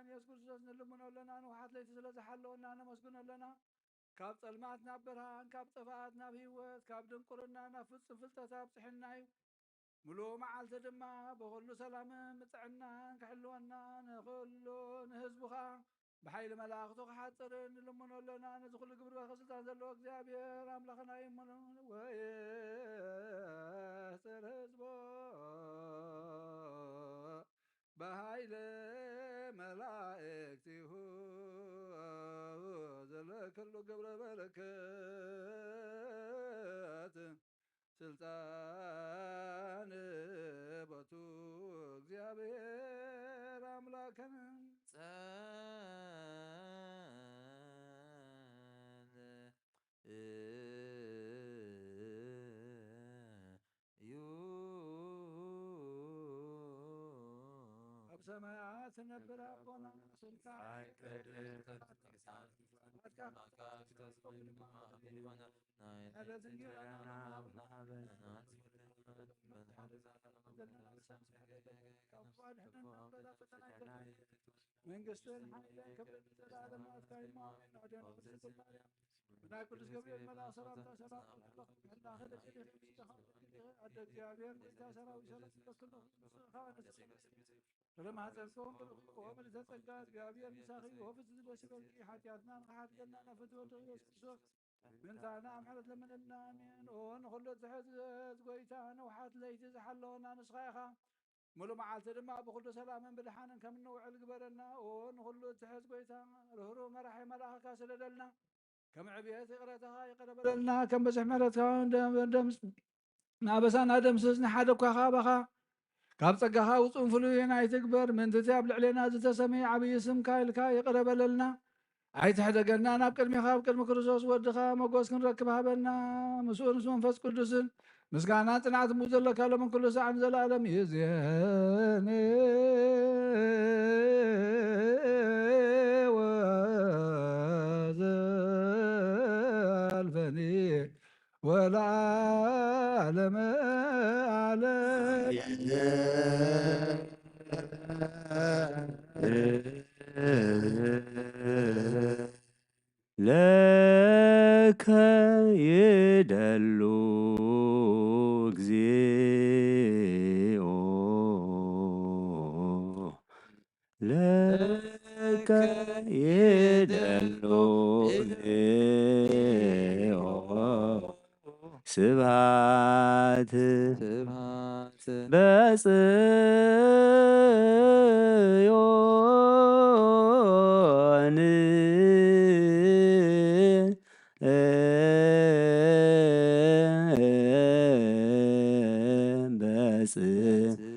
ኢየሱስ ክርስቶስ ንልምኖ ኣለና። ንውሓት ለይቲ ስለ ዝሓለወና ነመስግኖ ኣለና። ካብ ጸልማት ናብ ብርሃን፣ ካብ ጥፍኣት ናብ ህይወት፣ ካብ ድንቁርና ናብ ፍጹም ፍልጠት ኣብጽሕና እዩ። ምሉእ መዓልቲ ድማ ብኹሉ ሰላምን ብጥዕናን ክሕልወና፣ ንኹሉ ንህዝቡ ኸኣ ብሓይሊ መላእኽቱ ክሓጽርን ንልምኖ ኣለና። ነዚ ኩሉ ግብሪ በረኸት ስልጣን ዘለዎ እግዚኣብሔር ኣምላኽና ይምኖ። ወየሕጽር ህዝቦ ብሓይሊ መላእክቲሁ፣ ዘለክሉ ግብረ በረከት ስልጣን ቦቱ እግዚኣብሔር ኣምላክን ጸን እዩ። ኣብ ሰማያት ትነብር ኣቦና፣ ስምካ ይትቀደስ፣ መንግስትካ ትምጻእ፣ ፍቃድካ መንግስትን ሓይልን ክብርን ዘለኣለም ናትካ እዩ። ኣሜን። ንዕደን ቅድስት ማርያም፣ ብናይ ቅዱስ ገብርኤል መልኣኽ ሰላምታ ሰላም እብለኪ፣ ህላኸ ደቂ ኣደ እግዚኣብሔር፣ ጎይታ ሰራዊት ሰላም እብለኪ፣ ንስኻ ንስኻ ፍረ ማህፀንኩም ብሩኽ እዩ። ምልዕተ ጸጋ እግዚኣብሔር ምሳኺ እዩ። ወፍሲ ዝደስ ይበልኪ፣ ሓጢኣትና ንኽሓድገልና ናብ ፍትወ ኢየሱስ ክርስቶስ ምንታና ምሕረት ለምንልና። ኣሜን። ኦ ንኹሉ ትሕዝ ጎይታ፣ ንውሓት ለይቲ ዝሓለወና ንስኻ ኢኻ። ሙሉ መዓልቲ ድማ ብኹሉ ሰላምን ብድሓንን ከም እንውዕል ግበረና። ኦ ንኹሉ ትሕዝ ጎይታ፣ ርህሩህ መራሒ መልኣኽካ ስደደልና። ከም ዕብየት ይቕረታኻ ይቕረ በለልና። ከም ብዝሕ ምሕረትካ ደም-፣ ደምስ-፣ ናበሳና ደምስስ። ንሓደ እኳ ካባኻ ካብ ጸጋኻ ውጹን ፍሉይን ኣይትግበር። ምእንቲ እቲ ኣብ ልዕሌና ዝተሰመየ ዓብዪ ስምካ ኢልካ ይቕረ በለልና። ኣይትሕደገና፣ ናብ ቅድሜኻ ኣብ ቅድሚ ክርስቶስ ወድኻ ሞገስ ክንረክብ ሃበና። ምስኡ ምስ መንፈስ ቅዱስን ምስጋናን ጽንዓትን ብኡ ዘለካ ሎምን ኩሉ ሰዓን ዘለኣለም ይእዜኒ ወዘልፈኒ ወለዓለመ ዓለም። ለከ ይደሉ እግዚኦ፣ ለከ ይደሉ እግዚኦ። ስብሐት ስብሐት በጽዮን በጽዮን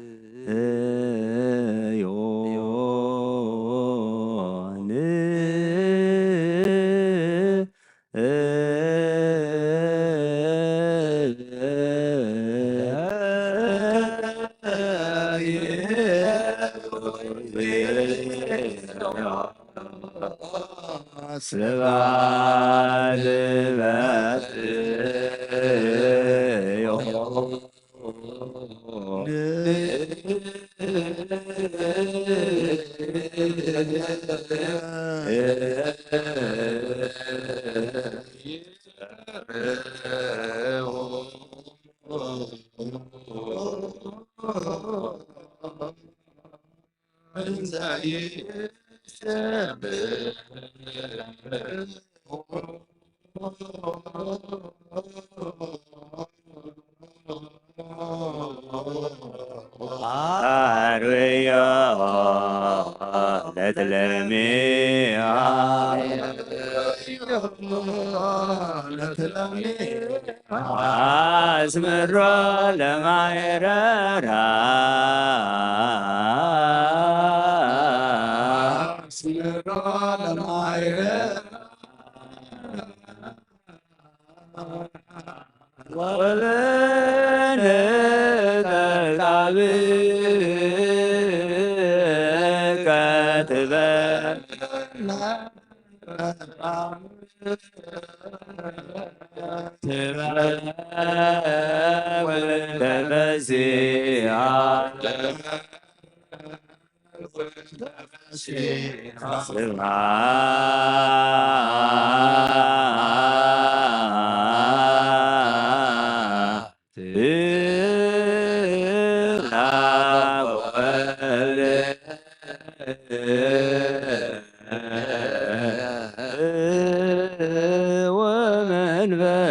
ስብሐት ለእግዚኦ። አርዮ ለትለሚ አስምሮ ለማይረራ አስምሮ ለማይረራ ወበነ ተጣብቀ ትበና ትበና ወተፈሲያ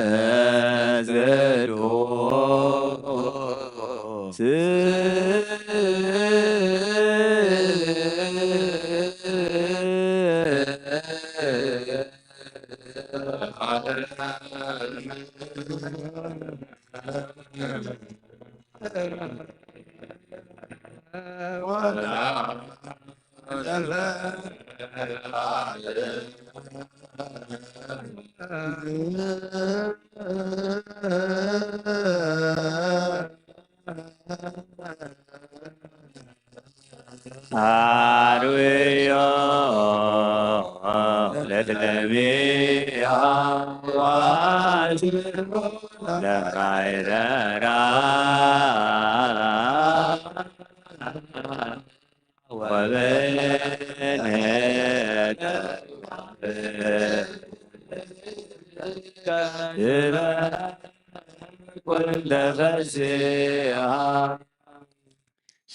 ወመንፈስ ቅዱስ አርውዮ ለለሚያ ዋጅሮ ለማይረራ ወበይነ ወልደ ፈሲሃ።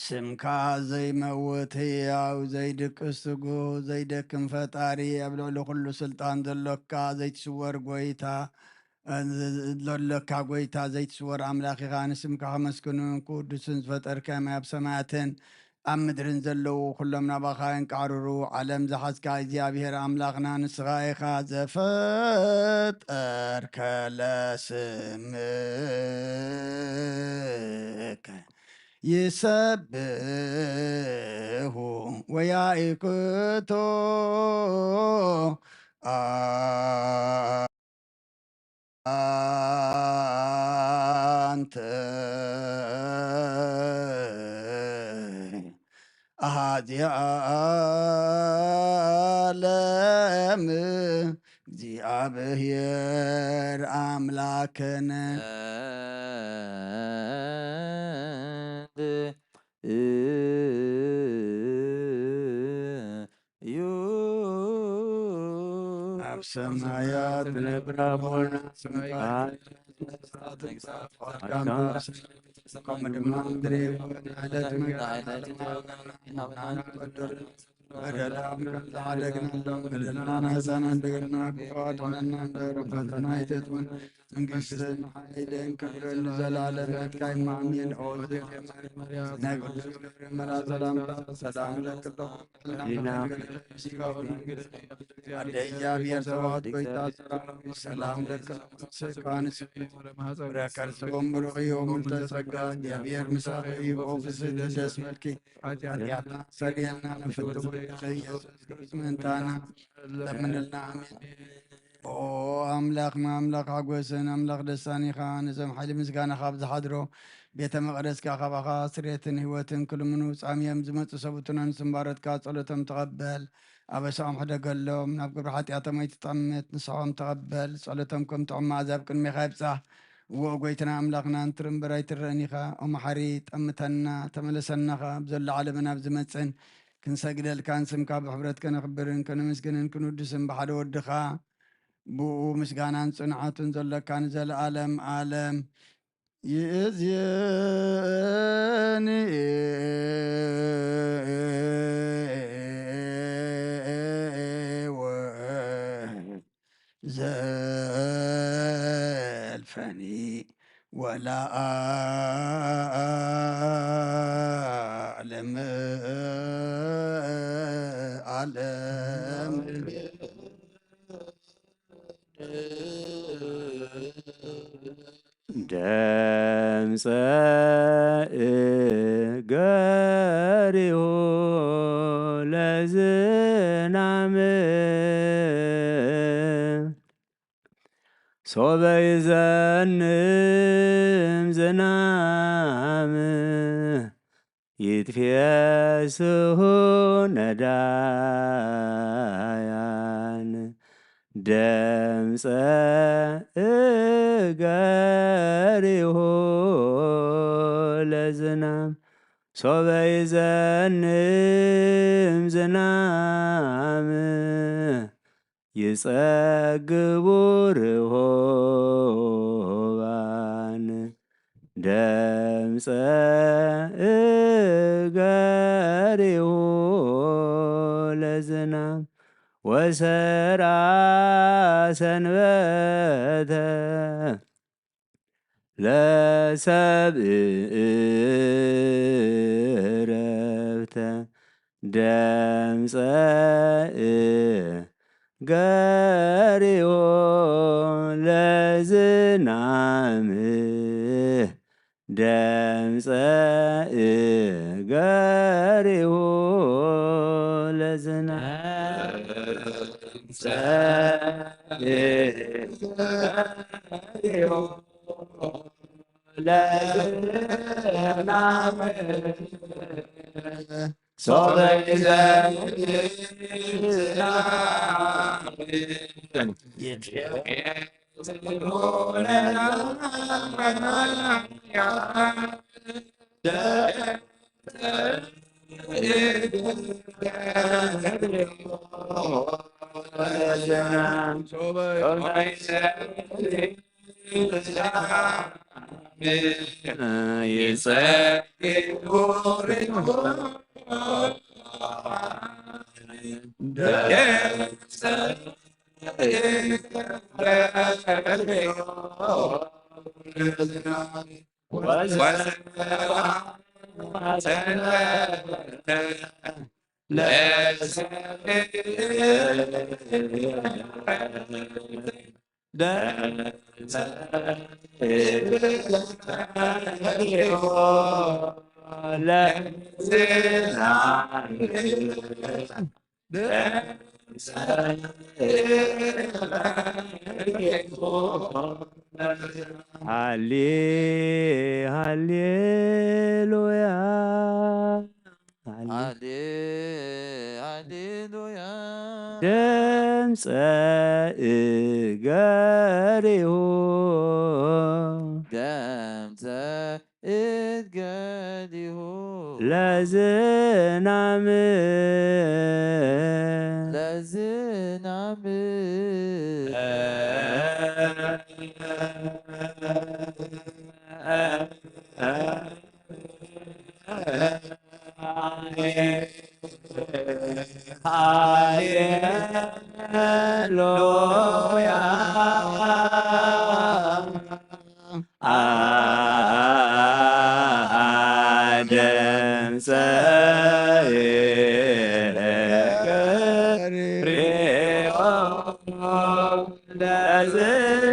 ስምካ ዘይመውት ህያው ዘይድቅስ ትጉህ ዘይደክም ፈጣሪ ኣብ ልዕሊ ኩሉ ስልጣን ዘሎካ ዘይትስወር ጎይታ ዘሎካ ጎይታ ዘይትስወር ኣምላኽ ኢኻ። ንስምካ ከመስግኑን ክውድሱን ዝፈጠርካዮም ኣብ ሰማያትን ኣብ ምድርን ዘለዉ ኩሎም ናባኻ የንቃዕርሩ። ዓለም ዝሓዝካ እግዚኣብሔር ኣምላኽና ንስኻ ኢኻ። ዘፈጠርከ ለስምከ ይሰብሑ ወያእክቶ አንተ አሃዚ ዓለም እግዚኣብሔር ኣምላክነ። እዩ። ኣብ ሰማያት ዝነብር ኣቦና ስምካ ይትቀደስ፣ ፈቃድካ ትኩን፣ ከምኡ ድማ ምድሪ ይኹን። ዕለት ምግብና በደልና ከም ዝሓደግናሎም በደልና ንሓሳና እንደገና ክፋትወና እምበር ፈተና ኣይተእትወና። መንግስትን ሓይልን ክብርን ንዘለዓለም ናትካ እዩ። ኣሜን። ኦ እግዝእትየ ማርያም፣ ናይ ቅዱስ ገብርኤል መልኣክ ሰላምታ፣ ሰላም እለኪ ኣለኹ። ኣደ እግዚኣብሔር ጸባኦት፣ ጎይታ ሰራዊት፣ ሰላም እለኪ ኣለኹ። ስጋኪ ንጽሕት፣ ፍረ ከርስኪ ብሩኽ እዩ። ምልዕተ ጸጋ፣ እግዚኣብሔር ምሳኺ እዩ። ኦ ፍስሕቲ ደስ በልኪ፣ ኃጢአትና ስተሰርየልና፣ ንፍትው ኢየሱስ ክርስቶስ ምእንታና ለምንልና። ኣሜን። ኦ ኣምላኽና፣ ኣምላኽ ሓጎስን ኣምላኽ ደስታን ኢኻ። ነዞም ሓይሊ ምስጋና ካብ ዝሓድሮ ቤተ መቕደስካ ካባኻ ስሬትን ህይወትን ክልምኑ ጻምዮም ዝመጹ ሰብኡትን ኣንስትን ባሮትካ ጸሎቶም ተቐበል። ኣበሳኦም ሕደገሎም፣ ናብ ግብሪ ሓጢኣቶም ኣይትጠምት፣ ንስሖም ተቐበል። ጸሎቶም ከም ጥዑም መኣዛ ኣብ ቅድሜኻ ይብጻሕ። እወ ጎይትና ኣምላኽና፣ እንትሪ እምበር ኣይትረእን ኢኻ። ኦ መሓሪ፣ ጠምተና፣ ተመለሰና ካብ ዘሎ ዓለምን ኣብ ዝመጽእን ክንሰግደልካን ስምካ ብሕብረት ከነኽብርን ከነመስግንን ክንውድስን ብሓደ ወድኻ ብኡ ምስጋናን ጽንዓቱን ዘሎካ ንዘለኣለም ኣለም ይእዜኒ ወዘልፈኒ ወለዓለም ዓለም። ደምፀ እገሪሁ ለዝናም ሶበ ይዘንም ዝናም ይትፌስሑ ነዳያን ደምፀ እገሪሁ ለዝናም ሶበ ይዘንም ዝናም ይጸግቡ ርሁባን ደምፀ እገሪሁ ለዝናም ወሰርዓ ሰንበተ ለሰብእ ረብተ ደምፀ ገሪሁ ለዝናም ደምፀ ገሪሁ ለዝናም ደምፀ ገሪሁ ለዝናም ሶበ ይዘንብ ዝናም ሃሌ ሃሌሉያ። ሃሌ- ሃሌ- ሃሌሉያ። ደምፀ እገሪሁ። ደምፀ እገሪሁ። ለዝናም። ለዝናም። ሃሌሉያ። ደምፀ እገሪሁ ለዝናም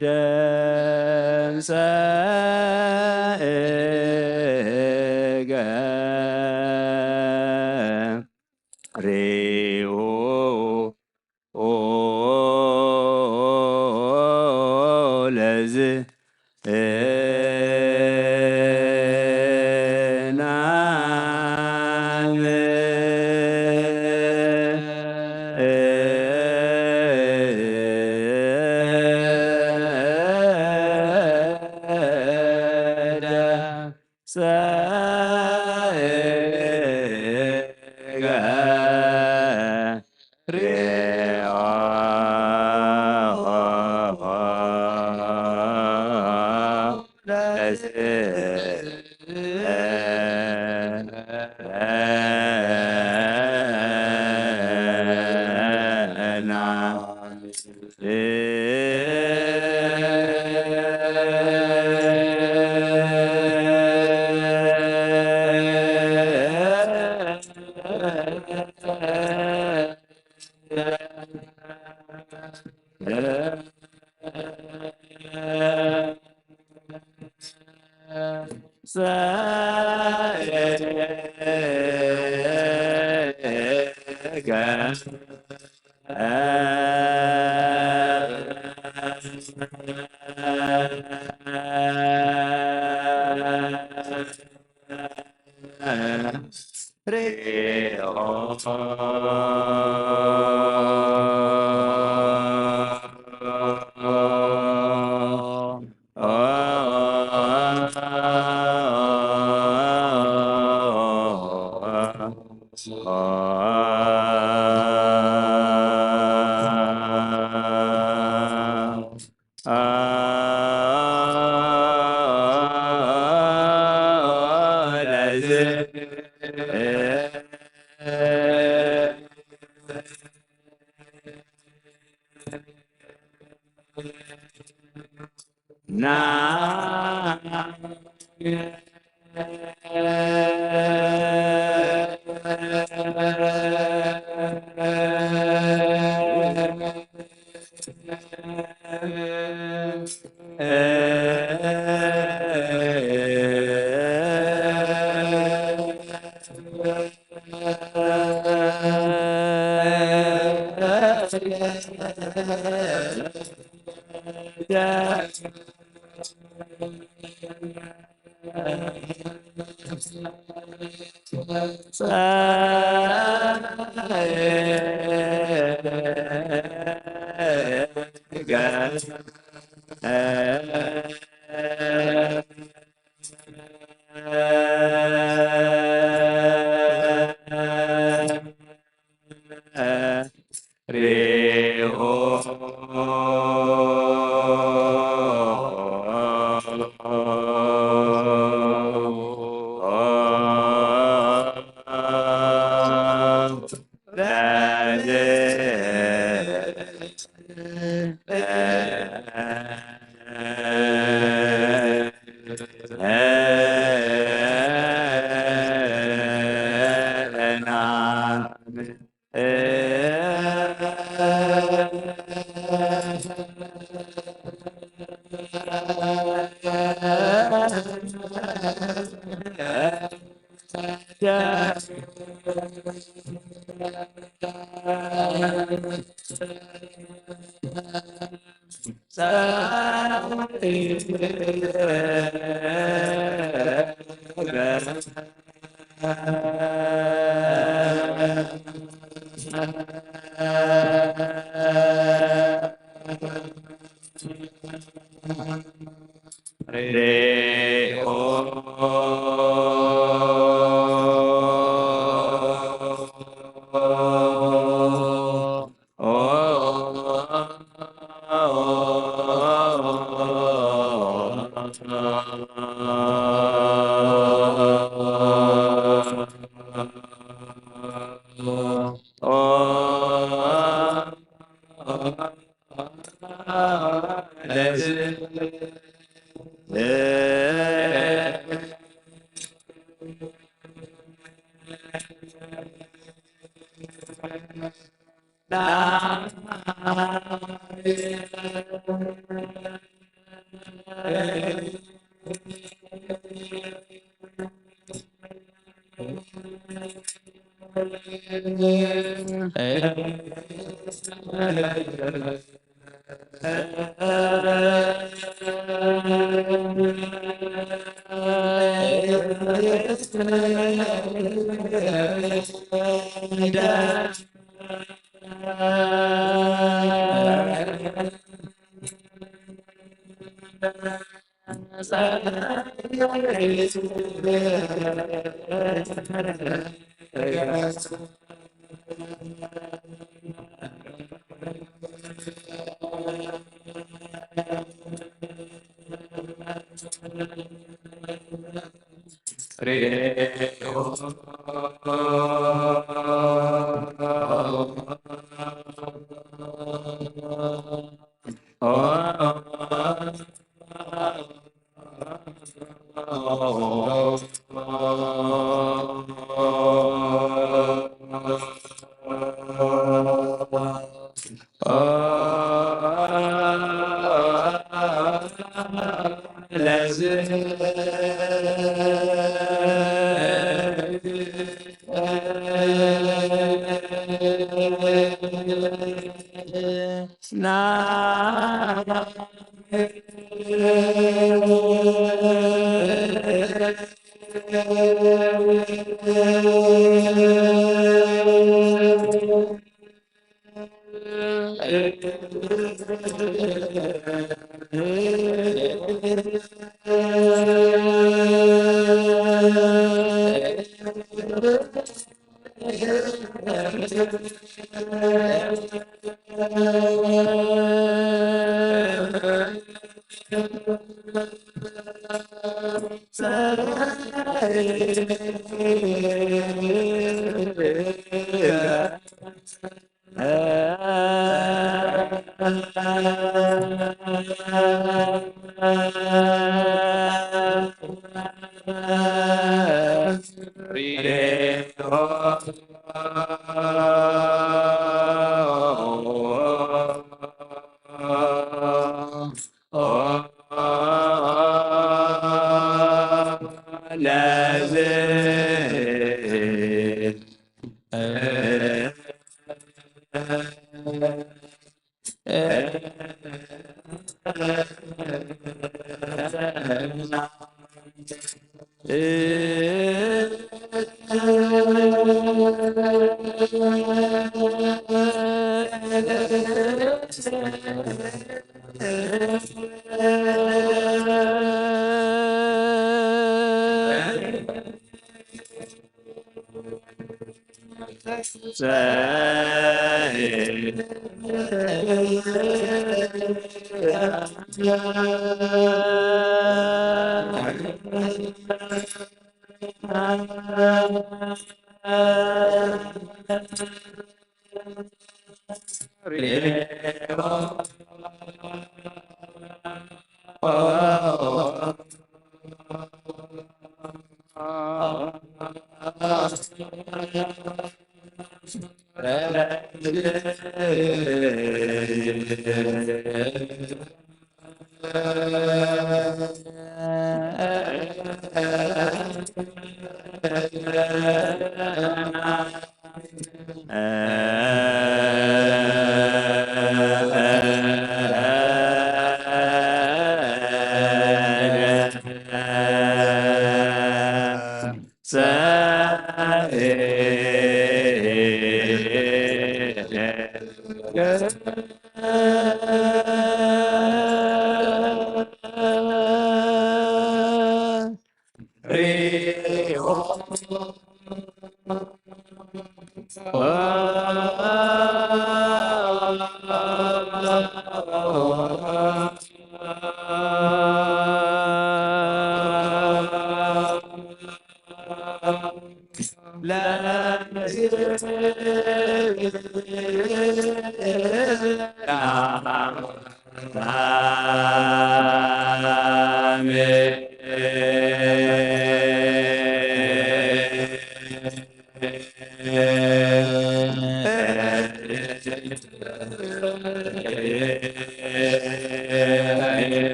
ደምሰ እገ ሪሁ ለዝ እናም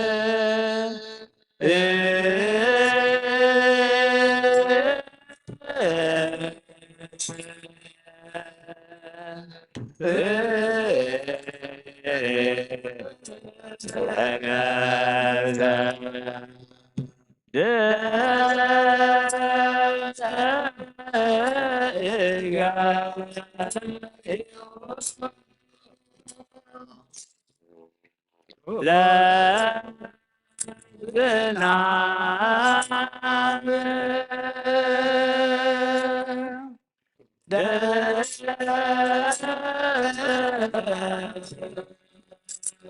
ደምፀ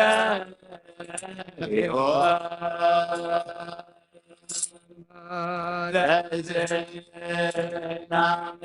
እገሪሁ ለዝናም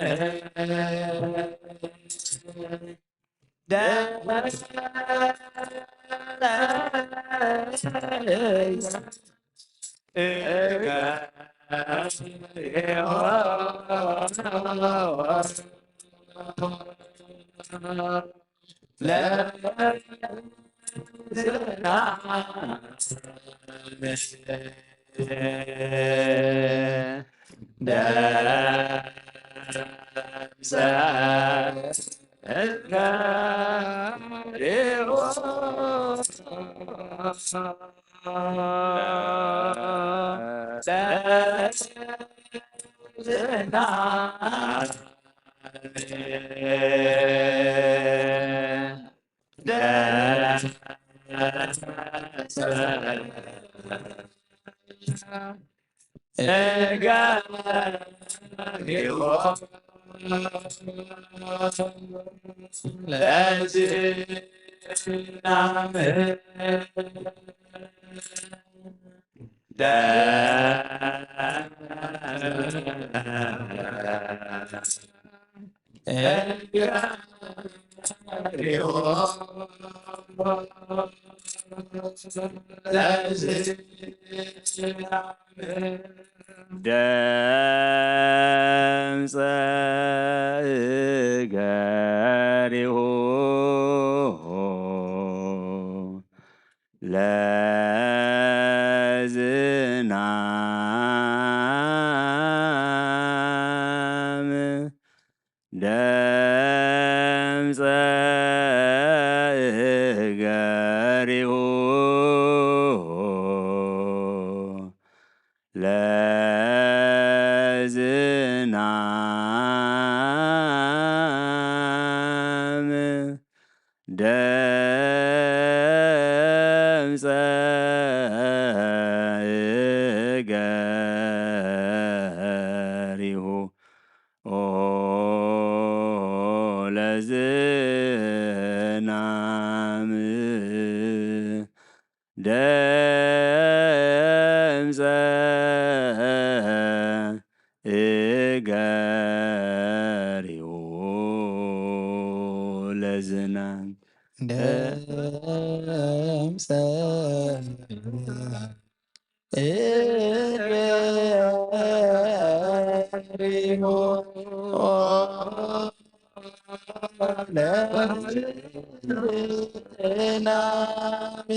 ደምፀ እገሪሁ ለዝናም ደምፀ እገሪሁ ኦ ለዝናም ደምፀ እገሪሁ ለዝናም ደምፀ እገሪሁ ለዝናም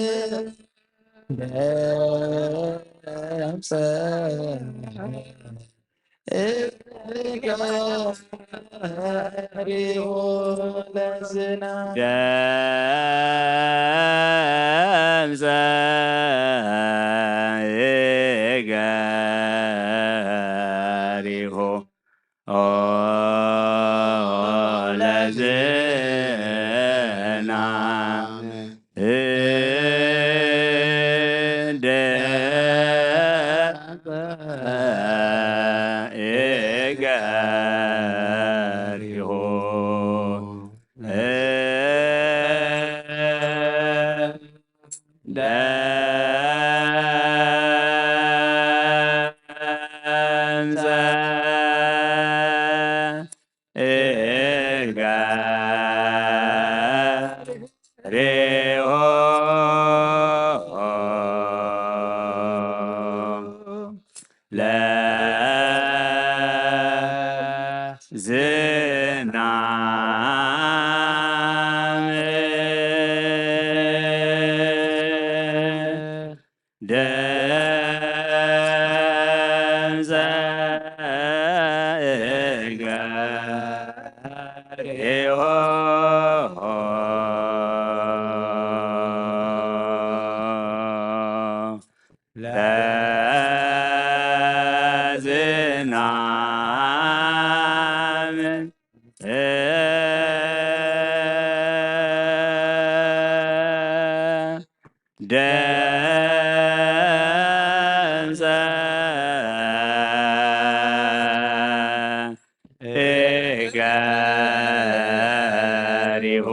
ደምፀ እገሪሁ ለዝናም። ደምሰ እገሪሁ ኦ ለዝናም። እደ እገሪሁ ደምሰ እገሪሁ ለዝናም። ደምሰ እገሪሁ ለዝናም። ደምሰ እገሪሁ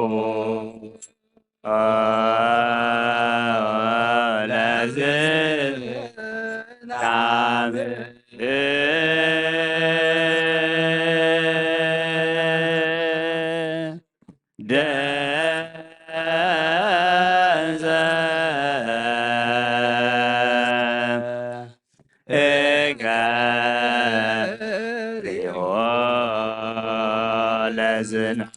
ለዝናም። ደምሰ እገሪሁ ለዝናም።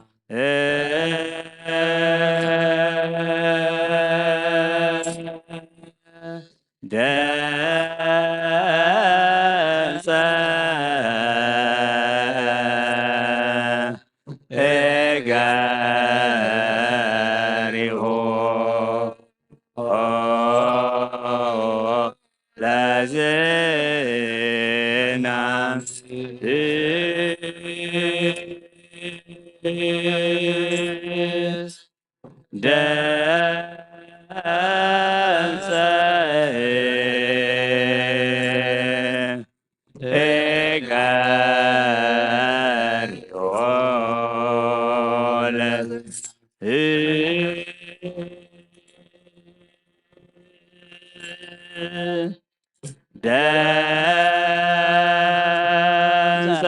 ደምሰ እገሪሁ ለዝናም። ደምሰ እገሪሁ ለዝናም። ደምሰ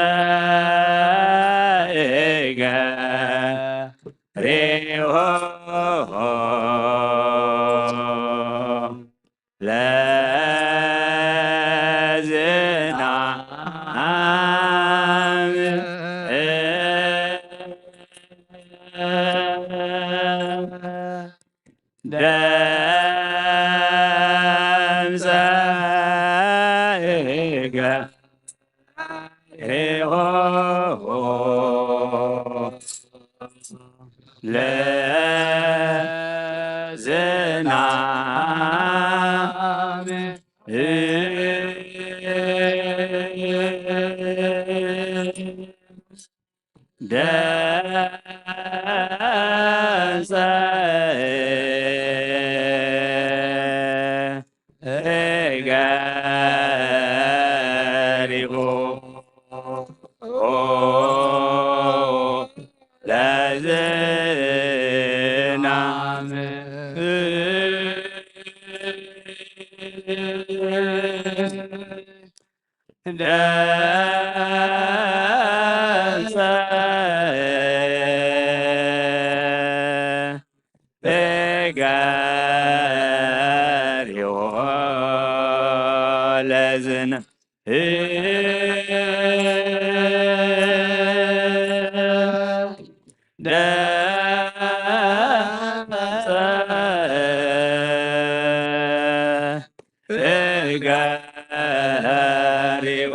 እገሪሁ ለዝናም። ደምሰ እገሪሁ ለዝናም። ደምሰ እገሪሁ ለዝናም። ደምሰ እገሪሁ ለዝናም። ደምሰ እገሪሁ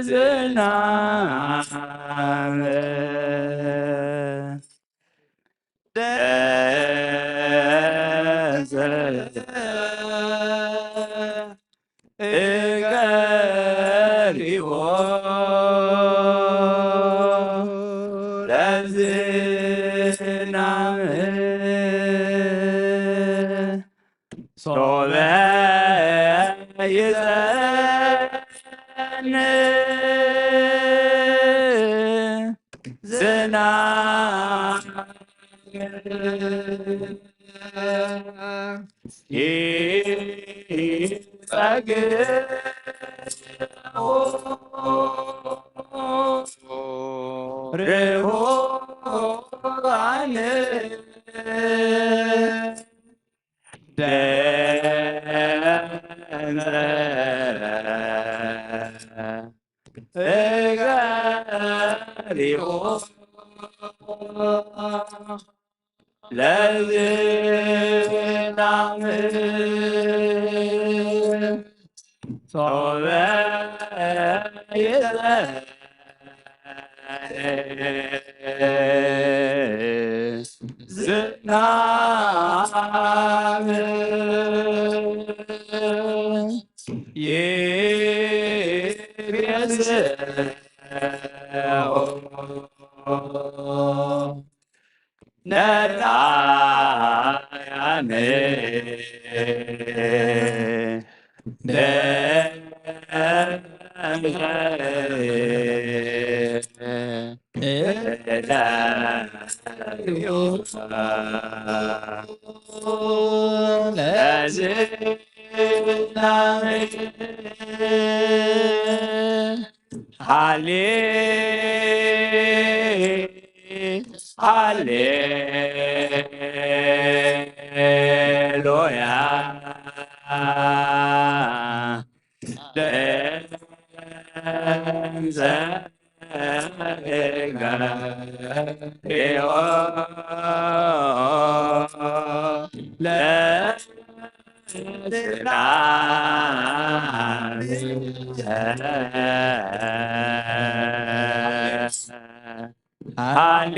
ዝናም ደዘ እገሪዎ ለዝናም ሶበ ይዘንብ ዝናም ይጸግዑ ርሁባን ደንዘ እገሪሁ ለዝናም ሶበ ይዘንብ ዝናም ይቤዝኦ ነዳያነ ደንዘ ለዝናም ሃሌ ሃሌሉያ ደንዘ ሃሌ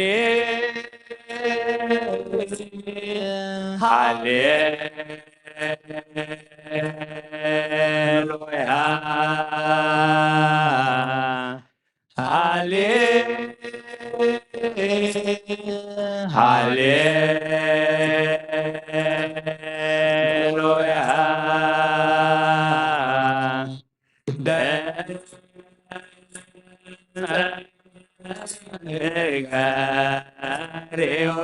ሃሌ ሉያ ሃሌ ሃሌ ሉያ ደንዘ እገሪሁ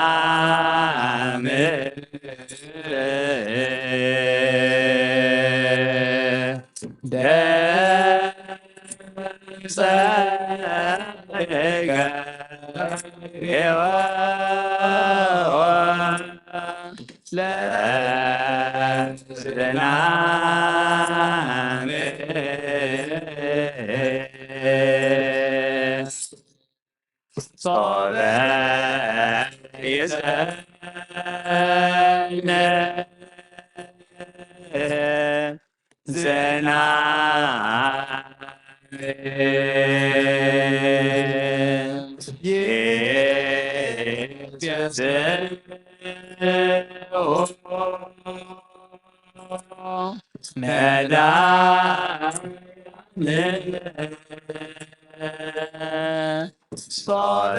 ለዝናም ደንዘ እገሪሁ ለዝናም ሶበ ይዘንብ ዝናም ይቤዝኡ ነዳያን ሶበ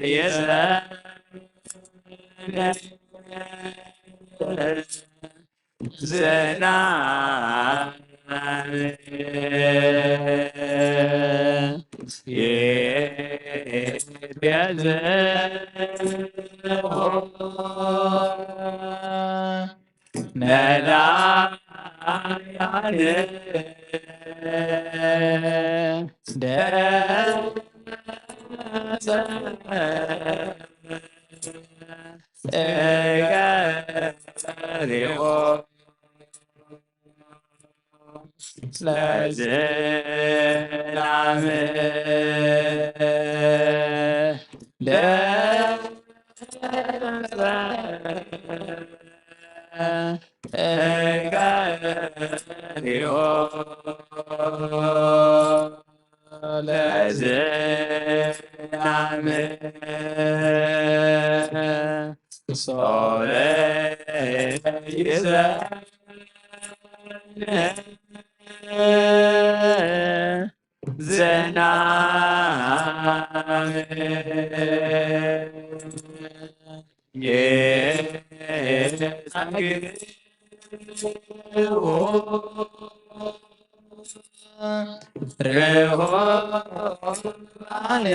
ይዘንብ ዝናም ይቤዝኡ ነዳያን ደንዘ እገሪሁ ለዝናም ደንዘ እገሪኦ ለዝናም ሶበ ይዘ ዝናም የጸግቦ ርሆባነ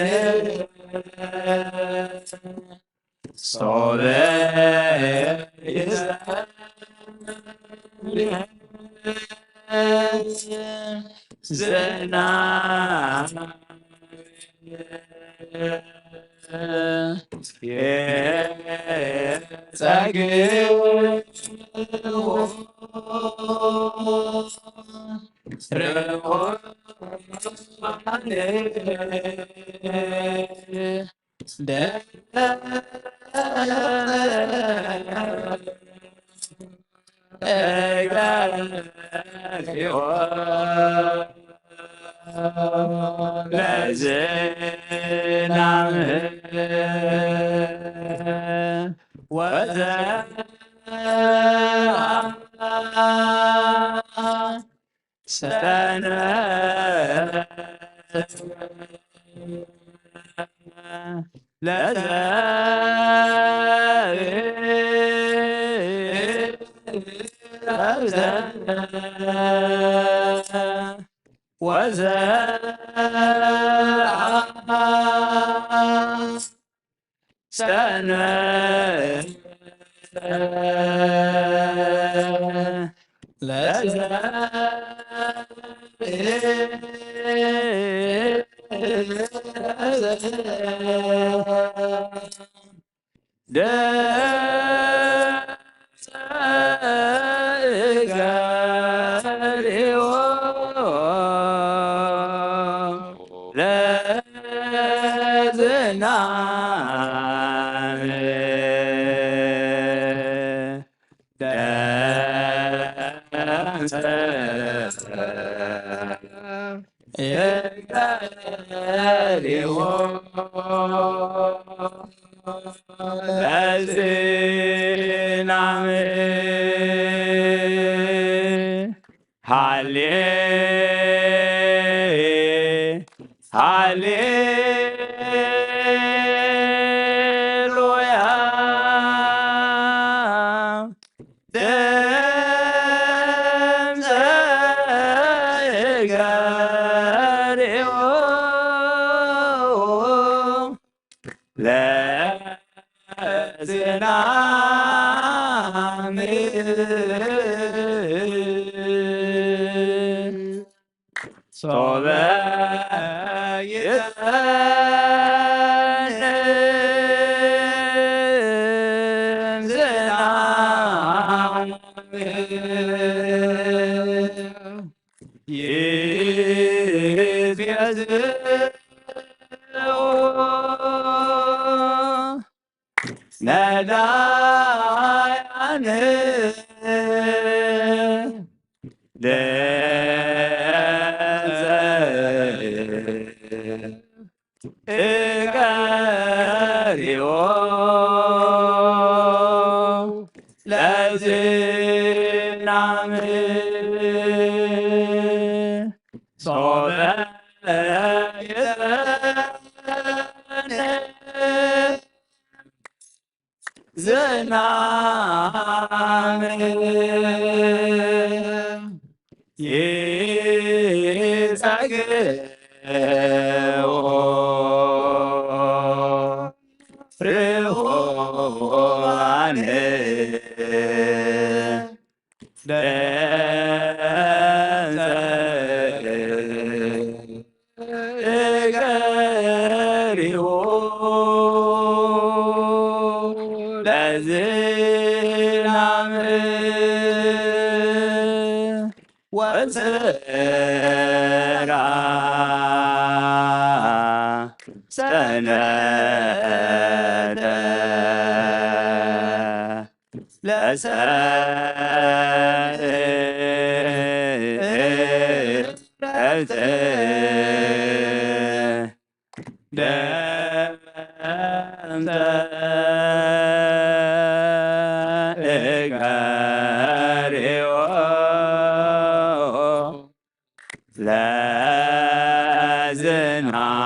ሶበ ይዘ ዝናም የጸግቦ ርሆባነ ለዝናም ወዘ ሰነ ለዘ ወዘ ሰነ ለዘ ሃሌ ሃሌሉያ ደምዘ እገሪኦ ለዝናም ሶበ ይዘንብ ዝናም ይትገዝእ ነዳያን ደዘ እገሪኦ ለዝናም ሶበ ይዘንብ ዝናም ይጸግቦ ርሆባነ ደንዘ እገሪሁ ለዝናም ወንዝራ ሰነተ ለሰንበት ደምተ እገሪኦ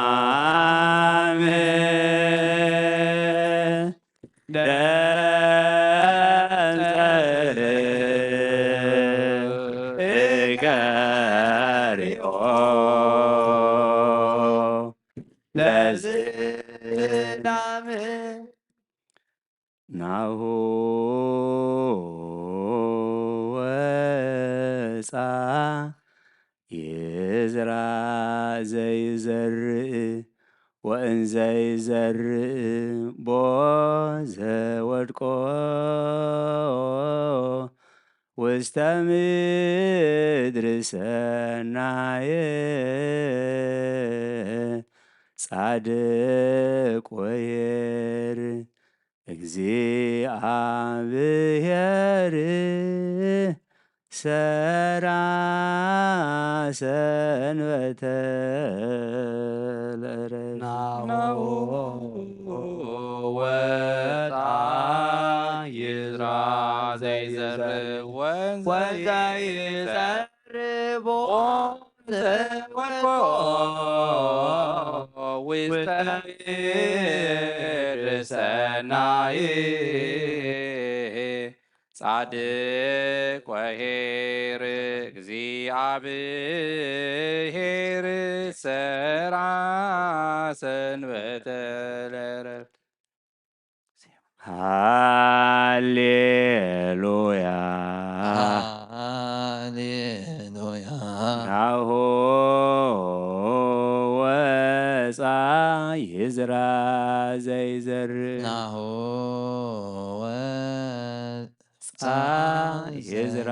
ለዝናም ደንተ እገሪኦ ለዝናም ናሁ ወፃ ይዝራ ዘይዘርእ ወእንዘይዘርእ ቦ ዘወድቆ ውስተ ምድሪ ሰናየ ጻድቅ ወሄር እግዚአብሔር ሰራ ሰንበተ ለዕረፍት። ናሁ ወጣ ይዝራ ዘይዘርእ ወንዘይዘርእ ወንዘይዘርእ ዘወድቆ ውስተ ምድር ሰናይ ጻድቅ ወሄር እግዚአብሔር ሰራ ሰንበተ ለዕረፍት። ሃሌሉያ። ሃሌሉያ። ናሁ ወፃ ይዝራ ዘይዘርእ ናሁ ወፃ ይዝራ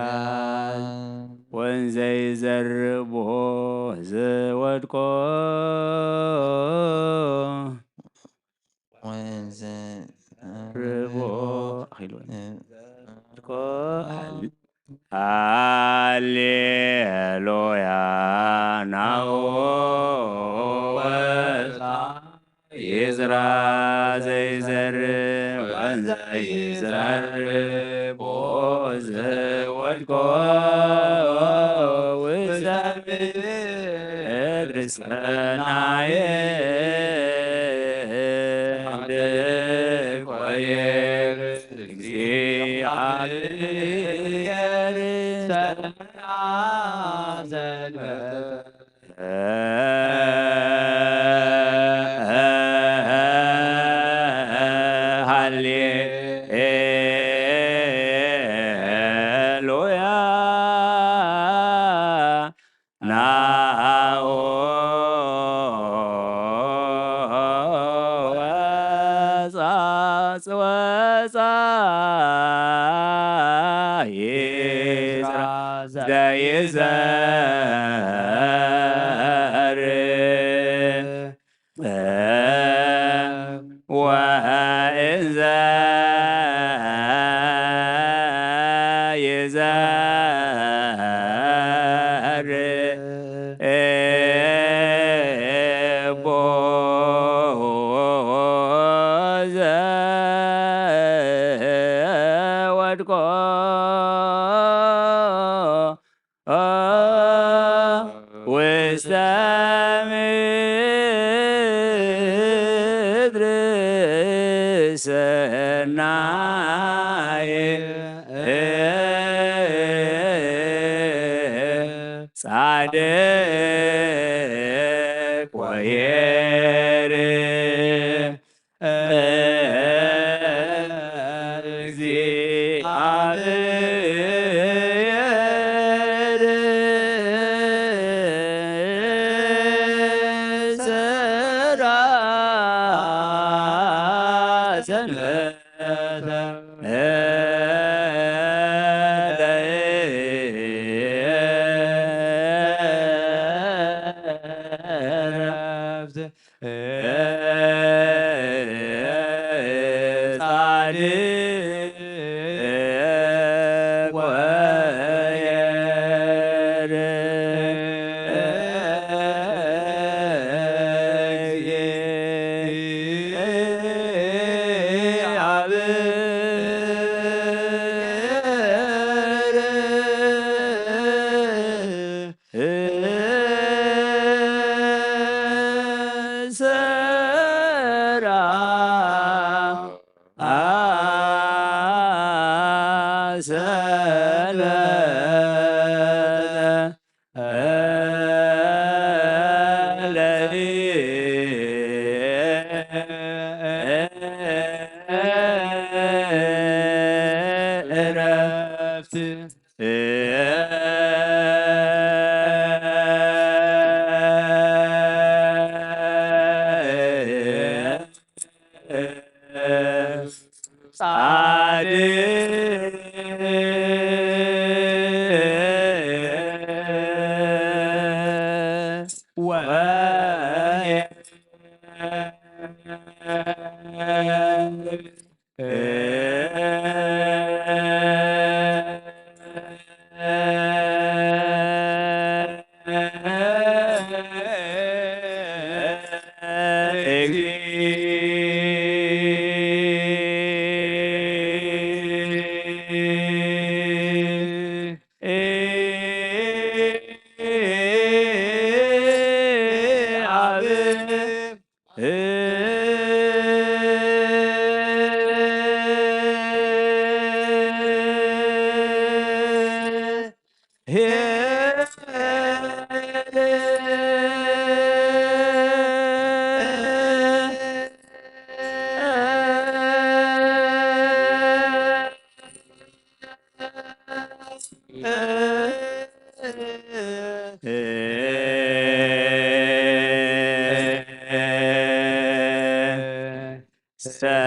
ወንዘይዘርእ ቦ ዝወድቆ ወንዘ ርቦ ኣኺሉ ወድቆ። ሃሌሉያ ናሁ ወፃ ይዝራ ዘይዘርእ ወንዘይዘርእ ቦ ዝወድቆ ውስተ ምድር ሰናየ ጻድቅ ወሄር እግዚአብሔር ሰራ ሰንበተ። ሃሌሉያ ናሁ ወፃ ወፃ ይዝራ ዘይዘርእ ወእንዘ ይዘርእ ቦ ዘወድቆ ውስተ ምድር ሰናየ ጻድቅ ወሄር እግዚአብሔር ሰራ ሰንበተ ለዕረፍት። ጻድቅ ሰንበተ ለእረፍት ጻድቅ ወ ሰራ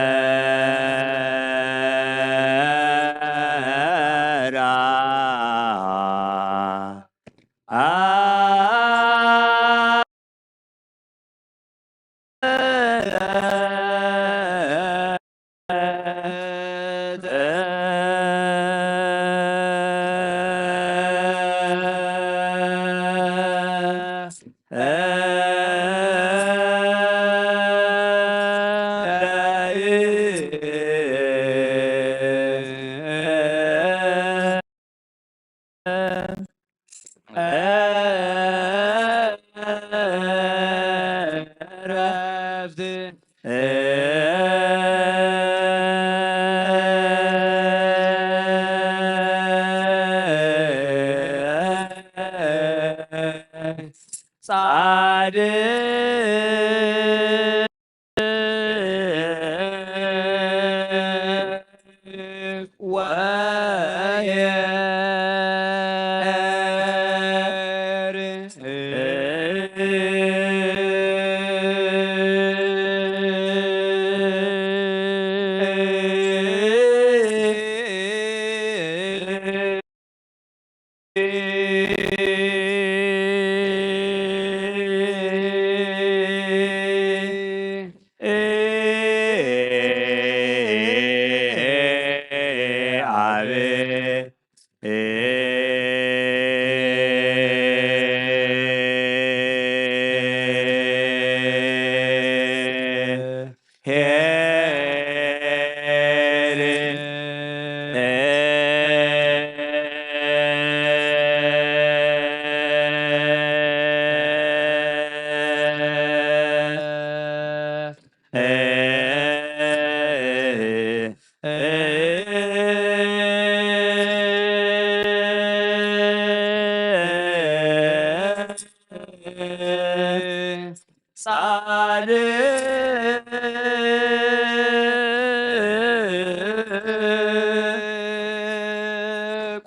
ጻድቅ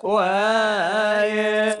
ወይር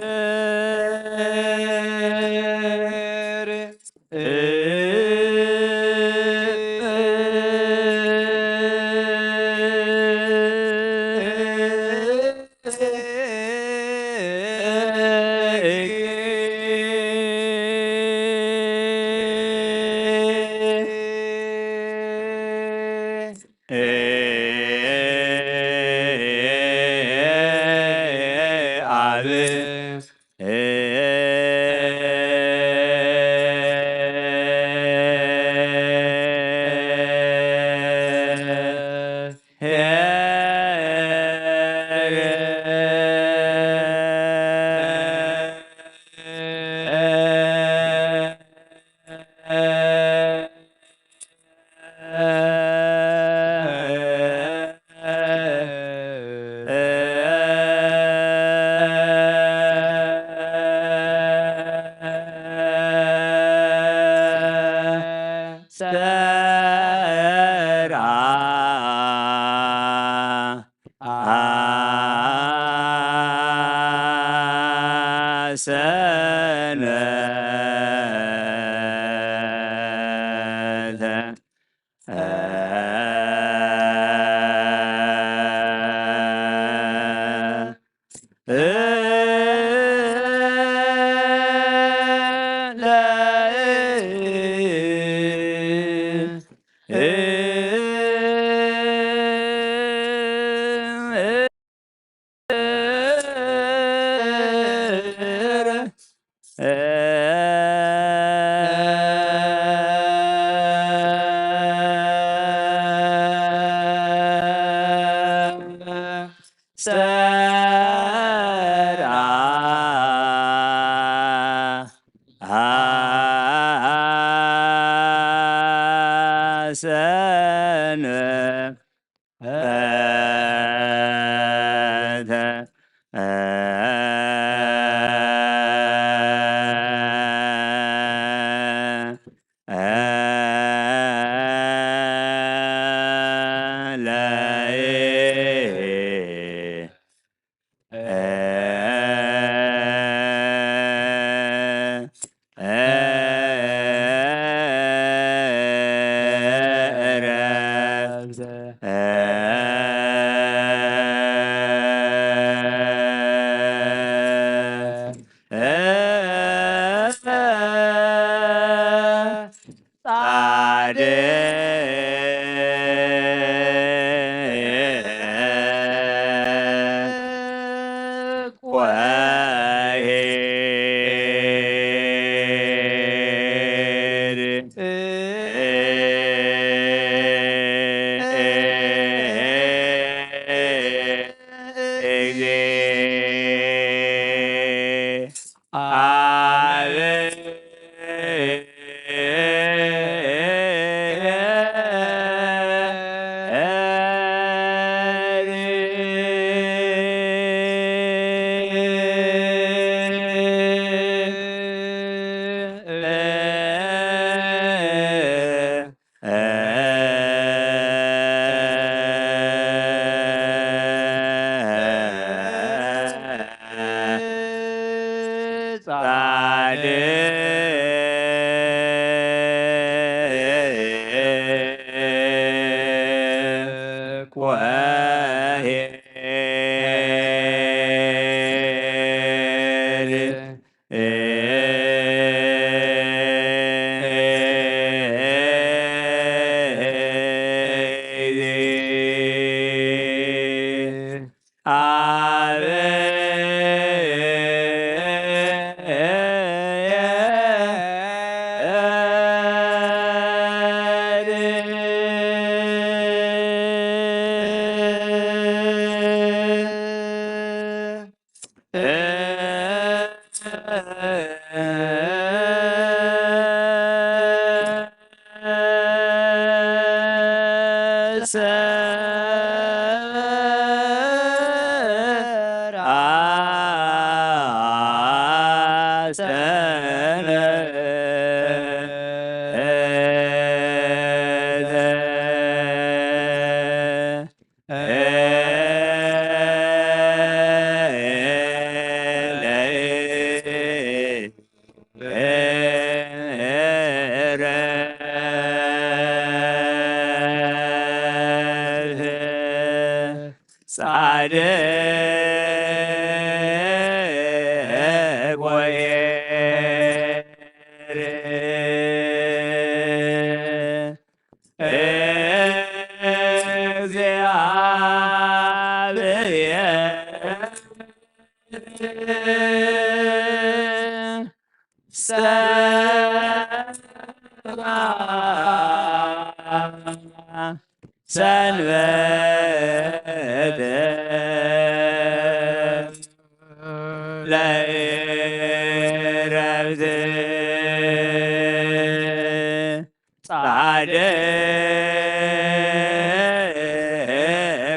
ሰንበተ ሰርዓ ሰንበተ ጻድቅ ወይር እግዚአብሔር ሰብአ ሰንበተ ለእረፍት ጻድቅ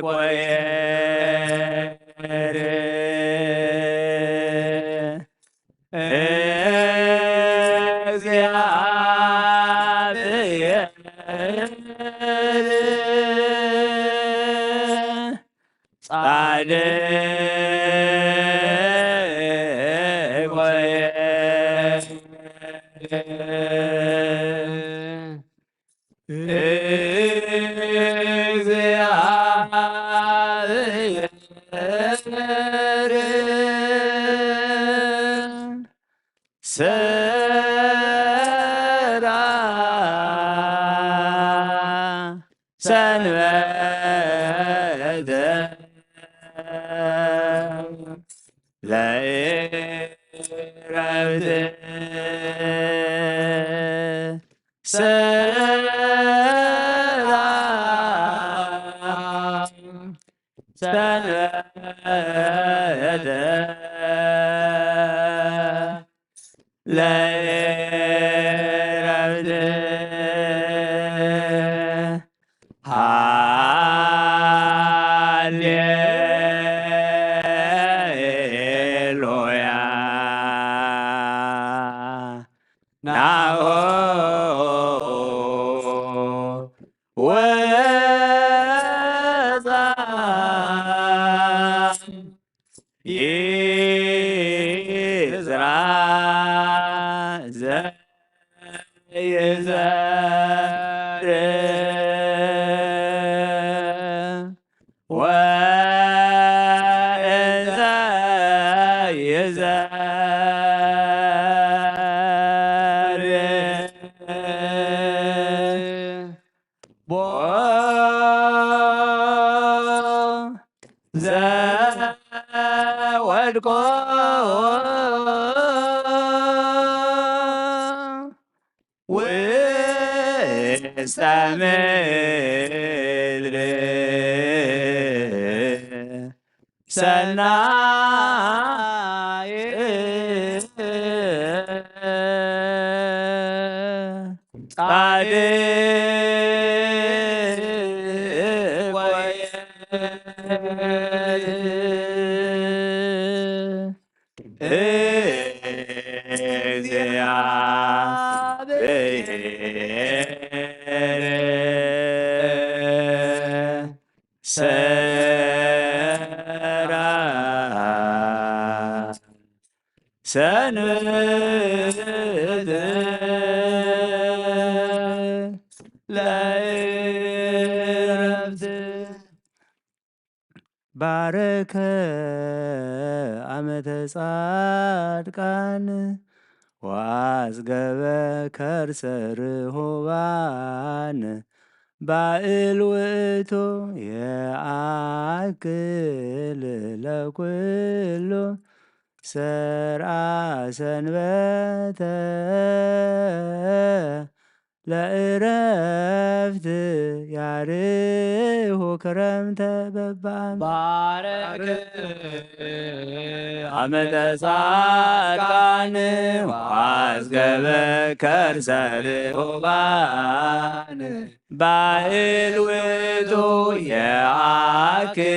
ወይር እግዚአብሔር ጻድቅ ለእረፍት ሃሌሉያ ናሁ ወፃ ይዝራ ዘይዘርእ ወእንዘ ይዘርእ ቦ ዘወድቆ ውስተ ምድር ሰናይ ጻድቅ ወይ እግዚአብሔር ሰራ ሰንበት ለእረፍት ባረከ ዓመተ ጻድቃን ወአጽገበ ከርሰ ርሁባን ባእል ውእቱ የአክል ለኩሉ ሰርአ ሰንበተ ለእረፍት ያርሁ ክረምተ በባም ባረክ ዓመተ ጻድቃን ወአጽገበ ከርሰ ርሁባን ባእል ውእቱ የአክል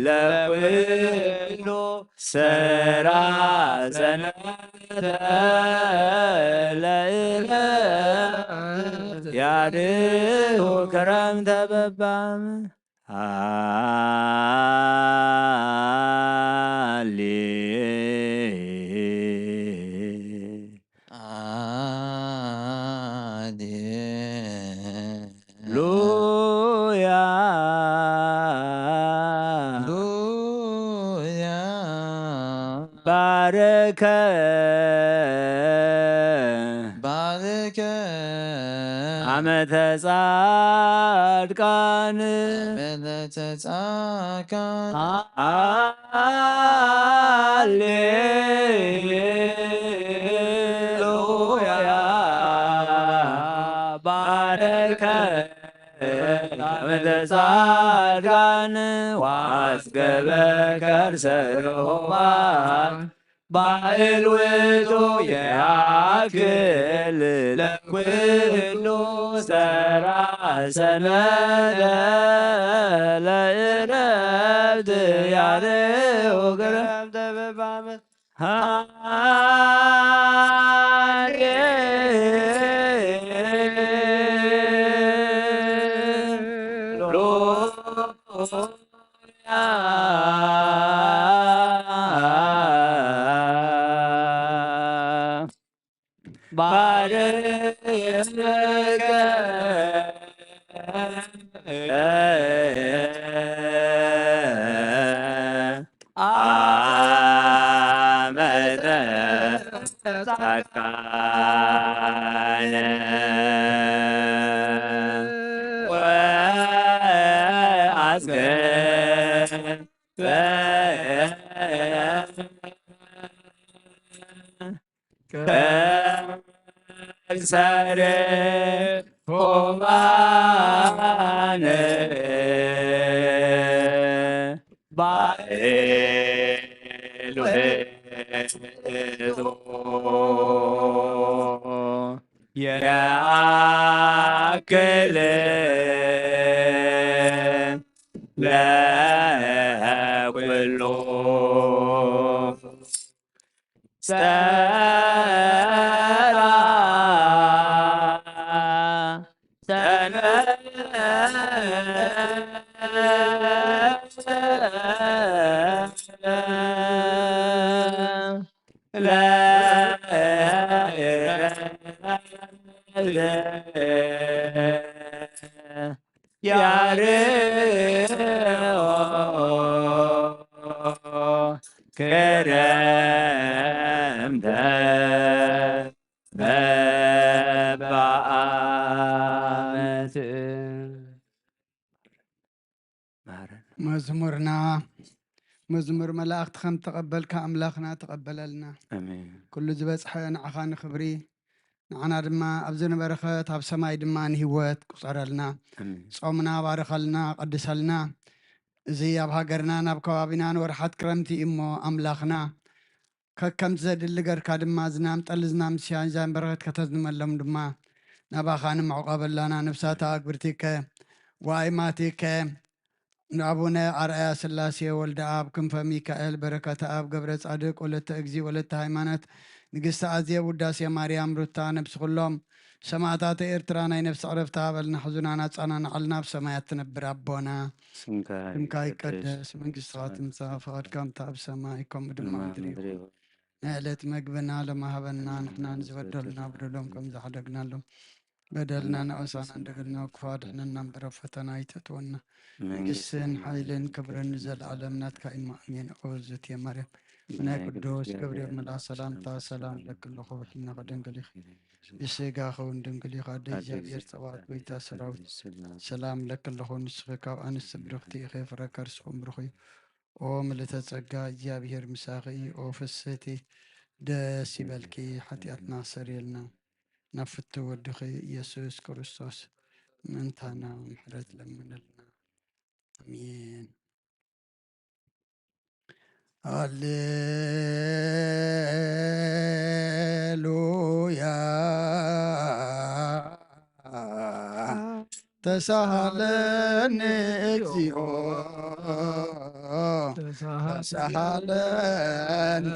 ለኩሉ ሰርአ ሰንበተ ለእረፍት ያርሁ ክረምተ በባም ሃሌ ሃሌሉያ ሉያ ባረከ ባረከ ዓመተ ጻድቃን ዓመተ ጻድቃን ሃሌሉያ ባረከ ዓመተ ጻድቃን ወአጽገበ ከርሰ ርሁባን ባእል ውእቱ የአክል ለኩሉ ሰርአ ሰንበተ ለእረፍት ያርሁ ክረምተ በባመ ሃሌሉያ ባርከ ዓመተ ጻድቃነ ወአጽገበ ከርሰ ርሁባነ ኃይሉ ሄዶ የአክል ለኩሉ ጸራ ያርኦ ክረምተ በበዓመት። መዝሙርና መዝሙር መላእኽቲ ከም ተቐበልካ ኣምላኽና ተቐበለልና። ኣሜን። ኩሉ ዝበጽሐ ንዓኻ ንኽብሪ፣ ንዓና ድማ ኣብ ዝነበረኸት ኣብ ሰማይ ድማ ንህይወት ቁጸረልና። ኣሜን። ጾምና ባርኸልና፣ ቀድሰልና። እዚ ኣብ ሃገርናን ኣብ ከባቢናን ወርሓት ክረምቲ እዩ እሞ ኣምላኽና ከከምቲ ዘድሊ ገርካ ድማ ዝናም ጠሊ ዝናም ስያንዛን በረኸት ከተዝንመሎም ድማ ናባኻ ንምዕቆበላና ነብሳታ ኣግብርቲከ ዋይማቲከ ንኣቡነ ኣርኣያ ስላሴ ወልደ ኣብ ክንፈ ሚካኤል በረከተ ኣብ ገብረ ጻድቅ ወለተ እግዚ ወለተ ሃይማኖት ንግስቲ ኣዜብ ውዳሴ ማርያም ሩታ ነብሲ ኩሎም ሰማዕታተ ኤርትራ ናይ ነብሲ ዕረፍቲ ሃበልና ሕዙናን ኣጻናንዓልና ኣብ ሰማያት ትነብር ኣቦና ስምካ ስምካ ይቀደስ። ይቀደስ መንግስትኻ ትምጻእ ፍቓድካ ከምታ ኣብ ሰማይ ከምኡ ድማ ኣብ ምድሪ ይኹን። ናይ ዕለት መግብና ሎሚ ሃበና ንሕና ንዝበደሉና በደሎም ከም ዝሓደግናሎም በደልና ንዕሳና እንደገልና ክፉ ኣድሕነና እምበር ኣብ ፈተና ኣይተእትወና መንግስትን ሓይልን ክብርን ንዘለኣለም ናትካ እዩ ኣሜን። ኦ ዝእቲ ማርያም ናይ ቅዱስ ገብርኤል መልኣክ ሰላምታ ሰላም ለኪ ኣለኹ ብሕልናኺ ድንግል ኢኺ ብስጋኺ እውን ድንግል ኢኺ ኣደ እግዚኣብሔር ጸባኦት ጎይታ ሰራዊት ሰላም ለኪ ኣለኹ ንስኺ ካብ ኣንስቲ ብርኽቲ ኢኺ ፍረ ከርስኹም ብሩኽ እዩ ኦ ምልእተ ጸጋ እግዚኣብሔር ምሳኺ ኦ ፍስህቲ ደስ ይበልኪ ሓጢኣትና ሰርየልና ናብ ፍትው ወድኺ ኢየሱስ ክርስቶስ ምእንታና ምሕረት ለምንልና ኣሜን። ሃሌሉያ ተሳሃለኒ እግዚኦ ተሳሃለኒ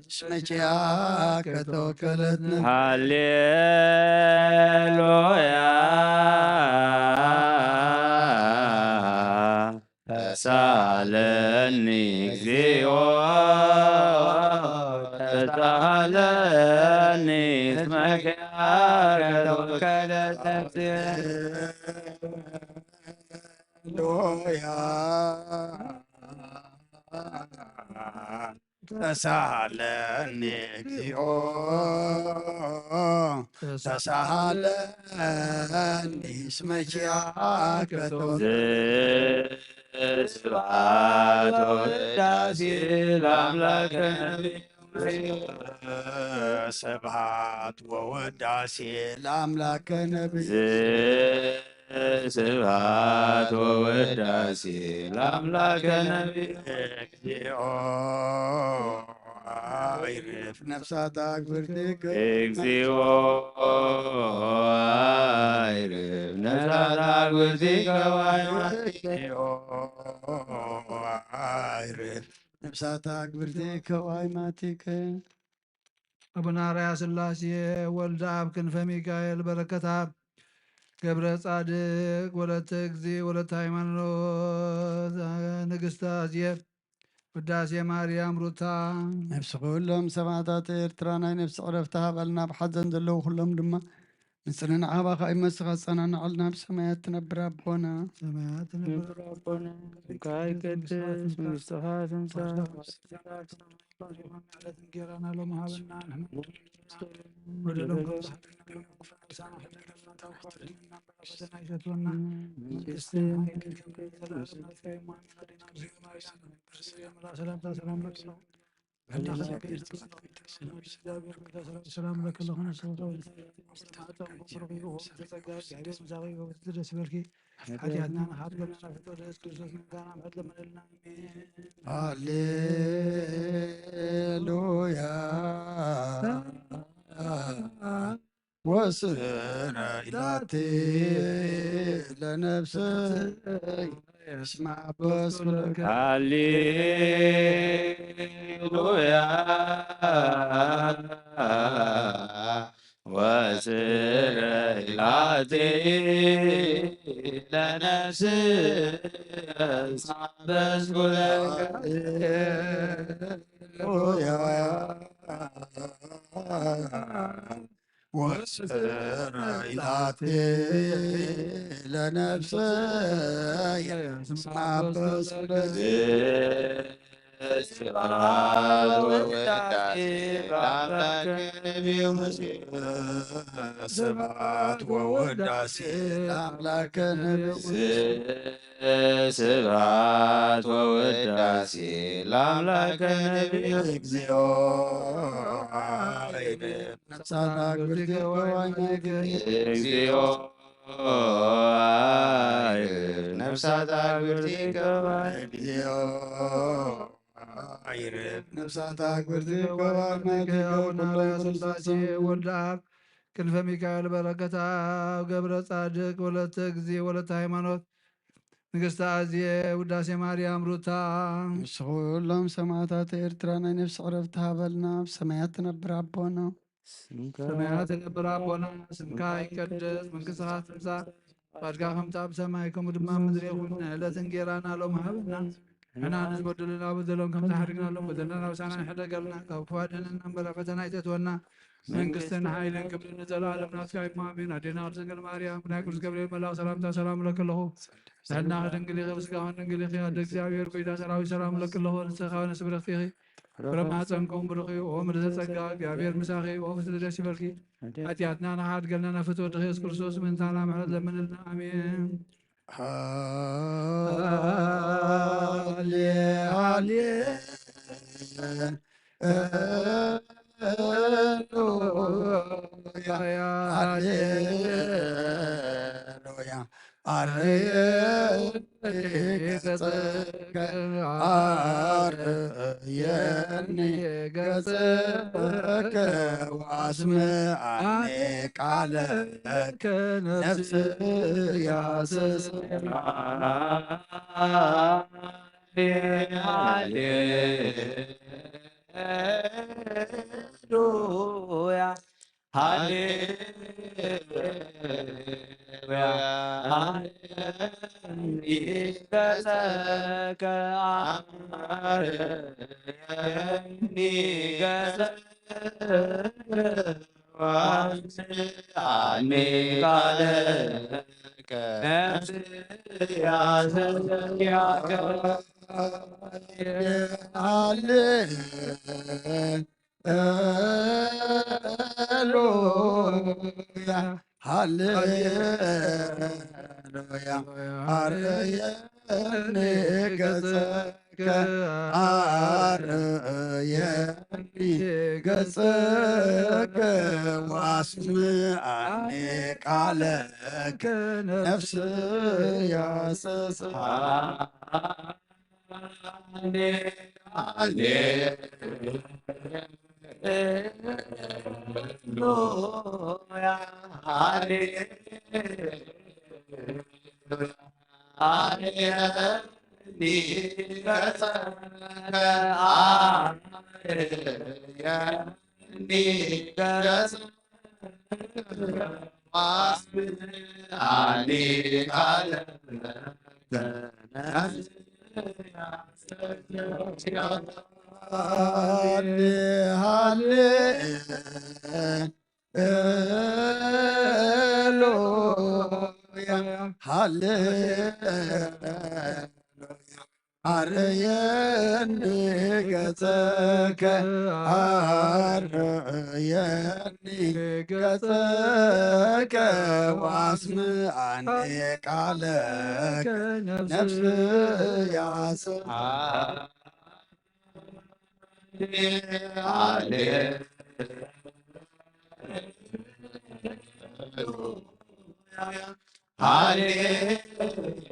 እስመ ኪያከ ተወከለት ሃሌሉያ ተሳለኒ እግዚኦ ተሳለኒ እስመ ኪያከ ተወከለት ነፍሴ ሃሌሉያ ተሳለኒ እግዚኦ ተሳለኒ እስመ ኪያከ ስብሐት ወውዳሴ ለአምላከ ነቢይ ስብሐት ወውዳሴ ለአምላከ ነቢይ ስብሐት ወውዳሴ ለአምላከ ነቢይ እግዚኦ አይርፍ ነፍሳት አግብርቲከ እግዚኦ አይርፍ ነፍሳት አግብርቲከ ዋይማቲከ አይርፍ ነፍሳት አግብርቲከ ዋይማቲከ አቡነ አርያ ስላሴ ወልደ አብ ክንፈ ሚካኤል በረከት አብ ገብረ ጻድቅ ወለተ እግዚ ወለተ ሃይማኖት ንግስተ አዜብ ውዳሴ ማርያም ሩታ ነፍሲ ኩሎም ሰማዕታት ኤርትራ ናይ ነፍሲ ዕረፍቲ ሃበልና። ኣብ ሓዘን ዘለዉ ኩሎም ድማ ንጽንና ዓባኻ ይመስኻ ጸናናዓልና ኣብ ሰማያት ትነብር ኣቦና ሰማያት ትነብር ኣቦና ስምካ ይቀደስ መንግስትኻ ትምጻእ ሰላም ለኪ ለኹነ ሰላም ለኪ ሓጢኣትና ንሓጥበና ናብ ፍትወት ኢየሱስ ክርስቶስ ምእንታና ምሕረት ለምነልና። ኣሜን። ሃሌሉያ። ወስነ ኢላቲ ለነፍሰይ እስማ በስኩለከ። ሃሌሉያ። ወስነ ኢላቲ ለነፍሰይ እስማ በስኩለከ። ሃሌሉያ። ወስነ ኢላቲ ለነፍሰይ እስማ በስኩለከ። ስብሐት ወውዳሴ ለአምላክነ በውስጥ። ስብሐት ወውዳሴ ለአምላክነ በውስጥ። ስብሐት ወውዳሴ ለአምላክነ በውስጥ። እግዚኦ። ነፍሳት አግብርቲከ ወአይመግብ። እግዚኦ። ነፍሳት አግብርቲከ ወአይመግብ። እግዚኦ። ነፍሳት አግብርቲከ ወአይመግብ። አቡነ አርያም ስላሴ ወልደ አብ ክንፈ ሚካኤል በረከት አብ ገብረ ጻድቅ ወለተ እግዚእ ወለተ ሃይማኖት ንግስተ ኣዝየ ውዳሴ ማርያም ሩታ። ምስ ኩሎም ሰማዕታት ኤርትራ ናይ ነፍሲ ዕረፍቲ ሃበልና። ኣብ ሰማያት ትነብር ኣቦና። ሰማያት ትነብር ኣቦና፣ ስምካ ይቀደስ፣ መንግስትኻ ትምጻእ፣ ፈቃድካ ከምቲ ኣብ ሰማይ ከምኡ ድማ ኣብ ምድሪ ይኹን። ዕለት እንጌራና ሎም ሃበና፣ ንሕና ንዝበደሉና በደሎም ከም ትሓድግና ሎም በደልና ናብሳና ንሕደገልና፣ ካብ ክፉ ኣድሕነና እምበር ኣብ ፈተና ኣይተእትወና። መንግስትን ሓይልን ክብርን ንዘለኣለም ናትካ እዩ። ኣሜን። ኣዴና ቅድስት ድንግል ማርያም፣ ናይ ቅዱስ ገብርኤል መልኣክ ሰላምታ ሰላም እለኪ ኣለኹ። ብሕልናኺ ድንግል ኢኺ፣ ብስጋኺ ድንግል ኢኺ። ኣደ እግዚኣብሔር፣ ጎይታ ሰራዊት፣ ሰላም እለኪ ኣለኹ። ንስኺ ካብ ኣንስቲ ብርኽቲ ኢኺ፣ ፍረ ማህፀንኩም ብሩኽ እዩ። ኦ ምልዕተ ጸጋ፣ እግዚኣብሔር ምሳኺ፣ ኦ ፍስሕቲ ደስ ይበልኪ። ሓጢኣትና ንኽሓድገልና ናብ ፍትወት ወድኺ ኢየሱስ ክርስቶስ ምእንታና ምሕረት ለምንልና። ኣሜን። ሃሌ፣ ሃሌ፣ ሃሌሉያ፣ ሃሌሉያ። አርየኒ ገጸከ፣ አርየኒ ገጸከ፣ ወአስምዓኒ ቃለከ፣ ነፍስያ ስስዓ። ሃሌሉያ፣ ሃሌሉያ። አርየኒ ገጸከ፣ አርየኒ ገጸከ፣ ወአስምዓኒ ቃለከ፣ ነፍስያ ስስዓ። ሃሌ ሃሌሉያ፣ ሃሌሉያ። አርየኒ ገጸከ፣ አርየኒ ገጸከ፣ ወአስምዓኒ ቃለከ፣ ነፍስያ ስስዓ። ሃሌ፣ ሃሌ፣ ሃሌሉያ፣ ሃሌሉያ። አርየኒ ገጸከ፣ አርየኒ ገጸከ፣ ወአስምዓኒ ቃለከ፣ ነፍስያ ስስዓ። ሃሌ ሃሌሉያ፣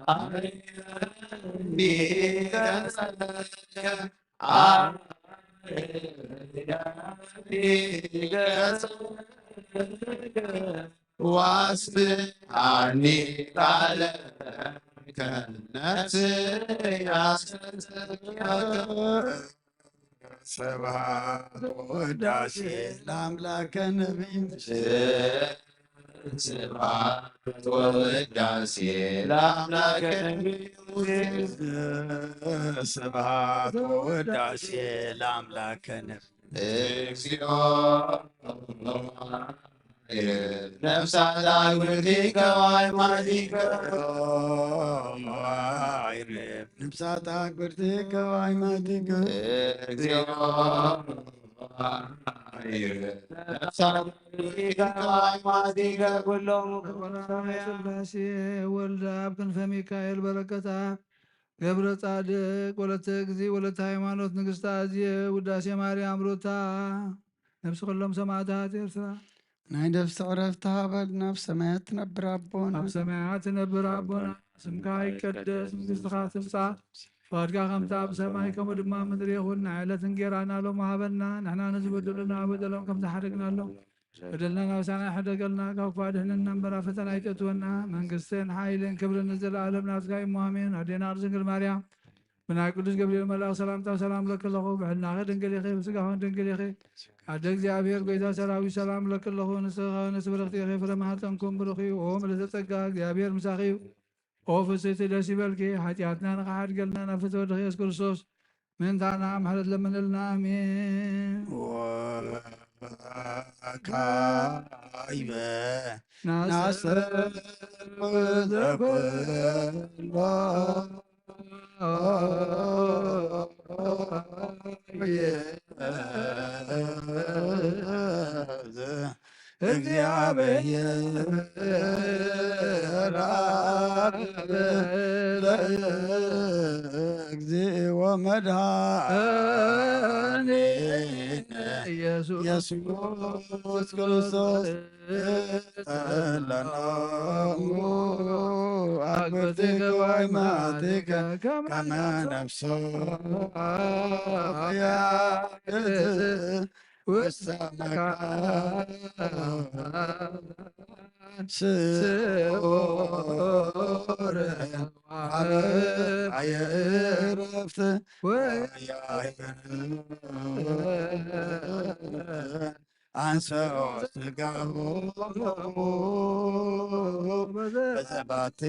ሃሌሉያ፣ እንዲህ ተሰብከ፣ ሃሌሉያ፣ እንዲህ ተሰብከ። ዋስብሐኒ ቃለ ከነፍስያ ሰብሐ። ስብሐት ወውዳሴ ለአምላከ ነቢይ። ስብሐት ወውዳሴ ለአምላከ ነቢይ ሙሴ። ስብሐት ወውዳሴ ለአምላከ ነቢይ። እግዚኦ ነፍሳት አግብርቲከ ወአይማቲከ። ነፍሳት አግብርቲከ ወአይማቲከ። እግዚኦ ነፍሳት አግብርቲከ ወአይማቲከ ኩሎሙ ክቡራን ሥላሴ ወልድ አብ ክንፈ ሚካኤል በረከታ ገብረ ጻድቅ ወለተ እግዚእ ወለተ ሃይማኖት ንግስተ አዝየ ውዳሴ ማርያም ሩታ ነፍሲ ኩሎም ሰማዕታት ኤርትራ ናይ ነፍሲ ዕረፍቲ ሃበልና። ኣብ ሰማያት ትነብር ኣቦና። ኣብ ሰማያት ትነብር ኣቦና፣ ስምካ ይቀደስ፣ መንግስትኻ ትምጻእ፣ ፍቓድካ ከምቲ ኣብ ሰማይ ከምኡ ድማ ኣብ ምድሪ ይኹን። ናይ ዕለት እንጌራና ሎሚ ሃበና፣ ንሕና ንዝበደሉና በደሎም ከም ዝሓደግናሎም በደልና ናብ ሳና ሕደገልና፣ ካብ ክፉእ ኣድሕነና እምበር ኣብ ፈተና ኣይተእትወና። መንግስትን ሓይልን ክብርን ንዘለኣለም ናትካ እዩ እሞ ኣሜን። ኣዴና ቅድስት ድንግል ማርያም ብናይ ቅዱስ ገብርኤል መልኣኽ ሰላምታ ሰላም እብለኪ ኣለኹ። ብሕልናኺ ድንግል ኢኺ፣ ብስጋኺ ድንግል ኢኺ። ኣደ እግዚኣብሔር ጎይታ ሰራዊት ሰላም እብለኪ ኣለኹ። ንስኺ ከወንስ ብርኽቲ ኢኺ፣ ፍረ ማህፀንኩም ብሩኽ እዩ። ኦ ምልዕተ ጸጋ እግዚኣብሔር ምሳኺ እዩ። ኦ ፍስሕቲ ደስ ይበልኪ፣ ሓጢኣትና ንኽሓድገልና ናብ ፍትወ ወድኺ የሱስ ክርስቶስ ምእንታና ምሕረት ለምንልና። ኣሜን። ወካይበ ናሰብ ናሰብ ኩሎ እግዚአብሔር አብ ለእግዚኦ መድኃኒነ ኢየሱስ ኢየሱስ ክርስቶስ ለነሙ አግብርቲከ ወአይማቲከ ከመ ነፍሶ ያግት ውስተ መካን ስዑር አየ ዕረፍት ወያይን አንሰኦ ስጋሁ በዘባቲ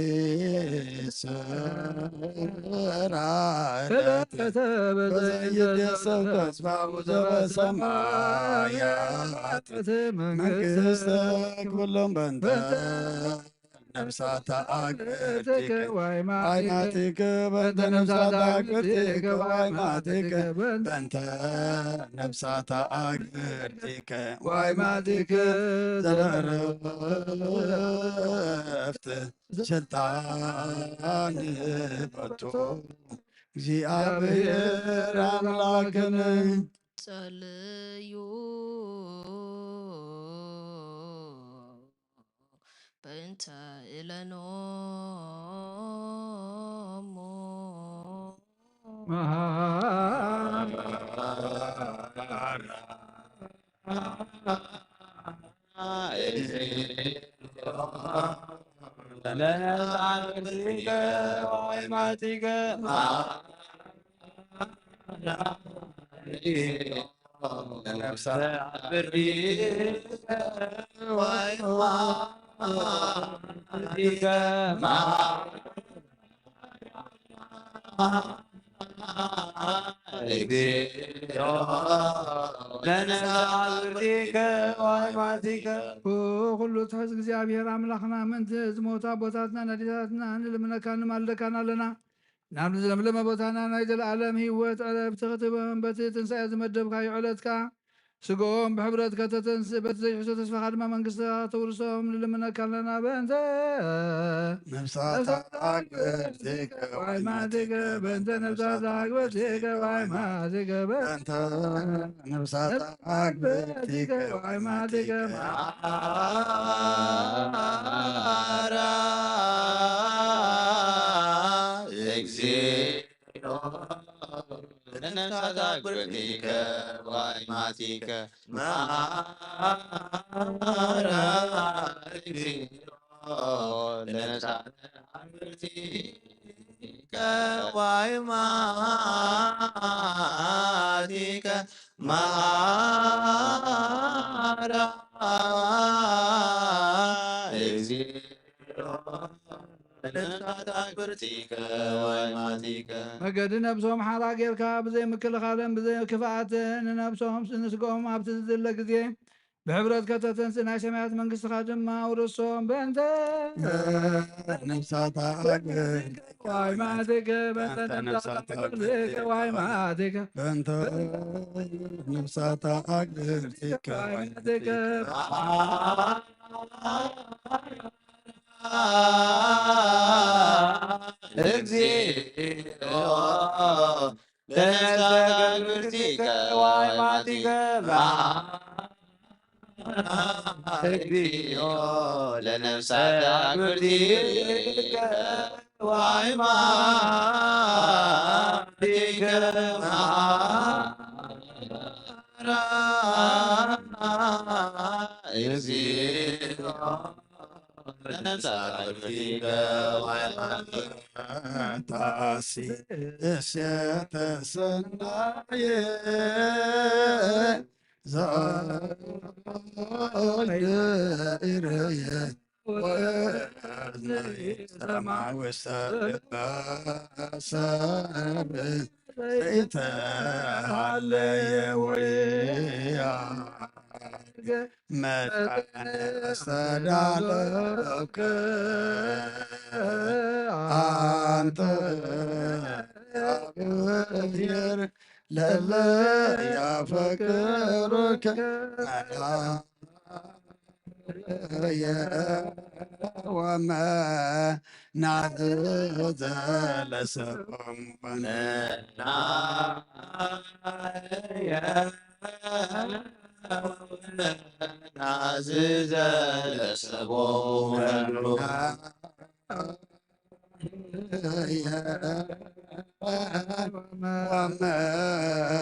ስራ ዕለት በዘይደሰት ተስፋሁ ዘበሰማያት መንግስተ ኩሎም በንተ ነፍሳተ አግብርቲከ ወአይማቲከ በንተ ነፍሳተ አግብርቲከ ወአይማቲከ በንተ ነፍሳተ አግብርቲከ ወአይማቲከ ዘለረፍት ስልጣን በቱ እግዚአብሔር አምላክነ። ጸልዩ በእንተ እለኖሙ መሃራ ለነጻርትከ ወይማቲከ ኩሉ ትሕዝ እግዚኣብሔር ኣምላኽና ምእንቲ ዝሞቱ ኣቦታትና ኣዴታትና ንልምነካ ንማልደካን ኣለና። ናብ ዝለምለመ ቦታና ናይ ዘለኣለም ህይወት ዕረፍቲ ክትህበም በቲ ትንሳኤ ዝመደብካዮ ዕለት ከኣ ስግኦም ብሕብረት ከተተንስእ፣ በቲ ዘይሕሰብ ተስፋኻ ድማ መንግስትኻ ከተውርሶም ንልምነካ ኣለና። በእንተ ነፍሳታ ኣግብርቲከ ዋይማቲከ፣ በእንተ ነፍሳታ ኣግብርቲከ ዋይማቲከ፣ በእንተ ነፍሳታ ኣግብርቲከ ዋይማቲከ፣ መሓራ እግዚኦ። ነፍሳታ ኣግብርቲከ ዋይማቲከ፣ መሓራ እግዚኦ። ነፍሳታ ኣግብርቲከ ዋይማቲከ፣ መሓራ እግዚኦ። ነፍሳታ ኣግብርቲከ ዋይማቲከ። መገዲ ነብሶም ሓራ ጌርካ፣ ብዘይ ምክልኻልን ብዘይ ክፍኣትን ንነብሶም ንስግኦም ኣብቲ ዝድለ ግዜ ብሕብረት ከተተንስእ፣ ናይ ሰማያት መንግስትኻ ድማ ኣውርሶም። በእንተ ነፍሳታ ኣግብርቲከ ዋይማቲከ፣ በእንተ ነፍሳታ ኣግብርቲከ ዋይማቲከ፣ በእንተ ነፍሳታ ኣግብርቲከ ዋይማቲከ፣ እግዚኦ። ነፍሳታ ኣግብርቲከ ዋይማቲከ፣ መሓራ እግዚኦ። ለነፍሳታ ኣግብርቲከ ዋይማቲከ፣ መሓራ እግዚኦ። ነፍሳታ ኣግብርቲከ ዋይማቲከ። ታሲስ የተሰናየ ዛይደ ኢረየ ወእዝነይ ሰማዕ ውስተ ልበ ሰብ ዘይተሃለየ ወያ መጠን ዝተዳለውከ ኣንተ እግዚአብሔር ለለ ያፈቅሩከ መላእየ ወመናዝዘ ለሰቦሙ መናየ ናዝዘ ለሰቦሙ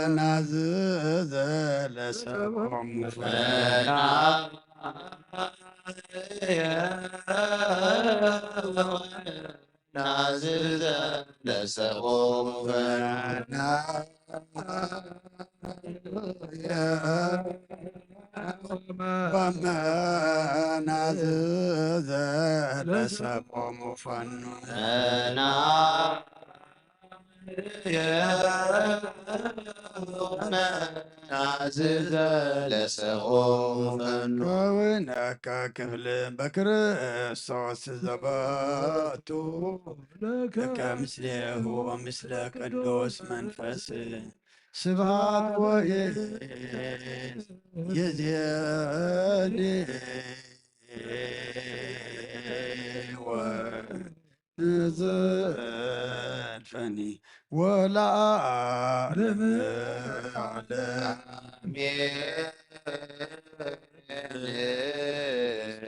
ወመናዝዘ ለሰቦሙ ናዝዘ ለሰቦሙ ወመናዝዘ ለሰቦሙ ፈኑ ናዝዘ ለሰቦሙ ፈኑ ከውነከ ክፍል በክርስቶስ ዘበቱ ለከ ምስሌሁ ወምስለ ቅዱስ መንፈስ ስብሐት ወይእዜኒ ወዘልፈኒ ወለዓለመ ዓለም።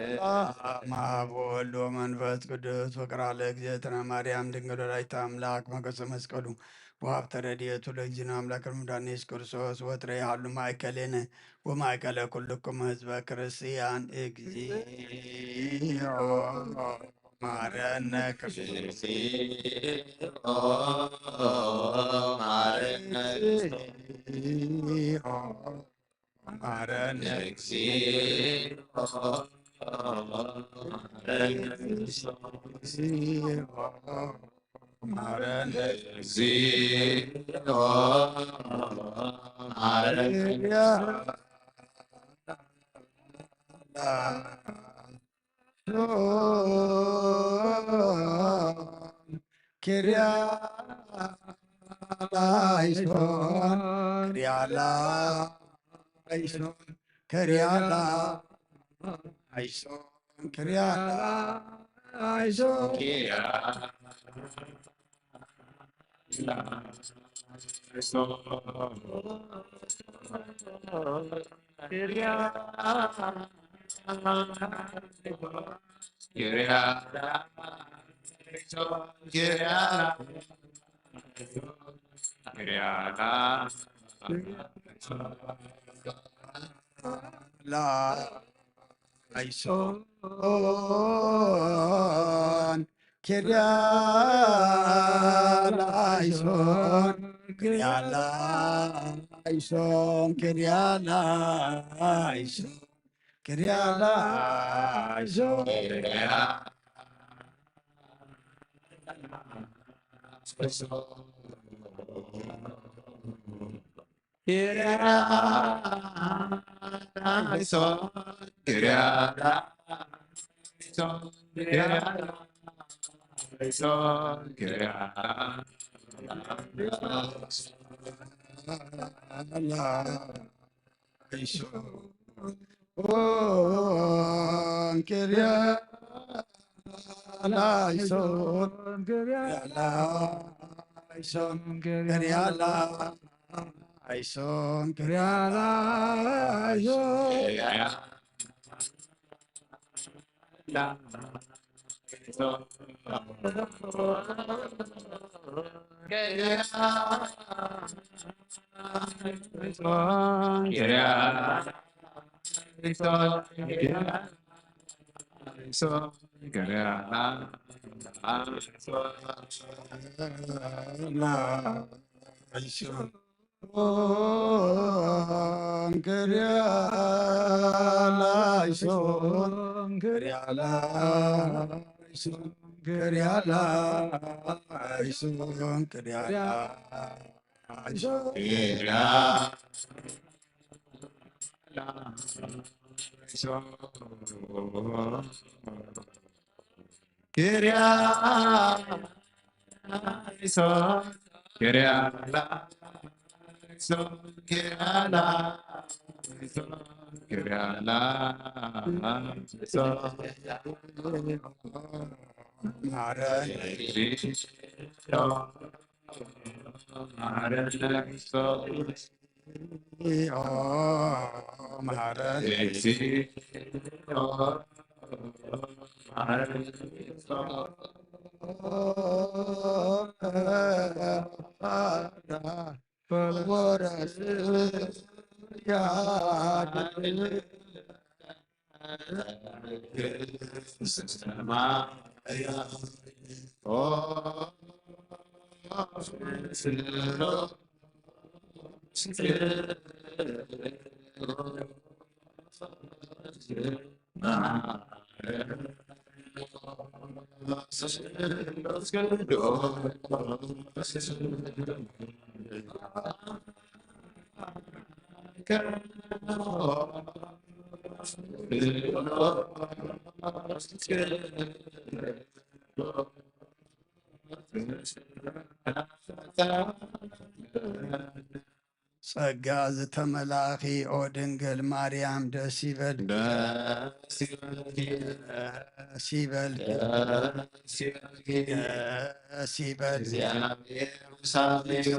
ሰላም አብ ወወልድ ወመንፈስ ቅዱስ። ፍቅር አለ እግዝእትነ ማርያም ድንግል ወላዲተ አምላክ ሞገሰ መስቀሉ ወሀብተ ረድኤቱ ለእግዚእነ አምላክ ወመድኃኒነ ኢየሱስ ክርስቶስ ወትረ ይሃሉ ማእከሌነ ወማእከለ ኩልክሙ ህዝበ ክርስቲያን። እግዚኦ ማረነ ክርስቶስ። እግዚኦ ማረነ ክርስቶስ። እግዚኦ ማረነ። እግዚኦ ማረነ። እግዚኦ ማረነ። እግዚኦ ማረነ። ኪርያ ላይሶን ኪርያ ላ ኣይሶን ክርያላ ኣይሶን ክርያላ ኣይሶን ላይሶን ክርያ ላይሶን ክርያ ላይሶን ክርያ ላይሶን ክርያ ላይሶን ጸጋ ዝተመላእኺ ኦ ድንግል ማርያም ደስ ይበል፣ ደስ ይበልኪ፣ ደስ ይበልኪ፣ ደስ ይበልኪ። ደስ ይበል። እግዚኣብሔር ምሳኺ እዩ።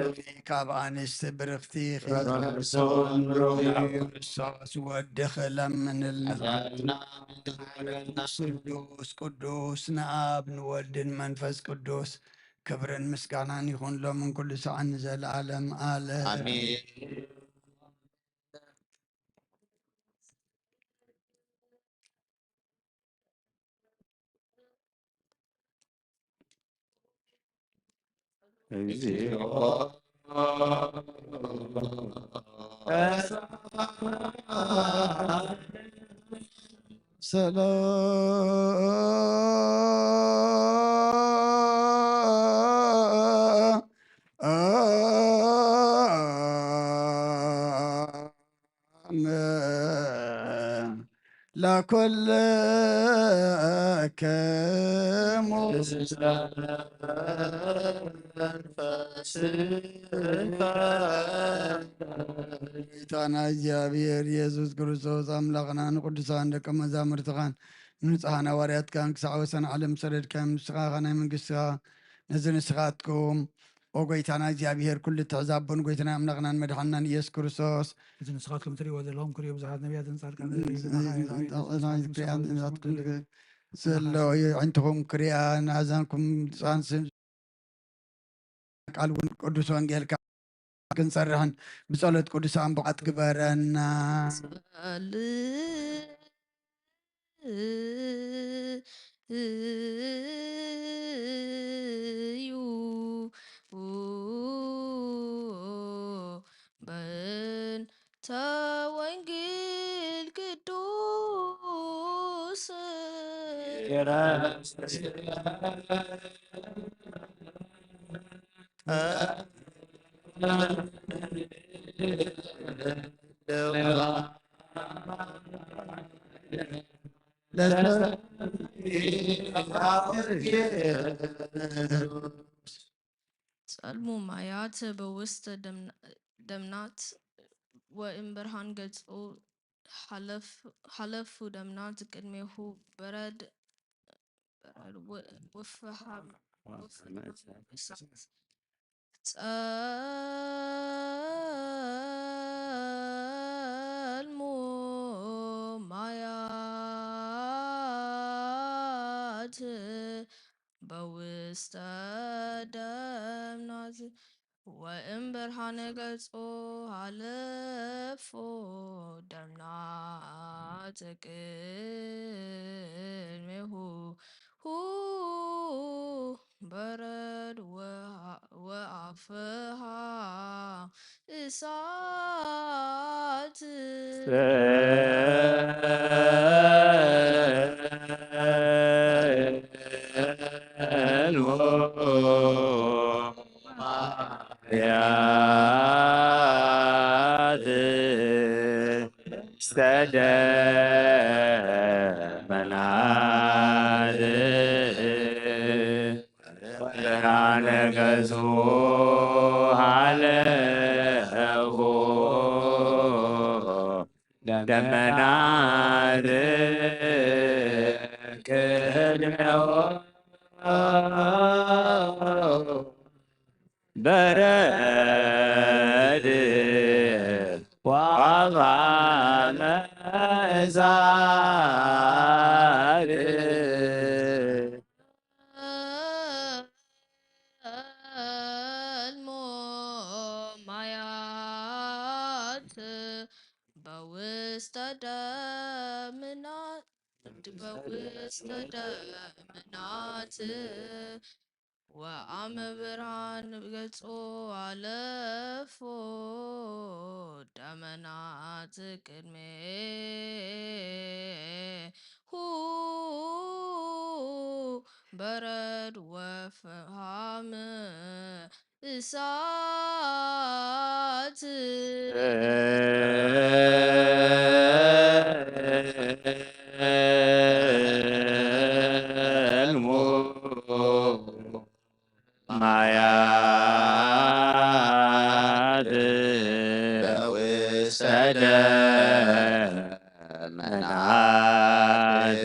ካብ ኣንስቲ ብርኽቲ ኢኺ። ርእሶን ብሩኽ እዩ። ክርስቶስ ወድኺ ለምንልና። ሓጢኣትና ምሕረት ሓበልና። ቅዱስ ቅዱስ ንኣብ ንወልድን መንፈስ ቅዱስ ክብርን ምስጋናን ይኹን ሎምን ኩሉ ሰዓን ንዘለዓለም ዓለም። ኣሜን። እግዚኦ። ሰላም ለኩልክሙ። መንፈስ ጎይታና እግዚኣብሔር የሱስ ክርስቶስ ኣምላኽና ንቅዱሳን ደቀ መዛሙርትኻን ንንጹሓን ሃዋርያትካን ክሳዕ ወሰን ዓለም ሰደድካዮም ንስኻ ናይ መንግስትኻ ነዚ ንስኻትኩም ኦ ጎይታና እግዚኣብሔር ኩሉ ትሕዛቦን ጎይታና ኣምላኽናን መድሓንናን ኢየሱስ ክርስቶስ እቲ ንስኻትኩም ትርእይዎ ዘለኹም ክርእዩ ብዙሓት ነቢያትን ጻድቃንን ክርእዩ ዘለዉ ኣዒንትኹም ክርእያ ንኣዛንኩም ጻንስም ቃል እውን ቅዱስ ወንጌልካ ክንሰርሕን ብጸሎት ቅዱሳን ብዓት ግበረና። ጸልዩ በእንተ ወንጌል ቅዱስ ጸልሙ ማያት በውስተ ደምና-፣ ደምናት ወእም ብርሃን ገጹ ሓለፍ-፣ ሓለፉ ደምናት ቅድሜሁ በረድ፣ በረድ ወ-፣ ወፍሃም፣ ወፍሃም እሳት። ጸልሙ ማያት በውስተ ደምናት ወእም ብርሃነ ገጾ ሃለፎ ደምናት ቅድሜሁ ሁ በረድ ወ-፣ ወአፍሃ እሳት። ጸልሞ ማያት ውስተ ደመናት ብርሃነ ገጹ ሃለፎ ደመናት ቅድሜሁ በረድ ወአፍሃመ እሳት። ጸልሞ ማያት በውስተ ደምናት፣ በውስተ ደምናት ወአመ ብርሃን ገጾ አለፎ ደመናት ቅድሜሁ በረድ ወፍሃም እሳት። ጸልሞ ማያት በውስተ ደመናት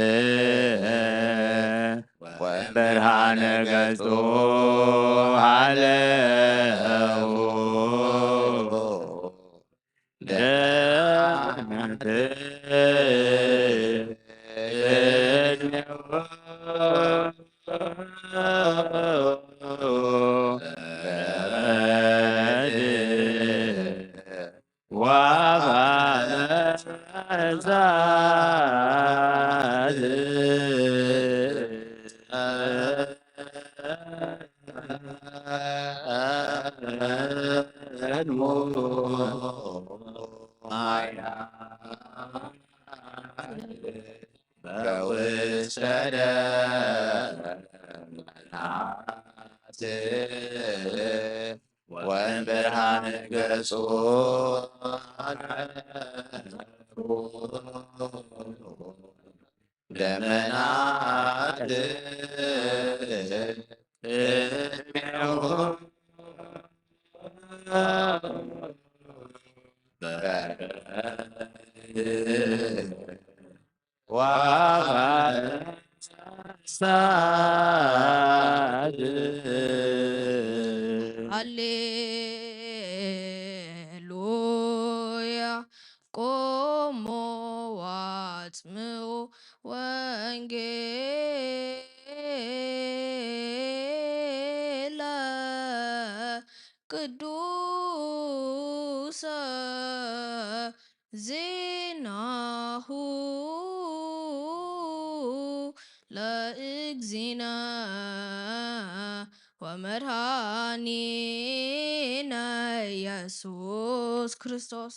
ወብርሃነ ገጹ ሃለዉ ደመናት ቅድሜሁ በረድ ወአፍሃመ እሳት። ጸልሞ ማያት በውስተ ደመናት ወብርሃን ገጹ ደመናት ቅድሜሁ ሃሌሉያ። ቆሞ ዋጽምኡ ወንጌለ ቅዱሰ ዜናሁ ለእግዚእነ ወመድኃኒነ ኢየሱስ ክርስቶስ።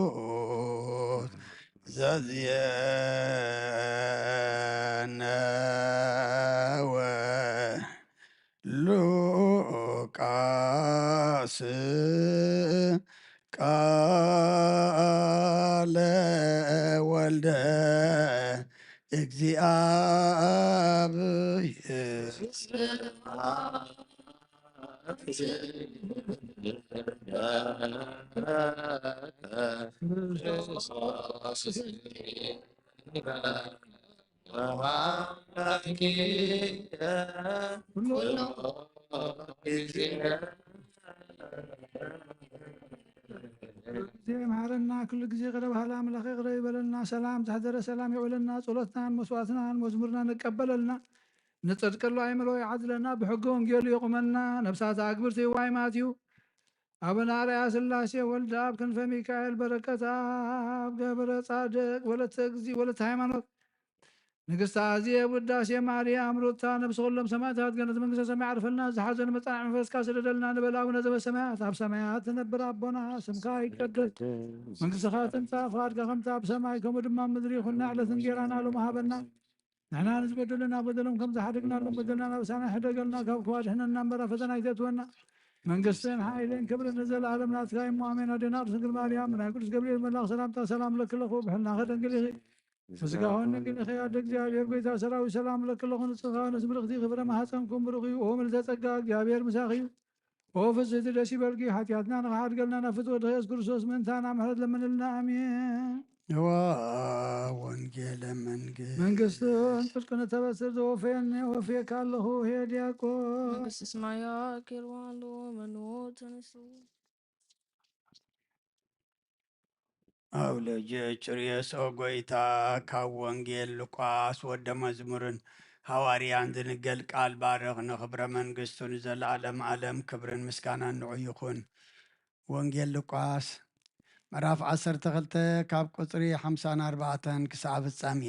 ቅዱስ ዘዜነወ ሉቃስ ቃለ ወልደ እግዚኣብሔር። ኩሉ ግዜ መሓረና፣ ኩሉ ግዜ ቅረ ባህላ ኣምላኽ ይቕረ ይበለልና። ሰላም ዘሕደረ ሰላም ይውዕለና። ጸሎትናን መስዋዕትናን መዝሙርና ንቀበለልና። ንጽድቀሉ ኣይምሎ ይዓድለና። ብሕገ ወንጌሉ ይቑመና። ነብሳት ኣግብርቲ ይዋይ ማትዩ ኣቡነ ኣርኣያ ስላሴ ወልደ ኣብ ክንፈ ሚካኤል በረከት ኣብ ገብረ ጻድቅ ወለተ እግዚ ወለተ ሃይማኖት ንግስተ ኣዜብ ውዳሴ ማርያም ሩታ ነብሲ ኩሎም ሰማዕታት ገነት መንግስተ ሰማይ ዓርፈልና። ዝሓዘን መጻንዕ መንፈስካ ስደደልና ንበል። ኣቡነ ዘበሰማያት ኣብ ሰማያት ትነብር ኣቦና ስምካ ይቀደስ መንግስትኻ ትምጻእ ፍቓድካ ከምቲ ኣብ ሰማይ ከምኡ ድማ ኣብ ምድሪ ይኹን። ንዕለት እንጌራና ሎም ሃበና ንሕና ንዝበደሉና በደሎም ከም ዝሓደግናሎም በደልና ናብሳና ሕደገልና ካብ ክፉእ ኣድሕነና እምበር ኣብ ፈተና ኣይተእትወና። መንግስትን ሓይልን ክብርን ንዘለኣለም ናትካ እሞ ኣሜን። ኣዴና ቅድስት ድንግል ማርያም ብናይ ቅዱስ ገብርኤል መልኣኽ ሰላምታ ሰላም ለኪ ኣለኹ ብሕልናኺ ድንግል ኢኺ ብስጋኺ እውን ድንግል ኢኺ። ኣደ እግዚኣብሔር ጎይታ ሰራዊት ሰላም ለኪ ኣለኹ ንጽህኻ ንስ ብርኽቲ ክፍረ ማሕፀንኩም ብሩኽ እዩ። ኦ ምልዕተ ጸጋ እግዚኣብሔር ምሳኺ እዩ። ኦ ፍስህቲ ደስ ይበልኪ ሓጢኣትና ንኽሓድገልና ናብ ፍትወ ድኸ የሱስ ክርስቶስ ምእንታና ምሕረት ለምንልና ኣሜን። እዋ ወንጌለ መንግስት መንግስትን ጽድቅን እተበስር ዘወፈየኒ ወፍየካ ኣለኹ። ሄ ዲያቆን መንግስት ሰማያ ኬርዋሎ መኖ ተነሱ። ኣውለጀ ጭርየስ ኦ ጎይታ፣ ካብ ወንጌል ሉቃስ ወደ መዝሙርን ሃዋርያን ዝንገል ቃል ባርኽ። ንኽብረ መንግስቱ ንዘለኣለም ኣለም ክብርን ምስጋናን ንዑ ይኹን። ወንጌል ሉቃስ ምዕራፍ ዓሰርተ ክልተ ካብ ቁጽሪ ሓምሳን ኣርባዕተን ክሳዕ ፍጻሜ።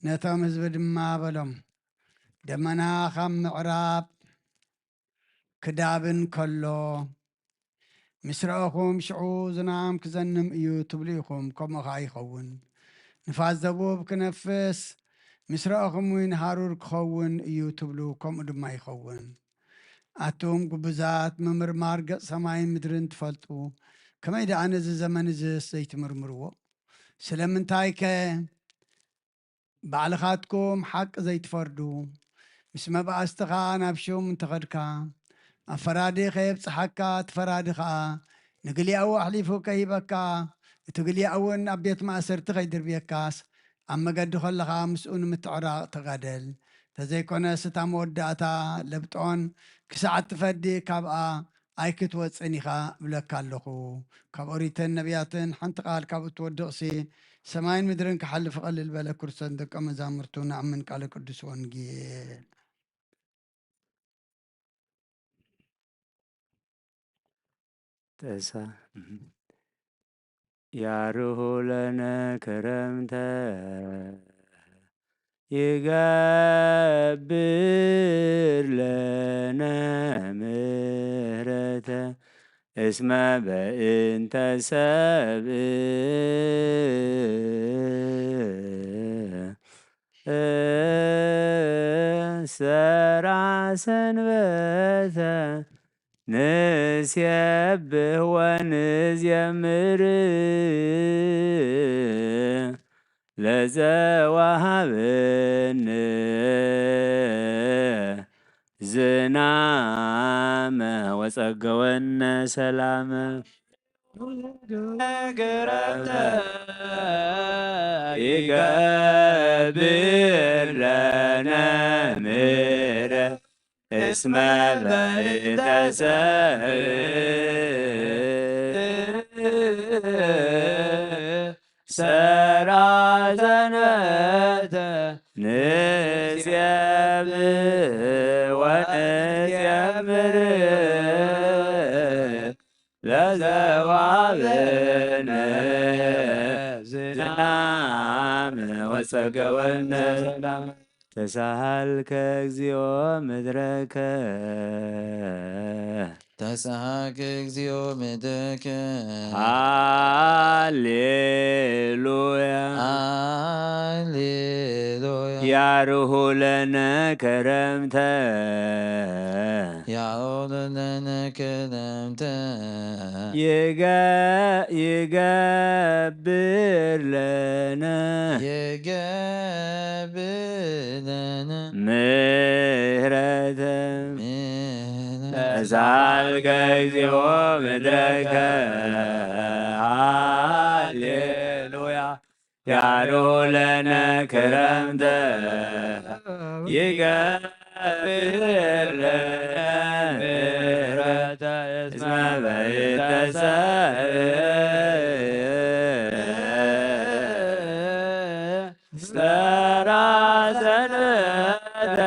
ነቶም ህዝቢ ድማ በሎም፣ ደመና ካብ ምዕራብ ክዳብን ከሎ ምስ ረኣኹም፣ ሽዑ ዝናም ክዘንም እዩ ትብሉ ኢኹም፣ ከምኡ ኸኣ ይኸውን። ንፋስ ደቡብ ክነፍስ ምስ ረኣኹም እውን ሃሩር ክኸውን እዩ ትብሉ፣ ከምኡ ድማ ይኸውን። ኣቱም ግቡዛት፣ ምምርማር ገጽ ሰማይን ምድርን ትፈልጡ፣ ከመይ ደኣ ነዚ ዘመን እዝስ ዘይትምርምርዎ? ስለምንታይከ ባዕልኻትኩም ሓቂ ዘይትፈርዱ? ምስ መባእስቲ ኸኣ ናብ ሹም እንተኸድካ፣ ኣብ ፈራዲ ኸየብጽሓካ፣ እቲ ፈራዲ ኸኣ ንግልያኡ ኣሕሊፉ ከይህበካ፣ እቲ ግልያኡ እውን ኣብ ቤት ማእሰርቲ ኸይድርብየካስ፣ ኣብ መገዲ ኸለኻ ምስኡ ንምትዕራቕ ተጋደል። እንተዘይኮነስ፣ እታ መወዳእታ ለብጦን ክሳዕ እትፈዲ ካብኣ ኣይክትወጽእን ኢኻ እብለካ ኣለኹ። ካብ ኦሪትን ነቢያትን ሓንቲ ቃል ካብ እትወድቕሲ፣ ሰማይን ምድርን ክሓልፍ ቀልል በለ፣ ክርስቶስ ደቀ መዛሙርቱ ንኣምን ቃለ ቅዱስ ወንጌል። ተሳ ያርሁ ለነ ክረምተ ይገብር ለነ ምህረተ እስመ በእንተ ሰብእ ሰራ ሰንበተ ንሴብህ ወንዜምር ለዘወሃበነ ዝናመ ወጸገወነ ሰላመ። ነገራተ ይገብር ለነ ምሕረት እስመ በእንተ ሰብእ ሰራ ሰንበተ ንሴብህ ወንዜምር ለዘወሃበነ ዝናመ ወጸገወነ ሰላም። ተሳሃልከ እግዚኦ ምድረከ። ተሳሃልከ እግዚኦ ምድረከ። ሃሌሉያ። ሃሌሉያ። ያርሁ ለነ ከረምተ። ያርሁ ለነ ከረምተ። ይገ-፣ ይገብር ለነ። ይገብር ለነ። ምህረተ። ምህረተ። ተሳልከ እግዚኦ ምድረከ። ሃሌሉያ። ያርሁ ለነ ክረምተ ይገብር ለነ ምሕረተ እስመ በእንተ ሰብእ ሰራ ሰንበተ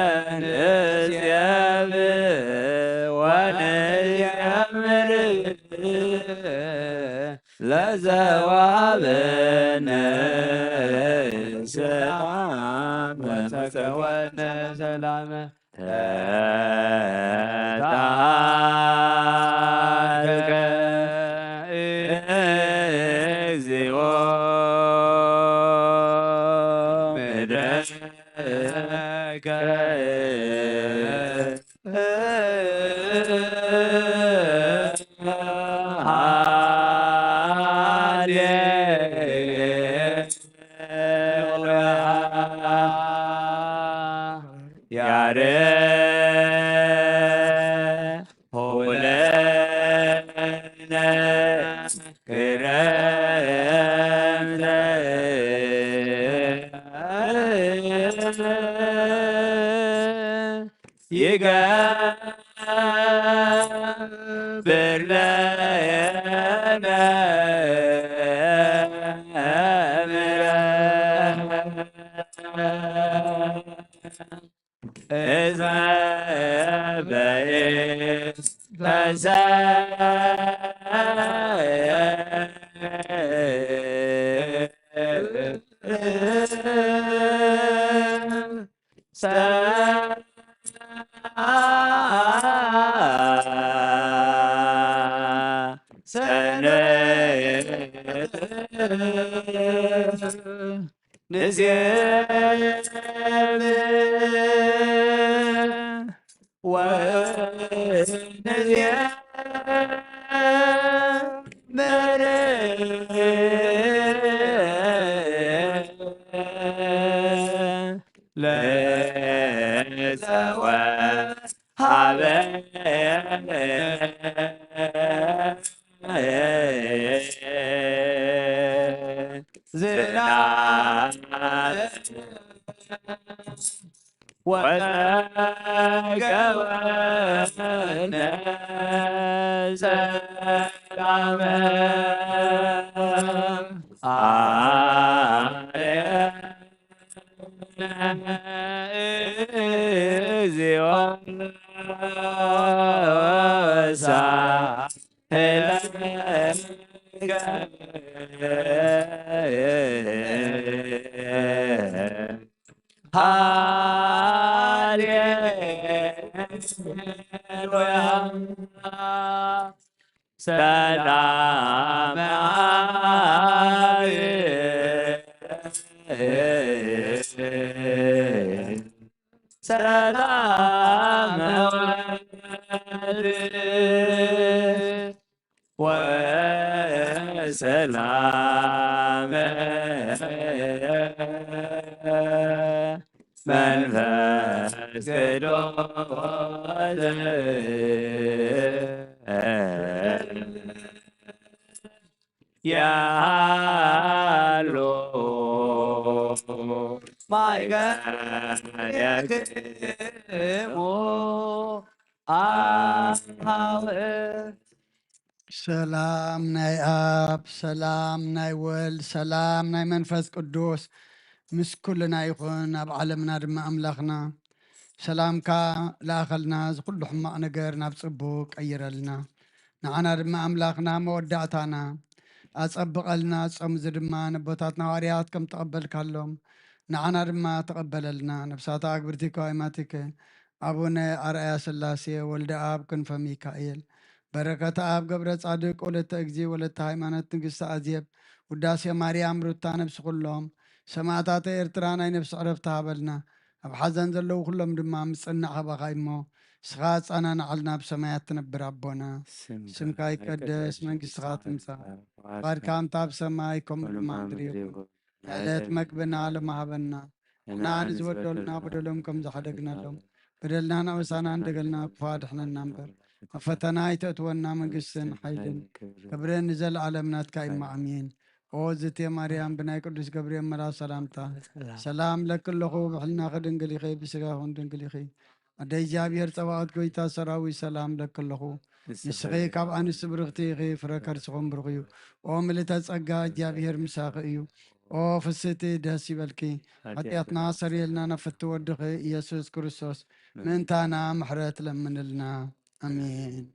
ንሴብህ ወንዜምር ለዘወሃበነ ሰላም ወጸገወነ ሰላም። ተሳሃልከ እግዚኦ ምድረከ። ያርሁ ለነ ክረምተ ይገብር ለነ ምሕረተ እስመ በእንተ ሰብእ ሰንበተ ንዜብእ ወንዜምር ለዘወሃበነ ዝናመ ወጸገወነ ሰላመ። እግዚኦ ሳህለከ ሃሌሉያ። ሰላም አብ ሰላም ወልድ ወሰላም መንፈስ ቅዱስ ያሉ ማይገርየክሙ አሃው ሰላም ናይ ኣብ፣ ሰላም ናይ ወልድ፣ ሰላም ናይ መንፈስ ቅዱስ ምስ ኩልና ይኹን። ኣብ ዓለምና ድማ ኣምላኽና ሰላምካ ለኣኸልና፣ እዚ ኩሉ ሕማቕ ነገር ናብ ጽቡቕ ቀይረልና። ንዓና ድማ ኣምላኽና መወዳእታና ኣጸብቐልና። ጾም እዚ ድማ ነቦታትና ሃዋርያት ከም ተቐበልካሎም ንዓና ድማ ተቐበለልና። ነፍሳት ኣግብርቲ ከዋይማቲከ ኣቡነ ኣርኣያ ስላሴ ወልደ ኣብ ክንፈ ሚካኤል በረከተ ኣብ ገብረ ጻድቅ ወለተ እግዚ ወለተ ሃይማኖት ንግስቲ ኣዜብ ውዳሴ ማርያም ሩታ ነብሲ ኩሎም ሰማዕታተ ኤርትራ ናይ ነብሲ ዕረፍቲ ሃበልና። ኣብ ሓዘን ዘለዉ ኩሎም ድማ ምጽናዕ ሃባኻ እሞ ንስኻ ኣጻናንዓልና። ኣብ ሰማያት ትነብር ኣቦና ስምካ ይቀደስ፣ መንግስትኻ ትምጻእ፣ ፍቓድካ እንተ ኣብ ሰማይ ከምኡ ድማ ምድሪ ይኹን። ዕለት መግብና ለማህበና ንዓን ዝበደሉና በደሎም ከም ዝሓደግናሎም በደልና ናወሳና እንደገልና ክፉ ኣድሕነና እምበር ኣብ ፈተና ኣይተእትወና። መንግስትን ሓይልን ክብርን ንዘለኣለም ናትካ እማ ኣሜን። ኦ ዝቴ ማርያም ብናይ ቅዱስ ገብርኤል መልኣክ ሰላምታ ሰላም ለኪ ኣለኹ፣ ብሕልናኺ ድንግል ኢኺ፣ ብስጋኹን ድንግል ኢኺ። ኣደ እግዚኣብሔር ጸባኦት ጎይታ ሰራዊት ሰላም ለኪ ኣለኹ። ንስኺ ካብ ኣንስቲ ብርኽቲ ኢኺ፣ ፍረ ከርስኹም ብሩኽ እዩ። ኦ ምልእተ ጸጋ እግዚኣብሔር ምሳኺ እዩ። ኦ ፍስህቲ ደስ ይበልኪ፣ ሓጢኣትና ሰሪየልና ናብ ፍቲ ወድኺ ኢየሱስ ክርስቶስ ምእንታና ምሕረት ለምንልና። ኣሜን።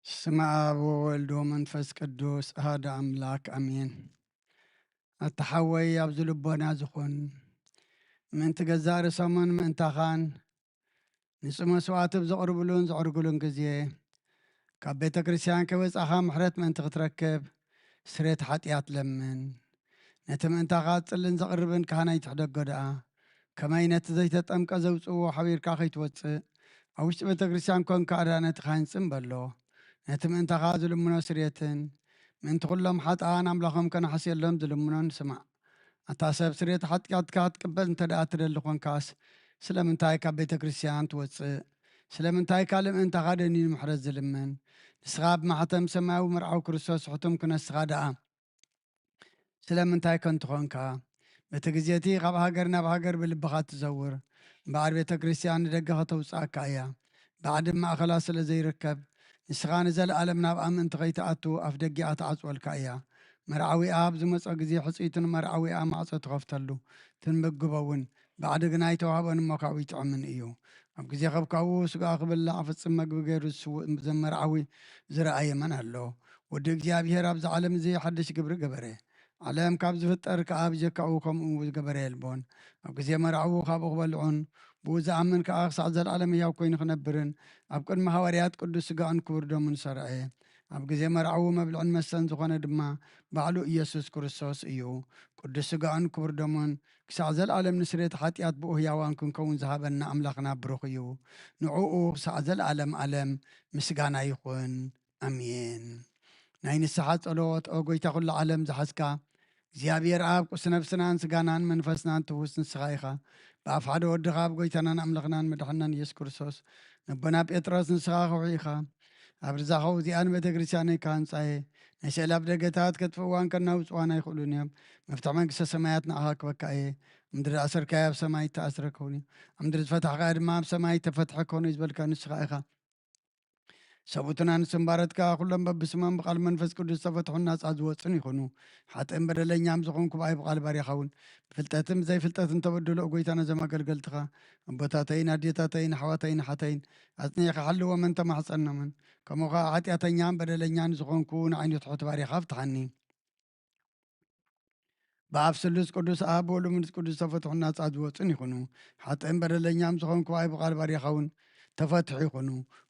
ስመ ኣብ ወወልድ ወመንፈስ ቅዱስ ኣሃደ ኣምላክ ኣሜን። ኣታ ሓወይ ኣብዚ ልቦና ዝኹን ምእንቲ ገዛእ ርእሶምን ምእንታኻን ንጽ መስዋዕቲ ብዘቕርብሉን ዘዕርግሉን ግዜ ካብ ቤተ ክርስቲያን ከይወጻኻ ምሕረት ምእንቲ ክትረክብ ስሬት ሓጢኣት ለምን። ነቲ ምእንታኻ ዝጽልን ዘቕርብን ካህናይ ትሕደጎ ደኣ፣ ከመይ ነቲ ዘይተጠምቀ ዘውጽእዎ ሓቢርካ ከይትወጽእ፣ ኣብ ውሽጢ ቤተ ክርስቲያን ኮንካ ኣዳ ነቲ ካህን ጽም በሎ። ነቲ ምእንታኻ ዝልምኖ ስሬትን፣ ምእንቲ ኩሎም ሓጥኣን ኣምላኾም ከነሓስየሎም ዝልምኖን ስማዕ። ኣታ ሰብ ስሬት ሓጢኣትካ ክትቅበል እንተ ደኣ ትደሊ ኮንካስ፣ ስለምንታይ ካብ ቤተ ክርስቲያን ትወጽእ? ስለምንታይ ካልእ ምእንታኻ ደኒኑ ምሕረት ዝልምን? ንስኻ ብማሕተም ሰማያዊ መርዓዊ ክርስቶስ ሕቱም ክነስኻ ደኣ፣ ስለምንታይ ከንቱ ኾንካ? በቲ ግዜ እቲ ካብ ሃገር ናብ ሃገር ብልብኻ ትዘውር፣ እምበኣር ቤተ ክርስቲያን ንደገ ከተውጽኣካ እያ። ባዕዲ ማእኸላ ስለ ዘይርከብ፣ ንስኻ ንዘለኣለም ናብኣ ምእንቲ ከይትኣቱ ኣፍ ደጊኣ ትዓጽወልካ እያ። መርዓዊኣ ኣብ ዝመጾ ግዜ ሕጽይቱ ንመርዓዊኣ ማዕጾ ትኸፍተሉ፣ ትምግቦ እውን። ባዕዲ ግና ኣይተዋህቦን እሞ ካብኡ ይጥዕምን እዩ። ኣብ ግዜ ከብካቡ ስጋ ክብላዕ ፍጽም መግቢ ገይሩ ዝስውእ ዘመርዓዊ ዝረኣየ መን ኣሎ? ወዲ እግዚኣብሔር ኣብዚ ዓለም እዚ ሓድሽ ግብሪ ገበረ። ዓለም ካብ ዝፍጠር ከኣ ብጀካኡ ከምኡ ዝገበረ የልቦን። ኣብ ግዜ መርዓዊ ካብኡ ክበልዑን ብኡ ዝኣምን ከኣ ክሳዕ ዘለኣለም ህያው ኮይኑ ክነብርን ኣብ ቅድሚ ሃዋርያት ቅዱስ ስጋኡን ክቡር ደሙን ሰርዐ። ኣብ ግዜ መርዓዊ መብልዕን መስተን ዝኾነ ድማ ባዕሉ ኢየሱስ ክርስቶስ እዩ። ቅዱስ ስጋኡን ክቡር ደሙን ክሳዕ ዘለኣለም ንስሬት ሓጢኣት ብኡ ህያዋን ክንከውን ዝሃበና ኣምላኽና ብሩኽ እዩ። ንዕኡ ክሳዕ ዘለኣለም ኣለም ምስጋና ይኹን። ኣሜን። ናይ ንስሓ ጸሎት፣ ኦ ጎይታ ኩሉ ዓለም ዝሓዝካ እግዚኣብሔር ኣብ ቁስ ነብስናን ስጋናን መንፈስናን ትውስ ንስኻ ኢኻ። ብኣፍ ሓደ ወድኻ ኣብ ጎይታናን ኣምላኽናን መድሓናን ኢየሱስ ክርስቶስ ነቦና ጴጥሮስ ንስኻ ከውሒ ኢኻ። ኣብ ርዛኸው እዚኣ ንቤተ ክርስቲያነይ ክሃንጻ እየ። ናይ ስዕል ኣብ ደገታት ከጥፍእዋን ከናውጽዋን ኣይኽእሉን እዮም። መፍትሒ መንግስተ ሰማያት ንኣኻ ክበካ እየ። ምድሪ ኣሰርካዮ ኣብ ሰማይ እተኣስረ ክኸውን እዩ። ኣብ ምድሪ ዝፈታሕካዮ ድማ ኣብ ሰማይ እተፈትሐ ክኸውን እዩ ዝበልካ ንስኻ ኢኻ። ሰብኡትና ንስምባረትካ ኩሎም በብስሞም ብቓል መንፈስ ቅዱስ ዝተፈትሑን ናጻ ዝወጹን ይኹኑ። ሓጥእን በደለኛም ዝኾንኩ ብኣይ ብቓል ባርያኻ እውን ብፍልጠትን ብዘይፍልጠትን ተበድሎ ጎይታ ነዞም ኣገልገልትኻ ኣቦታተይን ኣዴታተይን ኣሕዋተይን ሓተይን ኣጽኒዕካ ሓልዎም እንተማሕጸኖምን ከምኡ ኸዓ ሓጢኣተኛን በደለኛን ዝኾንኩ ንዓይኒ ትሑት ባርያኻ ፍትሓኒ። ብኣብ ስሉስ ቅዱስ ኣብ ወሉ መንፈስ ቅዱስ ተፈትሑ ናጻ ዝወጹን ይኹኑ። ሓጥእን በደለኛም ዝኾንኩ ኣይ ብቓል ባርያኻ እውን ተፈትሑ ይኹኑ።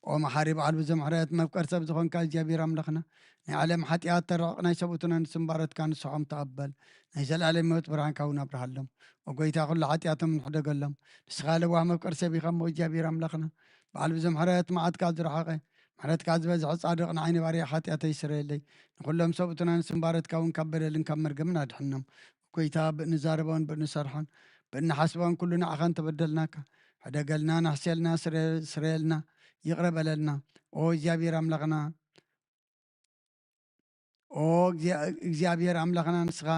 ኦ መሓሪ በዓል ብዙሕ ምሕረት መፍቀር ሰብ ዝኾንካ እግዚኣብሔር ኣምላኽና ናይ ዓለም ሓጢኣት ተርሕቕ ናይ ሰብኡትናን ስምባረትካ ንስሖም ተቐበል። ናይ ዘለኣለም ህይወት ብርሃንካ እውን ኣብርሃሎም። ኦ ጎይታ ኩሉ ሓጢኣቶም ንሕደገሎም። ንስኻ ለዋህ መፍቀር ሰብ ኢኻ እሞ እግዚኣብሔር ኣምላኽና በዓል ብዙሕ ምሕረት መዓትካ ዝረሓቐ ምሕረትካ ዝበዝሐ ጻድቕ ንዓይኒ ባርያ ሓጢኣተይ ስረየለይ። ንኹሎም ሰብኡትናን ስምባረትካ እውን ካብ በደልን ካብ መርገምን ኣድሕኖም። ጎይታ ብእንዛረቦን ብእንሰርሖን ብእንሓስቦን ኩሉ ንዓኻ እንተበደልናካ ሕደገልና፣ ናሕስየልና፣ ስረ- ስረየልና፣ ይቕረ በለልና። ኦ እግዚኣብሔር ኣምላኽና፣ ኦ እግዚኣብ እግዚኣብሔር ኣምላኽና ንስኻ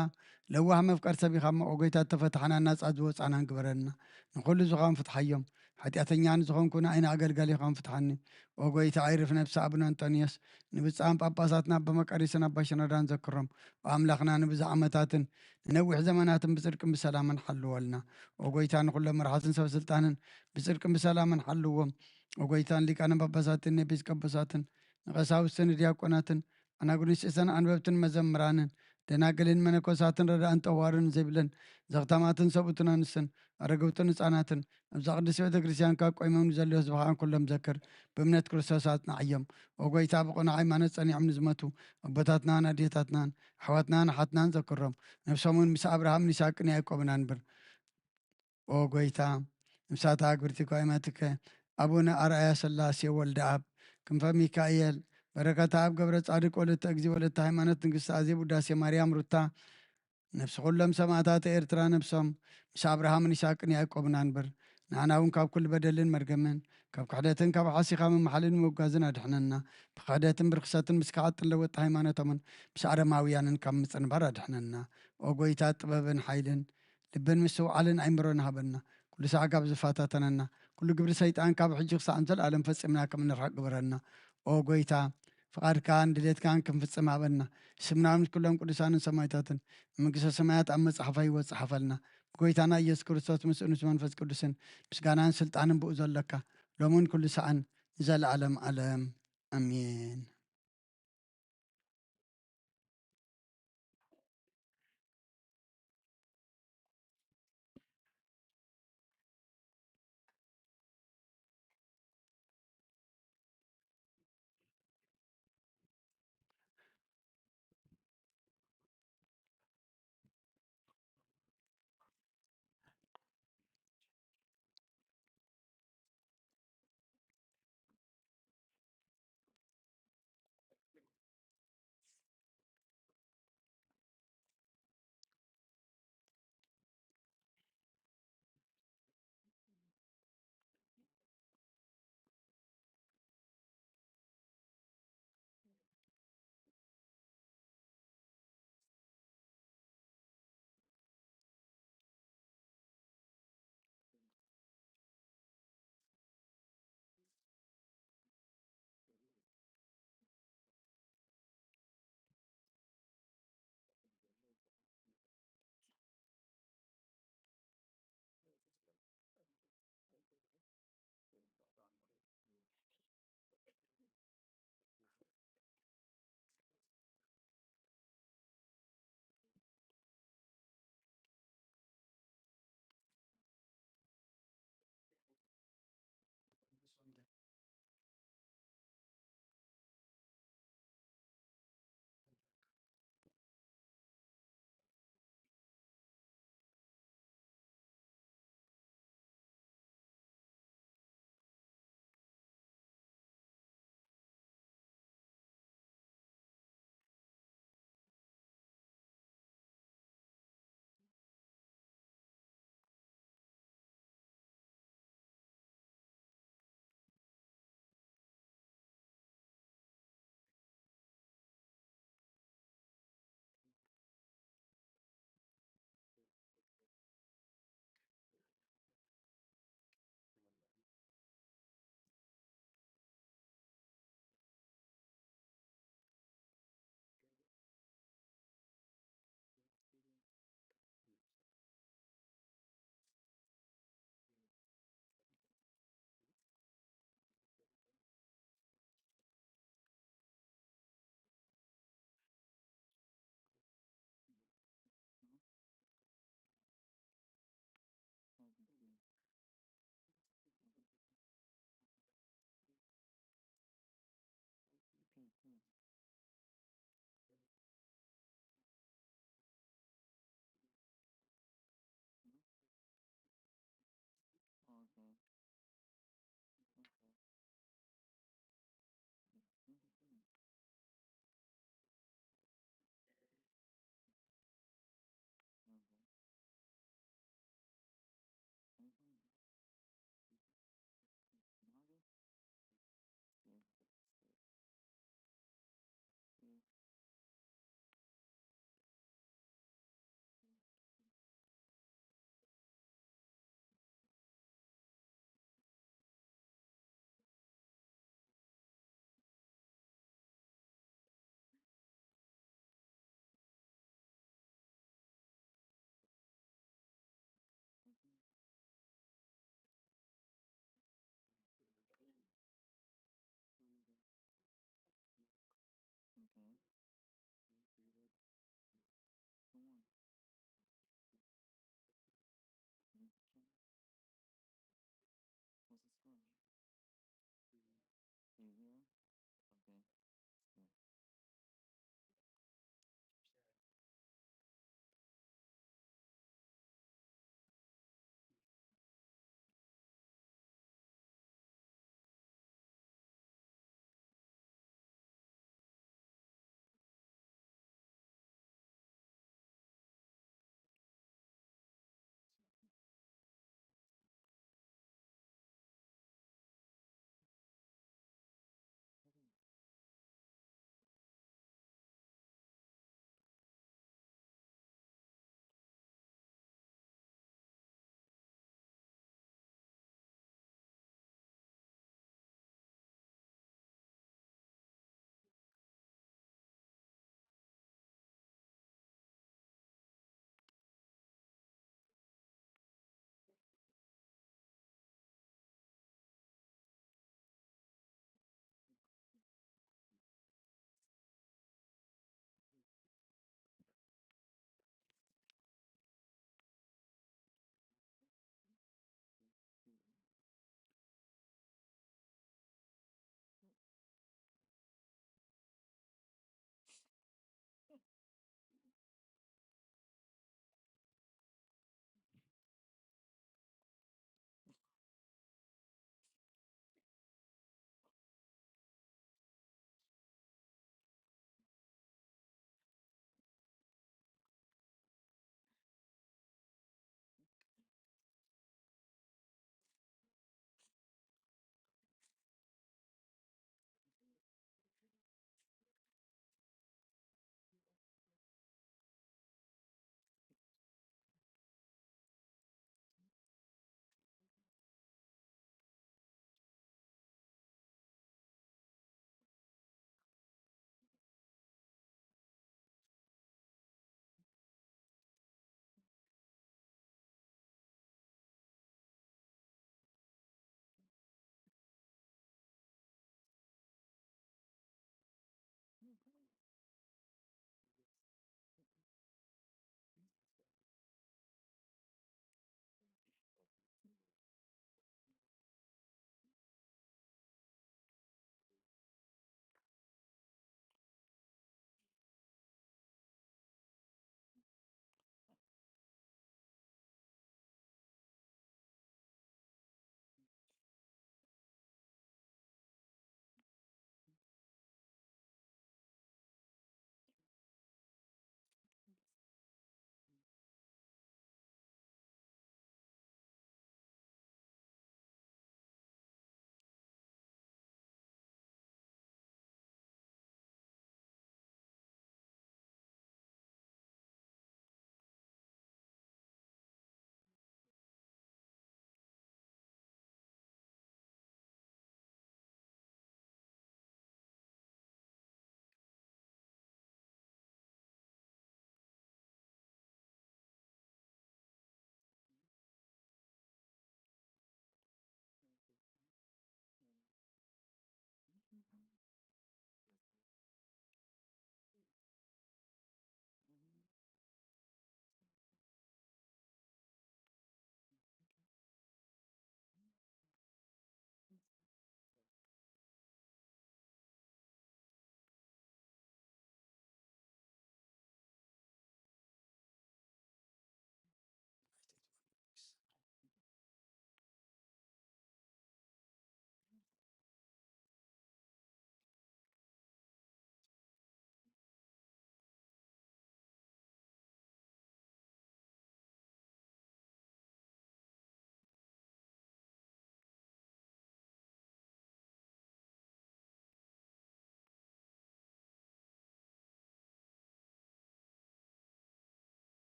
ለዋህ መፍቀር ሰብ ኢኻ እሞ፣ ኦ ጎይታ እተፈታሕናን ናጻ ዝወጻናን ግበረልና። ንኹሉ ዝኾን ፍትሓዮም። ሓጢኣተኛ ንዝኾንኩ ንኣይነ ኣገልጋሊኻን ፍትሓኒ። ኦ ጎይታ ኣይርፍ ነብሲ ኣቡነ ኣንጦንዮስ ንብጻም ጳጳሳትና ኣባ መቃርዮስን ኣባ ሽኖዳን ዘክሮም። ኦ ኣምላኽና ንብዙሕ ዓመታትን ንነዊሕ ዘመናትን ብጽድቅን ብሰላምን ሓልወልና። ኦ ጎይታ ንኹሎም መራሕትን ሰብ ስልጣንን ብጽድቅን ብሰላምን ሓልዎም። ኦ ጎይታ ንሊቃነ ጳጳሳትን ንኤጲስቆጶሳትን ንቐሳውስትን ንዲያቆናትን ኣናጉንስጢስን ኣንበብትን መዘምራንን ደናግልን መነኮሳትን ረዳእን ጠዋርን ዘይብለን ዘኽታማትን ሰብኡትን ኣንስትን ኣረገውትን ህፃናትን ኣብዛ ቅድስት ቤተ ክርስቲያን ካብ ቆይሞም ንዘለዩ ህዝብኻ ኩሎም ዘክር። ብእምነት ክርስቶስ ኣጽናዓዮም። ኦ ጎይታ ብቕኑዕ ሃይማኖት ጸኒዖም ንዝመቱ ኣቦታትናን ኣዴታትናን ኣሕዋትናን ኣሓትናን ዘክሮም። ነብሶምን ምስ ኣብርሃምን ይስሐቅን ያዕቆብን ኣንብር። ኦ ጎይታ፣ ምሳታ ኣግብርቲ ኳይማትከ ኣቡነ ኣርኣያ ስላሴ ወልደ ኣብ ክንፈ ሚካኤል በረከታ ኣብ ገብረ ጻድቅ ወለተ እግዚ ወለተ ሃይማኖት ንግስቲ ኣዜብ ውዳሴ ማርያም ሩታ ነፍሲ ኩሎም ሰማእታት ኤርትራ ነፍሶም ምስ ኣብርሃምን ይስሐቅን ያዕቆብን ኣንብር። ንዓና እውን ካብ ኩሉ በደልን መርገምን ካብ ክሕደትን ካብ ሓሲኻ ምምሓልን ምውጋዝን ኣድሕነና። ብክሕደትን ብርክሰትን ምስ ክሓጥን ለወጥቲ ሃይማኖቶምን ምስ ኣረማውያንን ካብ ምጽንባር ኣድሕነና። ኦ ጎይታ ጥበብን ሓይልን ልብን ምስትውዓልን ኣይምሮን ሃበና። ኩሉ ሳዕ ካብ ዝፈታተነና ኩሉ ግብሪ ሰይጣን ካብ ሕጂ ክሳዕ ንዘለኣለም ፈጺምና ከም እንርሕቅ ግበረና። ኦ ጎይታ ፍቓድካን ድሌትካን ክንፍጽም ሃበና። ስምና ምስ ኩሎም ቅዱሳንን ሰማይታትን ንመንግስተ ሰማያት ኣብ መጽሓፋ ህይወት ጽሓፈልና። ብጎይታና ኢየሱስ ክርስቶስ ምስኡ ምስ መንፈስ ቅዱስን ምስጋናን ስልጣንን ብኡ ዘለካ ሎምን ኩሉ ሳዕን ንዘለኣለም ኣለም ኣሜን።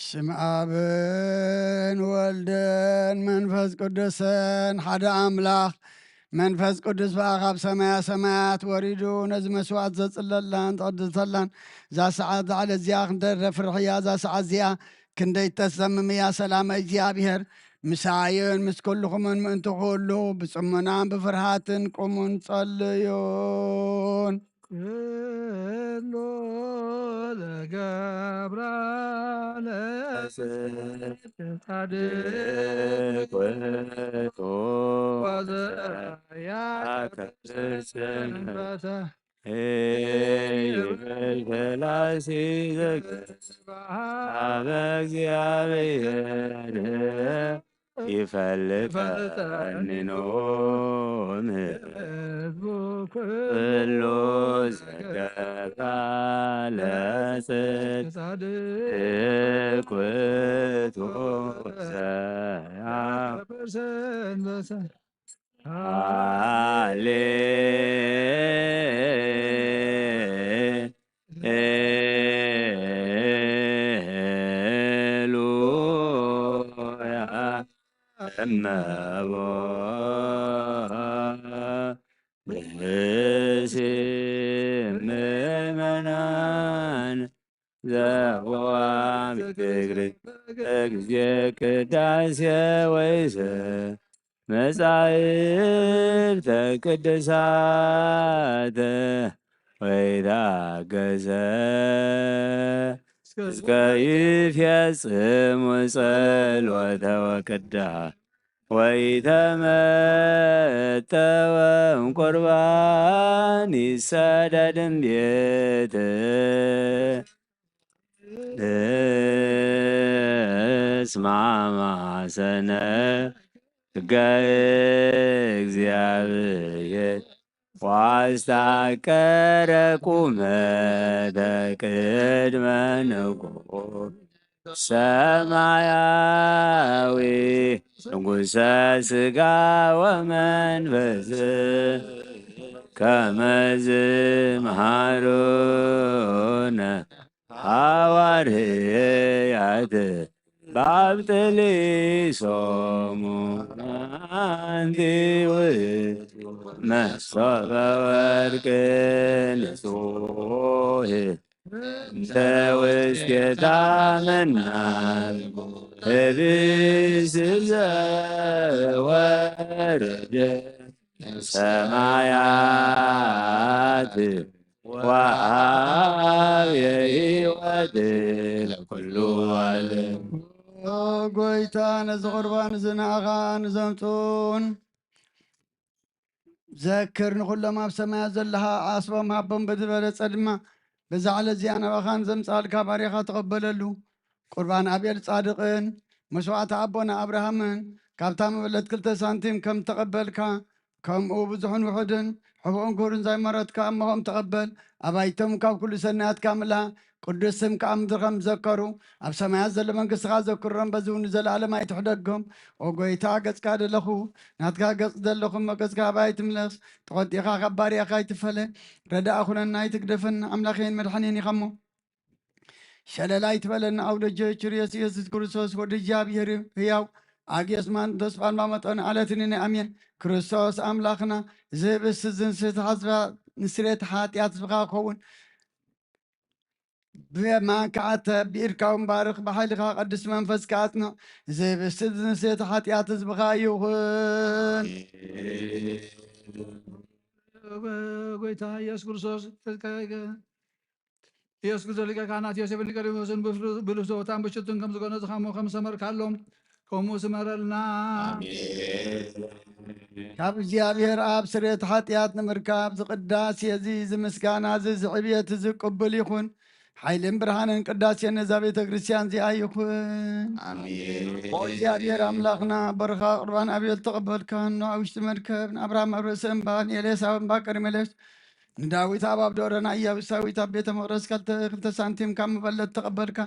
ስም ኣብን ወልድን መንፈስ ቅዱስን ሓደ ኣምላኽ። መንፈስ ቅዱስ ብኣ ካብ ሰማያ ሰማያት ወሪዱ ነዚ መስዋዕት ዘጽለላን ዘቐድሰላን እዛ ሰዓት ዛዕለ እዚኣ ክንደይ ረፍርሕ እያ። እዛ ሰዓት እዚኣ ክንደይ ተሰምም እያ። ሰላም እግዚኣብሔር ምሳይን ምስ ኩልኹምን ምእንቲ ኩሉ ብጽሞናን ብፍርሃትን ቁሙን ጸልዩን። ኩሉ ለገብራ ለጽድቅ ጻድቅ ውእቱ ወዘያከብር ሰንበተ ይብል ፈላሲ ዘገስባ ሀበ እግዚአብሔር ይፈልጠኒ ኖም ኩሉ ዘገብራ ለጽድቅ ውእቱ ዘያከብር ሰንበተ። ሃሌሉያ እመቦ ብህሲ ምእመናን ዘቦ ቤተ ክርስቲያን በጊዜ ቅዳሴ ወይሰ መጻሕፍተ ቅዱሳት ወይታገሰ እስከ ይፌጽሙ ጸሎተ ወቅዳ ወይተመጠወም ቁርባን ይሰደድም ቤት እስማማሰነ ሕገ እግዚአብሔር ዋስታቀረ ቁመተ ቅድመ ንጉሥ ሰማያዊ ንጉሠ ሥጋ ወመንፈስ ከመዝ መሃሩነ ሐዋርያት ባብጥሊሶሙ አንቲ ውእቱ መሶበ ወርቅ ንጹሕ እንተ ውስቴታ መናን ህብስት ዘወረደ ሰማያት ወሃብ የህይወት ለኩሉ ዓለም። ኦ ጎይታ፣ ነዚ ቁርባን እዚ ንኣኻ ንዘምጹን ዘክር፣ ንኹሎም ኣብ ሰማያት ዘለኻ ዓስቦም ሃቦም ብዝበለጸ ድማ፣ በዛ ዕለት እዚኣ ናባኻ ንዘምጻልካ ባርያኻ ተቐበለሉ። ቁርባን ኣቤል ጻድቕን መስዋዕቲ ኣቦና ኣብርሃምን ካብታ መበለት ክልተ ሳንቲም ከም ተቐበልካ፣ ከምኡ ብዙሕን ውሑድን ሕቡእን ክቡርን ዘይመረትካ እሞ ከም ተቐበል። ኣባይቶም ካብ ኩሉ ሰናያትካ ምልኣ፣ ቅዱስ ስምካ ኣብ ምድሪ ከም ዝዘከሩ፣ ኣብ ሰማያት ዘሎ መንግስትኻ ዘክሮም፣ በዚ እውን ንዘለኣለም ኣይትሕደጎም። ኦ ጎይታ፣ ገጽካ ደለኹ፣ ናትካ ገጽ ዘለኹ እሞ ገጽካ ኣባይ ትምለስ። ተቖጢኻ ካብ ባርያኻ ኣይትፈለ። ረዳእ ኩነና ኣይትግደፈና፣ ኣምላኸይን መድሓኔን ኢኻ እሞ። ሸለል ኣይትበለና፣ ኣውደጀ ችርዮስ ኢየሱስ ክርስቶስ ወዲ እግዚኣብሔር ህያው፣ ኣግዮስ ማን ተስፋን ማመጦን ዓለትን ኣሜን። ክርስቶስ ኣምላኽና፣ እዚ ህብስቲ ዝንስት ሓዝባ ንስሬት ሓጢኣት ህዝብኻ ክኸውን፣ ብየማንካ ኣተ ብኢድካ እውን ባርኽ፣ ብሓይልኻ ቅዱስ መንፈስካ ኣጽንዕ። እዚ ህብስቲ ዝንስት ሓጢኣት ህዝብኻ ይኹን። ጎይታ ኢየሱስ ክርስቶስ ኢየሱስ ክርስቶስ ሊቀ ካህናት ዮሴፍ ኒቆዲሞስን ብፍሉ-፣ ብልፍስወታን ብሽቱን ከም ዝገነዝኻሞ ከም ሰመርካሎም፣ ከምኡ ስመረልና። ኣሜን። ካብ እግዚኣብሔር ኣብ ስርየት ሓጢኣት ንምርካብ ዝቅዳሴ እዚ፣ እዚ ምስጋና እዚ፣ እዚ ዕብየት እዚ ቅቡል ይኹን። ሓይልን ብርሃንን ቅዳሴን ነዛ ቤተ ክርስቲያን እዚኣ ይኹን። ኣሜን። ኦ እግዚኣብሔር ኣምላኽና፣ በረኻ ቁርባን ኣቤል ተቐበልካ፣ ንኖህ ኣብ ውሽጢ መርከብ፣ ንኣብርሃም ኣብ ርእሲ እምባ፣ ንኤልያስ ኣብ እምባ ቀርሜሎስ፣ ንዳዊት ኣብ ኣብ ደብረ ናእያ፣ ኢያቡሳዊት ኣብ ቤተ መቕደስ ክልተ፣ ክልተ ሳንቲም ካብ መበለት ተቐበልካ።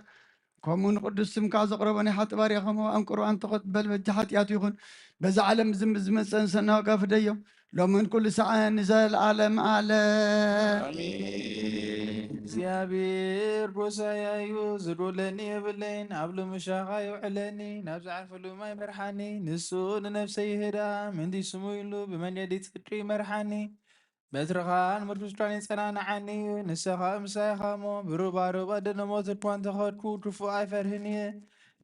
ከምኡ ንቅዱስ ስምካ ዘቕረቦ ናይ ሓጢ ባርያ ከምኡ ኣንቅሮ ኣንተኾት በል በጃ ሓጢኣቱ ይኹን። በዛ ዓለም ዝም ዝመፀን ሰናወጋ ፍደዮ ሎምን ኩሉ ሰዓን ንዘለዓለም ዓለም። ኣሜን። እግዚኣብሔር ጎሳይ እዩ፣ ዝድወለኒ የብለይን። ኣብ ልምሻኻ የውዕለኒ፣ ናብ ዝዓርፈሉ ማይ መርሓኒ። ንሱ ንነፍሰይ ይህዳ፣ ምንዲ ስሙ ኢሉ ብመንገዲ ጽድቂ ይመርሓኒ። በትርኻን ምርኩስካን የጸናንዓኒ፣ ንስኻ ምሳይ ኢኻ እሞ። ብሩባሩባ ደነሞት እኳ እንተኸድኩ፣ ክፉእ ኣይፈርህን እየ።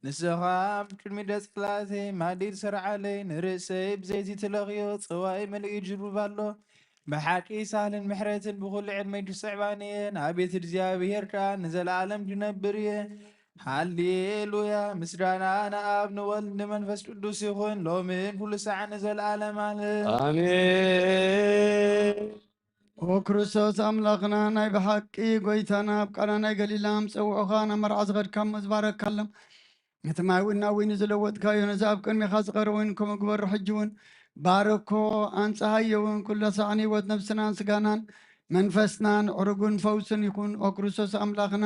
ንስኻ ኣብ ቅድሚ ገጽ ጸላእተይ ማዲድ ሰርዓለይ፣ ንርእሰይ ብዘይቲ ትለኽዮ፣ ጽዋይ መሊኡ ይጅርብብ ኣሎ። ብሓቂ ሳህልን ምሕረትን ብኹሉ ዕድመይ ክስዕባኒ እየ። ናብ ቤት እግዚኣብሔር ከኣ ንዘለኣለም ክነብር እየ። ሃሌሉያ! ምስጋና ንኣብ ንወልድ ንመንፈስ ቅዱስ ይኹን፣ ሎምን ኩሉ ሰዓት ንዘለኣለም ዓለም። ኣሜን። ኦ ክርስቶስ ኣምላኽና፣ ናይ ብሓቂ ጎይታና፣ ኣብ ቃና ናይ ገሊላ ምስ ጸውዑኻ ናብ መርዓ ዝኸድካ እሞ ዝበረካሎም። እቲ ማይ እውን ናብ ወይኒ ዝለወጥካዮ፣ ነዚ ኣብ ቅድሜኻ ዝቐረበ ወይኒ ከምኡ ግበሮ። ሕጂ እውን ባርኮ፣ ኣንጽሃዮ እውን፣ ኩሉ ሳዕን ህይወት ነብስናን ስጋናን መንፈስናን ዕሩግን ፈውስን ይኹን። ኦ ክርስቶስ ኣምላኽና፣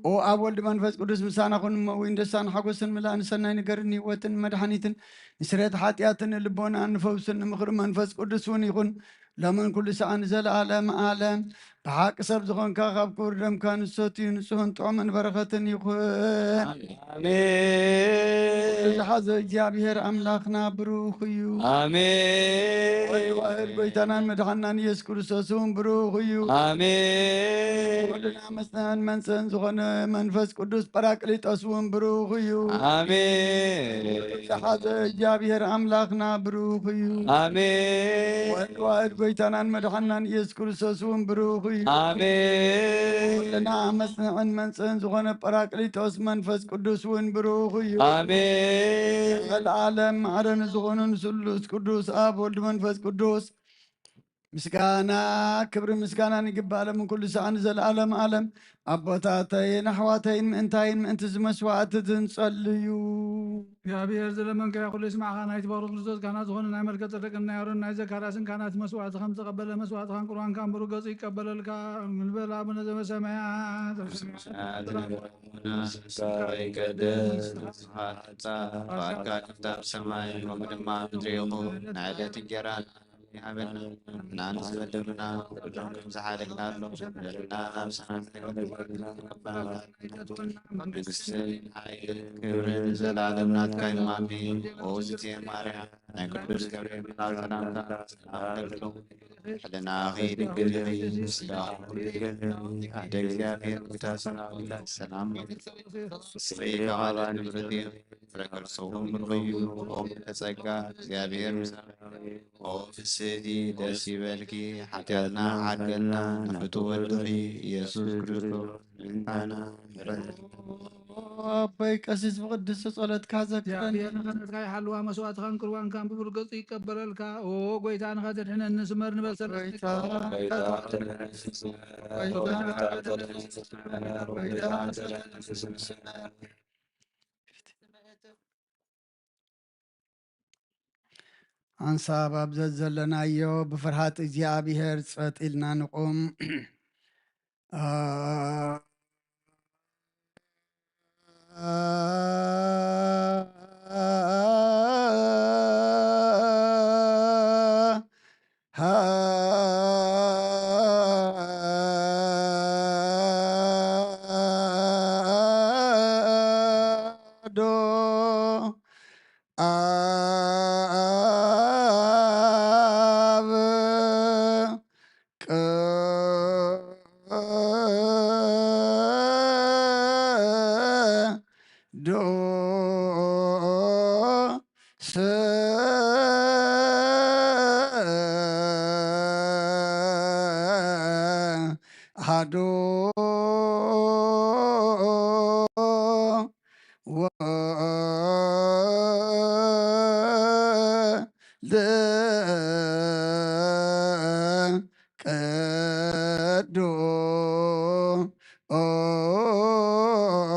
ኦ ኣብ ወልድ መንፈስ ቅዱስ ምሳና ኩን እሞ፣ ወይን ደስታን ሓጎስን ምላእን ሰናይ ነገርን ህይወትን መድሓኒትን ንስርየት ሓጢኣትን ንልቦናን ንፈውስን ንምኽሪ መንፈስ ቅዱስ እውን ይኹን። ሎምን ኩሉ ሰዓን ንዘለኣለም ዓለም። ብሓቂ ሰብ ዝኾንካ ካብ ክቡር ደምካ ንሰትዩ ንጹህን ጥዑምን በረኸትን ይኹን። ኣሜን። ዝሓዘ እግዚኣብሔር ኣምላኽና ብሩኽ እዩ። ኣሜን። ወልድ ዋህድ ጎይታናን መድሓናን ኢየሱስ ክርስቶስ እውን ብሩኽ እዩ። ኣሜን። ኩልና መጽንዕን መንጽህን ዝኾነ መንፈስ ቅዱስ ጳራቅሊጦስ እውን ብሩኽ እዩ። ኣሜን። ዝሓዘ እግዚኣብሔር ኣምላኽና ብሩኽ እዩ። ኣሜን። ወልድ ዋህድ ጎይታናን መድሓናን ኢየሱስ ክርስቶስ እውን ብሩኽ እዩ። ኣሜን። ኩልና መጽንዕን መንጽህን ዝኾነ ጳራቅሊጦስ መንፈስ ቅዱስ እውን ብሩኽ እዩ። ኣሜን። ዘለዓለም ማዕረ ንዝኾኑ ንስሉስ ቅዱስ ኣብ ወልድ መንፈስ ቅዱስ ምስጋና፣ ክብሪ ምስጋናን ይግባእ፣ ሎምን ኩሉ ሰዓን ንዘለዓለም ዓለም። ኣቦታተይን ኣሕዋተይን ምእንታይን ምእንቲ ዝመስዋዕቲ ዝንጸልዩ። እግዚኣብሔር ዝለመንካዮ ኩሉ ይስማዕኻ። ናይቲ በኩር ክርስቶስ ካህናት ዝኾነ ናይ መልከ ጸደቅን ናይ ኣሮን ናይ ዘካርያስን ካህናት መስዋዕቲ ከም ዝተቐበለ መስዋዕትኻን ቁርባንካን ብሩህ ገጹ ይቀበለልካ። ንበል ኣቡነ ዘበሰማያት ይቀደስ ስምካ ይትቀደስ፣ ፈቃድካ ኣብ ሰማይ ከምኡ ድማ ምድሪ ይኹን። ናይ ዕለት እንጀራና ሃበና፣ ንሕና ንበደሉና፣ ንበደሎም ከም ዝሓለና፣ በደልና ናብ ሰማይ መንግስትን ሓይልን ክብርን ዘላለም ናትካ እዩ። ኣሜን። ኦ ዝቴ ማርያም፣ ናይ ቅዱስ ገብርኤል መልኣክ ሰላምታ ሰላም እልልኪ፣ ሕልናኺ ድንግል ኢኺ፣ ስጋኺ ድንግል ኢኺ። ኣደ እግዚኣብሔር፣ ጎይታ ሰራዊት፣ ሰላም ንስኺ፣ ካብ ኣልዓዛር ክብርቲ ኢኺ፣ ፍረ ከርሰ እውን ብሩኽ እዩ። ኦ ምልዕተ ጸጋ፣ እግዚኣብሔር ምሳኺ፣ ኦ ፍስሕቲ፣ ደስ ይበልኪ፣ ሓጢኣትና ሓድገልና፣ ንፍቱው ወድኺ ኢየሱስ ክርስቶስ ምእንታና ምሕረት። ኣቦይ ቀሲስ ብቅድስቲ ጸሎትካ ዘክረኒ። እግዚኣብሔር ንኸነትካ ይሓልዋ፣ መስዋዕትኻን ቁርባንካን ብብሩህ ገጹ ይቀበለልካ። ኦ ጎይታ ንኸተድሕነኒ ስመር ንበል ሰለስተ ጎይታ፣ ሓንሳብ ኣብ ዘዘለናዮ ብፍርሃት እግዚኣብሔር ጸጥ ኢልና ንቁም። ኣዶ ኣብ ቅዱስ ኣሃዱ ወወልድ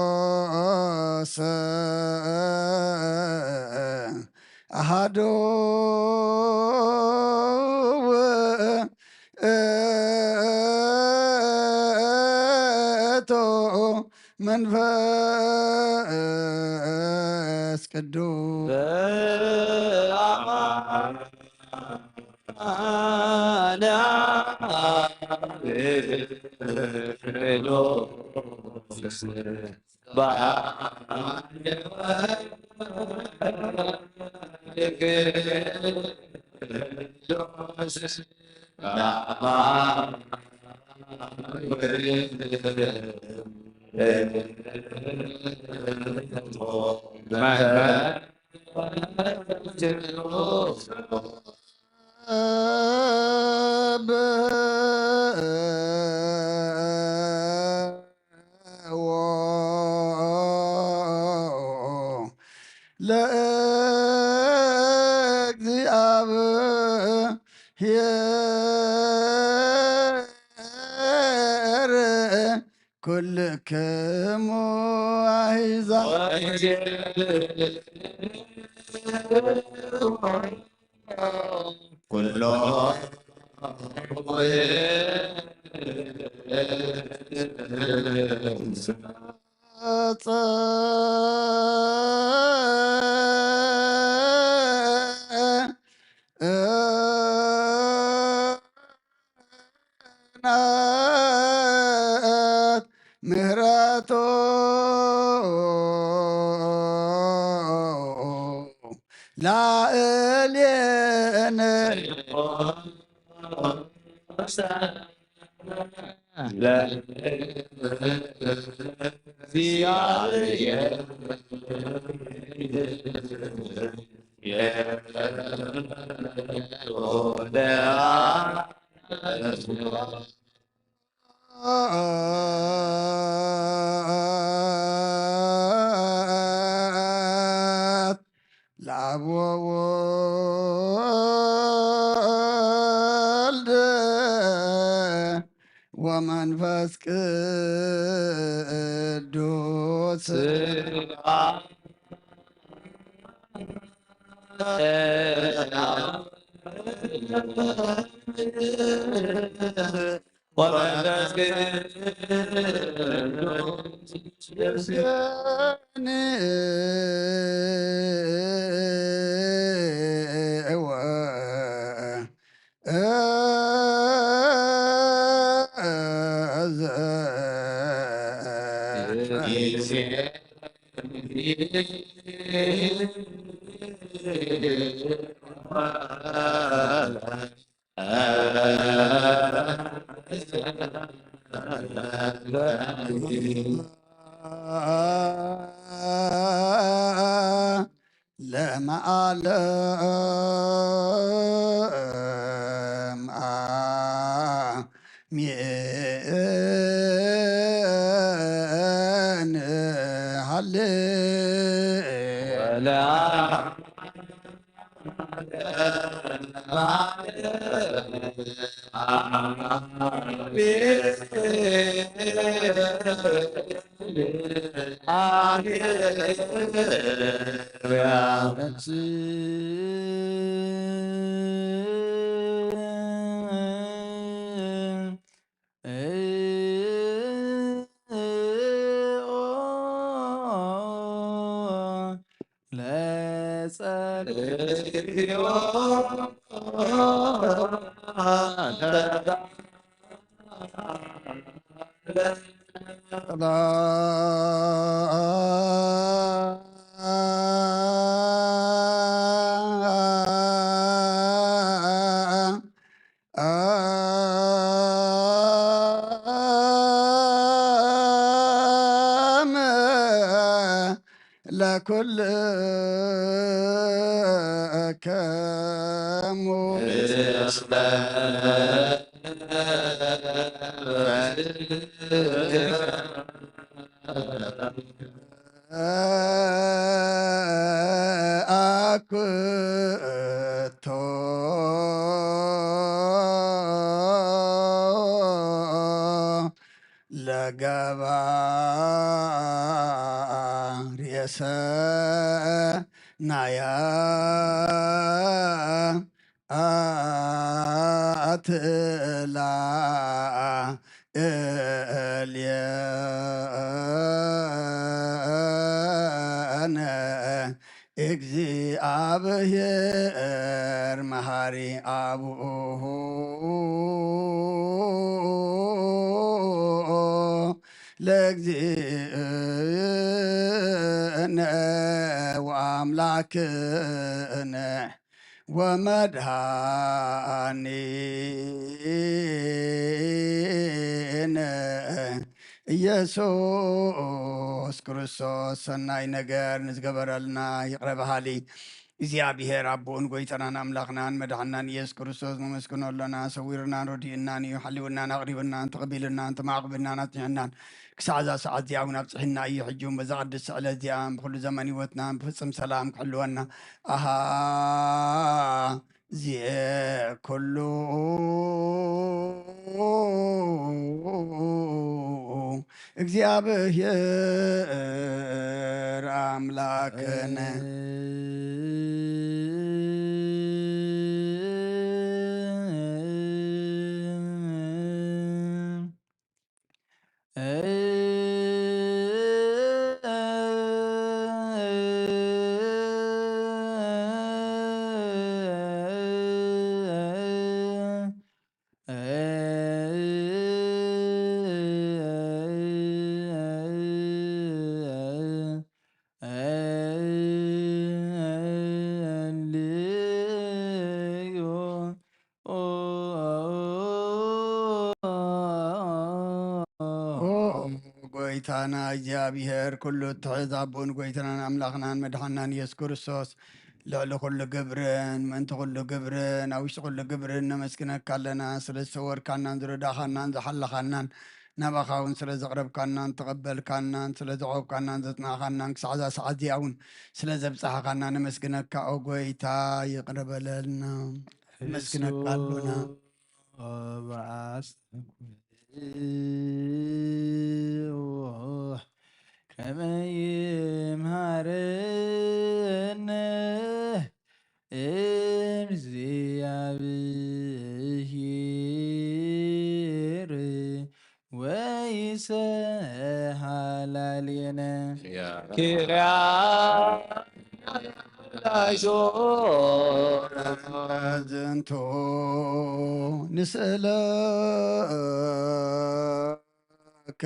ቅዱስ ኣሃዱ ውእቱ መንፈስ ቅዱስ ለእግዚኣብሔር ኩልክሙ ኣሕዛብ ኩሎ ናት ምህረቱ ላዕሌነ ለአብ ወወልድ ወመንፈስ ቅዱስ ወመንፈስ ቅዱስ ለመዓለም አሜን። ሃሌ ለኩልከሙ አኩቶ ለገባሬ ሰናያ አትላ እልየ እግዚአብሔር መሐሪ አቡሁ ለእግዚእነ ወአምላክነ ወመድኃኒነ ኢየሱስ ክርስቶስ ሰናይ ነገር ንዝገበረልና ይቕረ በሃሊ እግዚኣብሔር ኣቦኡን ጐይታናን ኣምላኽናን መድሓናን ኢየሱስ ክርስቶስ ነመስግኖ ኣሎና። ሰዊሩናን ረዲኡናን እዩ። ሓልዩናን ኣቕሪቡናን ተቐቢሉናን ተማዕቑቡናን ኣጽኒሑናን ክሳዕ እዛ ሰዓት እዚኣ እውን ኣብጽሒና እዩ። ሕጂ እውን በዛ ቅድስቲ ዕለት እዚኣ ብኹሉ ዘመን ህይወትና ብፍጽም ሰላም ክሕልወና ኣሃ ዜ ኩሉ እግዚኣብሔር ኣምላክነ። ኦ ጎይታና እግዚኣብሔር፣ ኩሉ እትሕዝ ኣቦን ጎይታናን ኣምላኽናን መድሓናን ኢየሱስ ክርስቶስ፣ ልዕሊ ኩሉ ግብርን ምእንቲ ኩሉ ግብርን ኣብ ውሽጢ ኩሉ ግብርን ነመስግነካ ኣለና። ስለ ዝሰወርካናን ዝረዳኻናን ዝሓለኻናን፣ ናባኻ እውን ስለ ዘቕረብካናን ተቐበልካናን ስለ ዘዕቆብካናን ዘጽናዕኻናን ክሳዕ እዛ ሰዓት እዚኣ እውን ስለ ዘብጻሕኻና ነመስግነካ። ኦ ጎይታ ይቕረ በለልና። ነመስግነካ ኣሎና። ከመይ ይምሃረነ እግዚአብሔር ወይሰሃላልየነ። ያ። ኪርያ ላይሶ ዝንቱ ንስእለ ከ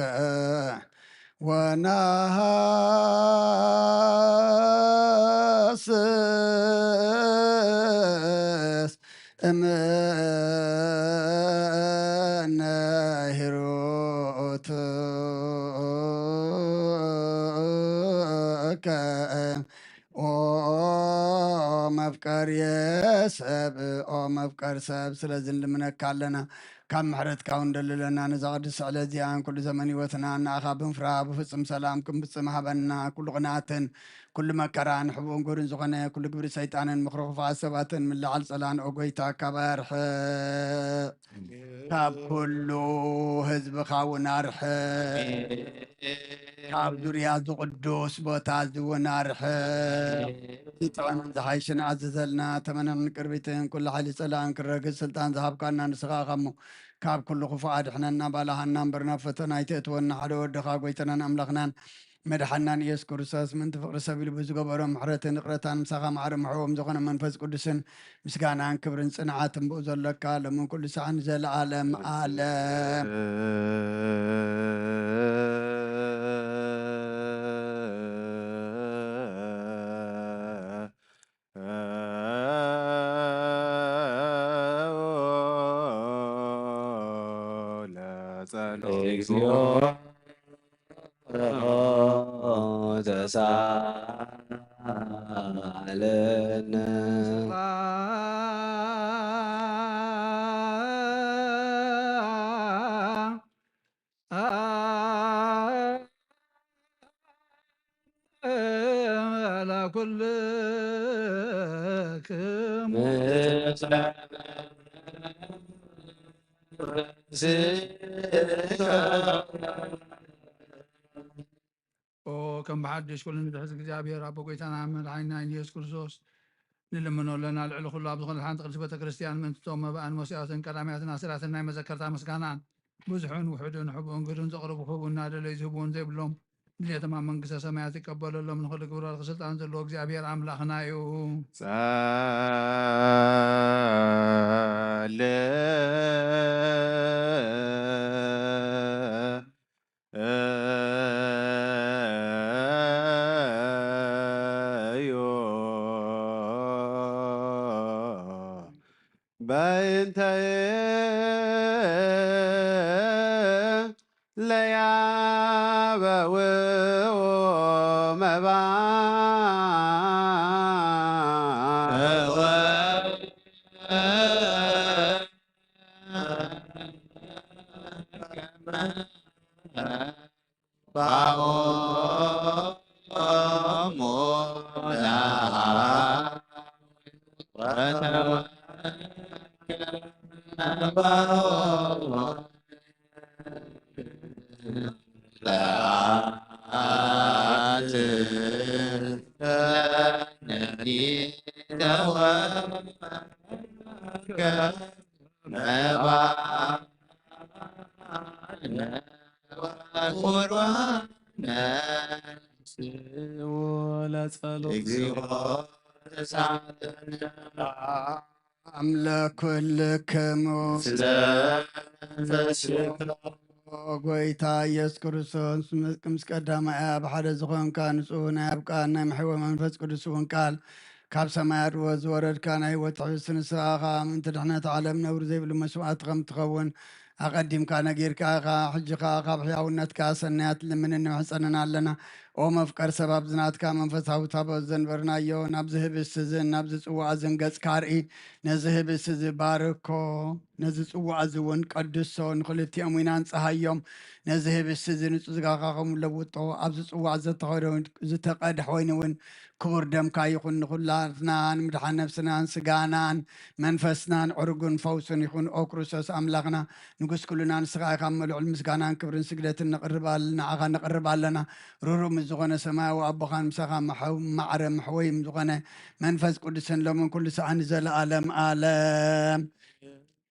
ወናሃስስ እምነ ሂሩትከ ኦ መፍቀር የሰብ ኦ መፍቀር ሰብ ስለዚ ንልምነካ ኣለና። ካብ ምሕረትካ እውን ደልለና ነዛ ቅድስቲ ዕለት እዚኣን ኩሉ ዘመን ህይወትና ንኣኻ ብምፍራህ ብፍጹም ሰላም ክንፍጽም ሃበና። ኩሉ ቅንኣትን ኩሉ መከራን ሕቡእን ግብርን ዝኾነ ኩሉ ግብሪ ሰይጣንን ምኽሪ ክፉኣት ሰባትን ምልዓል ጸላን ኦ ጎይታ ካብ ኣርሕቕ ካብ ኩሉ ህዝብኻ እውን ኣርሕቕ። ካብ ዙርያ እዚ ቅዱስ ቦታ እዚ እውን ኣርሕቕ። ዝጥዕምን ዝሓይሽን ኣዝዘልና። ተመነን ቅርቢትን ኩሉ ሓይሊ ጸላእን ክረግጽ ስልጣን ዝሃብካና ንስኻ ኢኻ እሞ፣ ካብ ኩሉ ክፉእ ኣድሕነና፣ ባልሃና እምበር ናብ ፈተና ኣይተእትወና። ሓደ ወድኻ ጐይታናን ኣምላኽናን መድሓናን ኢየሱስ ክርስቶስ ምእንቲ ፍቕሪ ሰብ ኢሉ ብዝገበሮ ምሕረትን ይቕረታን ምሳኻ ማዕረ ምሕዎም ዝኾነ መንፈስ ቅዱስን ምስጋናን ክብርን ጽንዓትን ብኡ ዘለካ ሎምን ኩሉ ሰዓት ንዘለዓለም ዓለም። ለጸሎት እግዚኦ ተሳለነ። ለኩልክሙ ኦ ከም ብሓድሽ ኩሉ ንትሕዝ እግዚኣብሔር ኣቦ ጐይታና መድሓኒና ኢየሱስ ክርስቶስ ንልምኖ ኣለና። ልዕሊ ኩሉ ኣብ ዝኾነት ሓንቲ ቅድስቲ ቤተ ክርስቲያን ምእንቲ እቶም መባእን መሲዋእትን ቀዳማያትን ኣስራትን ናይ መዘከርታ ምስጋናን ብዙሕን ውሑድን ሕቡእን ግዱን ዘቕርቡ ክህቡ እናደለዩ ዝህብዎን ዘይብሎም ድሌቶም ኣብ መንግስተ ሰማያት ይቀበለሎም። ንኹሉ ክብሪ ስልጣን ዘለዎ እግዚኣብሔር ኣምላኽና እዩ። ጸለ በእንተ ለያበውኦ መባ ኣምለኩልክሙ ጎይታ ኢየሱስ ክርስቶስ ምስ ቀዳማይ ኣብ ሓደ ዝኾንካ ንጹህ ናይ ኣብ ቃል ናይ ምሕወ መንፈስ ቅዱስ እውን ቃል ካብ ሰማይ ኣድዎ ዝወረድካ ናይ ህይወት ሕብስቲ ንስኻ ምእንቲ ድሕነት ዓለም ነውሪ ዘይብሉ መስዋዕቲ ከም ትኸውን ኣቐዲምካ ነጊርካ ኢኻ። ሕጂ ኸኣ ካብ ሕያውነትካ ሰናያት ልምንን ንምሕጸንን ኣለና። ኦ መፍቀር ሰብ ኣብዚ ናትካ መንፈሳዊ ታቦት ዘንበርናዮ ናብዚ ህብስቲ እዝን ናብዚ ጽዋእ እዝን ገጽካ ኣርኢ። ነዚ ህብስቲ እዚ ባርኮ፣ ነዚ ጽዋእ እዚ እውን ቀድሶ፣ ንኽልቲኦም ኢና ንጽሃዮም። ነዚ ህብስቲ እዚ ንጹህ ስጋኻ ከም ለውጦ፣ ኣብዚ ጽዋእ ዝተኸደ-፣ ዝተቐድሐ ወይኒ እውን ክቡር ደምካ ይኹን። ንኹላትና ንምድሓን ነብስናን ስጋናን መንፈስናን ዕርጉን ፈውስን ይኹን። ኦ ክርስቶስ ኣምላኽና ንጉስ ኩልና ንስኻ ኢኻ። እሞ ልዑል ምስጋናን ክብርን ስግደትን ነቕርብ ኣል-፣ ንዓኻ ነቕርብ ኣለና። ርሩም ዝኾነ ሰማያዊ ኣቦኻን ምሳኻ መሐው-፣ ማዕረ መሕወይም ዝኾነ መንፈስ ቅዱስን ሎምን ኩሉ ሰዓን ንዘለኣለም ኣለም።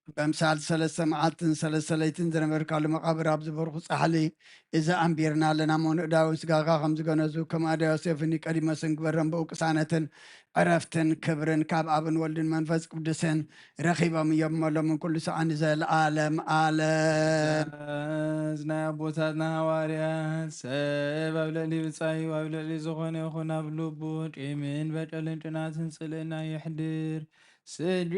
በምሳል ሰለስተ መዓልትን ሰለስተ ለይትን ዝነበርካሉ መቓብር ኣብ ዝበርኹ ጻሕሊ እዚ ኣንቢርና ኣለና። እሞ ንእዳውን ስጋኻ ከም ዝገነዙ ከም ኣደ ዮሴፍ ኒቆዲሞስን ግበረን ብኡ ቅሳነትን ዕረፍትን ክብርን ካብ ኣብን ወልድን መንፈስ ቅዱስን ረኺቦም እዮም። እሞ ሎምን ኩሉ ሰዓን ንዘለኣለም ኣለም። ትእዛዝ ናይ ኣቦታትና ሃዋርያት ሰብ ኣብ ልዕሊ ብጻዩ ኣብ ልዕሊ ዝኾነ ይኹን ኣብ ልቡ ቂምን በቀልን ቅናትን ጽልእና የሕድር። ስግዱ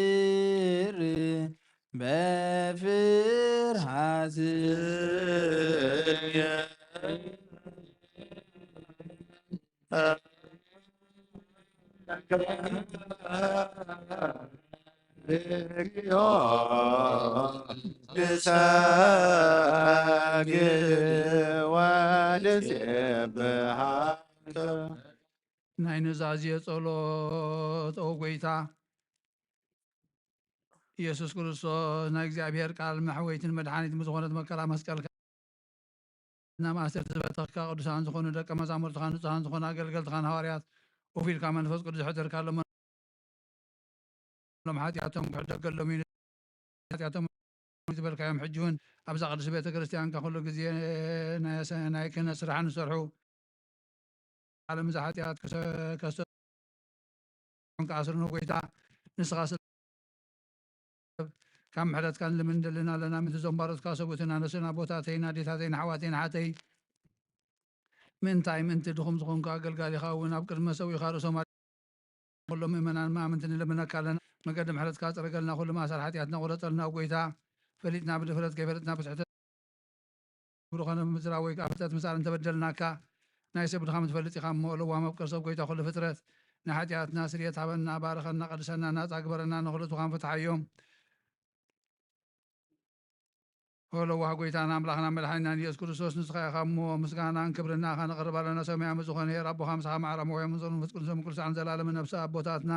ለእግዚአብሔር በፍርሃት ንሰግድ ወንሴብሐከ። ናይ ኑዛዜ ጸሎት። ኦ ጎይታ ኢየሱስ ክርስቶስ፣ ናይ እግዚኣብሔር ቃል መሕወይትን መድሓኒትን ብዝኾነት መከራ መስቀልካ፣ ናብ ማእሰርቲ ዝበተኽካ ቅዱሳን ዝኾኑ ደቀ መዛሙርትኻን ንጹሃን ዝኾኑ ኣገልገልትኻን ሃዋርያት፣ ኡፍ ኢልካ መንፈስ ቅዱስ ሕደርካሎም። ሎም ሓጢኣቶም ክሕደገሎም እዩ። ሓጢኣቶም ዝበልካዮም ሕጂ እውን ኣብዛ ቅድስቲ ቤተ ክርስቲያንካ ኩሉ ግዜ ናይ ሰ-፣ ናይ ክህነት ስራሕን ዝሰርሑ ዓለም እዛ ሓጢኣት ከሰ-፣ ከሰ-፣ ከኣስርኑ ጎይታ ንስኻ ስለ ካብ ምሕረትካ ንልምን ንደልን ኣለና። ምእንቲ እዞም ባሮትካ ሰብኡትን ኣነስን ኣቦታተይን ኣዴታተይን ኣሕዋተይን ኣሓተይ ምእንታይ ምእንቲ ድኹም ዝኾንኩ ኣገልጋሊኻ እውን ኣብ ቅድሚ መሰዊእኻ ርእሶም ኩሎም ምእመናን መኣምንቲ ንልምነካ ኣለና። መገዲ ምሕረትካ ጽረገልና፣ ኩሉ ማእሰር ሓጢኣትና ቁረጸልና። ጎይታ ፈሊጥና ብድፍረት ከይፈለጥና ብስሕተት ብዝኾነ ምዝራብ ወይ ከዓ ፍጥረት ምጻር እንተበደልናካ ናይ ሰብ ድኻም ትፈልጥ ኢኻ እሞ ለዋም ኣብ ቅርሰብ ጎይታ ኩሉ ፍጥረት ንሓጢኣትና ስርየት ሃበና፣ ባርኸና፣ ቀድሰና፣ ናጻ ግበረና፣ ንኹሉ ትኻን ፍትሓዮም። ኦ ለዋህ ጎይታና ኣምላኽና መድሓኒናን ኢየሱስ ክርስቶስ ንስኻ ኢኻ እሞ ምስጋናን ክብርን ንኣኻ ነቕርብ ኣለና። ሰማያዊ ዝኾነ ሄር ኣቦኻ ምሳኻ ማዕረ መወያ መንዞ መንፈስ ቅዱስ መንኩሉ ሰዓን ዘላለምን ነብሲ ኣቦታትና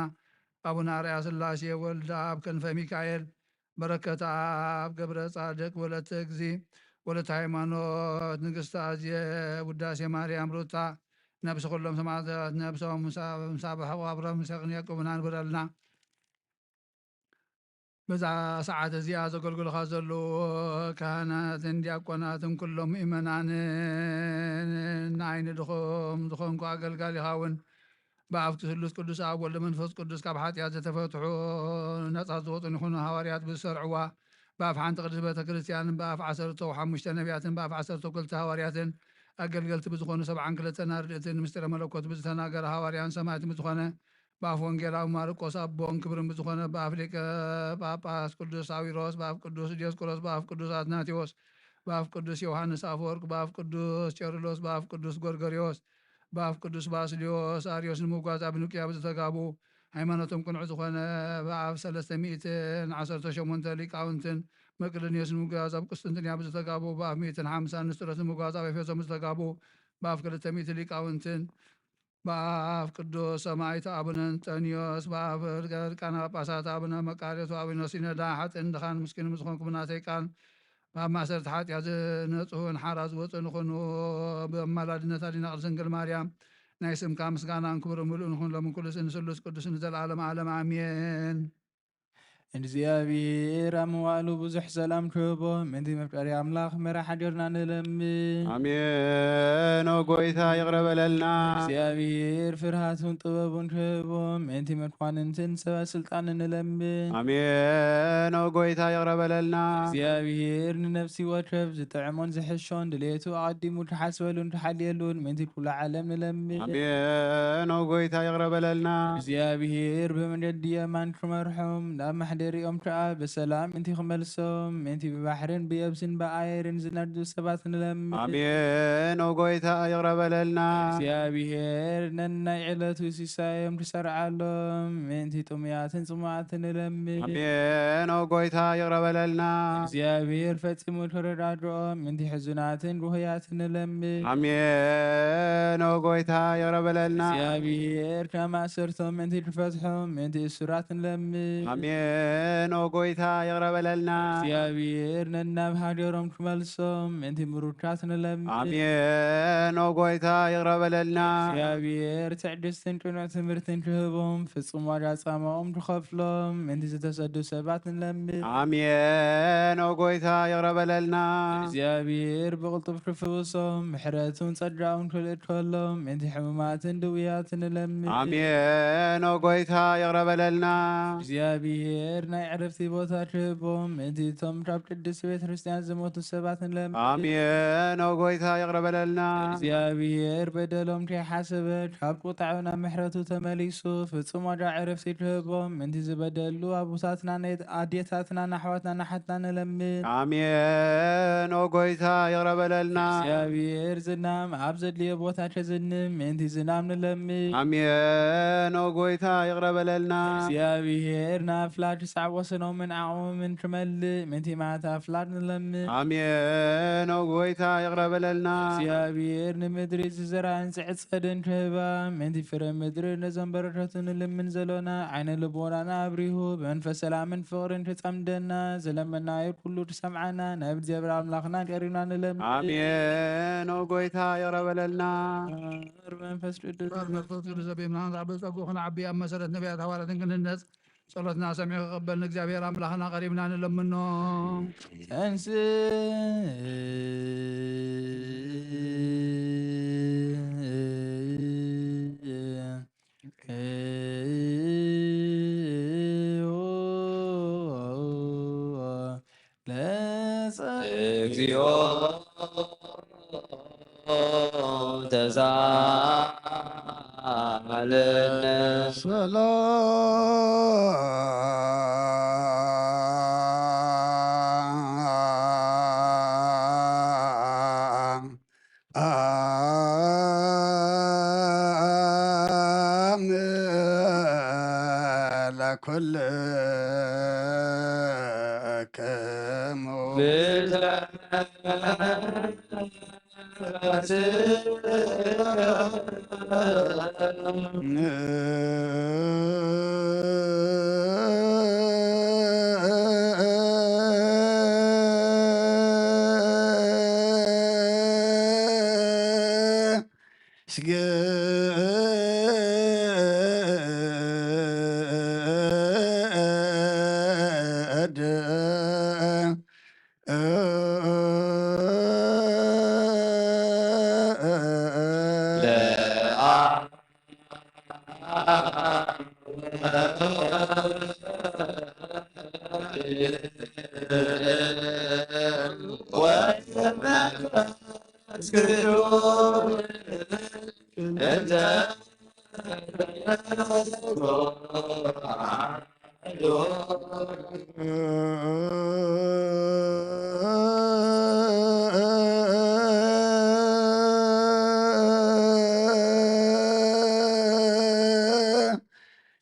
ኣቡነ ኣርያ ስላሴ ወልደ ኣብ ክንፈ ሚካኤል በረከት ኣብ ገብረ ጻድቅ ወለተ እግዚ ወለተ ሃይማኖት ንግስቲ ኣዝየ ውዳሴ ማርያም ሩታ ነብሲ ኩሎም ሰማዕታት ነብሶም ምስ ኣብ መቃብሮም ምስ የቕንየቁ ብና ንብረልና። በዛ ሰዓት እዚኣ ዘገልግሉኻ ዘለዉ ካህናትን ዲያቆናትን ኩሎም ምእመናንን ንዓይኒ ድኹም ዝኾንኩ ኣገልጋሊኻ እውን ብኣፍቲ ስሉስ ቅዱስ ኣብ ወልደ መንፈስ ቅዱስ ካብ ሓጢኣት ዝተፈትሑ ነጻ ዝወፁን ይኹኑ ሃዋርያት ብዝሰርዕዋ ብኣፍ ሓንቲ ቅድስት ቤተ ክርስቲያንን ብኣፍ ዓሰርተ ሓሙሽተ ነቢያትን ብኣፍ ዓሰርተ ክልተ ሃዋርያትን ኣገልገልቲ ብዝኾኑ ሰብዓን ክልተን ኣርድእትን ምስጢረ መለኮት ብዝተናገረ ሃዋርያን ሰማዕትን ብዝኾነ ብኣፍ ወንጌላዊ ማርቆስ ኣቦን ክብርን ብዝኾነ ብኣፍ ሊቀ ጳጳስ ቅዱስ ሳዊሮስ ብኣፍ ቅዱስ ዲዮስቆሮስ ብኣፍ ቅዱስ ኣትናቴዎስ ብኣፍ ቅዱስ ዮሃንስ ኣፈወርቅ ብኣፍ ቅዱስ ቄርሎስ ብኣፍ ቅዱስ ጎርጎርዮስ ብኣፍ ቅዱስ ባስልዮስ ኣርዮስ ንምጓዝ ኣብ ኒቅያ ብዝተጋቡ ሃይማኖቶም ቅኑዕ ዝኾነ ብኣፍ ሰለስተ ሚእትን ዓሰርተ ሸሞንተ ሊቃውንትን መቅደንዮስ ንምጓዝ ኣብ ቁስጥንጥንያ ብዝተጋቡ ብኣፍ ሚእትን ሓምሳን ንስጥሮስ ንምጓዝ ኣብ ኤፌሶን ብዝተጋቡ ብኣፍ ክልተ ሚእቲ ሊቃውንትን ብኣፍ ቅዱስ ሰማዕት ኣቡነ እንጠንዮስ ብኣፍ ሊቃነ ጳጳሳት ኣቡነ መቃርዮስ ኣቡነ ሲኖዳ ሓጥእን ድኻን ምስኪን ብዝኾንኩም ናተይ ቃል ካብ ማእሰርቲ ሓጢኣት ዝነጽሁን ሓራ ዝወጹ ንኹኑ ብኣማላድነት ኣዲና ቅድስት ድንግል ማርያም ናይ ስምካ ምስጋናን ክብርን ምሉእ ንኹን ሎምን ኩሉ ስእን ስሉስ ቅዱስ ንዘለዓለም ዓለም ኣሜን። እግዚኣብሔር ኣብ መዋእሉ ብዙሕ ሰላም ክህቦ ምእንቲ መፍቀሪ ኣምላኽ ምሕረት ሓዲርና ንለምን። ኣሜን። ኦ ጎይታ ይቕረ በለልና። እግዚኣብሔር ፍርሃቱን ጥበቡን ክህቦ ምእንቲ መኳንንትን ሰበ ስልጣንን ንለምን። ኣሜን። ኦ ጎይታ ይቕረ በለልና። እግዚኣብሔር ንነፍሲ ወከፍ ዝጥዕሞን ዝሕሾን ድሌቱ ኣቐዲሙ ክሓስበሉን ክሓልየሉን ምእንቲ ኩሉ ዓለም ንለምን። ኣሜን። ኦ ጎይታ ይቕረ በለልና። እግዚኣብሔር ብመንገዲ የማን ክመርሖም ናብ ማሕደሪኦም ከኣ ብሰላም ምእንቲ ክመልሶም ምእንቲ ብባሕርን ብየብስን ብኣየርን ዝነዱ ሰባት ንለምን። ኣሜን። ኦ ጎይታ ይቕረ በለልና። እግዚኣብሔር ነናይ ዕለቱ ሲሳዮም ክሰርዓሎም ምእንቲ ጥሙያትን ጽሙኣትን ንለምን። ኣሜን። ኦ ጎይታ ይቕረ በለልና። እግዚኣብሔር ፈጺሙ ክረዳድኦም ምእንቲ ሕዙናትን ድኹያትን ንለምን። ኣሜን። ኦ ጎይታ ይቕረ በለልና። እግዚኣብሔር ካብ ማእሰርቶም ምእንቲ ክፈትሖም ምእንቲ እሱራት ንለምን። ኣሜን። ኦ ጎይታ ይቕረ በለልና። እግዚኣብሔር ነናብ ሃገሮም ክመልሶም ምእንቲ ምሩካት ንለምን። ኣሜን። ኦ ጎይታ ይቕረ በለልና። እግዚኣብሔር ትዕግስትን ቅኑዕ ትምህርትን ክህቦም ፍጹም ዋጋ ጻማኦም ክኸፍሎም ምእንቲ ዝተሰዱ ሰባት ንለምን። ኣሜን። ኦ ጎይታ ይቕረ በለልና። እግዚኣብሔር ብቕልጡፍ ክፍውሶም ምሕረቱን ጸጋኡን ክልእከሎም ምእንቲ ሕሙማትን ድውያትን ንለምን። ኣሜን። ኦ ጎይታ ይቕረ በለልና። እግዚኣብሔር ናይ ዕረፍቲ ቦታ ክህቦም ምእንቲ እቶም ካብ ቅድስቲ ቤተ ክርስቲያን ዝሞቱ ሰባት ንለምን። ኣሜን። ኦ ጎይታ ይቕረ በለልና። እግዚኣብሔር በደሎም ከይሓሰበ ካብ ቁጣዑ ናብ ምሕረቱ ተመሊሱ ፍጹም ዋጋ ዕረፍቲ ክህቦም ምእንቲ ዝበደሉ ኣቦታትና ኣዴታትና ኣሕዋትና ኣሓትና ንለምን። ኣሜን። ኦ ጎይታ ይቕረ በለልና። እግዚኣብሔር ዝናም ኣብ ዘድልዮ ቦታ ከዝንም ምእንቲ ዝናም ንለምን። ኣሜን። ኦ ጎይታ ይቕረ በለልና። እግዚኣብሔር ንኣፍላግ ክሳዕ ወሰኖምን ዓቕሞምን ክመልእ ምእንቲ መዓት ኣፍላግ ንለምን። ኣሜን። ኦ ጎይታ ይቕረ በለልና። እግዚኣብሔር ንምድሪ ዝዘራእን ዝዕጸድን ክህባ ምእንቲ ፍረ ምድሪ ነዞም በረከቱ ንልምን ዘሎና ዓይነ ልቦናና ኣብሪሁ ብመንፈስ ሰላምን ፍቕርን ክጸምደና ዝለመናዮ ኩሉ ክሰምዓና ናብ እግዚኣብሔር ኣምላኽና ቀሪብና ንለምን። ኣሜን። ኦ ጎይታ ይቕረ በለልና። እምበር መንፈስ ቅዱስ እምበር መንፈስ ቅዱስ ዘቤምና ንዓበ ጸጉ ክንዓቢ ኣብ መሰረት ነቢያት ሃዋርያትን ክንህነጽ ጸሎትና ሰሚዑ ክቕበል ንእግዚኣብሔር ኣምላኽና ቀሪብና ንለምኖ። ተንስ እግዚኦ ተሳለነ። ሰላም ለኩልክሙ። ስግድ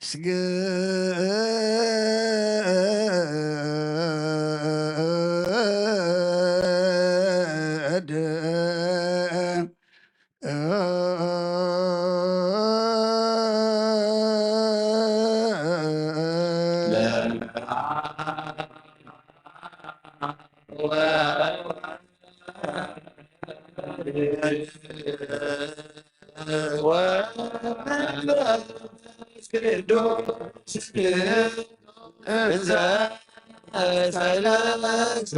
ስግድ ወመንፈስ ቅዱስ እንዘ ተለቅሶ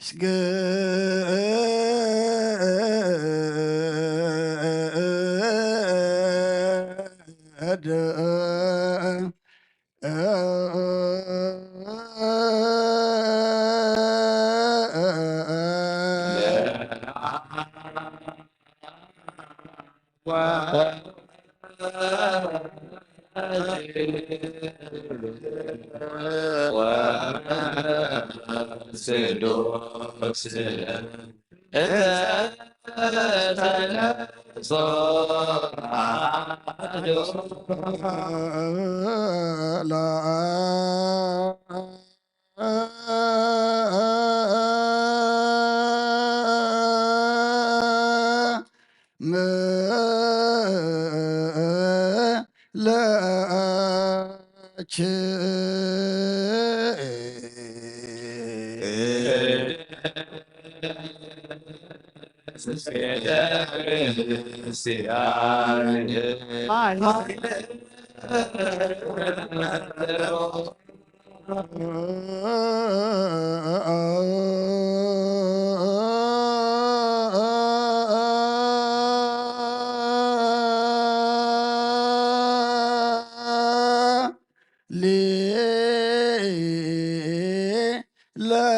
ስግድ ለነ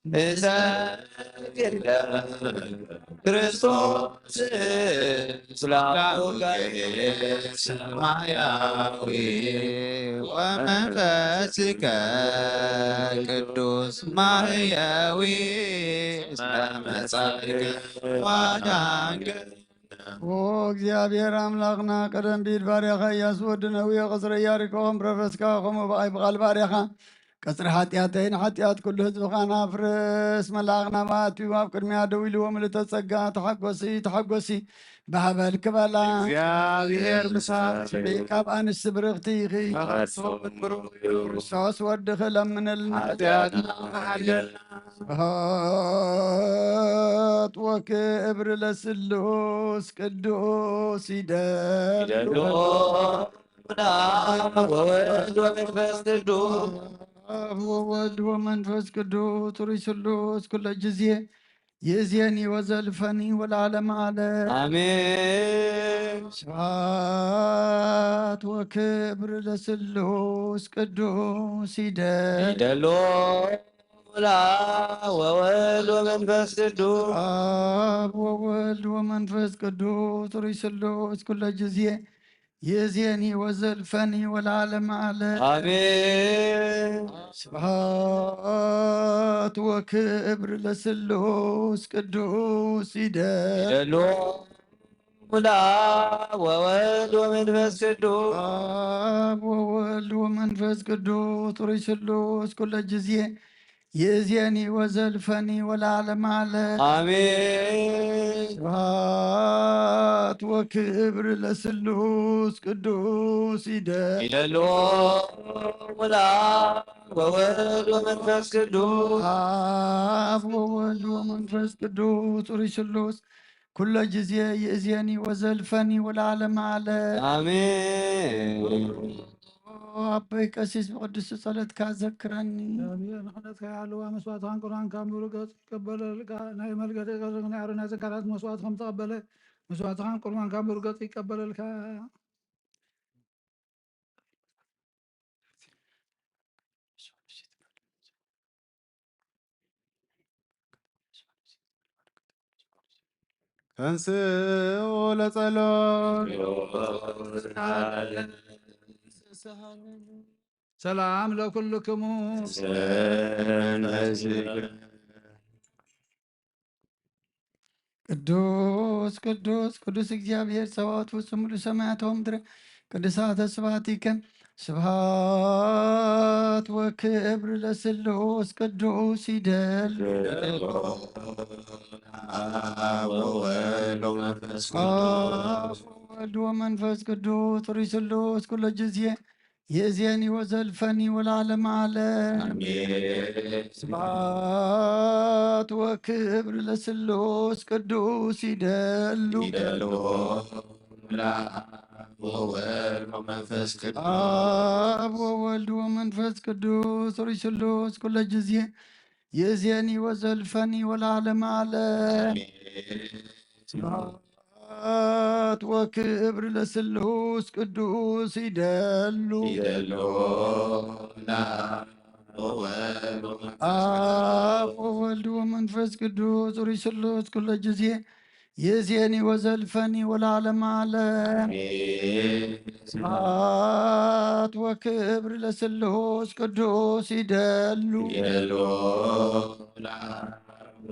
እሰግድ ለከ ክርስቶስ ላቡከ ሰማያዊ ወመንፈስከ ቅዱስ ማህያዊ እስመ መጻእከ ወአዳንከ። ኦ እግዚኣብሔር ኣምላኽና፣ ቀደም ብኢድ ባርያኻ ኢያሱ ወዲ ነዌ፣ ቅጽሪ ኢያሪኮ ከም ረፈስካ፣ ከምኡ ብኣይ ብቓል ባርያኻ ቀጽሪ ሓጢኣተይን ሓጢኣት ኩሉ ህዝብኻን ኣፍርስ። መልኣኽ ናብኣ ኣትዩ ኣብ ቅድሚያ ደው ኢልዎ፣ ምልእተ ጸጋ፣ ተሓጎሲ፣ ተሓጎሲ፣ ባህበል ክበላ። እግዚኣብሔር ምሳኺ። ካብ ኣንስቲ ብርኽቲ ኢኺ። ተቐድሶ ምንብሩ እዩ። ክርስቶስ ወድኺ ለምንልና። ሓጢኣትና ሓልየልና። ስብሐት ወክብር ለስሉስ ቅዱስ ይደሉ። ይደሉ። ወወልድ ወመንፈስ ቅዱስ። አብ ወወልድ ወመንፈስ ቅዱስ ሩይ ስሉስ ኩለ ጊዜ ይእዜኒ ወዘልፈኒ ወለዓለመ ዓለም። አሜን። ስብሐት ወክብር ለስሉስ ቅዱስ ይደል። ይደሎ ለአብ ወወልድ ወመንፈስ ቅዱስ። አብ ወወልድ ወመንፈስ ቅዱስ ሩይ ስሉስ ኩለ ጊዜ ይእዜኒ ወዘልፈኒ ወለዓለመ ዓለም። አሜን። ስብሐት ወክብር ለስሉስ ቅዱስ ይደል። ይደሎ ለአብ ወወልድ ወመንፈስ ቅዱስ። አብ ወወልድ ወመንፈስ ቅዱስ ሩይ ስሉስ ኩለ ጊዜ ይእዜኒ ወዘልፈኒ ወለዓለመ ዓለም። አሜን። ስብሐት ወክብር ለስሉስ ቅዱስ ይደል። ይደሎ ለአብ ወወልድ ወመንፈስ ቅዱስ። አብ ወወልድ ወመንፈስ ቅዱስ ሩይ ስሉስ ኩለ ጊዜ ይእዜኒ ወዘልፈኒ ወለዓለመ ዓለም። አሜን። ኦ ኣቦይ ቀሲስ ብቅድስቲ ጸሎትካ ዘክረኒ። እግዚኣብሔር ንኽነትካ ይሃልዋ፣ መስዋዕትኻን ቁርባንካን ብሩህ ገጽ ይቀበለልካ። ናይ መልገቲ ቀርኒ ኣሮን ናይ ዘካርያስ መስዋዕት ከም ተቐበለ፣ መስዋዕትኻን ቁርባንካን ብሩህ ገጽ ይቀበለልካ። ተንስኡ ለጸሎት። ሰላም ለኩልክሙ። ቅዱስ ቅዱስ ቅዱስ እግዚኣብሔር ጸባኦት ፍጹም ምሉእ ሰማያት ወምድር ቅዱሳተ ስብሐቲከ። ስብሐት ወክብር ለስሉስ ቅዱስ ይደል። አብ ወወልድ ወመንፈስ ቅዱስ። አብ ወወልድ ወመንፈስ ቅዱስ ሩይ ስሉስ ኩለ ጊዜ ይእዜኒ ወዘልፈኒ ወለዓለመ ዓለም። አሜን። ስብሐት ወክብር ለስሉስ ቅዱስ ይደሉ። ይደሉ ለአብ ወወልድ ወመንፈስ ቅዱስ። አብ ወወልድ ወመንፈስ ቅዱስ ሩይ ስሉስ ኩለ ጊዜ ይእዜኒ ወዘልፈኒ ወለዓለመ ዓለም። አሜን። ስብሐት ወክብር ለስሉስ ቅዱስ ይደሉ። ይደሉ ለአብ ወወልድ ወመንፈስ አብ ወወልድ ወመንፈስ ቅዱስ ሩይ ስሉስ ኩለ ጊዜ ይእዜኒ ወዘልፈኒ ወለዓለመ ዓለም። አሜን። ስብሐት ወክብር ለስሉስ ቅዱስ ይደሉ። ይደሉ ለአብ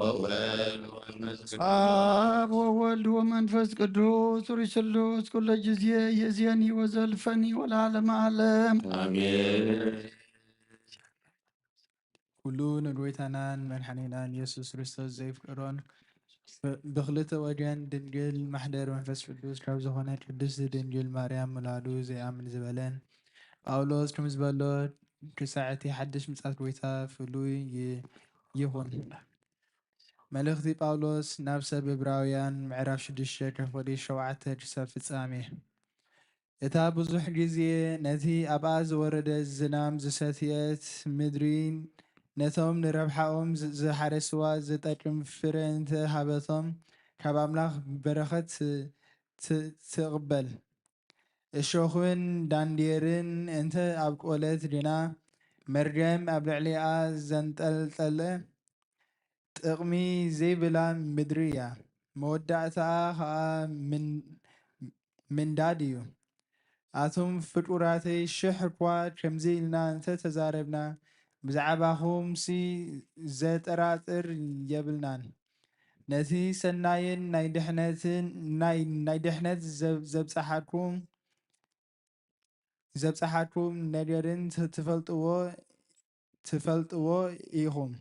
ወወልድ ወመንፈስ ቅዱስ። አብ ወወልድ ወመንፈስ ቅዱስ ሩይ ስሉስ ኩለ ጊዜ ይእዜኒ ወዘልፈኒ ወለዓለመ ዓለም። አሜን። ኩሉ ንጎይታናን መድሓኒናን ኢየሱስ ክርስቶስ ዘይፍቅሮን ብ-፣ ብኽልተ ወገን ድንግል ማሕደር መንፈስ ቅዱስ ካብ ዝኾነ ቅድስቲ ድንግል ማርያም ምውላዱ ዘይኣምን ዝበለን ጳውሎስ ከም ዝበሎ ክሳዕ እቲ ሓድሽ ምጽኣት ጎይታ ፍሉይ ይ-፣ ይኹን። መልእኽቲ ጳውሎስ ናብ ሰብ ዕብራውያን ምዕራፍ ሽዱሽተ ከፍቕዲ ሸውዓተ ክሳብ ፍጻሜ። እታ ብዙሕ ግዜ ነቲ ኣብኣ ዝወረደ ዝናም ዝሰትየት ምድሪ፣ ነቶም ንረብሓኦም ዝ-፣ ዝሓረስዋ ዝጠቅም ፍረ እንተ ሃበቶም፣ ካብ ኣምላኽ በረኸት ት-፣ ት-፣ ትቕበል። እሾኽን ዳንዴርን እንተ ኣብቆለት ግና፣ መርገም ኣብ ልዕሊኣ ዘንጠልጠለ፣ ጥቕሚ ዘይብላ ምድሪ እያ፣ መወዳእታኣ ኸኣ ምን-፣ ምንዳድ እዩ። ኣቱም ፍጡራተይ፣ ሽሕ እኳ ከምዚ ኢልና እንተ ተዛረብና፣ ብዛዕባኹምሲ ዘጠራጥር የብልናን። ነቲ ሰናይን ናይ ድሕነትን፣ ናይ፣ ናይ ድሕነት ዘብ-፣ ዘብጽሓኩም፣ ዘብጽሓኩም ነገርን ት-፣ ትፈልጥዎ፣ ትፈልጥዎ ኢኹም።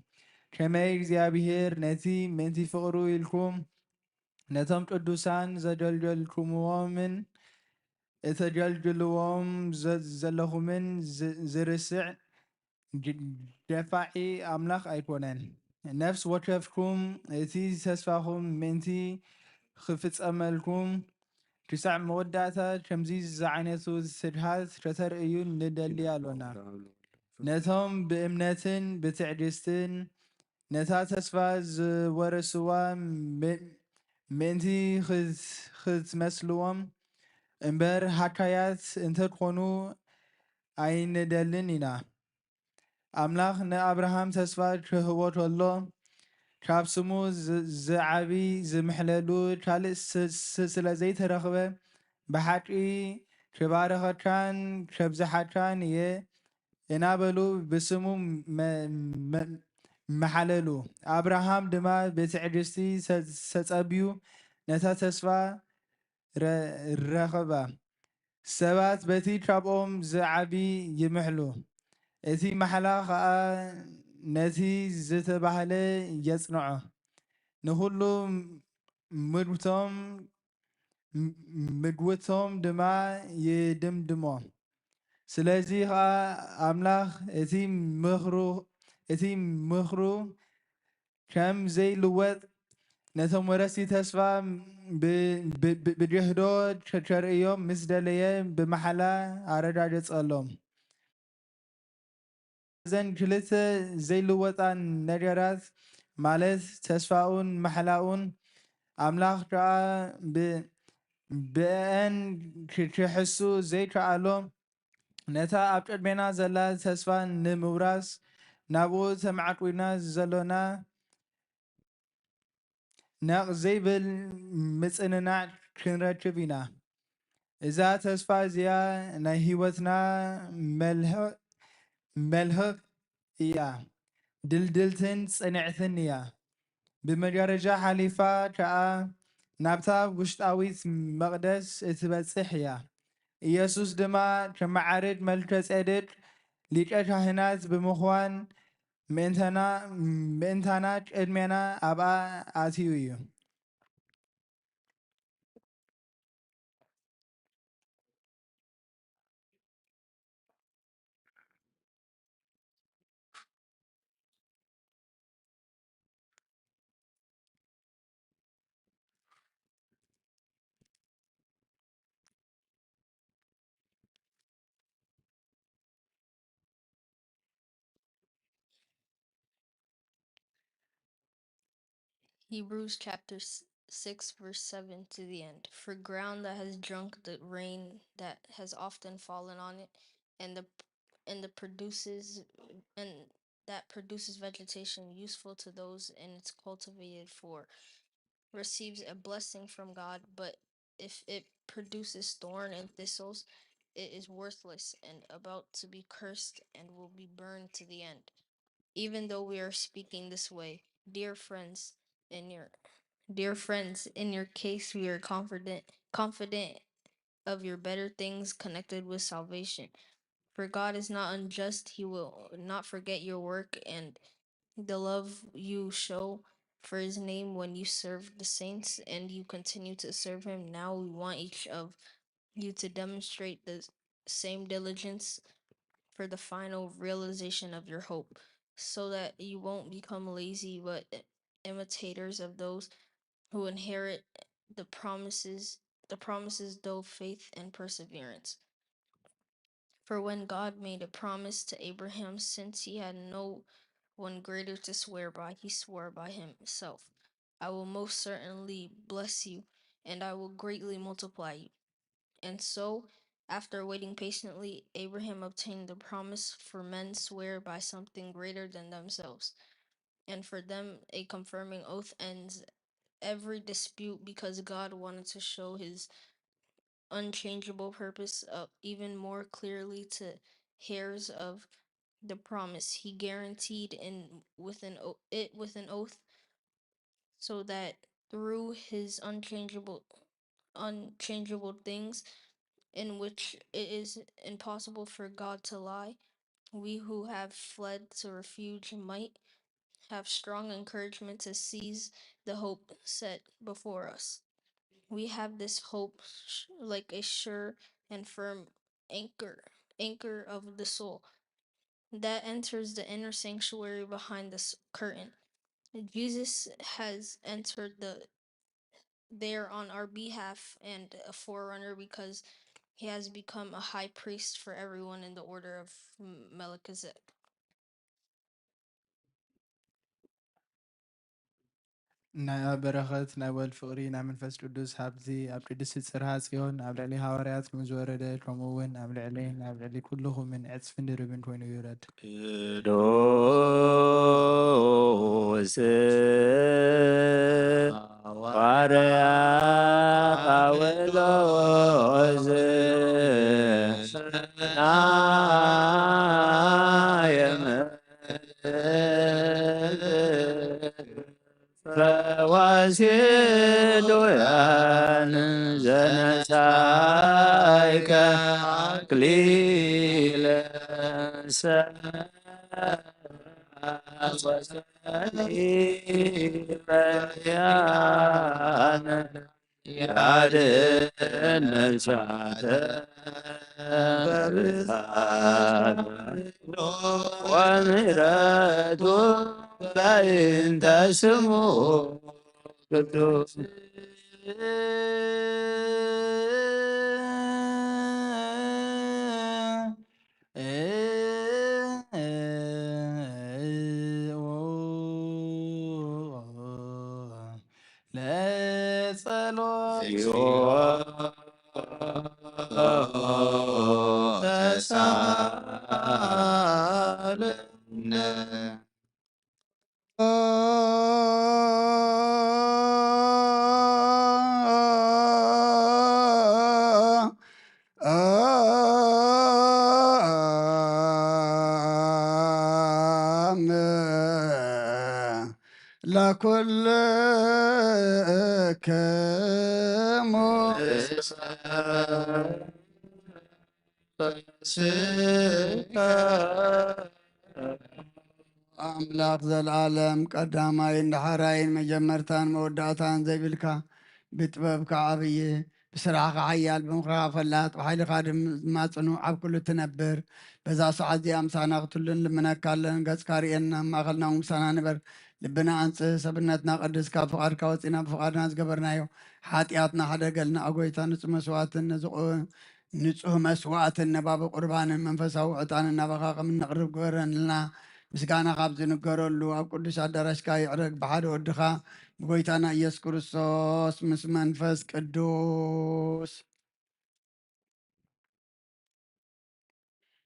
ከመይ እግዚኣብሔር ነቲ ምእንቲ ፍቕሩ ኢልኩም ነቶም ቅዱሳን ዘገልገልኩምዎምን እተገልግልዎም ዘ-፣ ዘለኹምን ዝ-፣ ዝርስዕ ግ-፣ ገፋዒ ኣምላኽ ኣይኮነን። ነፍሲ ወከፍኩም እቲ ተስፋኹም ምእንቲ ክፍጸመልኩም ክሳዕ መወዳእታ ከምዚ ዝዓይነቱ ትግሃት ከተርእዩ ንደሊ ኣሎና። ነቶም ብእምነትን ብትዕግስትን ነታ ተስፋ ዝወረስዋ ም-፣ ምእንቲ ክት-፣ ክትመስልዎም እምበር ሃካያት እንተትኾኑ ኣይንደልን ኢና። ኣምላኽ ንኣብርሃም ተስፋ ክህቦ ከሎ፣ ካብ ስሙ ዝ-፣ ዝዓቢ ዝምሕለሉ ካልእ ስ-፣ ስ-፣ ስለ ዘይተረኽበ፣ ብሓቂ ክባርኸካን ከብዝሓካን እየ እናበሉ ብስሙ መ-፣ መ-፣ መሓለሉ። ኣብርሃም ድማ ብትዕግስቲ ተ-፣ ተጸብዩ ነታ ተስፋ ረ-፣ ረኸባ። ሰባት በቲ ካብኦም ዝዓቢ ይምሕሉ፣ እቲ ማሕላ ኸኣ ነቲ ዝተባህለ የጽንዖ። ንኹሉ ምድውቶም፣ ምድውቶም ድማ ይድምድሞ። ስለዚ ኸኣ ኣምላኽ እቲ ምኽሩ፣ እቲ ምኽሩ ከም ዘይልወጥ ነቶም ወረስቲ ተስፋ ብ-፣ ብ-፣ ብ-፣ ብጀህዶ ከርእዮም ምስ ደለየ ብመሓላ ኣረጋገጸሎም። እዘን ክልተ ዘይልወጣ ነገራት፣ ማለት ተስፋኡን ማሕላኡን፣ ኣምላኽ ከኣ ብ-፣ ብእአን ክ-፣ ክሕሱ ዘይከኣሎ፣ ነታ ኣብ ቅድሜና ዘላ ተስፋ ንምውራስ ናብኡ ተማዕቂና ዘሎና ነቕ ዘይብል ምጽንናዕ ክንረክብ ኢና። እዛ ተስፋ እዚኣ ናይ ህይወትና መልህ-፣ መልህቕ እያ፣ ድልድልትን ጽንዕትን እያ። ብመጋረጃ ሓሊፋ ከኣ ናብታ ውሽጣዊት መቕደስ እትበጽሕ እያ። ኢየሱስ ድማ ከመዓርግ መልከ ጼዴቅ ሊቀ ካህናት ብምዃን ምእንታና፣ ምእንታና ቅድሜና ኣብኣ ኣትዩ እዩ። Hebrews chapter s-, six, verse seven to the end. For ground that has drunk the rain that has often fallen on it, and the, and the produces, and that produces vegetation useful to those in its cultivated for, receives a blessing from God, but if it produces thorn and thistles, it is worthless and about to be cursed and will be burned to the end. Even though we are speaking this way, dear friends, in your, dear friends, in your case, we are confident, confident of your better things connected with salvation. For God is not unjust, he will not forget your work and the love you show for his name when you serve the saints and you continue to serve him. Now we want each of you to demonstrate the same diligence for the final realization of your hope, so that you won't become lazy, but imitators of those who inherit the promises, the promises through faith and perseverance. For when God made a promise to Abraham, since he had no one greater to swear by, he swore by himself, "I will most certainly bless you, and I will greatly multiply you." And so, after waiting patiently, Abraham obtained the promise, for men swear by something greater than themselves. and for them, a confirming oath ends every dispute because God wanted to show his unchangeable purpose uh, even more clearly to heirs of the promise. He guaranteed in with an o- it with an oath, so that through his unchangeable unchangeable things in which it is impossible for God to lie, we who have fled to refuge might have strong encouragement to seize the hope set before us. We have this hope sh- like a sure and firm anchor, anchor of the soul that enters the inner sanctuary behind the s- curtain. Jesus has entered the there on our behalf and a forerunner because he has become a high priest for everyone in the order of M- Melchizedek. ናይ ኣብ በረኸት ናይ ወልድ ፍቕሪ ናይ መንፈስ ቅዱስ ሃብቲ ኣብ ቅድስቲ ጽርሃ ጽዮን ኣብ ልዕሊ ሃዋርያት ከም ዝወረደ ከምኡ እውን ኣብ ልዕሊ ኣብ ልዕሊ ኩልኹምን ዕጽፍን ድርብን ኮይኑ ይውረድ። ቅዱስ ሃዋርያ ጳውሎስ ናየመ ፈዋሲ ዱያን ዘነሳይከ አክሊለ ሰላም ወሰሊበያን ያድነሳተ በብርሃን ወምህረቱ በእንተ ስሙ ቅዱስ። ለጸሎት ተሳለነ ለኩልክሙ አምላኽ ዘለዓለም ቀዳማይን ዳሕራይን መጀመርታን መወዳእታን ዘይብልካ ብጥበብካ ዓብዪ ብስራሕኻ ሓያል ብምኽርኻ ፈላጥ ብሓይልኻ ድማ ጽኑዕ ኣብ ኩሉ ትነብር በዛ ሰዓት እዚኣ ምሳና ክትህሉ ንልምነካ ኣለና። ገጽካ ርእየና ኣብ ማእኸልና እውን ምሳና ንበር። ልብና ኣንጽህ ሰብነትና ቀድስ ካብ ፍቓድካ ወጺና ብፍቓድና ዝገበርናዮ ሓጢኣትና ሕደገልና ኣጎይታ ንጹህ መስዋዕትን ነዚ ንጹህ መስዋዕትን ነባቢ ቁርባንን መንፈሳዊ ዕጣንን ናባኻ ከም እነቕርብ ግበረልና። ምስጋና ካብ ዝንገረሉ ኣብ ቅዱስ ኣዳራሽካ ይዕረግ ብሓደ ወድኻ ብጎይታና ኢየሱስ ክርስቶስ ምስ መንፈስ ቅዱስ።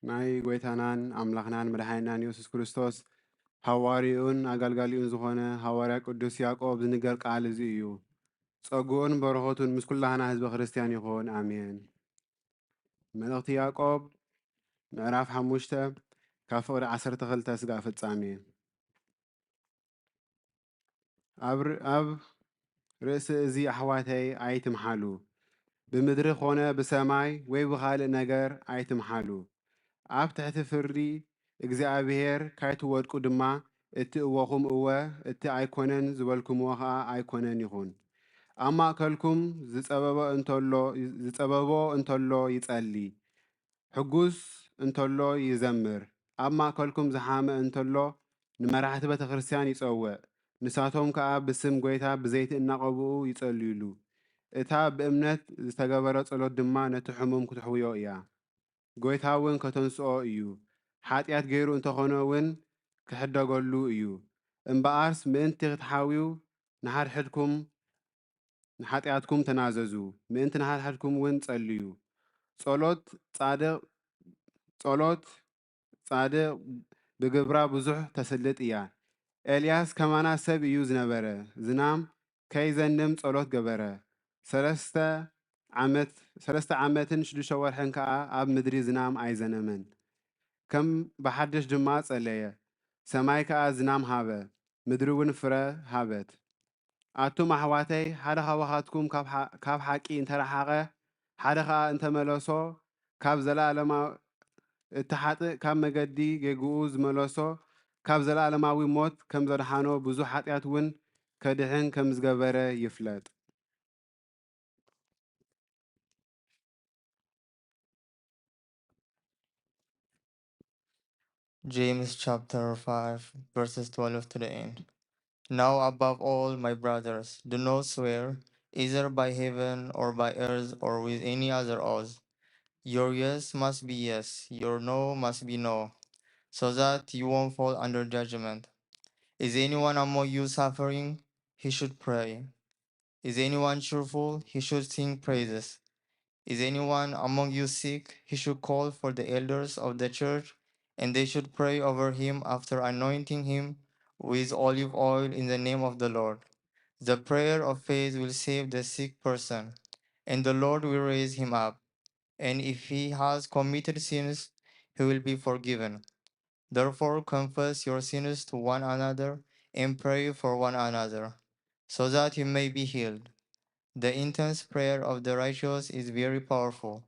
ናይ ጎይታናን ኣምላኽናን መድሓኒናን ኢየሱስ ክርስቶስ ሃዋርይኡን ኣገልጋሊኡን ዝኾነ ሃዋርያ ቅዱስ ያዕቆብ ዝንገር ቃል እዚ እዩ። ጸግኡን በረኸቱን ምስ ኩላህና ህዝበ ክርስቲያን ይኹን። ኣሜን። መልእኽቲ ያዕቆብ ምዕራፍ ሓሙሽተ ካብ ፍቕዲ ዓሰርተ ክልተ ስጋእ ፍጻሜ። ኣብ ር- ኣብ ርእሲ እዚ ኣሕዋተይ ኣይትምሓሉ፣ ብምድሪ ኾነ ብሰማይ ወይ ብኻልእ ነገር ኣይትምሓሉ። ኣብ ትሕቲ ፍርዲ እግዚኣብሔር ካይትወድቁ ድማ እቲ እወኹም እወ እቲ ኣይኮነን ዝበልኩምዎ ኸኣ ኣይኮነን ይኹን። ኣብ ማእከልኩም ዝጸበቦ እንተሎ ዝጸበቦ እንተሎ ይጸሊ፣ ሕጉስ እንተሎ ይዘምር፣ ኣብ ማእከልኩም ዝሓመ እንተሎ ንመራሕቲ ቤተ ክርስቲያን ይጸውዕ፣ ንሳቶም ከኣ ብስም ጐይታ ብዘይቲ እናቐብኡ ይጸልዩሉ። እታ ብእምነት ዝተገበረ ጸሎት ድማ ነቲ ሕሙም ክትሕውዮ እያ። ጐይታ እውን ከተንስኦ እዩ። ሓጢኣት ገይሩ እንተኾነ እውን ክሕደገሉ እዩ። እምበኣርስ ምእንቲ ክትሓውዩ ንሓድሕድኩም ንሓጢኣትኩም ተናዘዙ፣ ምእንቲ ንሓድሕድኩም እውን ጸልዩ። ጸሎት ጻድቕ ጸሎት ጻድቕ ብግብራ ብዙሕ ተስልጥ እያ። ኤልያስ ከማና ሰብ እዩ ዝነበረ። ዝናም ከይዘንም ጸሎት ገበረ። ሰለስተ ዓመት፣ ሰለስተ ዓመትን ሽዱሽተ ወርሕን ከኣ ኣብ ምድሪ ዝናም ኣይዘነመን። ከም ብሓድሽ ድማ ጸለየ። ሰማይ ከኣ ዝናም ሃበ፣ ምድሪ እውን ፍረ ሃበት። ኣቱም ኣሕዋተይ፣ ሓደ ካባኻትኩም ካብ ሓ-፣ ካብ ሓቂ እንተረሓቐ፣ ሓደ ኸኣ እንተመለሶ፣ ካብ ዘለኣለማ-፣ እቲ ሓጥእ ካብ መገዲ ጌግኡ ዝመለሶ፣ ካብ ዘለኣለማዊ ሞት ከም ዘድሓኖ፣ ብዙሕ ሓጢኣት እውን ከድሕን ከም ዝገበረ ይፍለጥ። James chapter five, verses twelve to the end. Now, above all, my brothers, do not swear, either by heaven or by earth or with any other oath. Your yes must be yes, your no must be no, so that you won't fall under judgment. Is anyone among you suffering? He should pray. Is anyone cheerful? He should sing praises. Is anyone among you sick? He should call for the elders of the church, and they should pray over him after anointing him with olive oil in the name of the Lord. The prayer of faith will save the sick person, and the Lord will raise him up. And if he has committed sins, he will be forgiven. Therefore, confess your sins to one another and pray for one another, so that you may be healed. The intense prayer of the righteous is very powerful.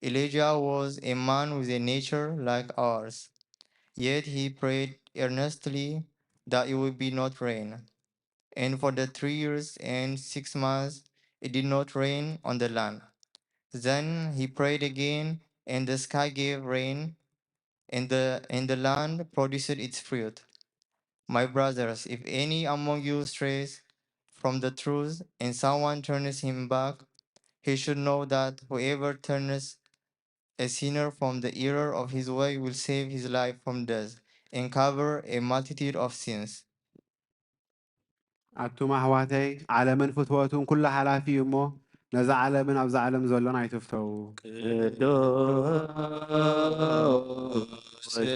Elijah was a man with a nature like ours, yet he prayed earnestly that it would be not rain. And for the three years and six months it did not rain on the land. Then he prayed again, and the sky gave rain, and the, and the land produced its fruit. My brothers, if any among you strays from the truth and someone turns him back, he should know that whoever turns a sinner from the error of his way will save his life from death and cover a multitude of sins. ኣቱም ኣሕዋተይ፣ ዓለምን ፍትወቱን ኩሉ ሓላፊ እዩ እሞ፣ ነዛ ዓለምን ኣብዛ ዓለም ዘሎን ኣይትፍተዉ። ቅዱስ ዘሎ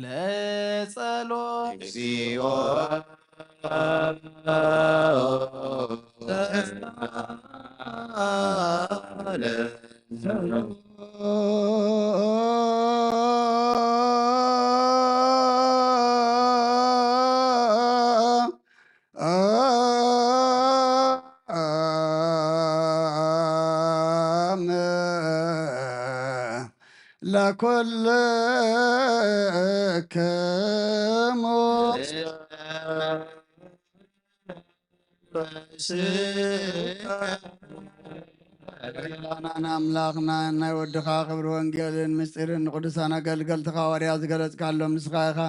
ለጸሎት እግዚኦ ኣምላኽና ናይ ወድኻ ክብሪ ወንጌልን ምስጢርን ንቅዱሳን ኣገልገልትኻ ሃዋርያት ዝገለጽካሎም ንስኻ ኢኻ።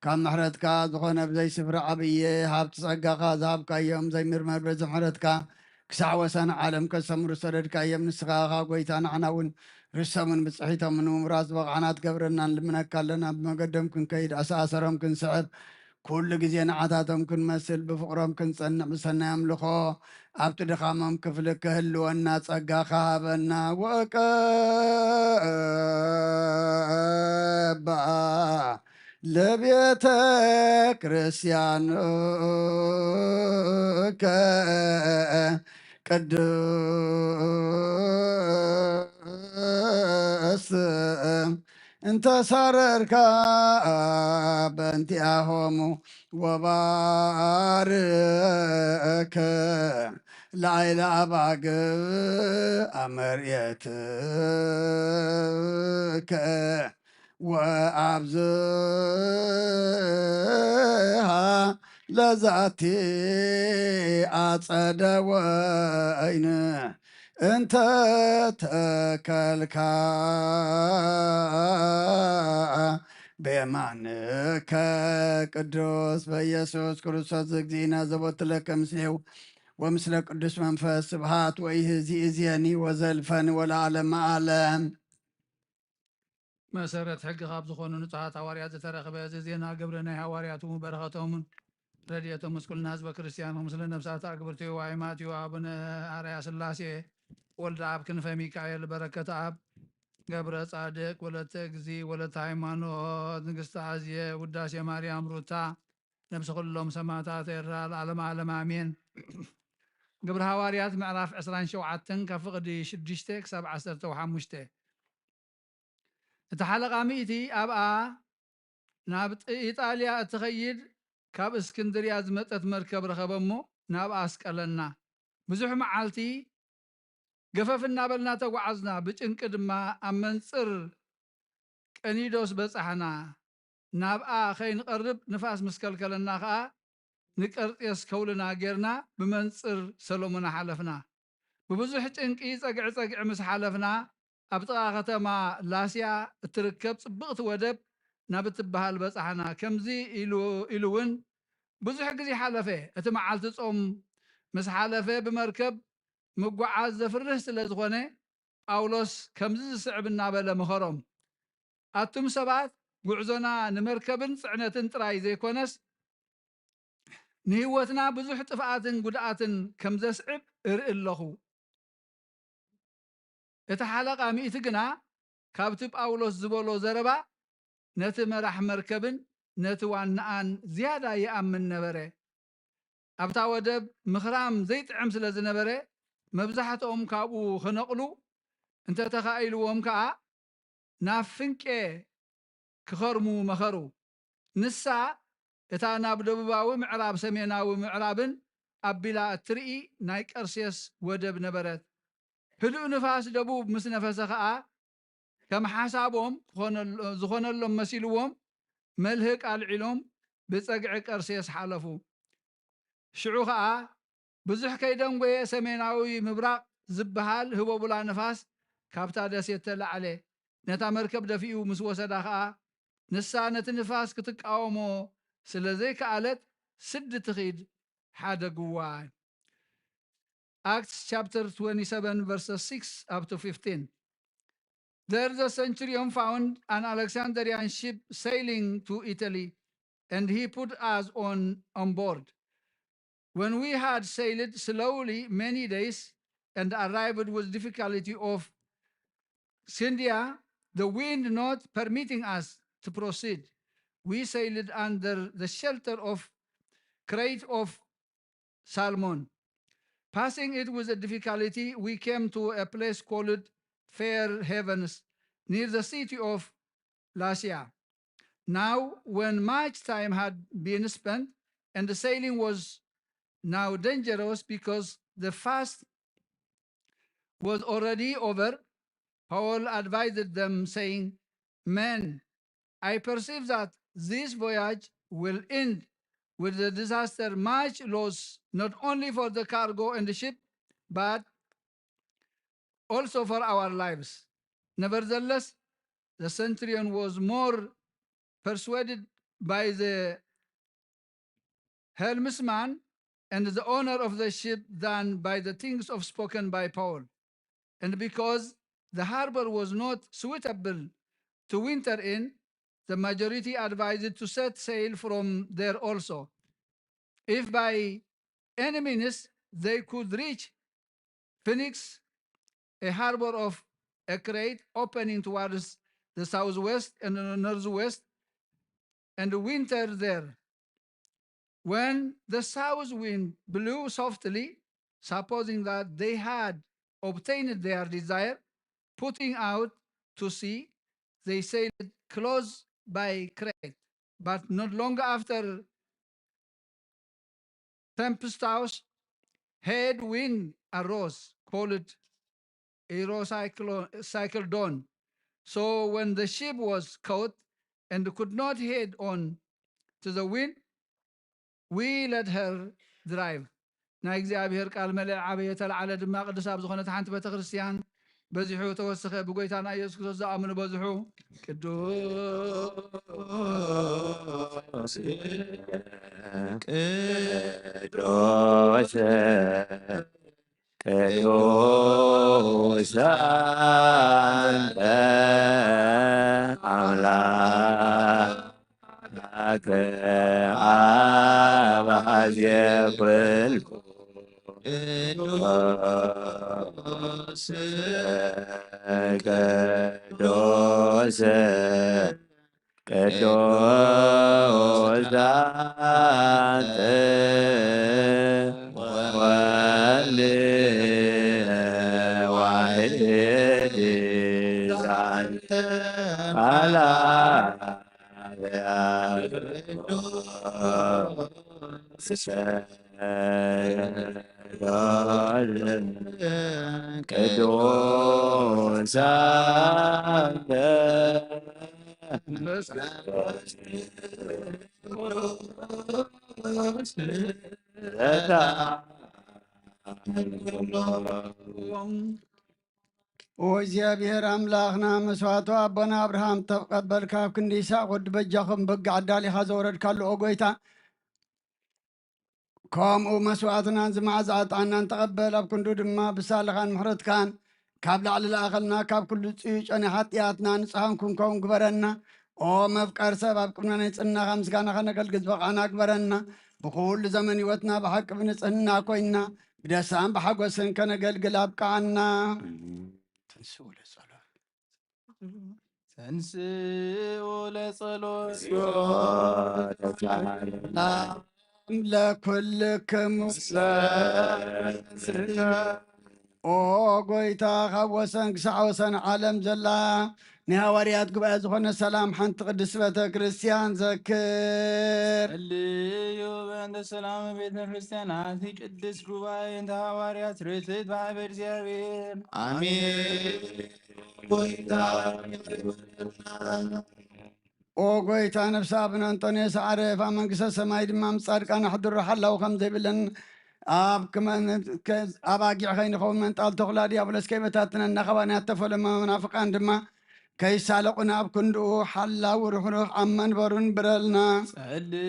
ካብ ምሕረትካ ዝኾነ ብዘይ ስፍራ ዓብየ ሃብቲ ጸጋኻ ዝሃብካዮም ዘይምርመር በዚ ምሕረትካ ክሳዕ ወሰን ዓለም ከሰምሩ ዝሰደድካዮም ንስኻ ኢኻ ጎይታ። ንዓና እውን ርስቶምን ብጽሒቶምን ንምውራስ ዝበቕዓና ትገብረና ንልምነካ ኣለና። ብመገዶም ክንከይድ ኣሰኣሰሮም ክንስዕብ ኩሉ ግዜ ንዓታቶም ክንመስል ብፍቕሮም ክንጸንዕ ብሰናይ ኣምልኾ ኣብቲ ድኻሞም ክፍሊ ክህልወና ጸጋኻ ሃበና። ወቀባ ለቤተ ክርስቲያንከ ቅድስት እንተሳረርካ በእንቲኣሆሙ ወባርክ ላዕለ ኣባግብ ኣመርየትከ ወኣብዝሃ ለዛቲ ኣጸደ ወይን እንተ ተከልካ ብየማንከ ቅዱስ በኢየሱስ ክርስቶስ እግዚእነ ዘቦትለከ ምስሌው ወምስለ ቅዱስ መንፈስ ስብሃት ወይህዚ እዝየኒ ወዘልፈን ወለዓለመ ዓለም። መሰረት ሕጊ ካብ ዝኾኑ ንጹሃት ሃዋርያት ዝተረኽበ እዚ ዜና ግብሪ ናይ ሃዋርያት እውን በረኸቶምን ረድኤቶም ምስ ኩልና ህዝበ ክርስቲያን ምስለ ነብሳት ኣግብርቲ ዋይ ማትዮ ኣቡነ ኣርያ ስላሴ ወልደ ኣብ ክንፈ ሚካኤል በረከት ኣብ ገብረ ጻድቅ ወለተ እግዚ ወለተ ሃይማኖት ንግስቲ ኣዝየ ውዳሴ ማርያም ሩታ ነብሲ ኩሎም ሰማዕታት ኤርትራ ለዓለም ዓለም ኣሜን። ግብሪ ሃዋርያት ምዕራፍ ዕስራን ሸውዓተን ካብ ፍቕዲ ሽዱሽተ ክሳብ ዓሰርተ ሓሙሽተ። እቲ ሓለቓ ሚእቲ ኣብኣ ናብ ጥ- ኢጣልያ እትኸይድ ካብ እስክንድርያ ዝመጸት መርከብ ረኸበ እሞ ናብኣ ኣስቀለና። ብዙሕ መዓልቲ ገፈፍ እናበልና ተጓዓዝና፣ ብጭንቂ ድማ ኣብ መንጽር ቀኒዶስ በጻሕና። ናብኣ ከይንቐርብ ንፋስ ምስ ከልከለና ኸኣ ንቀርጤስ ከውልና ጌርና ብመንጽር ሰሎሞና ሓለፍና። ብብዙሕ ጭንቂ ጸግዒ ጸግዒ ምስ ሓለፍና ኣብ ጥቓ ከተማ ላስያ እትርከብ ጽብቕቲ ወደብ ናብ እትበሃል በጻሕና። ከምዚ ኢሉ ኢሉ እውን ብዙሕ ግዜ ሓለፈ። እቲ መዓልቲ ጾም ምስ ሓለፈ ብመርከብ ምጉዓዝ ዘፍርህ ስለ ዝኾነ ጳውሎስ ከምዚ ዝስዕብ እናበለ ምኸሮም። ኣቱም ሰባት፣ ጉዕዞና ንመርከብን ጽዕነትን ጥራይ ዘይኮነስ ንህይወትና ብዙሕ ጥፍኣትን ጉድኣትን ከም ዘስዕብ እርኢ ኣለኹ። እቲ ሓለቓ ሚእቲ ግና ካብቲ ጳውሎስ ዝበሎ ዘረባ ነቲ መራሕ መርከብን ነቲ ዋናኣን ዝያዳ ይኣምን ነበረ። ኣብታ ወደብ ምኽራም ዘይጥዕም ስለ ዝነበረ መብዛሕትኦም ካብኡ ክነቕሉ እንተተኻኢልዎም ከኣ ናብ ፍንቄ ክኸርሙ መኸሩ። ንሳ እታ ናብ ደቡባዊ ምዕራብ ሰሜናዊ ምዕራብን ኣቢላ እትርኢ ናይ ቀርሴስ ወደብ ነበረት። ህዱእ ንፋስ ደቡብ ምስ ነፈሰ ኸኣ ከም ሓሳቦም ዝኾነሎ- ዝኾነሎም መሲልዎም መልህቅ ኣልዒሎም ብጸግዒ ቀርሴስ ሓለፉ። ሽዑ ኸኣ ብዙሕ ከይደንጎየ ሰሜናዊ ምብራቕ ዝበሃል ህቦቡላ ንፋስ ካብታ ደሴት ተላዕለ። ነታ መርከብ ደፊኡ ምስ ወሰዳ ኸኣ ንሳ ነቲ ንፋስ ክትቃወሞ ስለ ዘይከኣለት ስዲ ትኺድ ሓደግዋ። Acts chapter twenty-seven, verses six up to fifteen. There the centurion found an Alexandrian ship sailing to Italy, and he put us on, on board. When we had sailed slowly many days and arrived with difficulty off Scindia, the wind not permitting us to proceed, we sailed under the shelter of Crete of Salmon. Passing it with a difficulty, we came to a place called Fair Havens, near the city of Lasea. Now, when much time had been spent and the sailing was now dangerous because the fast was already over, Paul advised them, saying, "Men, I perceive that this voyage will end with a disaster, much loss, not only for the cargo and the ship, but also for our lives." Nevertheless, the centurion was more persuaded by the helmsman and the owner of the ship than by the things of spoken by Paul. And because the harbor was not suitable to winter in, the majority advised to set sail from there also. If by any means they could reach Phoenix, a harbor of a Crete opening towards the southwest and the northwest, and winter there. When the south wind blew softly, supposing that they had obtained their desire, putting out to sea, they sailed close by Crete, but not long after, tempestuous headwind arose, called Erocyclodon. So when the ship was caught and could not head on to the wind, we let her drive. ናይ እግዚኣብሔር ቃል መለ ዓበየ ተለዓለ ድማ ቅድስ ኣብ ዝኾነት ሓንቲ ቤተ ክርስቲያን በዚሑ ተወሰኸ። ብጎይታና ኢየሱስ ክርስቶስ ዝኣምኑ በዝሑ። ቅዱስ ቅዱስ ቅዱስ ኣንተ ኣምላክ ኣብ ኣዜ ኩሉ ቅዱስ ቅዱስ ቅዱስ ዛንተ ወልድ ዋሕድ ዛንተ ቃል ቅዱስ ዛንተ ኦ እግዚኣብሔር ኣምላኽና፣ መስዋዕቱ ኣቦና ኣብርሃም ተቐበል፣ ካብ ክንዲ ይስሐቅ ወዲ በጃኹም በግ ኣዳሊኻ ዘውረድካሉ፣ ኦ ጎይታ፣ ከምኡ መስዋዕትናን ዝመዓዛ ዕጣንናን ተቐበል። ኣብ ክንዱ ድማ ብሳልኻን ምሕረትካን ካብ ላዕሊ ለኣኸልና፣ ካብ ኩሉ ጽዩጨ ናይ ሓጢኣትና ንጹሃን ክንከውን ግበረና። ኦ መፍቀር ሰብ፣ ኣብ ቅድሚ ናይ ጽናኻ ምስጋና ከነገልግል ዝበቓዕና ግበረና። ብኹሉ ዘመን ህይወትና ብሓቂ ብንጽህና ኮይንና ብደስታን ብሓጎስን ከነገልግል ኣብቅዓና። ተንስኡ ለጸሎት። ተንስኡ ለጸሎት። ለኩልክሙ። ኦ ጎይታ፣ ካብ ወሰን ክሳዕ ወሰን ዓለም ዘላ ናይ ሃዋርያት ጉባኤ ዝኾነ ሰላም ሓንቲ ቅድስት ቤተ ክርስቲያን ዘክር። ጸልዩ በእንተ ሰላም ቤተ ክርስቲያን ኣቲ ቅድስት ጉባኤ እንተ ሃዋርያት ርትዕት ብሓበ እግዚኣብሔር። ኣሜን። ኦ ጎይታ፣ ነፍሲ ኣቡነ እንጦንዮስ ዓረፍ፣ ኣብ መንግስተ ሰማይ ድማ ምስ ጻድቃን ኣሕድሮ ሓላው ከም ዘይብለን፣ ኣብ ክመ-፣ ከ-፣ ኣባጊዕ ከይንኸውን መንጣል ተኹላ ዲያብሎስ ከይበታትነና፣ ከባንያት ተፈለማ መናፍቃን ድማ ከይሳለቑና ኣብ ክንድኡ ሓላው ርሕሩሕ ኣብ መንበሩ ንብረልና። ጸልዩ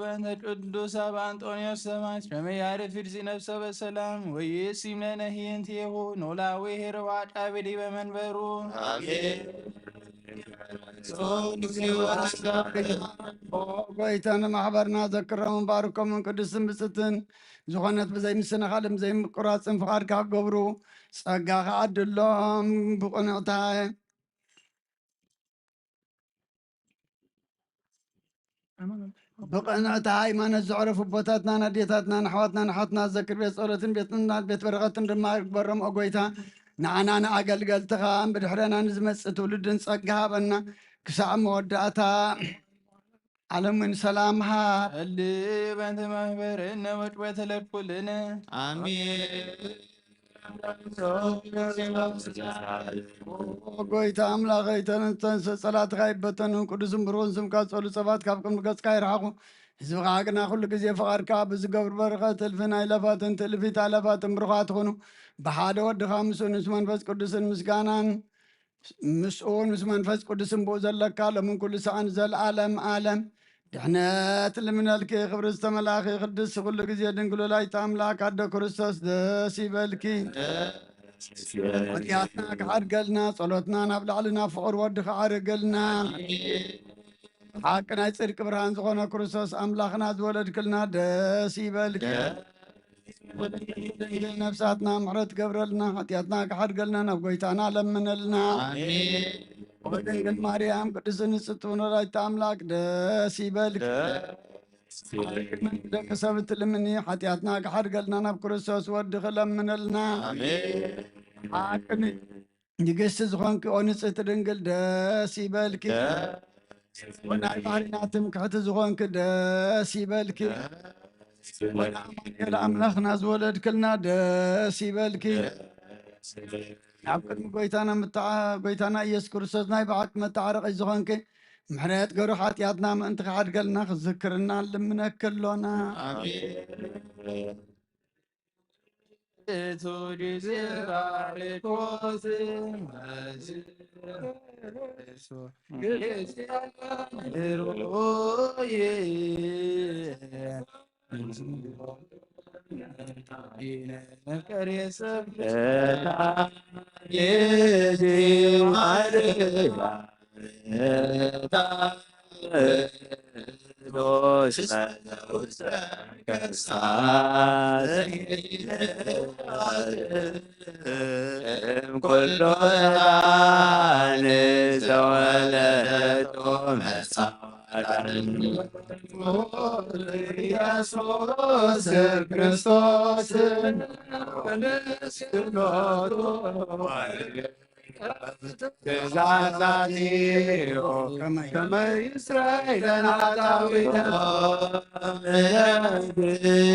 በእንተ ቅዱስ ኣባ እንጦንዮስ ሰማዕት ከመ ያርፍድ ዝነፍሰ በሰላም ወይእሲም ለነ ህየንቴሁ ኖላዊ ሄርዋ ጫብዲ በመንበሩ። ኣሜን። ኦ ጎይታ፣ ንማሕበርና ዘክሮምን ባርኮምን ቅድስትን ብጽትን ዝኾነት ብዘይምስንኻልን ብዘይምቁራጽን ፍቓድካ ክገብሩ ጸጋ ከዓድሎም ብቕንዕታ ብቕንዕቲ ሃይማኖት ዘዕረፉ ኣቦታትናን ኣዴታትናን ኣሕዋትናን ኣሓትናን ዘክር ቤት ጸሎትን ቤት ምሕረትን ቤት በረኸትን ድማ ይግበሮም። ኦ ጎይታ፣ ንዓና ንኣገልገልትኻ ብድሕረና ንዝመጽእ ትውልድን ጸጋ ሃበና። ክሳዕ መወዳእታ ዓለም እውን ሰላም ሃብ። ጸሊ በእንተ ማሕበርነ ወጭበተ ለኩልነ። ኣሜን። ኦ ጎይታ ኣምላኸይ፣ ተንስ፣ ተንስ፣ ጸላትኻ ይበተኑ፣ ቅዱስን ብሩኽን ስምካ ጸሉ፣ ጸባት ካብ ቅድሚ ገጽካ ይርሓቑ። ህዝብኻ ግና ኩሉ ግዜ ፍቓድካ ብዝገብር በረኸት እልፍን ኣይላፋትን ትእልፊት ኣላፋትን ብሩኻት ይኹኑ። ብሓደ ወድኻ ምስኡን ምስ መንፈስ ቅዱስን ምስጋናን ምስኡን ምስ መንፈስ ቅዱስን ብኡ ዘለካ ሎምን ኩሉ ሰዓን ዘልኣለም ኣለም ድሕነት ልምነልኪ። ክብሪ ዝተመላእኺ ቅድስቲ ኩሉ ግዜ ድንግል ወላዲተ ኣምላክ ኣደ ክርስቶስ ደስ ይበልኪ። ኃጢአትና ክሓድገልና ጸሎትና ናብ ላዕሊ ናብ ፍቕር ወዲ ክዓርገልና። ሓቂ ናይ ጽድቂ ብርሃን ዝኾነ ክርስቶስ ኣምላኽና ዝወለድክልና ደስ ይበልኪ። ድንግል ነፍሳትና ምሕረት ገብረልና፣ ኃጢአትና ክሓድገልና ናብ ጎይታና ለምነልና። ኣሜን። ኦ ድንግል ማርያም ቅድስት ንጽሕት ወላዲተ ኣምላክ ደስ ይበልኪ። ደቂ ሰብ እትልምኒ ኃጢአትና ክሓድገልና ናብ ክርስቶስ ወዲ ክለምነልና። ኣሜን። ሓቂ ን-፣ ንግስቲ ዝኾንኪ ኦ ንጽሕቲ ድንግል ደስ ይበልኪ። ናይ ባህሪና ትምክሕቲ ዝኾንኪ ደስ ይበልኪ። ኣማኑኤል ኣምላኽና ዝወለድክልና ደስ ይበልኪ። ኣብ ቅድሚ ጎይታና ምትዓ-፣ ጎይታና ኢየሱስ ክርስቶስ ናይ ብሓቂ መተዓረቒ ዝኾንኪ ምሕረት ገሩ ሓጢኣትና ምእንቲ ክሓድገልና ክዝክርና ልምነኪ ኣሎና። ኣሜን። ኩሉ ዝተወለደቶ መጻ ኢየሱስ ክርስቶስ ትእዛዛቲሁ ከመ ይስረይ ለናታዊነ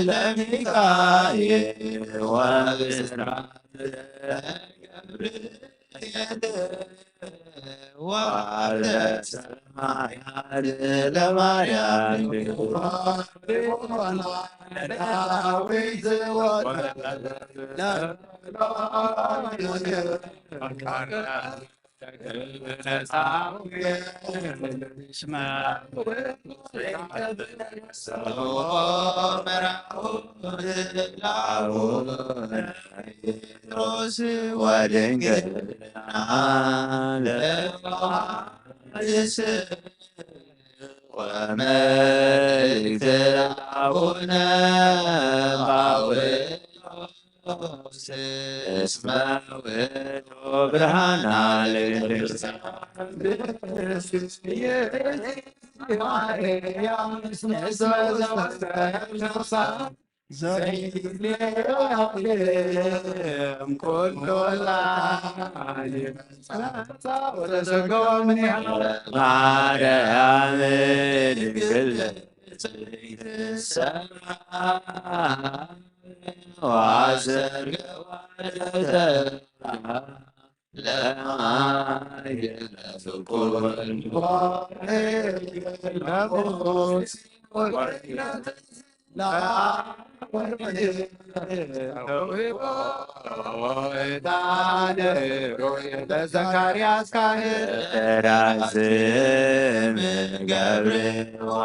ለሚካኤል ወብስራት ወአርሰ ማያት ለማርያም ዳዊት ጴጥሮስ ወድንግልና ለዮሐንስ ወመልእክት አቡነ ጳውሎስ እስመ ውእቱ ብርሃና ለቤተክርስቲያን። ማርያም ድንግል ጽንዕት ሰማ ወአሰርገ ለማይ ለፍቁር ለዘካርያስ ካህን ራስም ገብርዋ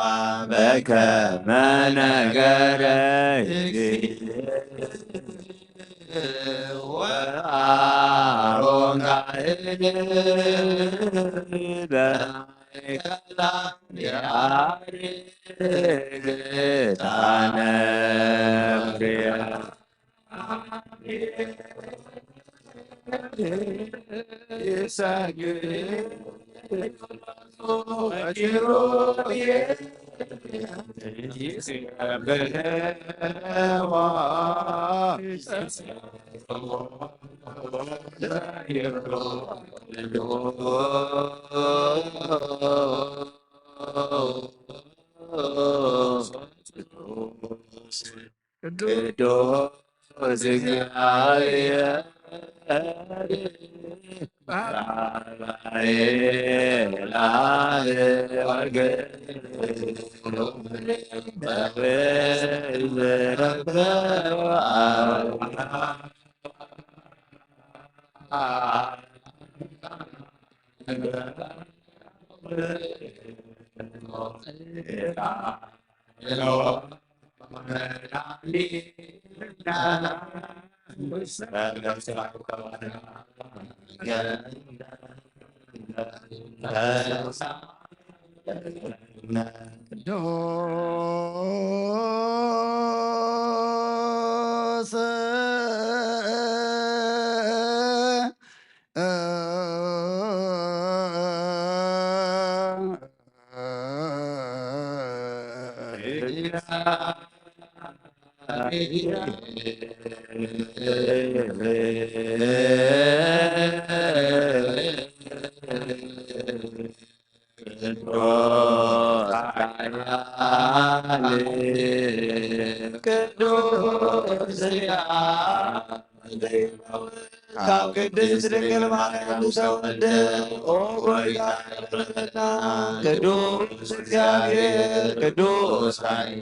በከመ ነገረ ወአሮን ካህን በማእከላ ያርግ ዕጣነ ፍሬያ ይሰግድ ቅዱስ እግዚአብሔር በአርባዕየ ለአብ ወወልድ ቅዱስ ቅዱስ ያሬድ ካብ ቅድስት ድንግል ማርያም ዝተወልደ፣ ኦ ጎይታ፣ ቅዱስ እግዚኣብሔር፣ ቅዱስ ኃያል፣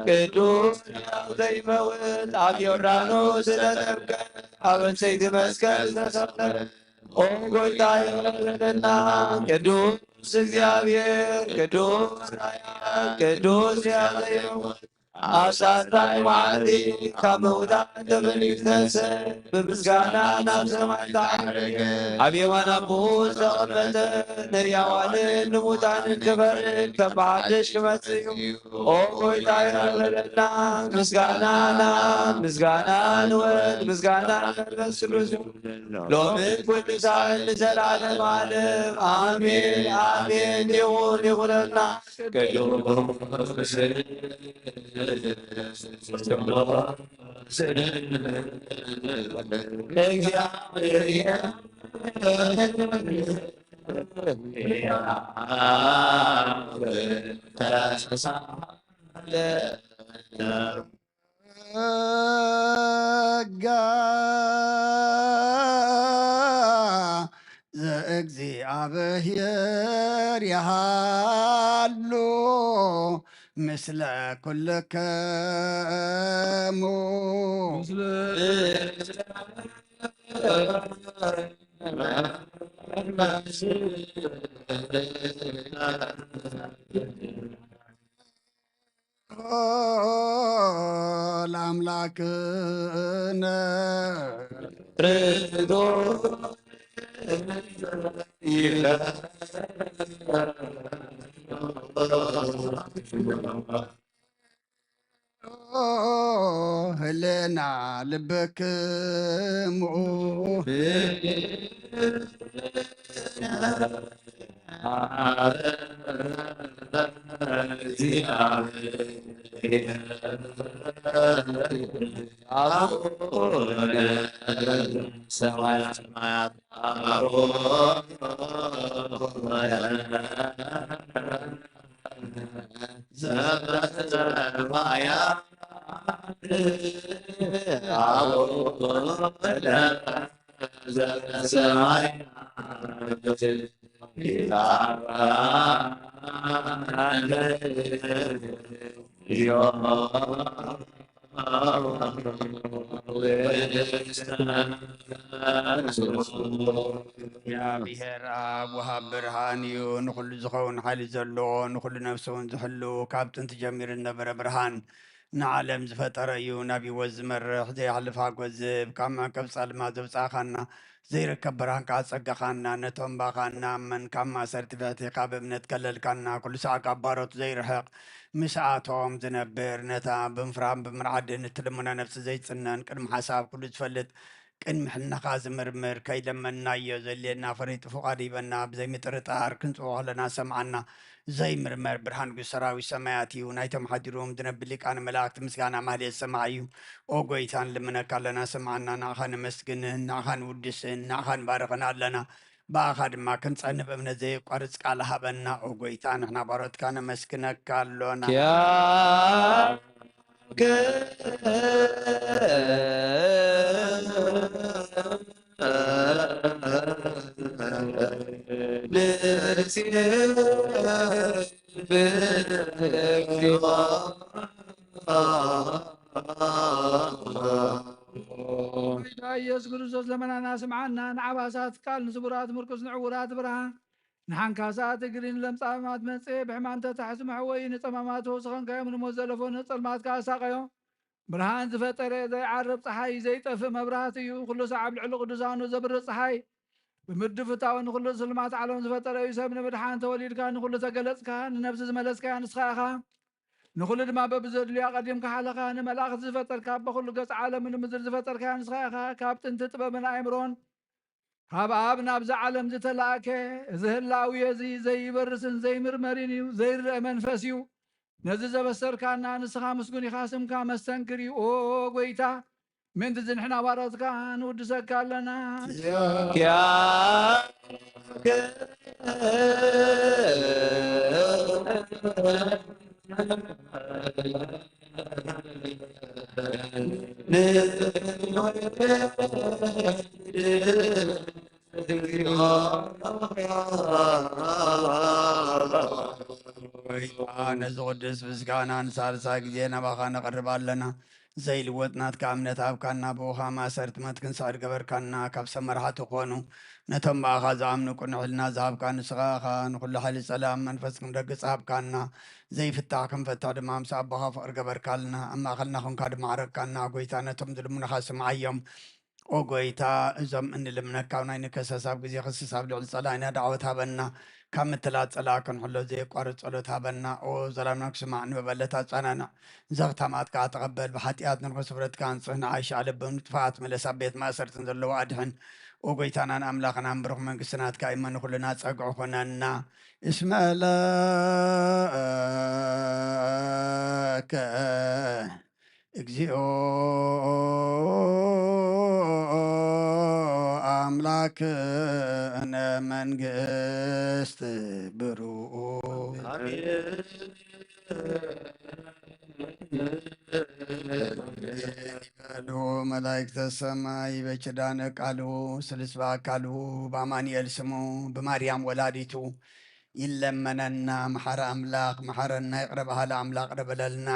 ቅዱስ ሕያው ዘይመውት፣ ኣብ ዮርዳኖስ ዝተጠምቀ፣ ኣብ ዕንፀይቲ መስቀል ዝተሰቐለ፣ ኦ ጎይታ፣ ይቕረልና። ቅዱስ እግዚኣብሔር፣ ቅዱስ ኃያል፣ ቅዱስ ሕያው ዘይመውት፣ ኣብ ሳልሳይ መዓልቲ ካብ ምውታት ተፈልዩ ዝተንስአ፣ ብምስጋና ናብ ሰማይ ተዓረገ። ኣብ የማን ኣቦኡ ዝተቐመጠ፣ ንሕያዋንን ንሙታንን ክፈርድ ከም ብሓድሽ ክመጽእ እዩ። ኦ ጎይታ፣ ይቕረልና። ምስጋና ናብ፣ ምስጋና ንወልድ፣ ምስጋና ንመንፈስ ቅዱስ፣ ሎምን ኩሉ ሳዕን ንዘለዓለም ዓለም። ኣሜን፣ ኣሜን። ይኹን፣ ይኹነልና። ቅዱስ ስሉስ እግዚኣብሔር ጸጋ ዘእግዚኣብሔር ይሃሉ ምስለ ኩልክሙ። ለአምላክነ ርዶ ህሌና ልብክሙ ሰማያት እግዚኣብሔር ኣብ ወሃብ ብርሃን እዩ፣ ንኹሉ ዝኸውን ሓይሊ ዘለዎ፣ ንኹሉ ነፍሲ እውን ዝሕሉ፣ ካብ ጥንቲ ጀሚሩ ዝነበረ ብርሃን፣ ንዓለም ዝፈጠረ እዩ። ናብ ህይወት ዝመርሕ፣ ዘይሓልፍ ሓጎስ ዝህብ፣ ካብ መዕቀብ ጸልማት ዘውጻእካና፣ ዘይርከብ ብርሃን ከኣ ጸጋኻና፣ ነቶም ብኣኻ እንኣምን፣ ካብ ማእሰርቲ ፈቲሕካ ብእምነት ከለልካና፣ ኩሉ ሳዕ ካብ ባሮት ዘይርሕቕ፣ ምስኣቶም ዝነብር፣ ነታ ብምፍራህን ብምርዓድን እትልምኖ ነፍሲ ዘይጽነን፣ ቅድሚ ሓሳብ ኩሉ ዝፈልጥ፣ ቅድሚ ሕልናኻ ዝምርምር፣ ከይለመንናዮ ዘድልየና ፈሪጡ ፍቓዱ ሂበና፣ ብዘይምጥርጣር ክንጽውዖ ከለና ዝሰምዓና፣ ዘይምርመር ብርሃን ንጉስ ሰራዊት ሰማያት እዩ። ናይቶም ሓዲሮም ዝነብር ሊቃነ መላእክት ምስጋና ማህሌት ሰማዕ እዩ። ኦ ጎይታ፣ ንልምነካ ኣለና፣ ስምዓና፣ ንዓኻ ነመስግንን፣ ንዓኻ ንውድስን፣ ንዓኻ ንባርኽን ኣለና። ብኣኻ ድማ ክንጸንብ እምነት ዘየቋርጽ ቃል ሃበና። ኦ ጎይታ፣ ንሕና ባሮትካ ነመስግነካ ኣሎና። ኪያከ ንሴብሕካ። ጎይታ ኢየሱስ ክርስቶስ ለመናና ስምዓና፣ ንዓባሳት ቃል፣ ንስቡራት ምርኩስ፣ ንዕውራት ብርሃን፣ ንሓንካሳት እግሪ፣ ንለምጻማት መንጽሔ፣ ብሕማም ተታሕዙ መሕወዪ፣ ንጸማማት ፈውሲ ኾንካዮም፣ ንሞት ዘለፎ ንጸልማት ከኣ ኣሳቐዮ። ብርሃን ዝፈጠረ ዘይዓርብ ጸሓይ፣ ዘይጠፍእ መብራህቲ እዩ። ኩሉ ሳዕ ኣብ ልዕሊ ቅዱሳኑ ዘብርህ ጸሓይ፣ ብምድፍታው ንኹሉ ስልማት ዓለም ዝፈጠረ እዩ። ሰብ ንምድሓን ተወሊድካ፣ ንኹሉ ተገለጽካ፣ ንነብሲ ዝመለስካያ ንስኻ ኢኻ። ንኹሉ ድማ በብዘድልዮ ኣቐዲምካ ሓለኻ። ንመላእኽቲ ዝፈጠርካ፣ በኹሉ ገጽ ዓለምን ምድሪ ዝፈጠርካያ ንስኻ ኢኻ። ካብ ጥንቲ ጥበብን ኣእምሮን፣ ካብ ኣብ ናብዚ ዓለም ዝተላእከ፣ እዚ ህላዌ እዚ ዘይበርስን ዘይምርመርን እዩ፣ ዘይረአ መንፈስ እዩ። ነዚ ዘበሰርካና ንስኻ ምስጉን ኢኻ፣ ስምካ መስተንክር እዩ። ኦ ጎይታ፣ ምእንቲ እዚ ንሕና ባሮትካ ንውድሰካ ኣለና። ነዚ ቅዱስ ምስጋና ንሳልሳይ ግዜ ናባኻ ነቕርብ ኣለና። ዘይልወጥ ናትካ እምነት ሃብካና፣ ብኡኻ ማእሰርቲ ሞት ክንስዕር ገበርካና። ካብ ሰብ መራሕቲ ኮኑ፣ ነቶም ብኣኻ ዝኣምኑ ቅኑዕ ሕልና ዝሃብካ ንስኻ ኢኻ። ንኹሉ ሓይሊ ጸላም መንፈስ ክንረግጽ ሃብካና። ዘይፍታሕ ክንፈትሕ ድማ ምስ ኣቦኻ ፍቕሪ ገበርካልና። ኣብ ማእከልና ኮንካ ድማ ዓረግካና። ጎይታ ነቶም ዝልምኑኻ ስምዓዮም። ኦ ጎይታ፣ እዞም እንልምነካ ኣብ ናይ ንከሰስ ኣብ ግዜ ክስስ ኣብ ልዕሊ ጸላኢና ዳዕወት ሃበና። ካብ ምትላል ጸላኢ ክንሕሎ ዘየቋርጽ ጸሎት ሃበና። ኦ ዘላምና ክስማዕ ንበበለት ኣጻናንዕ። ዘኽታማት ከኣ ተቐበል። ብሓጢኣት ንርኹስ ስፍረትካ ኣንጽህ። ንዓይሽ ኣለብም ጥፋኣት ምለስ። ኣብ ቤት ማእሰርትን ዘለዉ ኣድሕን። ኦ ጎይታናን ኣምላኽናን ብሩኽ መንግስቲ ናትካ እሞ ንኹልና ጸግዒ ኹነና። እስመ ለከ እግዚኦ ኣምላክነ መንግስት ብሩክ። ቃሉ መላእክተ ሰማይ በኪዳነ ቃሉ ስልስ በአካሉ በአማኑኤል ስሙ ብማርያም ወላዲቱ ይለመነና። መሓሪ ኣምላኽ መሓረና፣ ይቕረ በሃሊ ኣምላኽ ይቕረ በለልና።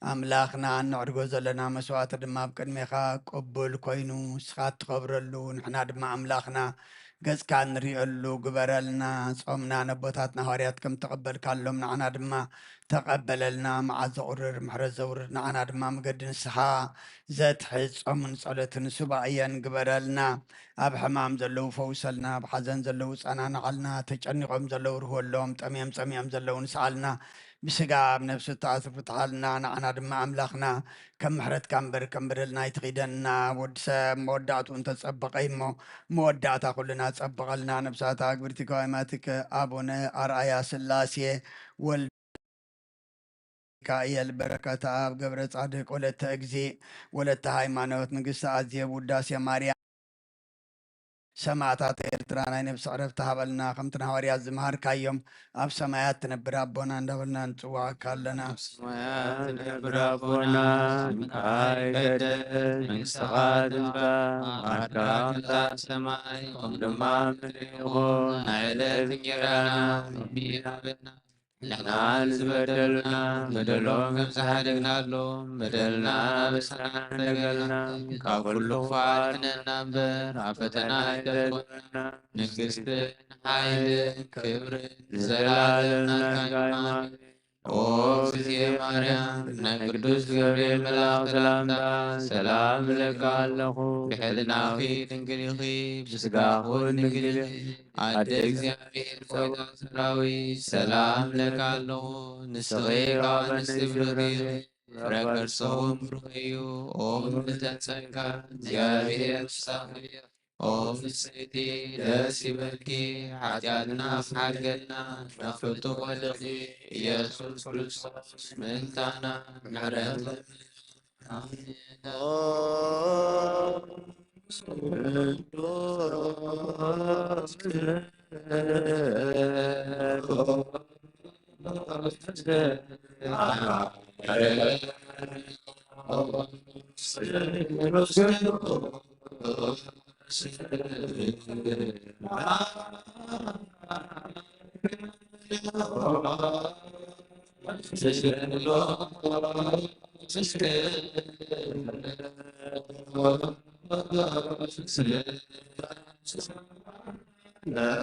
ኣምላኽና፣ እነዕርጎ ዘለና መስዋእቲ ድማ ኣብ ቅድሜኻ ቅቡል ኮይኑ፣ ንስኻ እትኸብረሉ፣ ንሕና ድማ ኣምላኽና ገጽካ እንርእየሉ ግበረልና። ጾምና ነቦታትና ሃዋርያት ከም ተቐበልካሎም ንዓና ድማ ተቐበለልና። መዓት ዘቑርር ምሕረት ዘውርድ ንዓና ድማ መገዲ ንስሓ ዘትሕዝ ጾምን ጸሎትን ሱባኤን ግበረልና። ኣብ ሕማም ዘለዉ ፈውሰልና፣ ኣብ ሓዘን ዘለዉ ጸናንዓልና፣ ተጨኒቖም ዘለዉ ርህወሎም፣ ጠምዮም ጸሚኦም ዘለዉ ንስዓልና፣ ብስጋ ኣብ ነፍሲ እተኣስሩ ፍትሓልና። ንዓና ድማ ኣምላኽና ከም ምሕረትካ እምበር ከም በደልና ኣይትኺደና። ወዲ ሰብ መወዳእትኡ እንተጸበቐ እሞ መወዳእታ ኩልና ጸብቐልና። ነብሳታ ግብርቲ ከዋይማትከ ኣቡነ ኣርኣያ ስላሴ ወልድ ሚካኤል በረከተ ኣብ ገብረ ጻድቅ ወለተ እግዚእ ወለተ ሃይማኖት ንግስቲ ኣዜብ ውዳሴ ማርያም ሰማዕታት ኤርትራ ናይ ነፍሲ ዕረፍቲ ሃበልና። ከምቲ ንሃዋርያት ዝመሃርካዮም ኣብ ሰማያት ትነብር ኣቦና እንዳበልና ንጽዋዓካ ኣለና። ኣብ ሰማያት ትነብር ኣቦና፣ ስምካ ይቀደስ፣ መንግስትኻ ትምጻእ፣ ፍቓድካ ከምቲ ኣብ ሰማይ ከምኡ ድማ ኣብ ምድሪ ይኹን። ናይ ዕለት እንጀራና ሎሚ ሃበና፣ ንሕና ንዝበደሉና በደሎም ከም ዝሓደግናሎም በደልና ኣበሳና ንደገልና፣ ካብ ኩሉ ክፉእ ኣድሕነና እምበር፣ ኣብ ፈተና ኣይተእትወና፣ መንግስትን ሓይልን ክብርን ንዘለኣለም ናትካ እዩ። ኣሜን። ኦ እግዝእትየ ማርያም፣ ናይ ቅዱስ ገብርኤል መልኣኽ ሰላምታ ሰላም እብለካ ኣለኹ። ብሕልናኺ ድንግል ኢኺ፣ ብስጋኺ እውን ድንግል ኢኺ። ኣደ እግዚኣብሔር፣ ጸባኦት ሰራዊት፣ ሰላም እብለካ ኣለኹ። ንስኺ ካብ ኣንስቲ ብሩኽ ኢኺ፣ ፍረ ከርስኺ እውን ብሩኽ እዩ። ኦ ምልዕተ ጸጋ፣ እግዚኣብሔር ምሳኺ እዩ። ኦ ፍስሕቲ ደስ ይበልኪ፣ ሓጢኣትና ሓልገልና፣ ናብ ፍቱሕ ወልድኺ ኢየሱስ ክርስቶስ ምእንታና ምሕረት ለምንልና። ኣሜን።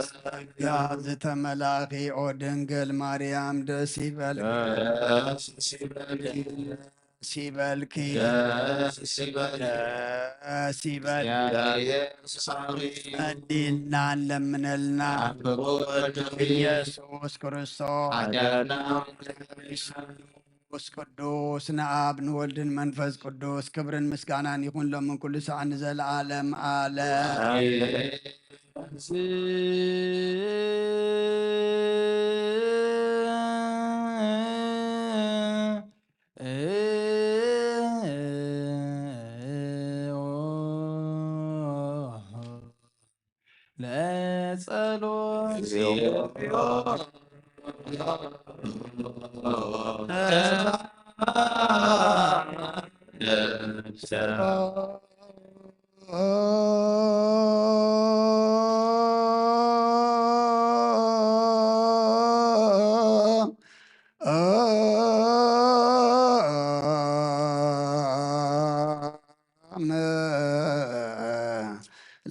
ጸጋ ዝተመላእኺ ኦ ድንግል ማርያም ደስ ይበልኪ። ደስ ይበልኪ። ደስ ይበልኪ። ደስ ይበልኪ። ደስ ይበልኪ። እግዚአብሔር ምሳኺ። ቀዲልና እንለምነልና። ኣብ ፍቁር ወድኺ። ኢየሱስ ክርስቶስ። ሓጢኣትና ቅዱስ ቅዱስ ንኣብ ንወልድን መንፈስ ቅዱስ ክብርን ምስጋናን ይኹን ሎምን ኩሉ ሰዓት ንዘለዓለም ዓለም። ኣሜን።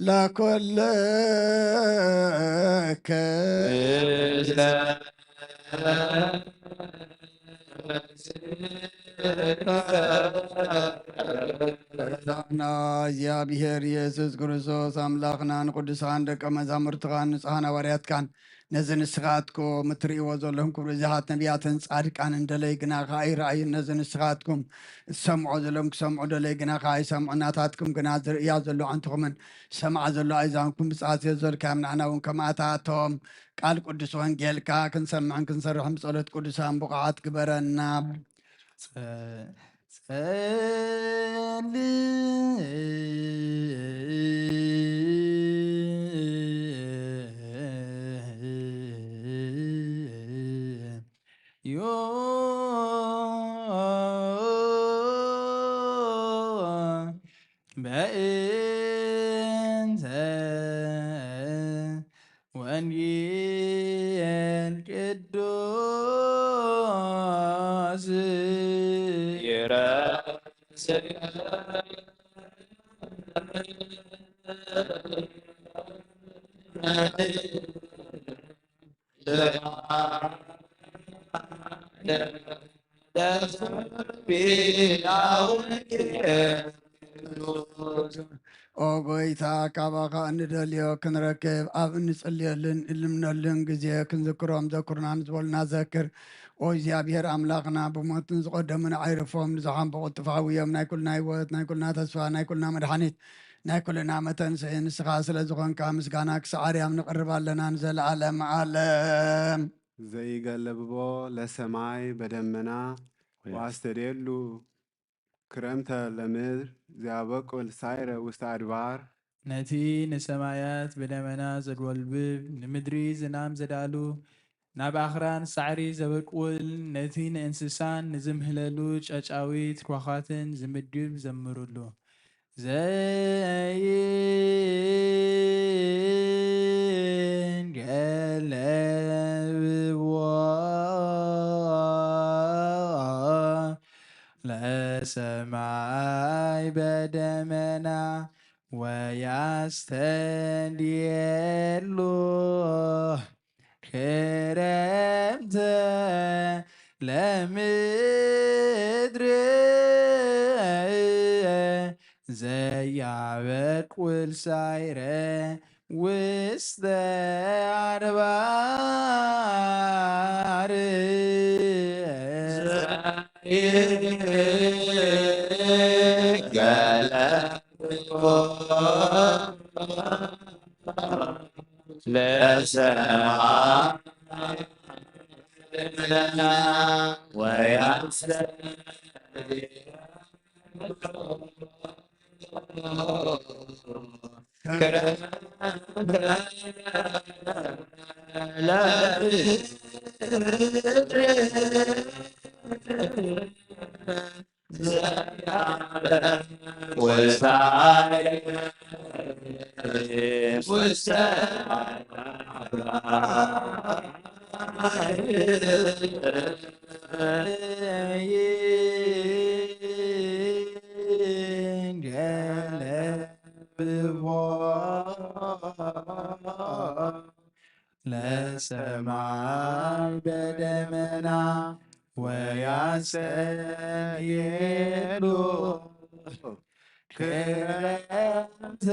ላኩልክ እግዚኣብሔር ኢየሱስ ክርስቶስ ኣምላኽናን ቅዱሳን ደቀ መዛሙርትኻን ንጹሓን ሃዋርያትካን ነዚ ንስኻትኩም እትርእይዎ ዘለኹም ክብሪ ብዙሓት ነቢያትን ጻድቃንን ደለይ ግና ከኣ ይረኣዩ። ነዚ ንስኻትኩም እትሰምዖ ዘለኹም ክሰምዑ ደለይ ግና ከኣ ይሰምዑ። ናታትኩም ግና ዝርእያ ዘሎ ኣዕንትኹምን ዝሰምዓ ዘሎ ኣእዛንኩም ብጻት ዘዘልካዮም ንዓና እውን ከማእታቶም ቃል ቅዱስ ወንጌልካ ክንሰምዕን ክንሰርሕን ብጸሎት ቅዱሳን ብቑዓት ግበረና። ጸ-፣ ጸልእ። ዮ በእንተ ወንጌል ቅዱስ ይረስ ኦ ጎይታ፣ ካባኻ እንደልዮ ክንረክብ፣ ኣብ እንጽልየሉን እንልምነሉን ግዜ ክንዝክሮም ዘኩርና ንዝበሉና ዘክር። ኦ እግዚኣብሔር ኣምላኽና፣ ብሞትን ዝቐደሙን ኣዕርፎም፣ ንዝሓንበቑ ጥፋዊ እዮም። ናይ ኩልና ህይወት፣ ናይ ኩልና ተስፋ፣ ናይ ኩልና መድሓኒት፣ ናይ ኩልና መተንስኢ ንስኻ ስለ ዝኾንካ፣ ምስጋና ክሳዕ ኣርያም ንቕርብ ኣለና ንዘለዓለም ዓለም። ዘይገለብቦ ለሰማይ በደመና ወያስተድየሉ ክረምተ ለምድር ዘያበቁል ሳይረ ውስተ ኣድባር። ነቲ ንሰማያት ብደመና ዘድወልብብ፣ ንምድሪ ዝናም ዘዳሉ፣ ናብ ኣኽራን ሳዕሪ ዘበቁል፣ ነቲ ንእንስሳን ንዝምህለሉ ጨጫዊት ኳዃትን ዝምድብ ዘምሩሉ። ዘይገለብዎ ለሰማይ በደመና ወያስተድየሉ ክረምተ ለምድር ዘያበቁል ሳይረ ውስተ ኣድባር። ለሰማይ ወያስተድየሉ ለሰማይ በደመና ወያስተድየሉ ክረምተ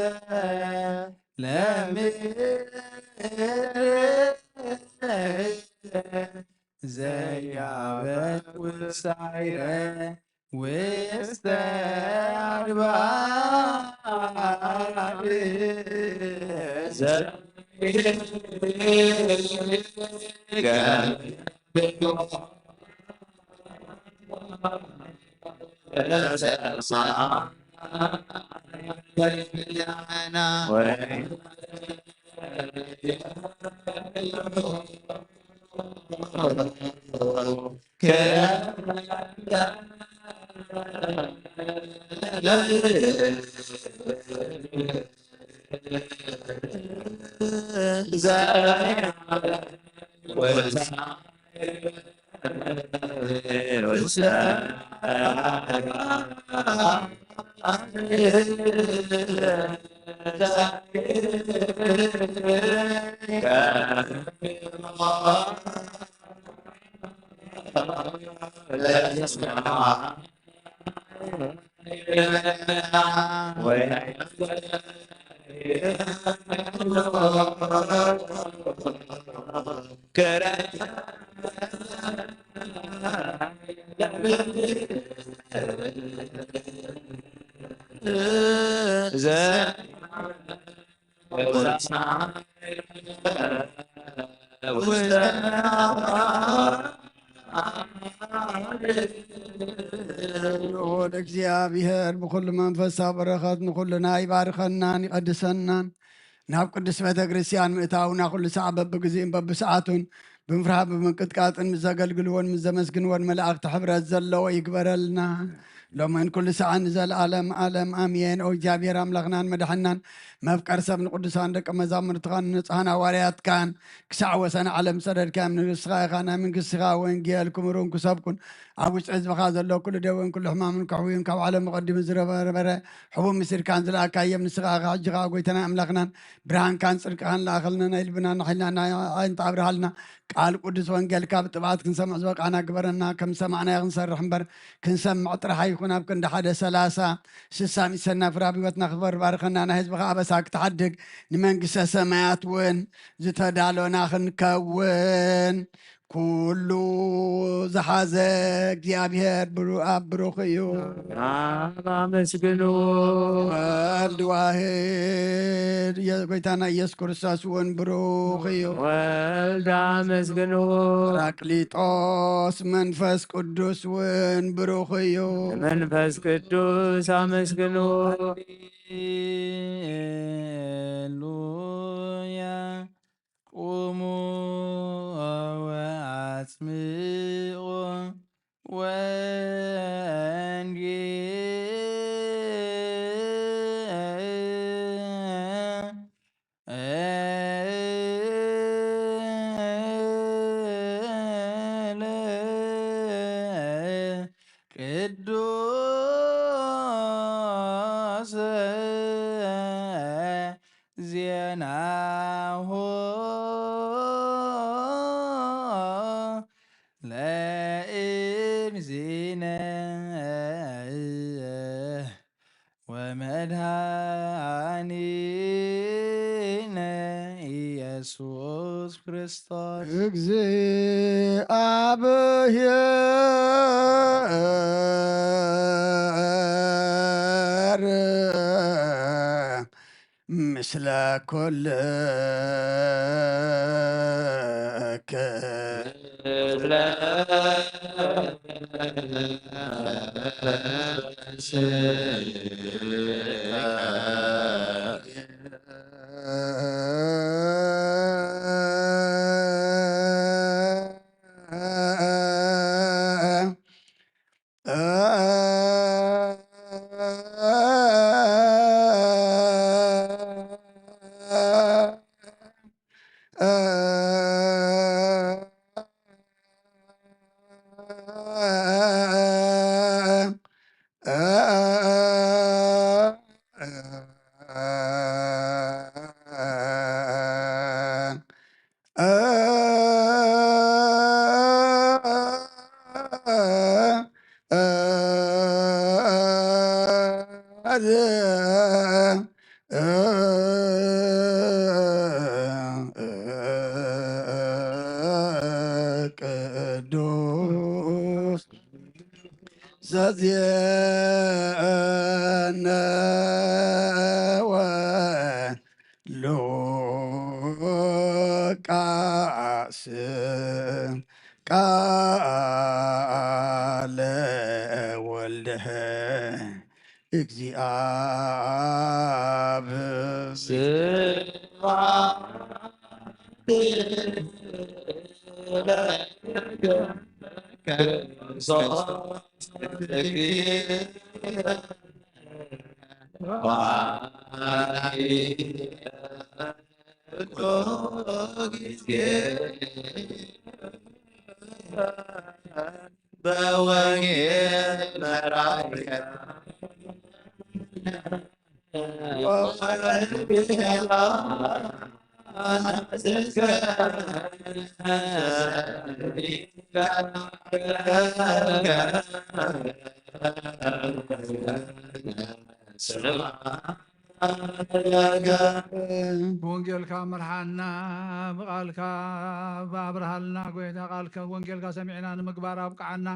ለምድር ዘያበቁል ሳይረ ውስተ ኣድባር። ልዑል እግዚኣብሔር ብኹሉ መንፈሳዊ በረኸት ንኹልና ይባርኸናን ይቐድሰናን። ናብ ቅድስት ቤተ ክርስቲያን ምእታውና ኩሉ ሰዓት በብግዜኡን በብሰዓቱን ብምፍራህ ብምንቅጥቃጥን ምስ ዘገልግልዎን ምስ ዘመስግንዎን መላእኽቲ ሕብረት ዘለዎ ይግበረልና። ሎምን ኩሉ ሰዓት ንዘለዓለም ዓለም ኣሜን። ኦ እግዚኣብሔር ኣምላኽናን መድሓናን መፍቀር ሰብ ንቅዱሳን ደቂ መዛሙርትኻን ንንጹሃን ሃዋርያትካን ክሳዕ ወሰን ዓለም ዝሰደድካዮም ንስኻ ኢኻ። ናይ መንግስትኻ ወንጌል ክምሩን ክሰብኩን ኣብ ውሽጢ ህዝብኻ ዘሎ ኩሉ ደዌን ኩሉ ሕማምን ክሕውዩን ካብ ዓለም ኣቐዲሙ ዝረበረ ሕቡን ምስጢርካን ዝለኣካዮም ንስኻ ኢኻ። ሕጂ ኸዓ ጎይታና ኣምላኽናን ብርሃንካን ጽድቅኻን ለኣኸልና፣ ናይ ልብና ናይ ሕልና ናይ ኣዒንት ኣብርሃልና። ቃል ቅዱስ ወንጌልካ ብጥብዓት ክንሰምዕ ዝበቃና ግበረና። ከም ዝሰማዕናዮ ክንሰርሕ እምበር ክንሰምዕ ጥራሕ ኣይኹን። ኣብ ክንዲ ሓደ ሰላሳ ስሳ ሚሰና ፍራብ ህይወትና ክበር ባርኸና። ናይ ህዝብኻ ኣበሳ ክትሓድግ ንመንግስተ ሰማያት እውን ዝተዳሎና ክንከውን ኩሉ ዝሓዘ እግዚኣብሔር ብሩ-፣ ኣብ ብሩኽ እዩ። ኣብ ኣመስግኑ። ወልድ ዋህድ የ-፣ ጎይታና ኢየሱስ ክርስቶስ እውን ብሩኽ እዩ። ወልድ ኣመስግኑ። ጳራቅሊጦስ መንፈስ ቅዱስ እውን ብሩኽ እዩ። መንፈስ ቅዱስ ኣመስግኑ። ሃሌሉያ። ቁሙ ወአጽምዑ ወንጌ ቅዱስ ዜናሁ ለእግዚእነ ወመድኃኒነ ኢየሱስ ክርስቶስ። እግዚኣብሔር ምስለ ኩልከ። ቅዱስ ዘዜነወ ሉቃስ ቃለ ወልደ እግዚአብ በወንጌል መራሕከ ብወንጌልካ መርሓና፣ ብቓልካ ኣብርሃልና። ጎይታ፣ ቃልካ ወንጌልካ ሰሚዕና ንምግባር ኣብቅዓና።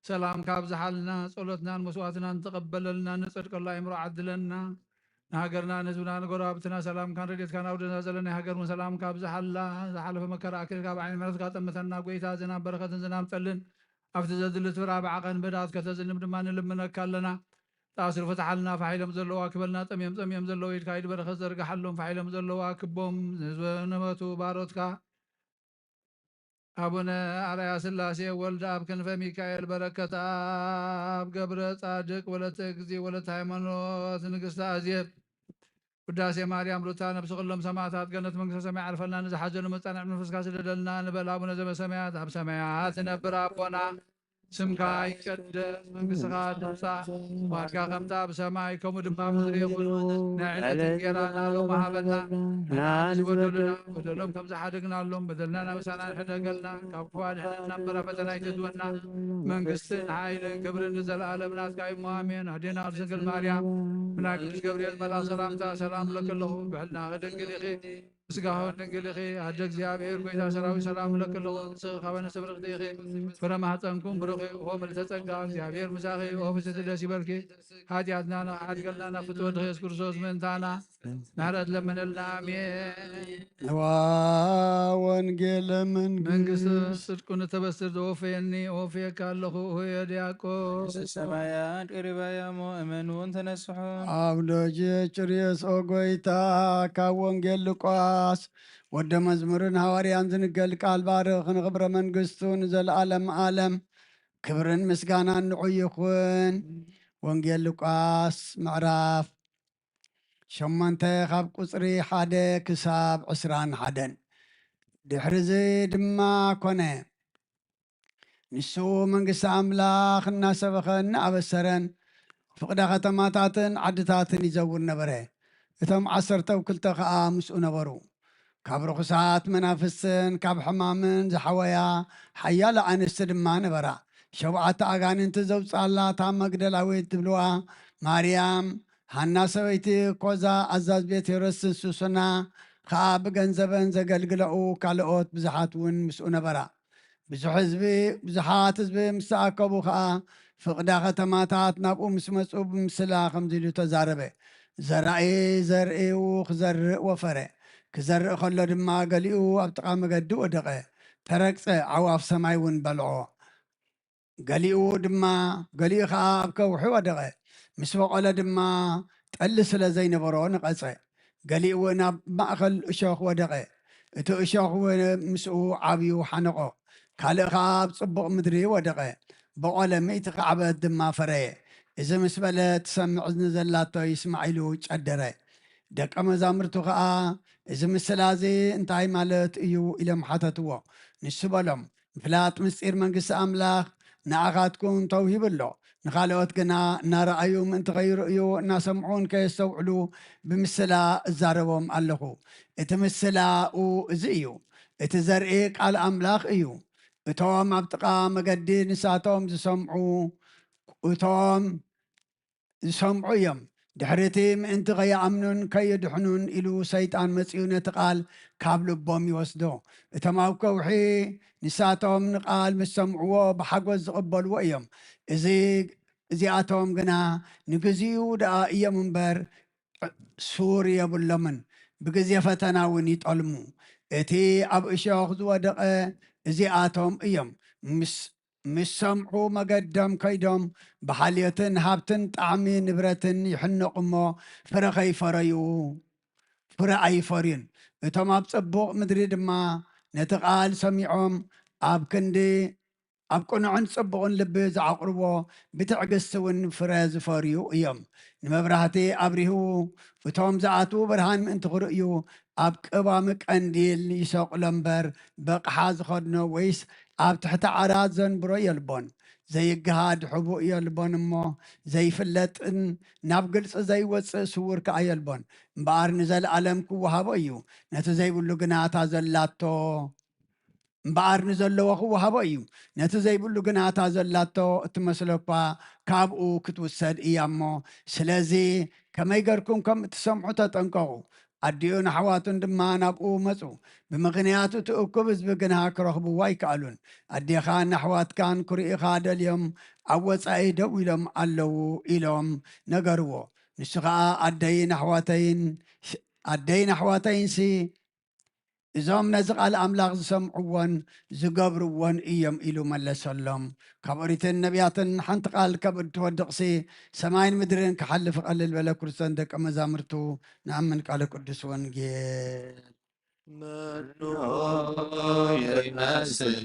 ሰላምካ ኣብዝሓልና። ጸሎትናን መስዋዕትናን ተቐበለልና። ንጽድቀሉ ኣእምሮ ዓድለና። ንሃገርና፣ ንህዝብና፣ ንጎረባብትና ሰላምካን ረድኤትካን ኣውርደልና። ዘለናይ ሃገር እውን ሰላምካ ኣብዝሓላ። ዝሓለፈ መከራ ኣኪርካ ብዓይኒ ምሕረትካ ጠምተና። ጎይታ፣ ዝናብ በረኸትን ዝናብ ጠልን ኣብቲ ዘድሊ ትብራ ብዓቐን ብዳት ከተዝንብ ድማ ንልምነካ ኣለና። ተኣስሩ ፍትሓልና። ፋሕ ኢሎም ዘለዉ ኣክበልና። ጠምዮም ጸሚዮም ዘለዉ ኢድካ ኢድ በረኸት ዘርግሓሎም። ፋሕ ኢሎም ዘለዉ ኣክቦም። ንዝነበቱ ባሮትካ ኣቡነ ኣርኣያ ስላሴ ወልደ ኣብ ክንፈ ሚካኤል በረከት ኣብ ገብረ ጻድቅ ወለተ እግዚእ ወለተ ሃይማኖት ንግስተ ኣዜብ ውዳሴ ማርያም ሩታ ነብሲ ኩሎም ሰማዕታት ገነት መንግስተ ሰማይ ዓርፈልና። ንዝሓዘኑ መጻንዕ መንፈስካ ስደደልና። ንበል ኣቡነ ዘበሰማያት ኣብ ሰማያት ትነብር ኣቦና ስምካ ይቀደስ፣ መንግስትኻ ትምጻእ፣ ፍቓድካ ከምታ ብሰማይ ከምኡ ድማ ምድሪ ይኹን። ናይ ዕለት እንጌራና ሎሚ ሃበና። ንሕና ንዝበደሉና በደሎም ከም ዝሓደግናሎም በደልና ናብሳና ንሕደገልና፣ ካብ ክፉ ኣድሕነና እምበር ኣብ ፈተና ኣይተእትወና። መንግስትን ሓይልን ክብርን ንዘለኣለም ናትካ እዩ እሞ ኣሜን። ኣዴና ቅድስት ድንግል ማርያም ብናይ ቅዱስ ገብርኤል መልኣኽ ሰላምታ ሰላም እብለኪ ኣለኹ። ብሕልና ድንግል ኢኺ፣ ስጋሆን ድንግል ኢኺ፣ ኣደ እግዚኣብሔር ጎይታ ሰራዊት ሰላም እብለኪ ኣለኹ። ንስኺ ካብ ኣንስቲ ብርኽቲ ኢኺ፣ ፍረ ማህፀንኩም ብሩኽ እዩ። ኦ ምልዕተ ጸጋ እግዚኣብሔር ምሳኺ፣ ኦ ፍስሕቲ ደስ ይበልኪ። ሓጢኣትና ንኽሓድገልና ናብ ፍትወ ድኸ የሱስ ክርስቶስ ምእንታና ምሕረት ለምንልና። ኣሜን። ነዋ ወንጌል መንግስት ጽድቁ ንተበስር ዘወፈየኒ ወፍየካ ኣለኹ። ሆየ ዲያቆን ሰማያት ቅሪባያሞ እመኑን ተነስሑ። ኣብ ሎጅ ጭርዮስ ኦ ጎይታ ካብ ወንጌል ሉቃስ ወደ መዝሙርን ሃዋርያን ዝንገል ቃል ባርኽ። ንኽብረ መንግስቱ ንዘለኣለም ዓለም ክብርን ምስጋናን ንዑ ይኹን። ወንጌል ሉቃስ ምዕራፍ ሸሞንተ ካብ ቁጽሪ ሓደ ክሳብ ዕስራን ሓደን። ድሕርዚ ድማ ኮነ፣ ንሱ መንግስቲ ኣምላኽ እናሰበኸ እናኣበሰረን ፍቕዳ ከተማታትን ዓድታትን ይዘውር ነበረ። እቶም ዓሰርተው ክልተ ኸኣ ምስኡ ነበሩ። ካብ ርኹሳት መናፍስትን ካብ ሕማምን ዝሓወያ ሓያሎ ኣንስቲ ድማ ነበራ። ሸውዓተ ኣጋንንቲ ዘውጻላ እታ መግደላዊት ትብልዋ ማርያም፣ ሃና ሰበይቲ ኮዛ፣ ኣዛዝ ቤት ሄሮድስን ሱሱና ኸኣ ብገንዘበን ዘገልግለኡ ካልኦት ብዙሓት እውን ምስኡ ነበራ። ብዙሕ ህዝቢ፣ ብዙሓት ህዝቢ ምስ ተኣከቡ ኸኣ ፍቕዳ ከተማታት ናብኡ ምስ መጹ ብምስላ ከምዚ ኢሉ ተዛረበ። ዘራኢ ዘርእዩ ክዘርእ ወፈረ። ክዘርእ ከሎ ድማ ገሊኡ ኣብ ጥቓ መገዲ ወደቐ፣ ተረግጸ፣ ኣዕዋፍ ሰማይ እውን በልዖ። ገሊኡ ድማ፣ ገሊኡ ኸኣ ኣብ ከውሒ ወደቐ። ምስ በቖለ ድማ ጠሊ ስለ ዘይነበሮ ነቐጸ። ገሊኡ እውን ኣብ ማእከል እሾኽ ወደቐ። እቲ እሾኽ እውን ምስኡ ዓብዩ ሓነቖ። ካልእ ኸኣ ኣብ ጽቡቕ ምድሪ ወደቐ። በቖለ፣ ሚእቲ ካዕበት ድማ ፈረየ። እዚ ምስ በለ ትሰምዕ እዝኒ ዘላቶ ይስማዕ ኢሉ ጨደረ። ደቀ መዛሙርቱ ኸኣ እዚ ምስላ እዚ እንታይ ማለት እዩ? ኢሎም ሓተትዎ። ንሱ በሎም፣ ምፍላጥ ምስጢር መንግስቲ ኣምላኽ ንኣኻትኩም ተውሂቡ ኣሎ፣ ንኻልኦት ግና እናረኣዩ ምእንቲ ከይርእዩ እናሰምዑን ከየስተውዕሉ ብምስላ እዛረቦም ኣለኹ። እቲ ምስላኡ እዚ እዩ። እቲ ዘርኢ ቃል ኣምላኽ እዩ። እቶም ኣብ ጥቓ መገዲ ንሳቶም ዝሰምዑ እቶም ዝሰምዑ እዮም። ድሕሪ እቲ ምእንቲ ከይኣምኑን ከይድሕኑን ኢሉ ሰይጣን መጺኡ ነቲ ቃል ካብ ልቦም ይወስዶ። እቶም ኣብ ከውሒ ንሳቶም ንቃል ምስ ሰምዕዎ ብሓጎስ ዝቕበልዎ እዮም። እዚ እዚኣቶም ግና ንግዚኡ ደኣ እዮም እምበር ሱር የብሎምን። ብግዜ ፈተና እውን ይጠልሙ። እቲ ኣብ እሾኽ ዝወደቐ እዚኣቶም እዮም። ምስ ምስ ሰምዑ መገዶም ከይዶም ብሓልዮትን ሃብትን ጣዕሚ ንብረትን ይሕነቑ እሞ ፍረ ከይፈረዩ ፍረ ኣይፈርዩን። እቶም ኣብ ጽቡቕ ምድሪ ድማ ነቲ ቓል ሰሚዖም ኣብ ክንዲ ኣብ ቅኑዕን ጽቡቕን ልቢ ዝዓቕርዎ ብትዕግስቲ እውን ፍረ ዝፈርዩ እዮም። ንመብራህቲ ኣብሪሁ እቶም ዝኣትዉ ብርሃን ምእንቲ ክርእዩ ኣብ ቅዋሚ ቀንዲል ይሰቕሎ እምበር በቕሓ ዝኸድኖ ወይስ ኣብ ትሕቲ ዓራት ዘንብሮ የልቦን። ዘይገሃድ ሕቡእ የልቦን እሞ ዘይፍለጥን ናብ ግልጺ ዘይወጽእ ስውር ከኣ የልቦን። እምበኣር ንዘለኣለም ክወሃቦ እዩ። ነቲ ዘይብሉ ግና እታ ዘላቶ እምበኣር ንዘለዎ ክወሃቦ እዩ። ነቲ ዘይብሉ ግና እታ ዘላቶ እትመስሎ እኳ ካብኡ ክትውሰድ እያ እሞ። ስለዚ ከመይ ገርኩም ከም እትሰምዑ ተጠንቀቑ። ኣዲኡን ኣሕዋቱን ድማ ናብኡ መጹ። ብምኽንያት እቲ እኩብ ህዝቢ ግና ክረኽብዎ ኣይከኣሉን። ኣዴኻን ኣሕዋትካን ክርእዩኻ ደልዮም ኣብ ወጻኢ ደው ኢሎም ኣለዉ ኢሎም ነገርዎ። ንሱ ኸኣ ኣደይን ኣሕዋተይን ኣደይን ኣሕዋተይንሲ እዞም ነዚ ቃል ኣምላኽ ዝሰምዕዎን ዝገብርዎን እዮም ኢሉ መለሰሎም። ካብ ኦሪትን ነቢያትን ሓንቲ ቃል ካብ እትወድቕሲ ሰማይን ምድርን ክሓልፍ ቀልል በለ። ክርስቶን ደቀ መዛሙርቱ ንኣምን ቃለ ቅዱስ ወንጌል። መኑ ይመስል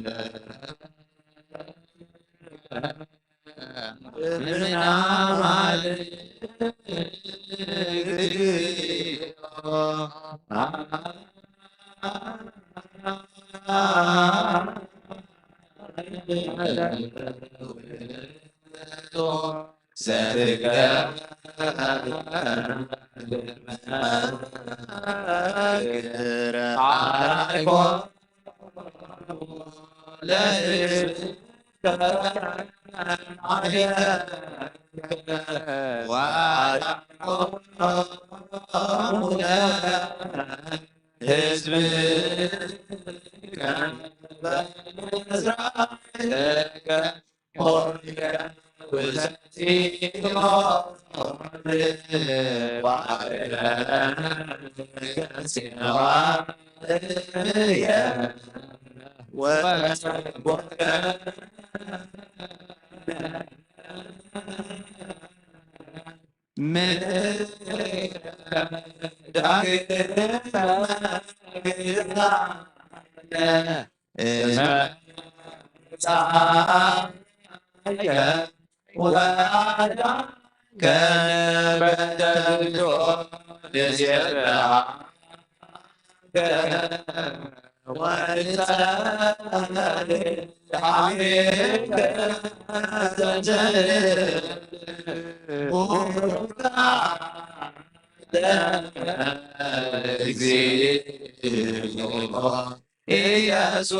ኢየሱስ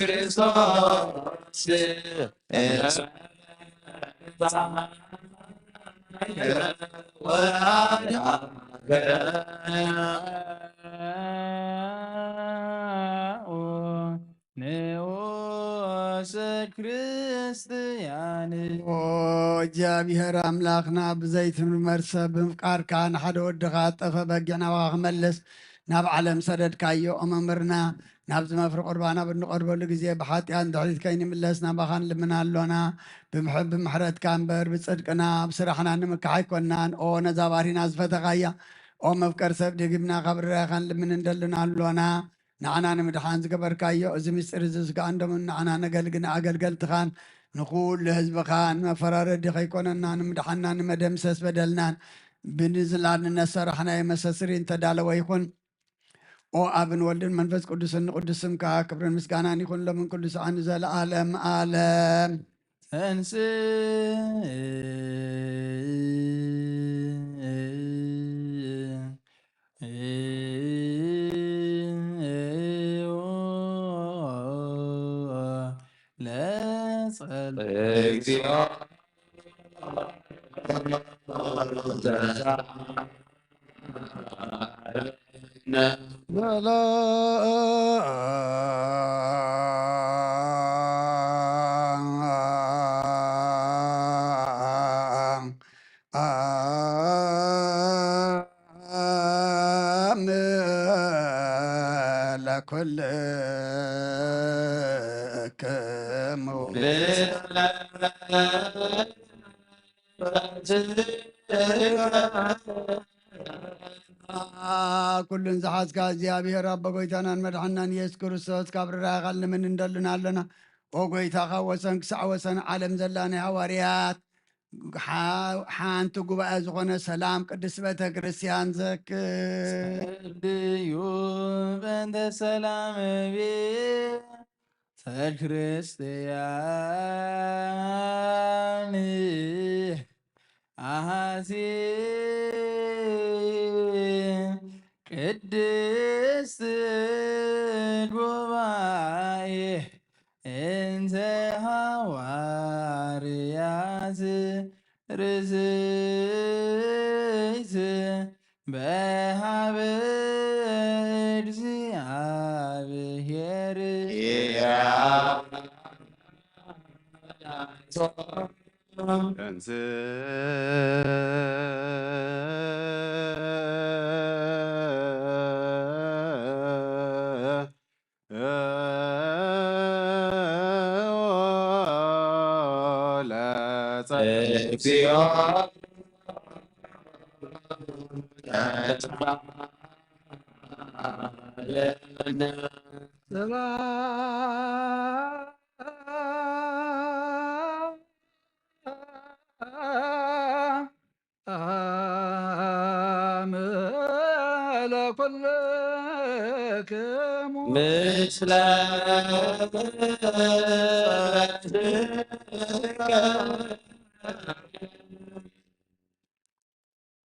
ክርስቶስ ንኡስ ክርስትያን። ኦ እግዚኣብሔር ኣምላኽና፣ ብዘይትምርመር ሰብ ብምፍቃርካ ንሓደ ወድኻ ጠፈ በጊዕ ናባኻ ክመልስ ናብ ዓለም ሰደድካዮ። ኦ መምህርና፣ ናብዚ መፍሪ ቁርባን ኣብ እንቐርበሉ ግዜ ብሓጢኣት ድሕሪት ከይንምለስ ናባኻ ንልምን ኣሎና። ብምሕ-፣ ብምሕረትካ እምበር ብጽድቅና ብስራሕና ንምካሕ ኣይኮንናን። ኦ ነዛ ባሪና ዝፈተኻያ፣ ኦ መፍቀር ሰብ፣ ደጊምና ካብ ርራይኻ ንልምን እንደልን ኣሎና። ንዓና ንምድሓን ዝገበርካዮ እዚ ምስጢር እዚ ስጋን ደሙን ንዓና ነገልግን ኣገልገልትኻን ንኹሉ ህዝብኻን መፈራረዲ ከይኮነና ንምድሓንና ንመደምሰስ በደልናን ብንዝላል ንነሰራሕናዮ መሰስሪ እንተዳለወ ይኹን። ኦ ኣብን ወልድን መንፈስ ቅዱስን ንቅዱስ ስምካ ክብርን ምስጋናን ይኹን ሎምን ኩሉ ሰዓን ንዘለኣለም ኣለም። ተንስ ለጸል እግዚኦ ለኩልክሙ ኩሉን ዝሓዝካ እግዚኣብሔር ኣቦ ጎይታናን መድሓናን ኢየሱስ ክርስቶስ ካብ ርራኻል ንምን እንደልን ኣለና። ኦ ጎይታ ካብ ወሰን ክሳዕ ወሰን ዓለም ዘላ ናይ ሃዋርያት ሓንቲ ጉባኤ ዝኾነ ሰላም ቅድስት ቤተ ክርስቲያን ዘክር። ጸልዩ በእንተ ሰላም ቤተ ክርስቲያን ኣሃቲ ቅድስት ጉባኤ እንተ ሃዋርያት ርዝይት በሃበ እግዚኣብሔር እግዚኦ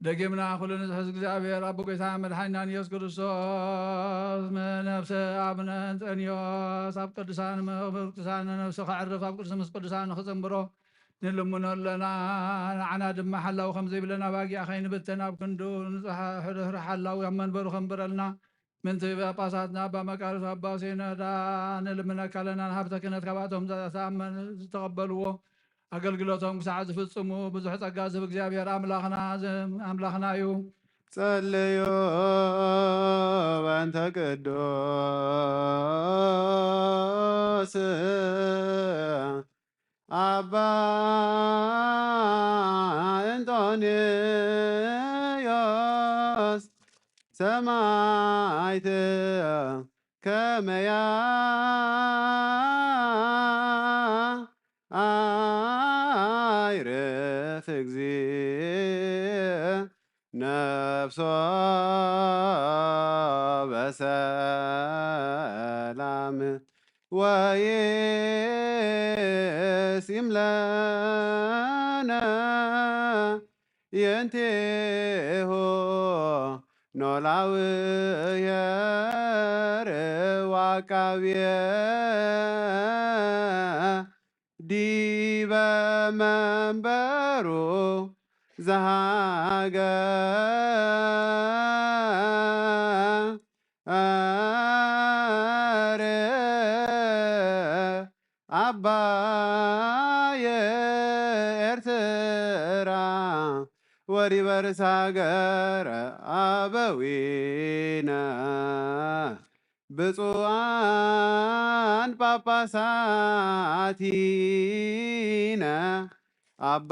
ደጊምና ኩሉ ንዝሕዝ እግዚኣብሔር ኣቦ ጎይታ መድሓኒናን ኢየሱስ ክርስቶስ፣ ነፍሰ ኣቡነ እንጠንዮስ ኣብ ቅዱሳን ቅዱሳን ነፍሱ ከዕርፍ ኣብ ቅዱስ ምስ ቅዱሳን ንክጽንብሮ ንልምኖ ኣለና። ንዓና ድማ ሓላው ከም ዘይብለና ባጊዕ ከይንብተን ኣብ ክንዱ ንጽሕ ሕድሕድ ሓላው ኣብ መንበሩ ከንብረልና ምንቲ ጳጳሳትና ኣባ መቃርዮስ ኣባ ሲኖዳ ንልምነካ ኣለና። ንሃብተ ክህነት ካብኣቶም ዝተኣመን ዝተቐበልዎ ኣገልግሎቶም ክሳዕ ዝፍጽሙ ብዙሕ ጸጋ ዝህብ እግዚኣብሔር ኣምላኽና ኣምላኽና እዩ። ጸልዩ በእንተ ቅዱስ ኣባ እንጦንዮስ ሰማዕት ከመያ ኣይርፍ እግዚእ ነፍሶ በሰላም ወይሲም ለነ የንቴሆ ኖላዊ የርብ አቃብየ ዲበ መንበሩ ዘሃገር አባየ ኤርትራ ወዲበ ርእሰ ሃገረ አበዊነ ብፁዓን ጳጳሳቲነ አባ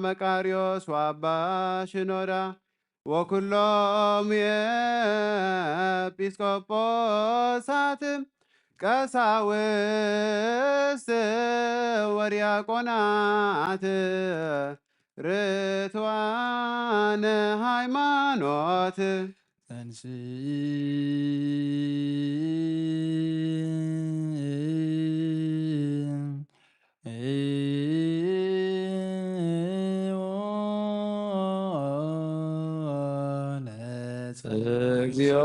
መቃርዮስ ወአባ ሽኖዳ ወኩሎም ኤጲስቆጶሳት ቀሳውስት ወዲያቆናት ርቱዓነ ሃይማኖት ተንሥኢ እግዚኦ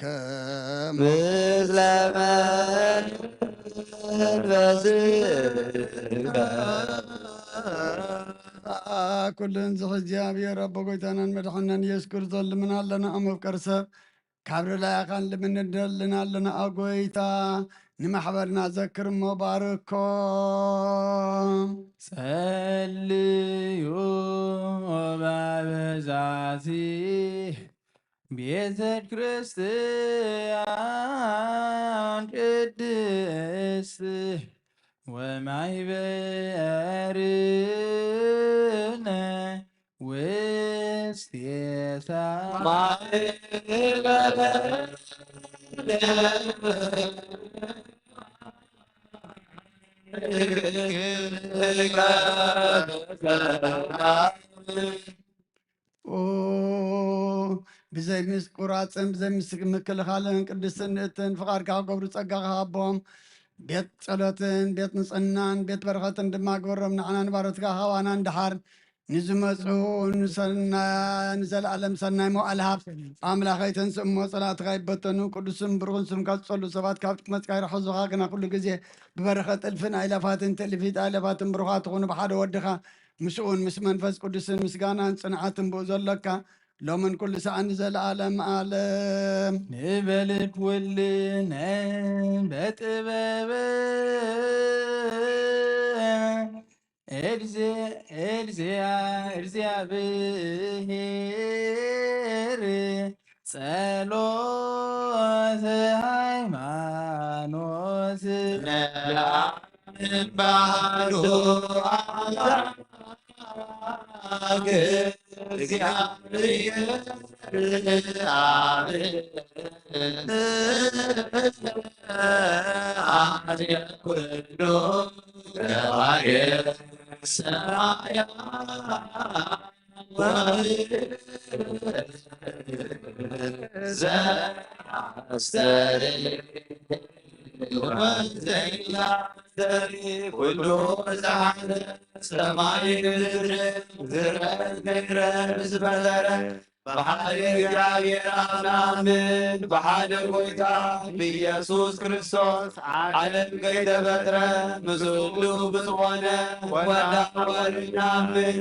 ለኩልክሙ ምስለ መንፈስከ ኩልን ዝሕ እግዚኣብሔር ኣቦ ጎይታናን መድሓናን ኢየሱስ ክርስቶስ ልምን ኣለና ኣብ መፍቀር ሰብ ካብ ርላያኻን ልምንደልን ኣለና። ኣጎይታ ንማሕበርና ዘክር እሞ ባርኮ። ጸልዩ ባበዛቲ ቤተ ክርስቲያን ቅድስት ወማይበርነ ውስቴታ ብዘይ ምስ ቁራፅን ብዘይ ምስ ምክልኻልን ቅድስትን ንእትን ፍቓድካ ክገብሩ ጸጋኻ ሃቦም። ቤት ጸሎትን ቤት ንጽህናን ቤት በረኸትን ድማ ግበሮም። ንዓና ንባሮትካ ሃባና፣ ንደሓር ንዝመጹ ንሰና-፣ ንዘለኣለም ሰናይ መዋዕል ሃብ። ኣምላኸይ ተንስእ እሞ ጸላእትኻ ይበተኑ። ቅዱስን ብሩኽን ስምካ ዝጸሉ ሰባት ካብ ጥመጽካ ይርሐዙኻ። ግና ኩሉ ግዜ ብበረኸት እልፍን ኣእላፋትን ትእልፊት ኣእላፋትን ብሩኻት ትኹኑ ብሓደ ወድኻ ምስኡን ምስ መንፈስ ቅዱስን ምስጋናን ጽንዓትን ብኡ ዘሎካ ሎምን ኩሉ ሰዓን ንዘለኣለም ኣለም። ንበል ኩልነ በጥበበ እግዜ-፣ እግዜኣ-፣ እግዚኣብሔር ጸሎት ሃይማኖት ባህሉ ኣምላክ እግዚኣብሔር ኣብ ኣርያ ኩሉ ገባሬ ሰማያ ዘአስተሪ ወዘያስተሪ ኩሉ ዝሓዘ ሰማይ ምድሪ ዝረዝረ ዝፈጠረ ብሓደ እግዚኣብሔር ኣብ ንኣምን ብሓደ ጎይታ ብኢየሱስ ክርስቶስ ዓለም ከይተፈጥረ ምስሉ ብዝኾነ ወዳ ወልድ ንኣምን።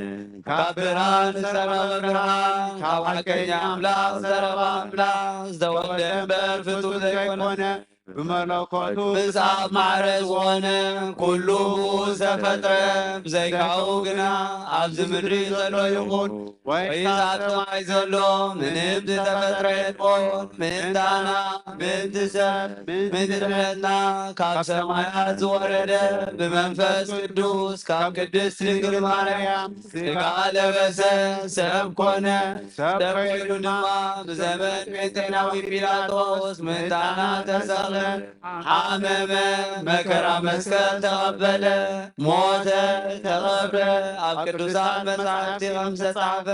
ካብ ብርሃን ዝተረኸበ ብርሃን፣ ካብ ሓቀኛ ኣምላኽ ዝተረኸበ ኣምላኽ፣ ዝተወልደ እምበር ፍጡር ዘይኮነ፣ ብመለኮቱ ምስ ኣብ ማዕረ ዝኾነ፣ ኩሉ ብኡ ዝተፈጥረ፣ ብዘይካኡ ግና ኣብዚ ምድሪ ዘሎ ይኹን ወይስ ኣብ ሰማይ ዘሎ ምንም ዝተፈጥረ የልቦን። ምእንታና፣ ምእንቲ ሰብ፣ ምእንቲ ድሕነትና ካብ ሰማያት ዝወረደ፣ ብመንፈስ ቅዱስ ካብ ቅድስት ድንግል ማርያም ስጋ ለበሰ፣ ሰብ ኮነ። ሰብ ኮይኑ ድማ ብዘመን ጴንጤናዊ ጲላጦስ ምእንታና ተሰቕለ፣ ሓመመ፣ መከራ መስቀል ተቐበለ፣ ሞተ፣ ተቐብረ፣ ኣብ ቅዱሳት መጻሕፍቲ ከም ዝተጻሕፈ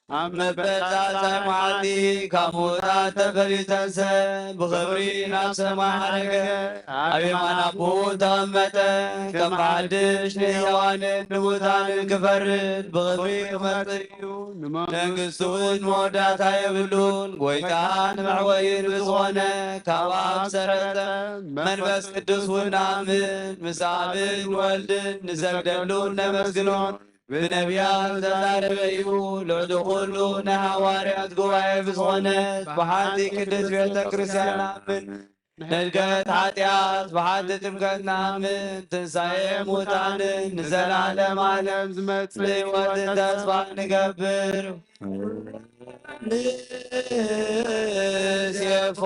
ኣብ መበል ሳልሳይ መዓልቲ ካብ ምዉታት ተፈልዩ ተንስአ፣ ብኽብሪ ናብ ሰማይ ዓረገ፣ ኣብ የማን ኣቦኡ ተቐመጠ። ከም ሓድሽ ንሕያዋንን ንሙታንን ክፈርድ ብኽብሪ ክመጽእ እዩ። መንግስቱ እውን መወዳእታ የብሉን። ጎይታ ንመዕወይን ብዝኾነ ካብ ኣብ ሰረጸ መንፈስ ቅዱስ እውን ንኣምን፣ ምስ ኣብን ወልድን ንሰግደሉን ነመስግኖን። ብነቢያት ዝተዛረበ እዩ። ልዕሊ ኩሉ ናይ ሃዋርያት ጉባኤ ብዝኾነት ብሓንቲ ቅድስት ቤተ ክርስቲያን ንኣምን። ንሕድገት ሓጢኣት ብሓንቲ ጥምቀት ንኣምን። ትንሳኤ ሙታንን ንዘላለም ዓለም ዝመጽእ ህይወትን ተስፋ ንገብር። ንሴፎ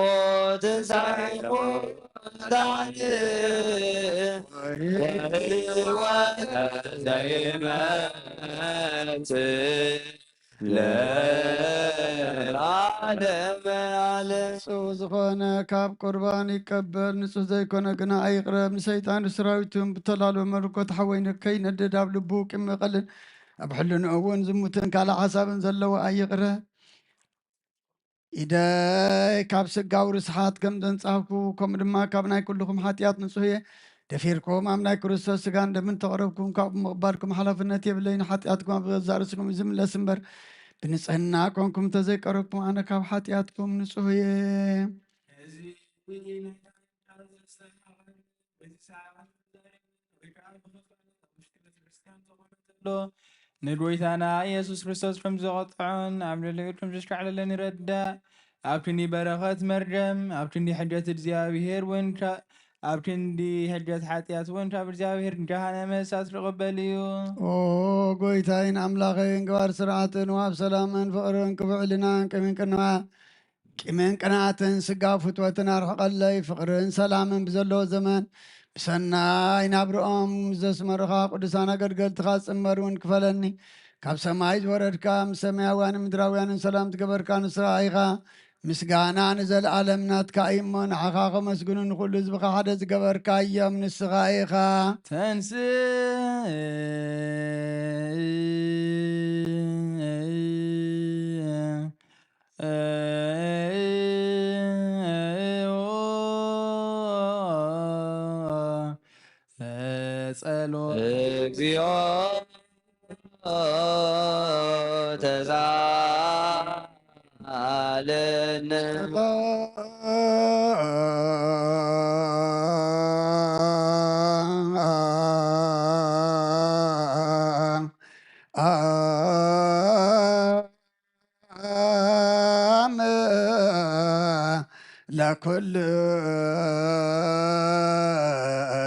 ትንሳኤ ሙታን ወህይወት ዘይመጽእ ለዓለመ ዓለም። ንጹህ ዝኾነ ካብ ቁርባን ይቀበል፣ ንጹህ ዘይኮነ ግና ኣይቕረብ። ንሰይጣን ንሰራዊቱን ብተላልወ መለኮት ሓወይ ከይነድድ ኣብ ልቡ ቂም በቐልን ኣብ ሕልንኡ እውን ዝሙትን ካልእ ሓሳብን ዘለዎ ኣይቕረብ። ኢደይ ካብ ስጋዊ ርስሓት ከም ዘንጻህኩ፣ ከምኡ ድማ ካብ ናይ ኩልኹም ሓጢኣት ንጹህ እየ። ደፊርኩም ኣብ ናይ ክርስቶስ ስጋን ደምን ተቐረብኩም፣ ካብኡ ምቕባልኩም ሓላፍነት የብለይን። ሓጢኣትኩም ኣብ ገዛእ ርእስኹም እዩ ዝምለስ እምበር፣ ብንጽህና ኮንኩም እንተዘይቀረብኩም፣ ኣነ ካብ ሓጢኣትኩም ንጹህ እየ። እዚ ናይ ዳዊት ቃል ዘስተማቕር፣ በዚ ሰዓት ወይ ከዓ ብኸፍኣት ኣብ ውሽጢ ቤተክርስትያን ዝኾነ ዘሎ ንጎይታና ኢየሱስ ክርስቶስ ከም ዘቐጥዖን ኣብ ልዕሊኡ ከም ዘሽካዕለለን ይረዳእ። ኣብ ክንዲ በረኸት መርገም፣ ኣብ ክንዲ ሕድገት እግዚኣብሔር እውን፣ ካብ ኣብ ክንዲ ሕድገት ሓጢኣት እውን ካብ እግዚኣብሔር ገሃነመ እሳት ርቕበል እዩ። ኦ ጎይታይን ኣምላኸይን፣ ግባር ስርዓትን፣ ዋብ ሰላምን ፍቕርን፣ ክፉእ ሕልናን ቂምን ቅንዋ-፣ ቂምን ቅንኣትን፣ ስጋ ፍትወትን ኣርሕቐለይ። ፍቕርን ሰላምን ብዘለዎ ዘመን ብሰናይ ናብርኦም ዘስመሩኻ ቅዱሳን ኣገልገልትኻ ጽመር እውን ክፈለኒ። ካብ ሰማይ ዝወረድካ፣ ምስ ሰማያውያንን ምድራውያንን ሰላም ትገበርካ ንስኻ ኢኻ። ምስጋና ንዘለኣለም ናትካ እዩ እሞ፣ ንዓኻ ከመስግኑ ንኹሉ ህዝብኻ ሓደ ዝገበርካዮም ንስኻ ኢኻ። ተንስእ ጸሎት እግዚኦ ተሳለነ።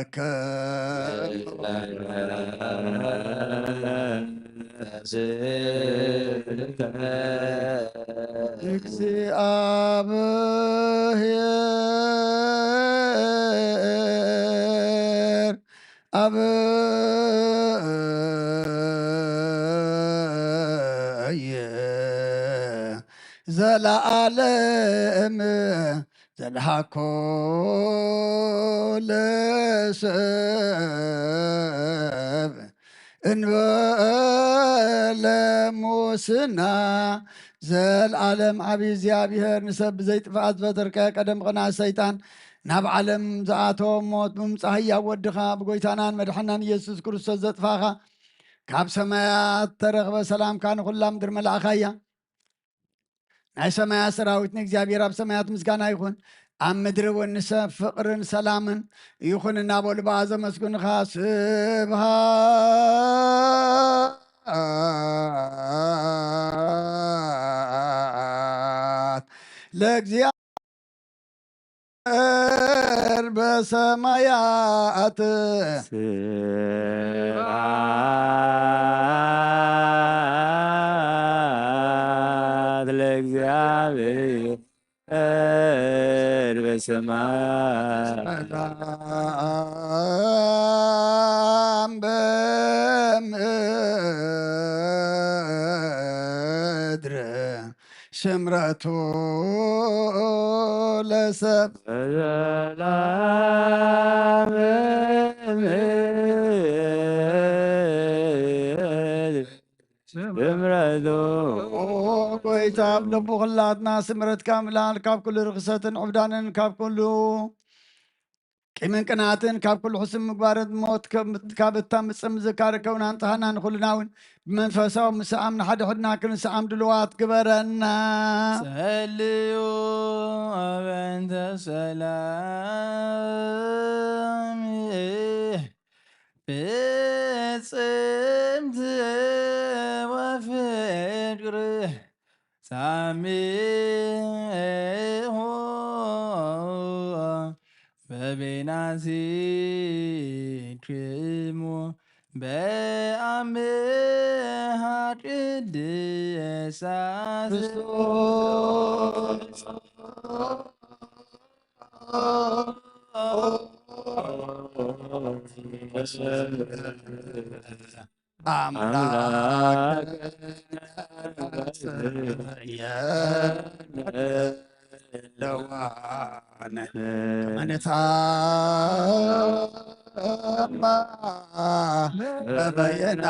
ለኩልከ እግዚኣብሔር ኣብየ ዘለዓለም ዘልሃኮ ለሰብ እንበለ ሙስና። ዘልዓለም ዓብዪ እግዚኣብሔር፣ ንሰብ ብዘይጥፍኣት ዝፈጠርካዮ ቀደም ቕንኣት ሰይጣን ናብ ዓለም ዝኣተወ ሞት ብምጻእ ህያው ወድኻ ብጎይታናን መድሓናን ኢየሱስ ክርስቶስ ዘጥፋኻ፣ ካብ ሰማያት ተረኽበ ሰላምካ ንኹላ ምድሪ መላእኻያ። ናይ ሰማያት ሰራዊት ንእግዚኣብሔር ኣብ ሰማያት ምስጋና ይኹን፣ ኣብ ምድሪ እውን ንሰብ ፍቕርን ሰላምን ይኹን እናበሉ ብኣ ዘመስግኑኻ። ስብሃት ለእግዚኣብሔር በሰማያት። ስብሃት ለእግዚኣብሔር በሰማያት። ሰላም በምድር ስምረቱ ለሰብ። ሰላም ስምረቱ። ኦ ጎይታ፣ ኣብ ልቡ ኩላትና ስምረትካ ምላል፣ ካብ ኩሉ ርኽሰትን ዕብዳንን፣ ካብ ኩሉ ቂምን ቅንኣትን፣ ካብ ኩሉ ሕሱም ምግባርን ሞት፣ ከም-፣ ካብ እታ ምጽም ዝካረ ከውና እንጽሃና፣ ንኹልና እውን ብመንፈሳዊ ምስኣም ንሓድሕድና ክንስኣም ድልዋት ግበረና። ጸልዩ በእንተ ሰላም ፍጽምቲ ወፍቅር ሳሚሆ በበይናቲክሙ በአምሃ ቅድሳት ኣምላክ ለዋነ ከመነታማ በበየናቲነ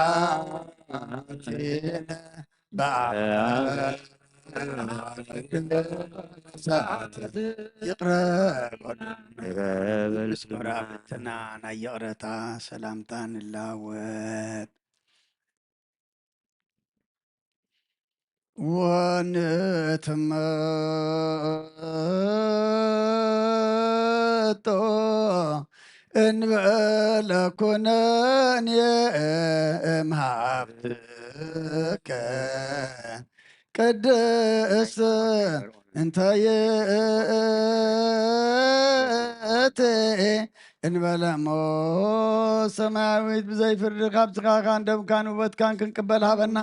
በአምላክ ሰዓት ይቅረ በሉና። ብትና ናይ ይቕረታ ሰላምታ ንላወጥ። ወንትመጦ እንበለ ኩነኔ እምሃብትከ ቅድስት እንተ ይእቲ እንበለ እሞ ሰማያዊት ብዘይ ፍርዲ ካብ ስጋኻን ደምካን ውበትካን ክንቅበል ሃበና።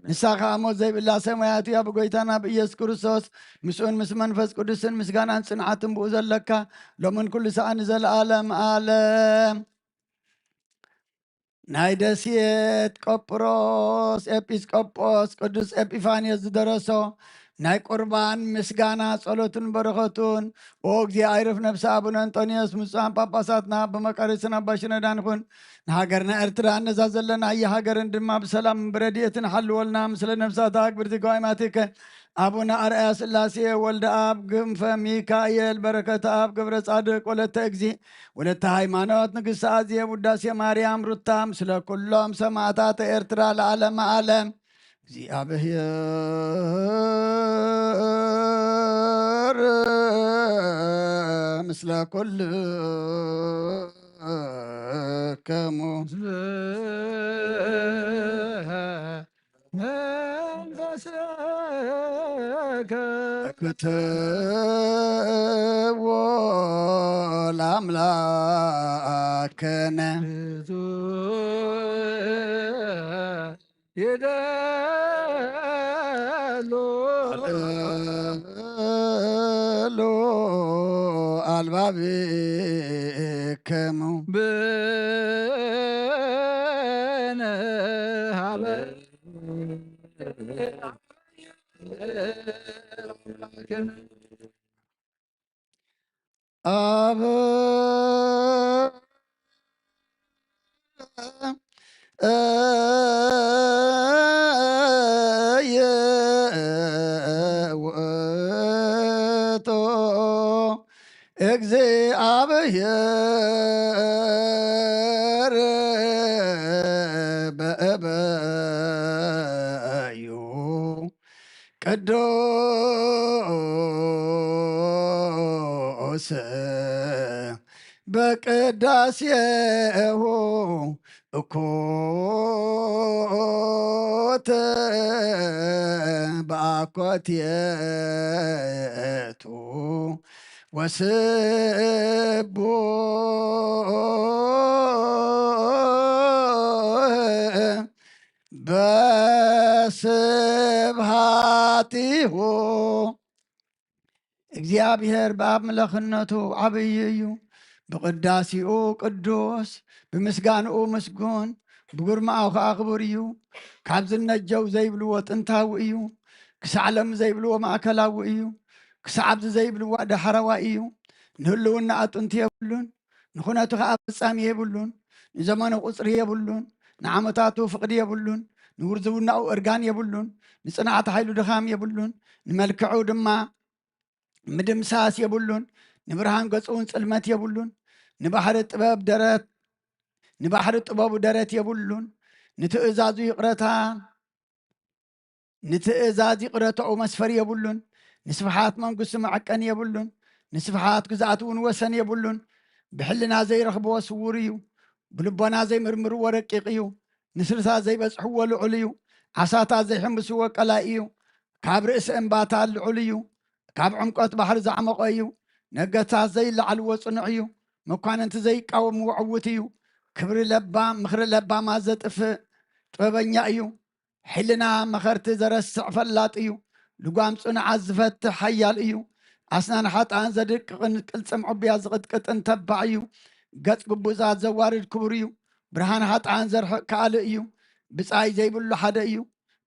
ንሳ ከኣ ሞት ዘይብላ ሰማያዊት እያ። ብጎይታና ብኢየሱስ ክርስቶስ ምስኡን ምስ መንፈስ ቅዱስን ምስጋናን ጽንዓትን ብኡ ዘለካ ሎምን ኩሉ ሰዓት ንዘለኣለም ኣለም። ናይ ደሴት ቆጵሮስ ኤጲስቆጶስ ቅዱስ ኤጲፋንዮስ ዝደረሶ ናይ ቁርባን ምስጋና ጸሎቱን በረኸቱን። ኦ እግዚኣብሔር፣ ነፍሲ ኣቡነ እንጦንዮስ፣ ብፁዓን ጳጳሳትና፣ ብመቃርዮስን ኣባ ሽኖዳን ይኹን። ንሃገርና ኤርትራ ነዛ ዘለናያ ሃገርን ድማ ብሰላም ብረድኤትን ሓልወልና። ምስለ ነፍሳታ ኣግብርቲ ገዋይማቲከ ኣቡነ ኣርኣያ ስላሴ፣ ወልደ ኣብ፣ ክንፈ ሚካኤል፣ በረከት ኣብ፣ ገብረ ጻድቅ፣ ወለተ እግዚ፣ ወለተ ሃይማኖት፣ ንግስቲ ኣዜብ፣ ውዳሴ ማርያም፣ ሩታ፣ ምስለ ኩሎም ሰማዕታት ኤርትራ ለዓለመ ዓለም። እግዚኣብሔር ምስለ ኩልክሙ። መንፈስከ ክትዎ ለአምላክነ። ይደሉ ኣልባቢክሙ። ብንሃበ ኣብ ውእቱ እግዚአብሔር በእበዩ ቅዱስ በቅዳሴሁ እኩት በአኮቴቱ ወስቡህ በስብሃቲሁ። እግዚኣብሔር ብኣምላኽነቱ ዓብዪ እዩ። ብቅዳሴኡ ቅዱስ፣ ብምስጋንኡ ምስጉን፣ ብግርማኡ ኸዓ ክቡር እዩ። ካብ ዝነጀው ዘይብልዎ ጥንታዊ እዩ። ክሳዕ ሎም ዘይብልዎ ማእከላዊ እዩ። ክሳዕ ኣብዚ ዘይብልዋ ዳሕረዋይ እዩ። ንህልውና ኣጥንቲ የብሉን፣ ንኹነቱ ኸዓ ፍጻሜ የብሉን። ንዘመኑ ቁጽሪ የብሉን፣ ንዓመታቱ ፍቕዲ የብሉን፣ ንውርዝውናኡ እርጋን የብሉን፣ ንጽንዓት ሓይሉ ድኻም የብሉን፣ ንመልክዑ ድማ ምድምሳስ የብሉን። ንብርሃን ገጹ እውን ጽልመት የብሉን። ንባሕሪ ጥበብ ደረት ንባሕሪ ጥበቡ ደረት የብሉን። ንትእዛዙ ይቕረታ ንትእዛዝ ይቕረታኡ መስፈር የብሉን። ንስፍሓት መንግስቱ መዐቀኒ የብሉን። ንስፍሓት ግዝኣቱ እውን ወሰን የብሉን። ብሕልና ዘይረኽብዎ ስዉር እዩ። ብልቦና ዘይምርምርዎ ረቂቕ እዩ። ንስርታት ዘይበጽሕዎ ልዑል እዩ። ዓሳታት ዘይሕምስዎ ቀላይ እዩ። ካብ ርእሲ እምባታት ልዑል እዩ። ካብ ዕምቆት ባሕሪ ዝዓመቐ እዩ። ነገታት ዘይለዓልዎ ጽኑዕ እዩ። መኳንንቲ ዘይቃወምዎ ዕዉት እዩ። ክብሪ ለባም ምኽሪ ለባማት ዘጥፍእ ጥበበኛ እዩ። ሕልና መኸርቲ ዘረስዕ ፈላጥ እዩ። ልጓም ጽኑዓት ዝፈትሕ ሓያል እዩ። ኣስናን ሓጥኣን ዘድቅቕን ቅልጽም ዕቡያት ዝቕጥቅጥን ተባዕ እዩ። ገጽ ግቡዛት ዘዋርድ ክቡር እዩ። ብርሃን ሓጥኣን ዘርሕቕ ከኣሊ እዩ። ብጻይ ዘይብሉ ሓደ እዩ።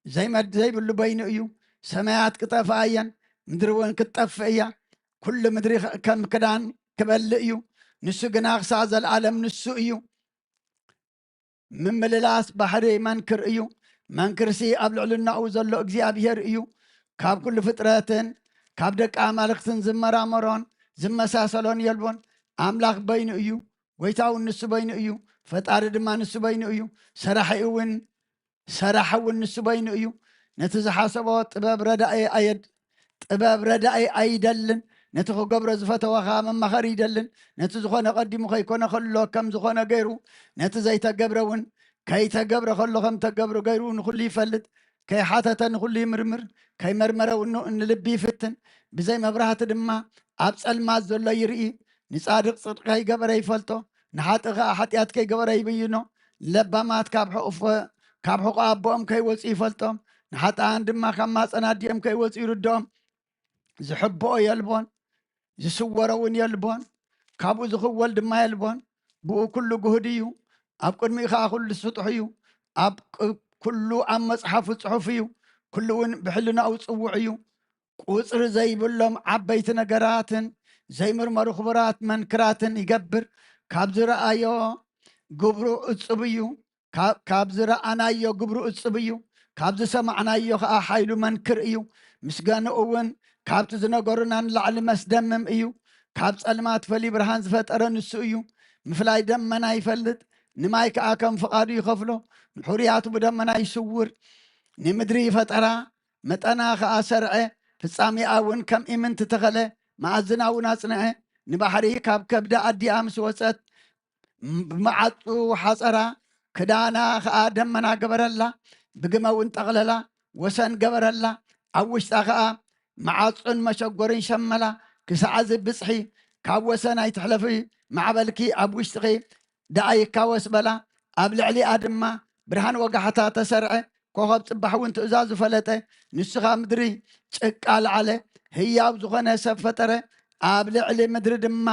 ዘይመድ ዘይብሉ በይኑ እዩ። ሰማያት ክጠፍኣ እየን፣ ምድሪ እውን ክትጠፍእ እያ። ኩሉ ምድሪ ኸ-፣ ከም ክዳን ክበልእ እዩ። ንሱ ግና ክሳዕ ዘለኣለም ንሱ እዩ። ምምልላስ ባሕሪ መንክር እዩ። መንክርሲ ኣብ ልዕልናኡ ዘሎ እግዚኣብሔር እዩ። ካብ ኩሉ ፍጥረትን ካብ ደቂ ኣማልኽትን ዝመራመሮን ዝመሳሰሎን የልቦን። ኣምላኽ በይኑ እዩ። ጎይታ እውን ንሱ በይኑ እዩ። ፈጣሪ ድማ ንሱ በይኑ እዩ። ሰራሒ እውን ሰራሕ እውን ንሱ በይኑ እዩ። ነቲ ዝሓሰቦ ጥበብ ረዳኢ ኣየድ-፣ ጥበብ ረዳኢ ኣይደልን። ነቲ ክገብሮ ዝፈተወ ኸኣ መማኸሪ ይደልን። ነቲ ዝኾነ ቀዲሙ ከይኮነ ከሎ ከም ዝኾነ ገይሩ፣ ነቲ ዘይተገብረ እውን ከይተገብረ ከሎ ከም ተገብረ ገይሩ ንኹሉ ይፈልጥ። ከይሓተተ ንኹሉ ይምርምር፣ ከይመርመረ እውን ንልቢ ይፍትን። ብዘይ መብራህቲ ድማ ኣብ ጸልማት ዘሎ ይርኢ። ንጻድቕ ጽድቂ ከይገበረ ይፈልጦ፣ ንሓጥእ ከኣ ሓጢኣት ከይገበረ ይብይኖ። ለባማት ካብ ሕቑፍ፣ ካብ ሕቖ ኣቦኦም ከይወጹ ይፈልጦም፣ ንሓጥኣን ድማ ካብ ማጸን ኣዲኦም ከይወጹ ይርድኦም። ዝሕብኦ የልቦን፣ ዝስወሮ እውን የልቦን፣ ካብኡ ዝኽወል ድማ የልቦን። ብኡ ኩሉ ግሁድ እዩ፣ ኣብ ቅድሚኡ ኸዓ ኩሉ ስጡሕ እዩ። ኣብ ቅ-፣ ኩሉ ኣብ መጽሓፉ ጽሑፍ እዩ፣ ኩሉ እውን ብሕልናኡ ጽውዕ እዩ። ቁጽሪ ዘይብሎም ዓበይቲ ነገራትን ዘይምርመሩ ክቡራት መንክራትን ይገብር። ካብ ዝረኣዮ ግብሩ እጹብ እዩ። ካብ፣ ካብ ዝረኣናዮ ግብሩ እጹብ እዩ። ካብ ዝሰማዕናዮ ኸዓ ሓይሉ መንክር እዩ። ምስጋንኡ እውን ካብቲ ዝነገሩና ንላዕሊ መስደምም እዩ። ካብ ጸልማት ፈልዩ ብርሃን ዝፈጠረ ንሱ እዩ። ምፍላይ ደመና ይፈልጥ፣ ንማይ ከኣ ከም ፍቓዱ ይኸፍሎ። ንሕሩያቱ ብደመና ይስውር፣ ንምድሪ ይፈጠራ፣ መጠና ከኣ ሰርዐ፣ ፍጻሜኣ እውን ከም ኢምንቲ ተኸለ፣ መኣዝና እውን ኣጽንዐ። ንባሕሪ ካብ ከብዲ ኣዲኣ ምስ ወጸት፣ ም-፣ ብመዓጹ ሓጸራ፣ ክዳና ከኣ ደመና ገበረላ፣ ብግመ እውን ጠቕለላ፣ ወሰን ገበረላ። ኣብ ውሽጣ ከኣ መዓጹን መሸጎርን ሸመላ፣ ክሳዕ እዚ ብጽሒ፣ ካብ ወሰን ኣይትሕለፊ፣ ማዕበልኪ ኣብ ውሽጥኺ ደኣ ይካወስ በላ። ኣብ ልዕሊኣ ድማ ብርሃን ወጋሕታ ተሰርዐ፣ ኮኸብ ጽባሕ እውን ትእዛዙ ፈለጠ። ንሱ ኸኣ ምድሪ ጭቃ ለዓለ፣ ህያው ዝኾነ ሰብ ፈጠረ፣ ኣብ ልዕሊ ምድሪ ድማ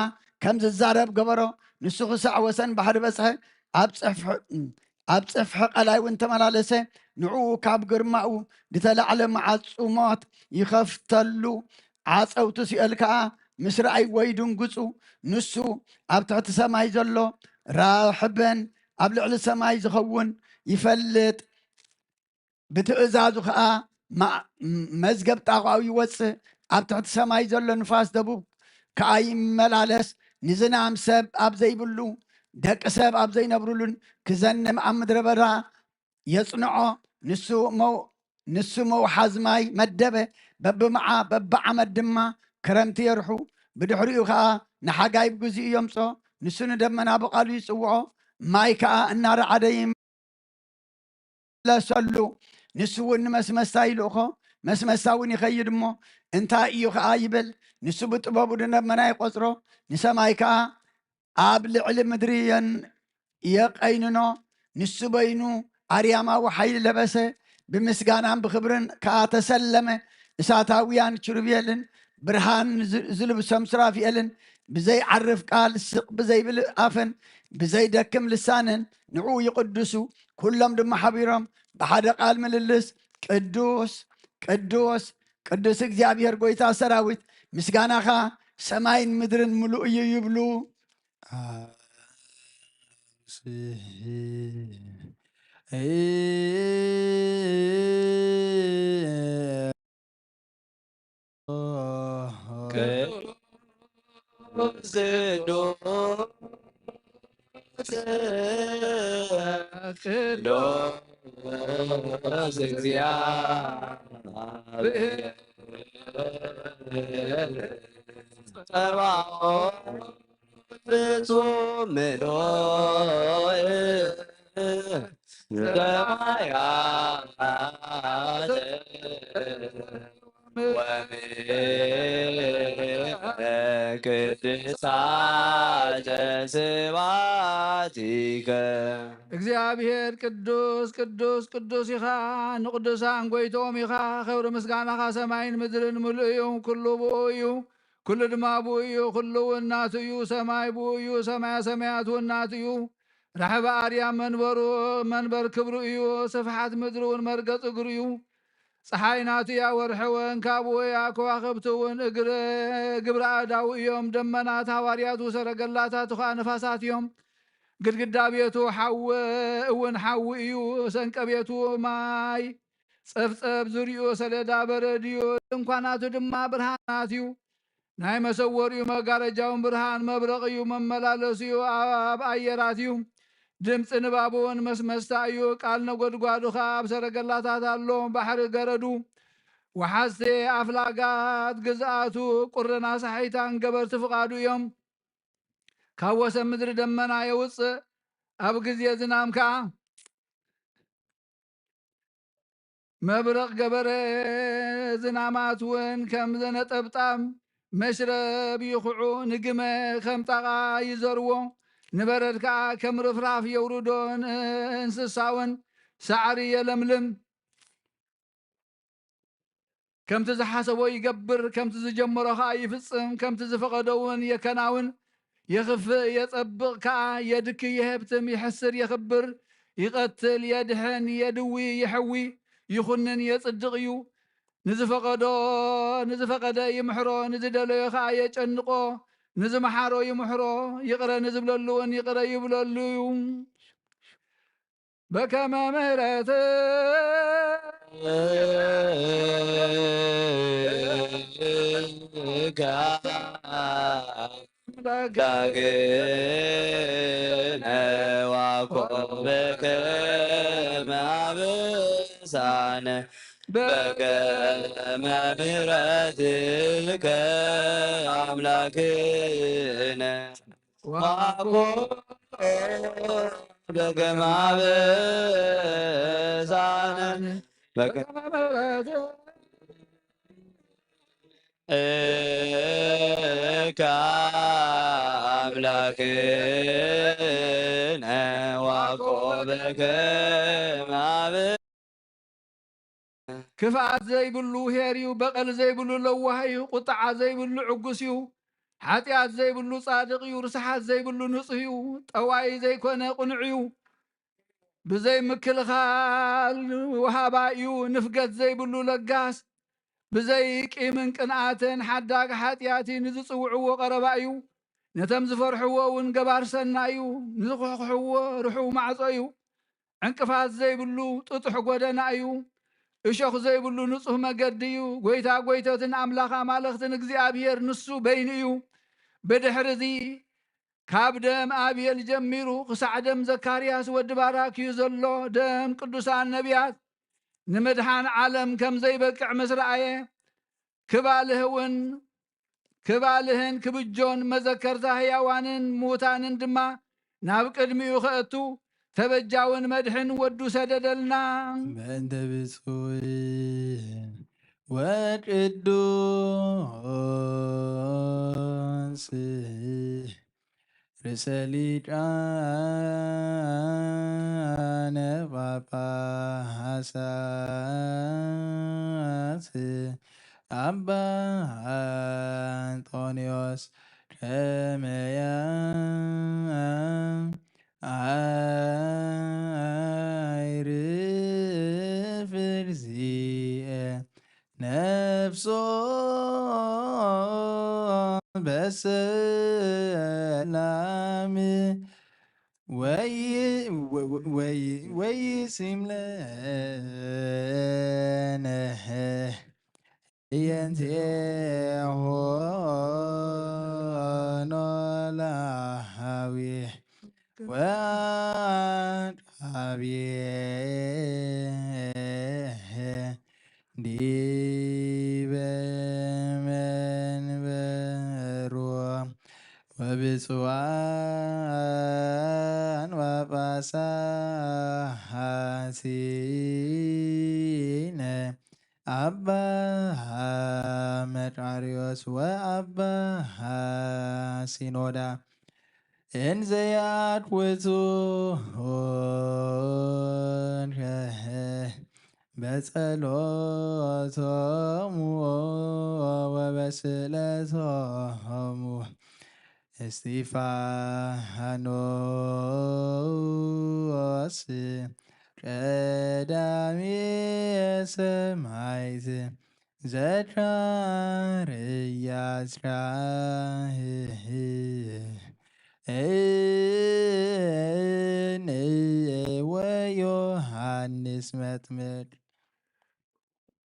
ከም ዝዛረብ ገበሮ። ንሱ ክሳዕ ወሰን ባሕሪ በጽሐ፣ ኣብ ጽፍሒ፣ ኣብ ጽፍሒ ቀላይ እውን ተመላለሰ። ንዕኡ ካብ ግርማኡ ዝተላዕለ መዓጹ ሞት ይኸፍተሉ፣ ዓጸውቲ ሲኦል ከኣ ምስ ረኣይዎ ይድንግጹ። ንሱ ኣብ ትሕቲ ሰማይ ዘሎ ራሕብን ኣብ ልዕሊ ሰማይ ዝኸውን ይፈልጥ። ብትእዛዙ ኸኣ ማ-፣ መዝገብ ጣቋው ይወጽእ። ኣብ ትሕቲ ሰማይ ዘሎ ንፋስ ደቡብ ከኣ ይመላለስ። ንዝናም ሰብ ኣብ ዘይብሉ፣ ደቂ ሰብ ኣብ ዘይነብሩሉን ክዘንም ኣብ ምድረ በዳ የጽንዖ። ንሱ መው-፣ ንሱ መውሓዝ ማይ መደበ፣ በብመዓ በብዓመት ድማ ክረምቲ የርሑ። ብድሕሪኡ ኸኣ ንሓጋይ ብግዚኡ የምጽኦ። ንሱ ንደመና ብቓሉ ይጽውዖ፣ ማይ ከኣ እናረዓደ ይመለሰሉ። ንሱ እውን ንመስመስታ ይልእኾ፣ መስመስታ እውን ይኸይድ እሞ፣ እንታይ እዩ ኸኣ ይብል። ንሱ ብጥበቡ ንደመና ይቖጽሮ፣ ንሰማይ ከኣ ኣብ ልዕሊ ምድሪ የን-፣ የቐይንኖ። ንሱ በይኑ ኣርያማዊ ሓይሊ ለበሰ፣ ብምስጋናን ብኽብርን ከኣ ተሰለመ። እሳታውያን ኪሩቤልን ብርሃን ዝ-፣ ዝልብሶም ሱራፊኤልን ብዘይዓርፍ ቃል፣ ስቕ ብዘይብል ኣፍን ብዘይደክም ልሳንን ንዕኡ ይቕድሱ። ኩሎም ድማ ሓቢሮም ብሓደ ቃል ምልልስ፣ "ቅዱስ፣ ቅዱስ፣ ቅዱስ እግዚኣብሔር ጐይታ ሰራዊት፣ ምስጋናኻ ሰማይን ምድርን ምሉእ እዩ" ይብሉ። ቅዱስ ቅዱስ እግዚአብሔር ጸባኦት ፍጹም ምሉእ ሰማያት ወምድር ቅድሳተ ስብሐቲከ። እግዚኣብሔር ቅዱስ ቅዱስ ቅዱስ ኢኻ፣ ንቅዱሳን ጎይቶም ኢኻ። ክብሪ ምስጋናኻ ሰማይን ምድርን ምሉእ እዩ፣ ኩሉ ብኡ እዩ፣ ኩሉ ድማ ብኡ እዩ፣ ኩሉ እውን ናቱ እዩ። ሰማይ ብኡ እዩ፣ ሰማያ ሰማያት እውን ናቱ እዩ። ራሕቢ ኣርያም መንበሩ፣ መንበር ክብሩ እዩ፣ ስፍሓት ምድሪ እውን መርገጽ እግሩ እዩ። ፀሓይ ናቱ እያ፣ ወርሒ እውን ካብኡ እያ፣ ከዋኽብቲ እውን እግረ፣ ግብረ ኣእዳዉ እዮም። ደመናት ሃዋርያቱ፣ ሰረገላታቱ ኸዓ ነፋሳት እዮም። ግድግዳ ቤቱ ሓዊ እውን ሓዊ እዩ፣ ሰንቀ ቤቱ ማይ፣ ጸፍጸፍ ዙርይኡ ሰሌዳ በረድ እዩ። ድንኳናቱ ድማ ብርሃናት እዩ። ናይ መሰወሪኡ መጋረጃውን ብርሃን መብረቕ እዩ፣ መመላለሲኡ ኣብ ኣየራት እዩ። ድምፂ ንባቡ እውን መስመስታ እዩ፣ ቃል ነጎድጓዱ ኸዓ ኣብ ሰረገላታት ኣሎ። ባሕሪ ገረዱ፣ ወሓዝቲ ኣፍላጋት ግዝኣቱ፣ ቁርን ኣሳሒታን ገበርቲ ፍቓዱ እዮም። ካብ ወሰን ምድሪ ደመና የውፅእ፣ ኣብ ግዜ ዝናም ከኣ መብረቕ ገበረ፣ ዝናማት እውን ከም ዘነጠብጣም መሽረብ ይኹዑ፣ ንግመ ከም ጣቓ ይዘርዎ፣ ንበረድ ከኣ ከም ርፍራፍ የውርዶ፣ ንእንስሳውን ሳዕሪ የለምልም። ከምቲ ዝሓሰቦ ይገብር፣ ከምቲ ዝጀመሮ ኸኣ ይፍጽም፣ ከምቲ ዝፈቐዶ እውን የከናውን። የኽፍእ የጸብቕ ከኣ፣ የድኪ የሀብትም፣ የሕስር የኽብር፣ ይቐትል የድሕን፣ የድዊ የሕዊ፣ ይኹንን የጽድቕ እዩ። ንዝፈቐዶ ንዝፈቐደ ይምሕሮ፣ ንዝደለዮ ኸኣ የጨንቖ። ንዝመሓሮ ይምሕሮ፣ ይቕረ ንዝብለሉ እውን ይቕረ ይብለሉ እዩ። በከመ ምሕረት ዳግነ ዋኮ በከመ አበሳነ በከመ ምሕረትከ አምላክነ ዋኮ በከመ አበሳነ በከመ ምሕረትከ አምላክነ ዋኮ በከመ አበ ክፍኣት ዘይብሉ ኄር እዩ፣ በቐል ዘይብሉ ለዋህ እዩ፣ ቁጥዓ ዘይብሉ ዕጉስ እዩ፣ ሓጢኣት ዘይብሉ ጻድቕ እዩ፣ ርስሓት ዘይብሉ ንጹህ እዩ፣ ጠዋይ ዘይኮነ ቅኑዕ እዩ፣ ብዘይ ምክልኻል ወሃባይ እዩ፣ ንፍገት ዘይብሉ ለጋስ፣ ብዘይ ቂምን ቅንኣትን ሓዳግ ሓጢኣቲ ንዝጽውዕዎ ቀረባ እዩ፣ ነቶም ዝፈርሕዎ እውን ገባር ሰናይ እዩ፣ ንዝኹሕኩሕዎ ርሑው ማዕጾ እዩ። ዕንቅፋት ዘይብሉ ጥጡሕ ጎደና እዩ። እሾኽ ዘይብሉ ንጹህ መገዲ እዩ። ጐይታ ጐይቶትን ኣምላኽ ኣማልኽትን እግዚኣብሔር ንሱ በይኑ እዩ። ብድሕሪ እዚ ካብ ደም ኣቤል ጀሚሩ ክሳዕ ደም ዘካርያስ ወዲ ባራክዩ ዘሎ ደም ቅዱሳን ነቢያት ንምድሓን ዓለም ከም ዘይበቅዕ ምስ ረኣየ ክባልህ እውን ክባልህን ክብጆን መዘከርታ ህያዋንን ምዉታንን ድማ ናብ ቅድሚኡ ኸእቱ ተበጃውን መድሕን ወዱ ሰደደልና። በእንተ ብፁዕ ወቅዱስ ርእሰ ሊቃነ ጳጳሳት አባ አንጦንዮስ ከመያ አይርፍር ዚኤ ነፍሶ በሰላም ወይ ወይ ወይ ሲምለነ የንቴሆ ኖላዊ ወአቃቤ ዲበ መንበሩ ወብፁዓን ጳጳሳቲነ አባ መቃርዮስ ወአባ ሲኖዳ እንዘ ያትውቱ በጸሎቶሙ ወበስእለቶሙ እስጢፋኖስ ቀዳሜ ሰማዕት ዘካርያስ ካህን ወዮሃንስ መጥምቅ።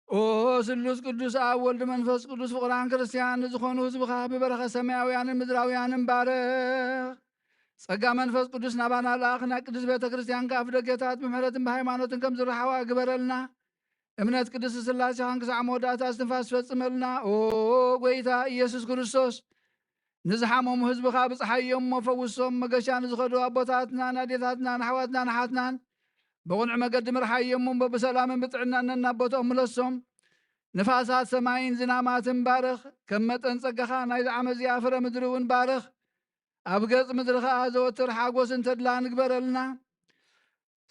ኦ ስሉስ ቅዱስ ኣብ ወልድ መንፈስ ቅዱስ ፍቑራን ክርስቲያን ንዝኾኑ ህዝብኻ ብበረኸት ሰማያውያንን ምድራውያንን ባርኽ። ጸጋ መንፈስ ቅዱስ ናባና ለኣኽ፣ ናይ ቅድስት ቤተ ክርስቲያን ከኣፍ ደገታት ብምሕረትን ብሃይማኖትን ከም ዝረሓዋ ግበረልና። እምነት ቅድስት ስላሴኻን ክሳዕ መወዳእታ እስትንፋስ ፈጽመልና። ኦ ጐይታ ኢየሱስ ክርስቶስ፣ ንዝሓመሙ ህዝብኻ ብጽሓዮም እሞ ፈውሶም። መገሻ ንዝኸዱ ኣቦታትናን ኣዴታትናን ኣሕዋትናን ኣሓትናን ብቕኑዕ መገዲ ምርሓዮም እሞ ብሰላምን ብጥዕናን ነናብ ቦትኦም ምለሶም። ንፋሳት ሰማይን ዝናማትን ባርኽ። ከም መጠን ጸጋኻ ናይዚ ዓመት እዚኣ ፍረ ምድሪ እውን ባርኽ። ኣብ ገጽ ምድሪ ኸኣ ዘወትር ሓጎስን ተድላን ግበረልና።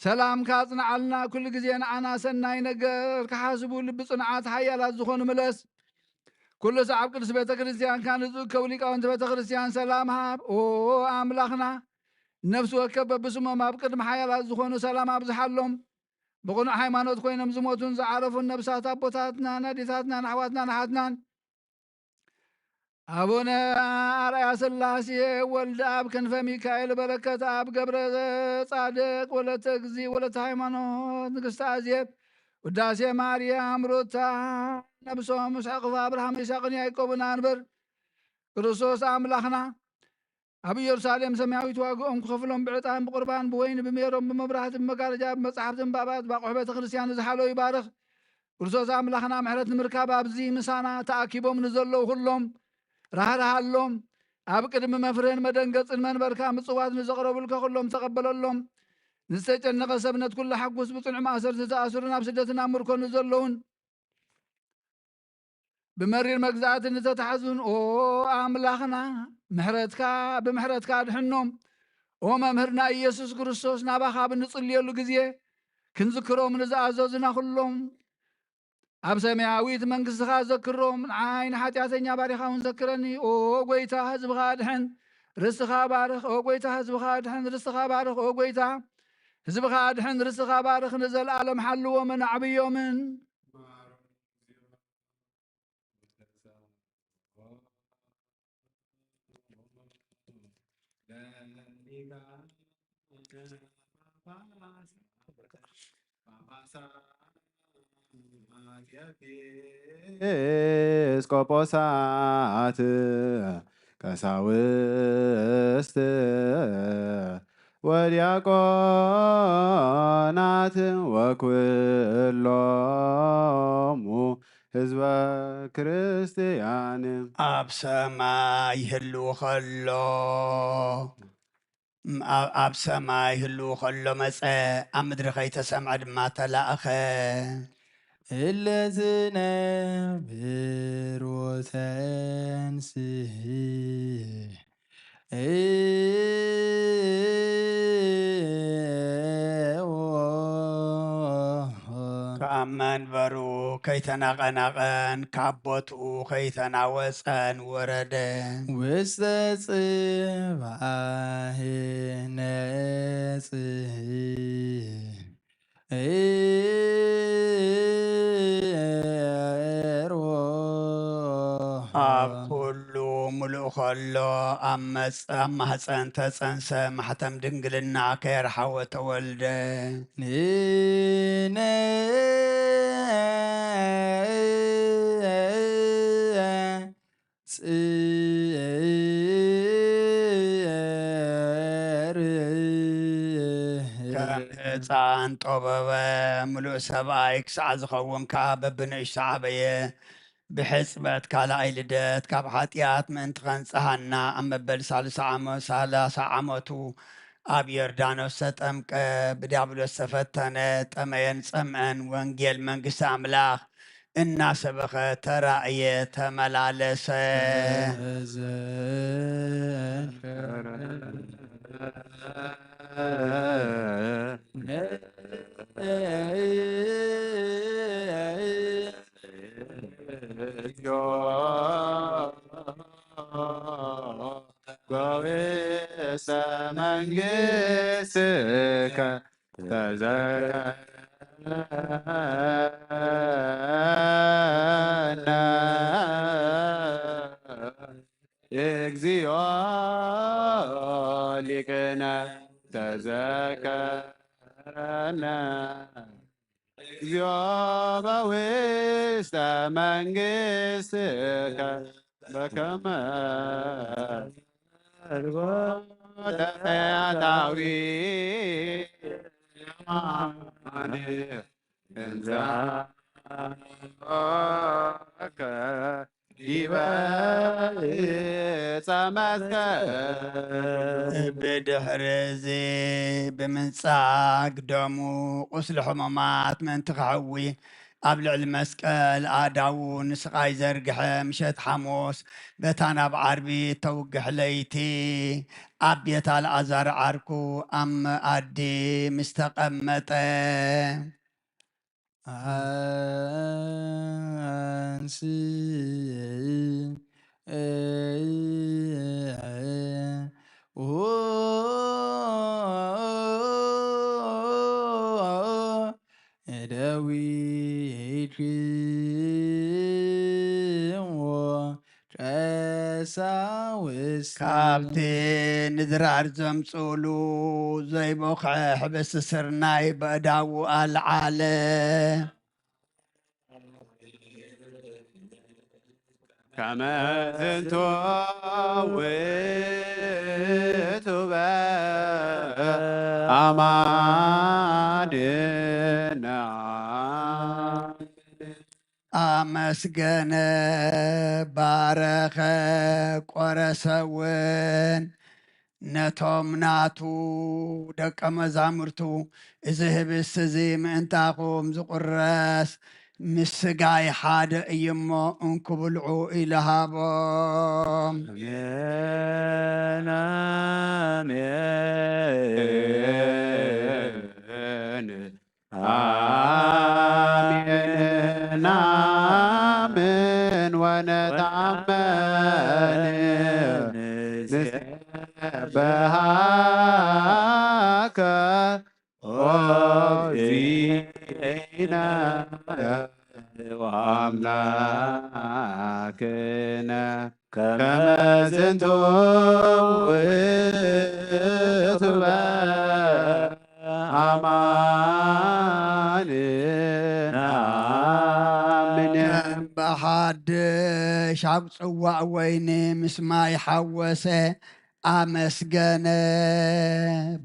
ሰላምካ ኣጽንዓልና። ኩሉ ግዜ ንዓና ሰናይ ነገር ክሓስቡ ልቢ ጽኑዓት ሓያላት ዝኾኑ ምለስ። ኩሉ ሰዓብ ቅድስት ቤተ ክርስቲያንካ ንዝእከቡ ሊቃውንቲ ቤተ ክርስቲያን ሰላም ሃብ። ኦ ኣምላኽና፣ ነፍሲ ወከፍ በብስሞም ኣብ ቅድሚ ሓያላት ዝኾኑ ሰላም ኣብዝሓሎም። ብቕኑዕ ሃይማኖት ኮይኖም ዝሞቱን ዝዓረፉን ነብሳት ኣቦታትናን ኣዴታትናን ኣሕዋትናን ኣሓትናን ኣቡነ ኣርኣያ ስላሴ ወልደ ኣብ ክንፈ ሚካኤል በረከት ኣብ ገብረ ጻድቅ ወለተ እግዚ ወለተ ሃይማኖት ንግስተ ኣዜብ ውዳሴ ማርያም ሩታ ነብሶም ምስ ሕቕፋ ኣብርሃም ይስሐቅን ያዕቆብን ኣንብር። ክርስቶስ ኣምላኽና ኣብ ኢየሩሳሌም ሰማያዊት ዋግኦም ክኸፍሎም ብዕጣን ብቁርባን ብወይኒ ብሜሮን ብመብራህቲ ብመጋረጃ ብመጻሕፍቲ ንባባት ብኣቑሑ ቤተ ክርስቲያን ንዝሓለው ይባርኽ። ክርስቶስ ኣምላኽና ምሕረት ንምርካብ ኣብዚ ምሳና ተኣኪቦም ንዘለዉ ኩሎም ራህርሃሎም። ኣብ ቅድሚ መፍርህን መደንገጽን መንበርካ ምጽዋት ንዘቕረቡልካ ኩሎም ተቐበለሎም። ንዝተጨነቐ ሰብነት ኩሉ ሓጉስ ብጽኑዕ ማእሰርቲ ዝተኣስሩን ኣብ ስደትን ኣብ ምርኮን ንዘለዉን ብመሪር መግዛእቲ ንተታሕዙን ኦ ኣምላኽና ምሕረትካ ብምሕረትካ ድሕኖም። ኦ መምህርና ኢየሱስ ክርስቶስ ናባኻ ብንጽልየሉ ግዜ ክንዝክሮም ንዝኣዘዙና ኩሎም ኣብ ሰማያዊት መንግስትኻ ዘክሮም። ንዓይ ንሓጢኣተኛ ባሪኻ እውን ዘክረኒ። ኦ ጎይታ ህዝብኻ ኣድሕን ርስትኻ ባርኽ። ኦ ጎይታ ህዝብኻ ኣድሕን ርስትኻ ባርኽ። ኦ ጎይታ ህዝብኻ ኣድሕን ርስትኻ ባርኽ። ንዘለኣለም ሓልዎምን ኣዕብዮምን። ኤጲስቆጶሳት ቀሳውስት ወዲያቆናት ወኩሎሙ ህዝበ ክርስትያን ኣብ ሰማይ ይህልው ከሎ ኣብ ሰማይ ህልው ከሎ መጸ፣ ኣብ ምድሪ ከይተሰምዐ ድማ ተላእኸ። እለ ዝነብር ወተንስእ ካብ መንበሩ ከይተናቐናቐን ካብ ቦትኡ ከይተናወጸን ወረደ። ውስተ ጽባሕ ነጽህ ኣብ ኩሉ ምሉእ ከሎ ኣብ ማህፀን ተፀንሰ፣ ማሕተም ድንግልና ከየርሓወ ተወልደ። ህፃን ጦበበ ምሉእ ሰብኣይ ክሳዕ ዝኸውን ከዓ በብንእሽቶ ዓበየ። ብሕፅበት ካልኣይ ልደት ካብ ሓጢኣት ምእንቲ ከንፅሃና ኣብ መበል ሳልሳ ዓመ- ሰላሳ ዓመቱ ኣብ ዮርዳኖስ ተጠምቀ። ብዲያብሎስ ተፈተነ፣ ጠመየን ጸምአን፣ ወንጌል መንግስቲ ኣምላኽ እናሰበኸ ተራእየ፣ ተመላለሰ። ጎቤሰ መንግስትከ ተዘከረነ እግዚኦ ሊቅነ ተዘከረነ እግዚኦ በውስተ መንግስትከ በከመ ተፈያታዊ የማን እንዘ ዲበ ዕፀ መስቀል። ብድሕሪ እዚ ብምንጻግ ደሙ ቁስሊ ሕሙማት ምእንቲ ከሕዊ ኣብ ልዕሊ መስቀል ኣእዳዉ ንስቓይ ዘርግሐ ምሸት ሓሙስ በታ ናብ ዓርቢ እተውግሕ ለይቲ ኣብ ቤት ኣልኣዛር ዓርኩ ኣብ መኣዲ ምስ ተቐመጠ። ኣንስ ደዊት ቀሳውስት ካብቲ ንድራር ዘምጽኡሉ ዘይቦኽዐ ሕብስቲ ስርናይ በእዳዉ ኣልዓለ። ከመ ዝንቱ ውእቱ በአማድነ ኣመስገነ፣ ባረኸ፣ ቆረሰ እውን ነቶም ናቱ ደቀ መዛሙርቱ፣ "እዚ ህብስት እዚ ምእንታኹም ዝቑረስ ምስ ስጋይ ሓደ እዩ እሞ እንኩ ብልዑ" ኢሉ ሃቦም። ኣሜን፣ ኣሜን። ኣሜን። ናምን ወነታመን ንሴብሐከ ኦ እግዚእነ ወአምላክነ። ከመ ዝንቱ ውእቱ በአማን። ኣምን። ከም ብሓድሽ ኣብ ጽዋእ ወይኒ ምስ ማይ ሓወሰ፣ ኣመስገነ፣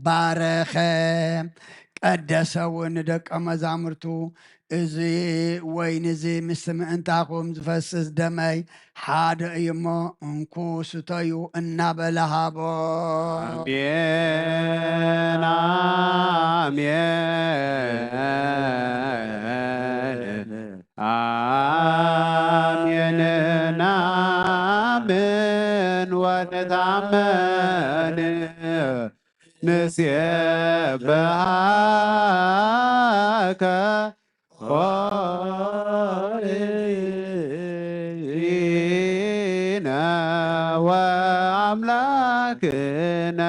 ባረኸ፣ ቀደሰ እውን ንደቀ መዛሙርቱ፣ "እዚ ወይኒ እዚ ምስ ምእንታኹም ዝፈስስ ደመይ ሓደ እዩ እሞ እንኩ ስተዩ" እናበለ ሃቦ። ኣሜን፣ ኣሜን። ኣሜን። ናምን ወንታመን ንሴብሐከ ሆይነ ወአምላክነ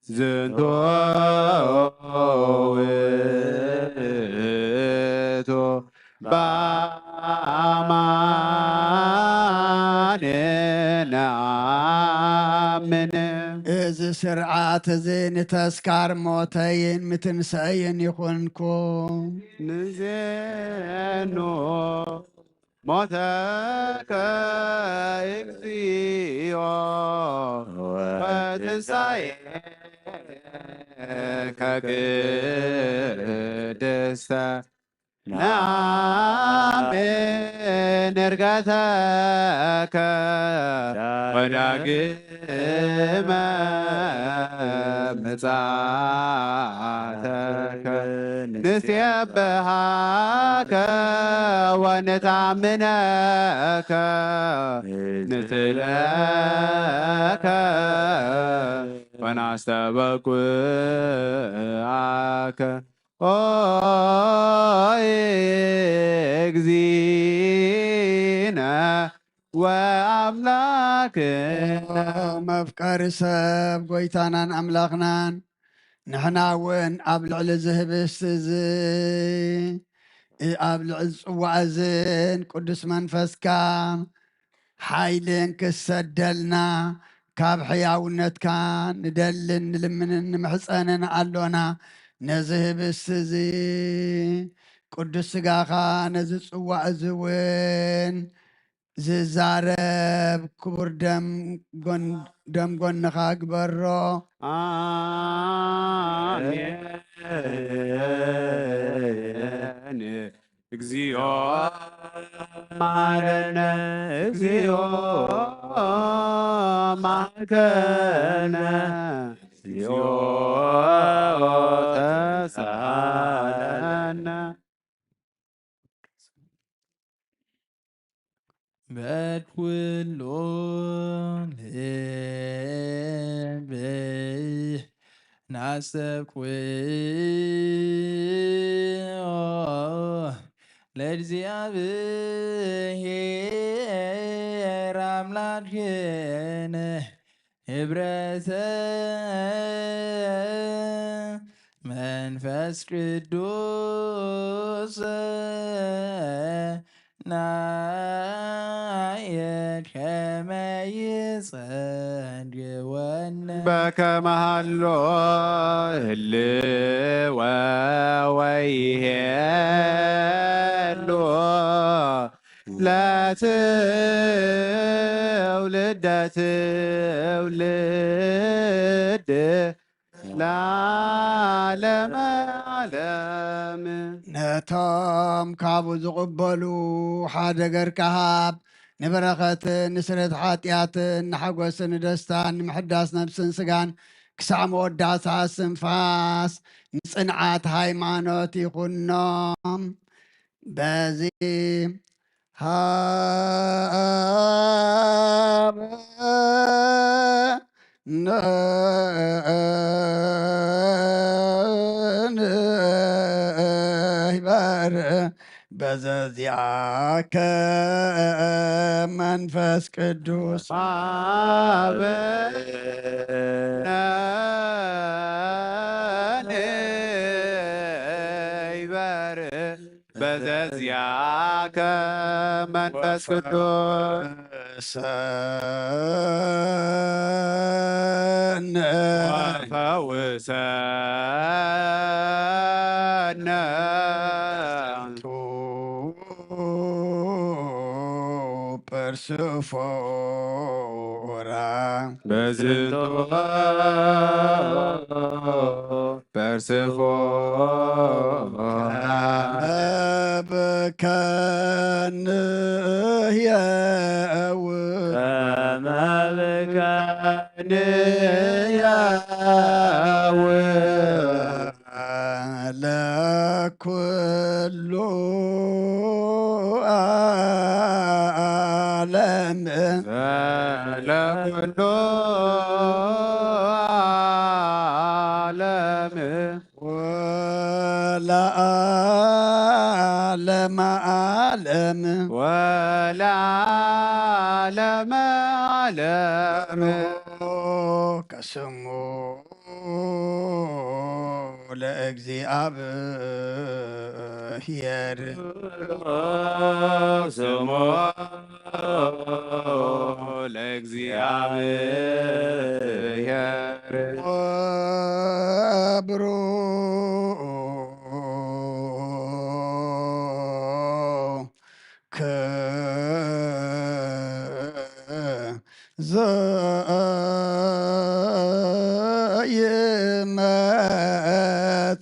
ዝንቶ ውእቱ በአማን ነአምን። እዚ ስርዓት እዚ ንተስካር ሞተይን ምትንሳኤይን ይኹንኩ። ንዜኑ ሞተከ እግዚኦ ወትንሳኤከ ቅድስተ ነአምን ዕርገተከ ወዳግመ ምጽኣተከ። ንሴብሐከ ወንታምነከ ንስእለከ ወናስተበቁዓከ። ኦ እግዚእነ ወአምላክነ። መፍቀሪ ሰብ ጎይታናን ኣምላኽናን፣ ንሕና እውን ኣብ ልዕሊ እዚ ህብስት እዚ፣ ኣብ ልዕሊ ጽዋእ እዝን ቅዱስ መንፈስካ ሓይልን ክሰደልና ካብ ሕያውነትካ ንደልን ንልምንን ንምሕጸንን ኣሎና። ነዚ ህብስት እዚ ቅዱስ ስጋኻ፣ ነዚ ጽዋእ እዚ እውን ዝዛረብ ክቡር ደም ጎን-፣ ደም ጎንኻ ግበሮ። ኣሜን። እግዚኦ መሐረነ፣ እግዚኦ መሐረነ፣ እግዚኦ ተሳሃለነ። በኩሉ ልበይ ናሰብኩ ለእግዚኣብሔር ኣምላክነ ህብረተ መንፈስ ቅዱስ ናየ ከመ ይጸግወነ። በከመ ሀሎ ህልወ ወይሄሉ ለትውልደ ትውልድ ለዓለመ ዓለም። ነቶም ካብኡ ዝቕበሉ ሓደ ገርካ ሃብ፣ ንበረኸትን ንስርየት ሓጢኣትን ንሓጎስን ንደስታን ንምሕዳስ ነብስን ስጋን ክሳዕ መወዳእታ እስትንፋስ ንጽንዓት ሃይማኖት ይኹኖም። በዚ ሃበ ንሕበር በዘዚኣከ መንፈስ ቅዱስ ሃበ ንሕበር በዘዚኣከ መንፈስ ቅዱስ ሰነ ወፈውሰነ። ፐርስፎራ በዝንቱ ፐርስፎራ በከንየው ከመ በከንየው ለኩሉ ዓለም ለኩሉ ዓለም ወለዓለመ ዓለም ወለዓለመ ዓለም ከስሙ ለእግዚኣብሔር ስሙ ለእግዚኣብሔር ወብሩክ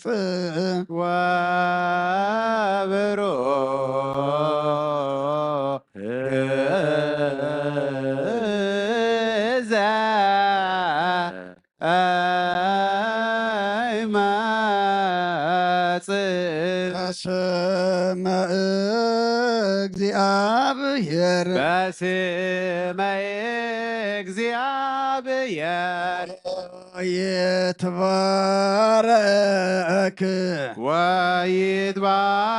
ዘይመጽእ ወብሩክ ዘ ኣይመጽእ በስመ እግዚኣብሔር በስመ እግዚኣብሔር ይትባረክ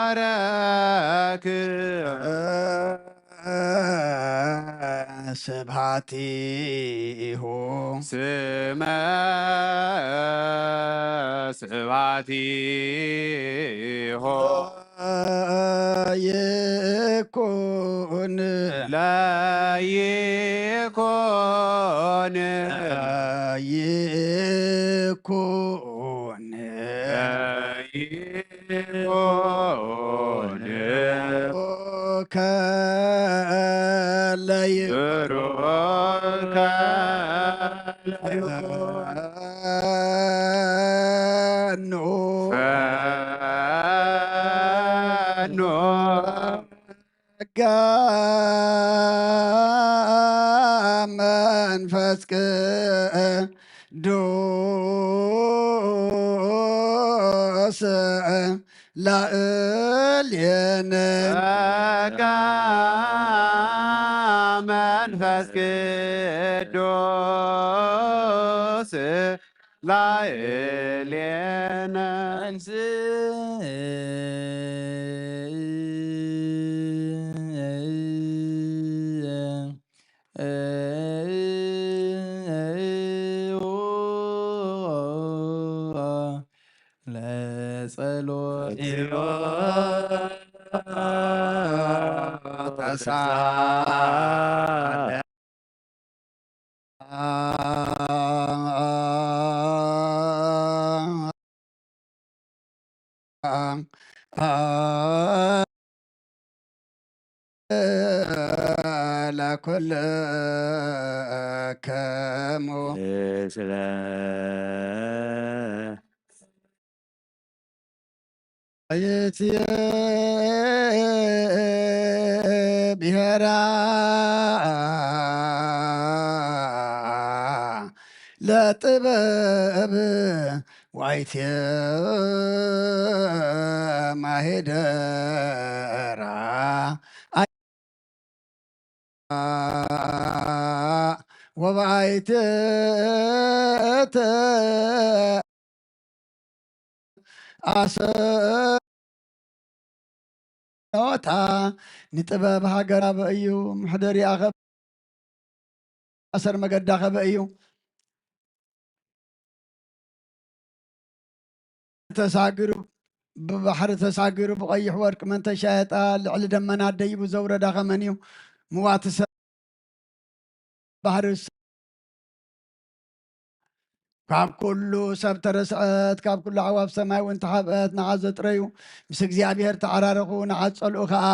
ወይትባረክ ስብሐቲሁ ስመ ስብሐቲሁ ለይኩን ለይኩን ለይኩን ይኩን ከለይ ብሩከ ፈኑ ጸጋ መንፈስ ቅዱስ ላዕሌነ። ጸጋ መንፈስ ቅዱስ ላዕሌነ። ለጸሎት ለኩልክሙ። ስለ ይትብሔራ ለጥበብ ዋይትየ ማሄደራ። ወባይትተ ኣሰኖታ ንጥበብ ሃገር ኣበ እዩ። ምሕደሪኣ ኸ ኣሰር መገዳ ኸበ እዩ። ተሳግሩ ብባሕሪ ተሳግሩ ብቐይሕ ወርቂ መን ተሻየጣ? ልዕሊ ደመና ደይቡ ዘውረዳ ኸመን እዩ? ምዋቲ ሰብ ባህሪ ስ-፣ ካብ ኩሉ ሰብ ተረስዐት፣ ካብ ኩሉ ኣዕዋፍ ሰማይ እውን ተሓብአት። ንዓ ዘጥረዩ ምስ እግዚኣብሔር ተዓራረኹ፣ ንዓ ዝጸልኡ ኸኣ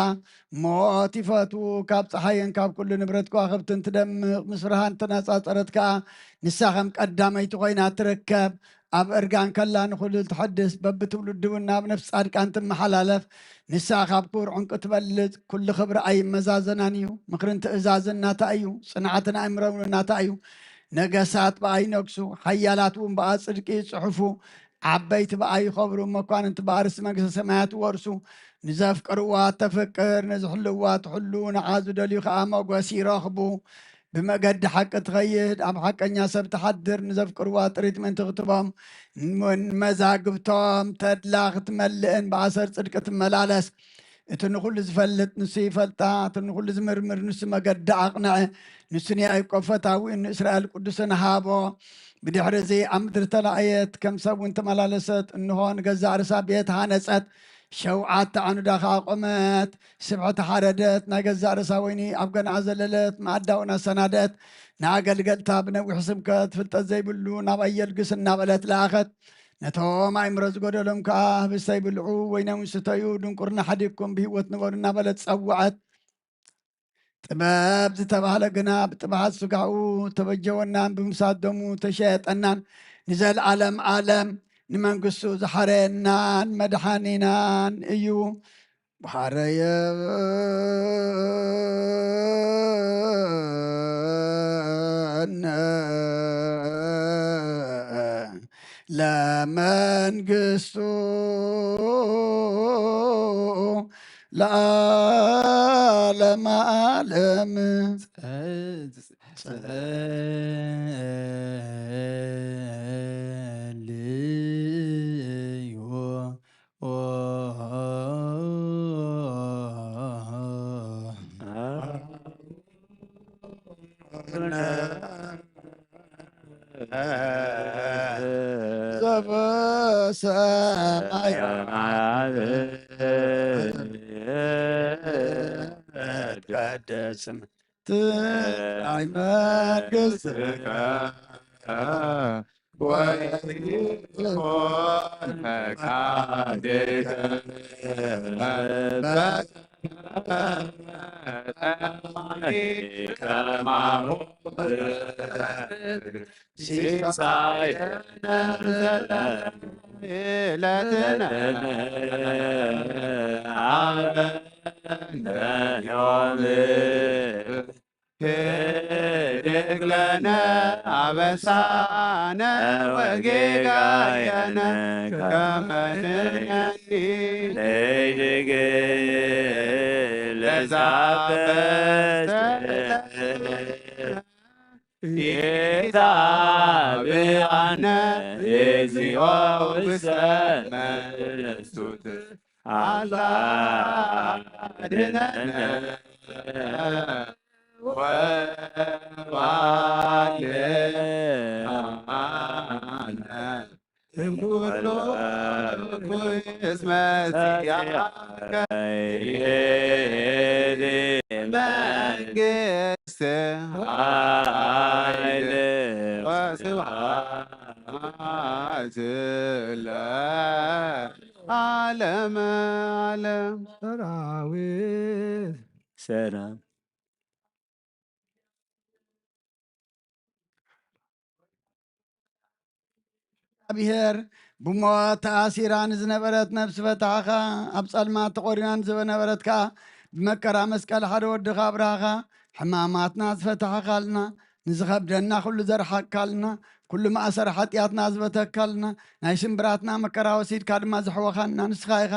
ሞት ይፈትዉ። ካብ ጸሓይን ካብ ኩሉ ንብረት ከዋኽብትን ትደምቕ፣ ምስ ብርሃን ተነጻጸረት ከኣ ንሳ ኸም ቀዳመይቲ ኾይና ትርከብ። ኣብ እርጋን ከላ ንኹሉ ትሐድስ፣ በብትውልዱ እውን ናብ ነፍሲ ጻድቃን ትመሓላለፍ። ንሳ ካብ ክቡር ዕንቁ ትበልጽ፣ ኩሉ ክብሪ ኣይመዛዘናን እዩ። ምኽርን ትእዛዝን ናታ እዩ፣ ጽንዓትን ኣእምሮን እውን ናታ እዩ። ነገሳት ብኣ ይነግሱ፣ ሓያላት እውን ብኣ ጽድቂ ይጽሕፉ። ዓበይቲ ብኣ ይኸብሩ፣ መኳንንቲ ብኣ ርስቲ መንግስተ ሰማያት ይወርሱ። ንዘፍቅርዋ ተፍቅር፣ ንዝሕልዋ ትሕሉ፣ ንዓ ዝደልዩ ኸኣ ሞገስ ይረኽቡ። ብመገዲ ሓቂ ትኸይድ፣ ኣብ ሓቀኛ ሰብ ትሓድር፣ ንዘፍቅርዋ ጥሪት ምእንቲ ክትቦም፣ ንመዛግብቶም ተድላ ክትመልእን ብኣሰር ጽድቂ ትመላለስ። እቲ ንኹሉ ዝፈልጥ ንሱ ይፈልጣ፣ እቲ ንኹሉ ዝምርምር ንሱ መገዲ ኣቕንዐ። ንሱ ንያዕቆብ ፈታዊኡን ንእስራኤል ቅዱስን ሃቦ። ብድሕሪ እዚ ኣብ ምድሪ ተላእየት፣ ከም ሰብ እውን ተመላለሰት። እንሆ፣ ንገዛእ ርእሳ ቤት ሃነጸት፣ ሸውዓተ ዓኑዳ ኸኣ ቆመት። ስብሐት ሓረደት፣ ናይ ገዛእ ርእሳ ወይኒ ኣብ ገንዓ ዘለለት፣ መኣዳ እውን ኣሰናደት። ንኣገልገልታ ብነዊሕ ስብከት፣ ፍልጠት ዘይብሉ ናባይ የልግስ እናበለት ለኣኸት። ነቶም ኣእምሮ ዝጎደሎም ከኣ፣ ህብስተ ይብልዑ፣ ወይኖም ይስተዩ፣ ድንቁርና ሓዲግኩም ብህይወት ንበሩ እናበለት ጸውዐት። ጥበብ ዝተባህለ ግና ብጥብሓት ስጋኡ ተበጀወናን ብምሳት ደሙ ተሸየጠናን፣ ንዘለዓለም ዓለም ንመንግስቱ ዝሓረየናን መድሓኒናን እዩ። ወሓረየነ ለመንግስቱ ለዓለመ ዓለም። ጸልዩ ዘበሰማያት ይትቀደስ ስምከ። ትምጻእ መንግስትከ ወይኩን ፈቃድከ በሰማይ ከማሁ ሲሳየነ ዘለዓለምነ ሀበነ ዮም። ህድግ ለነ አበሳነ ወጌጋየነ ከመ ንሕነኒ ንሕድግ ለዘአበሰ ኢታብአነ እግዚኦ ውስተ መንሱት አላ አድነነ ወባልዓነ እምኩሉ ኩይስ መሲያከ መንግስት ኃይል ወስብሐት ለዓለመ ዓለም። ሰራዊት ሰላም። እግዚኣብሔር ብሞት ተኣሲራ ንዝነበረት ነፍሲ ፈታሕኻ፣ ኣብ ጸልማት ተቖሪና ንዝነበረት ከኣ ብመከራ መስቀል ሓደ ወድኻ ኣብርሃኻ። ሕማማትና ዝፈታሕኻልና፣ ንዝኸብደና ኩሉ ዘርሓቅካልና፣ ኩሉ ማእሰር ሓጢኣትና ዝበተካልና፣ ናይ ስምብራትና መከራ ወሲድካ ድማ ዘሕወኻና ንስኻ ኢኻ።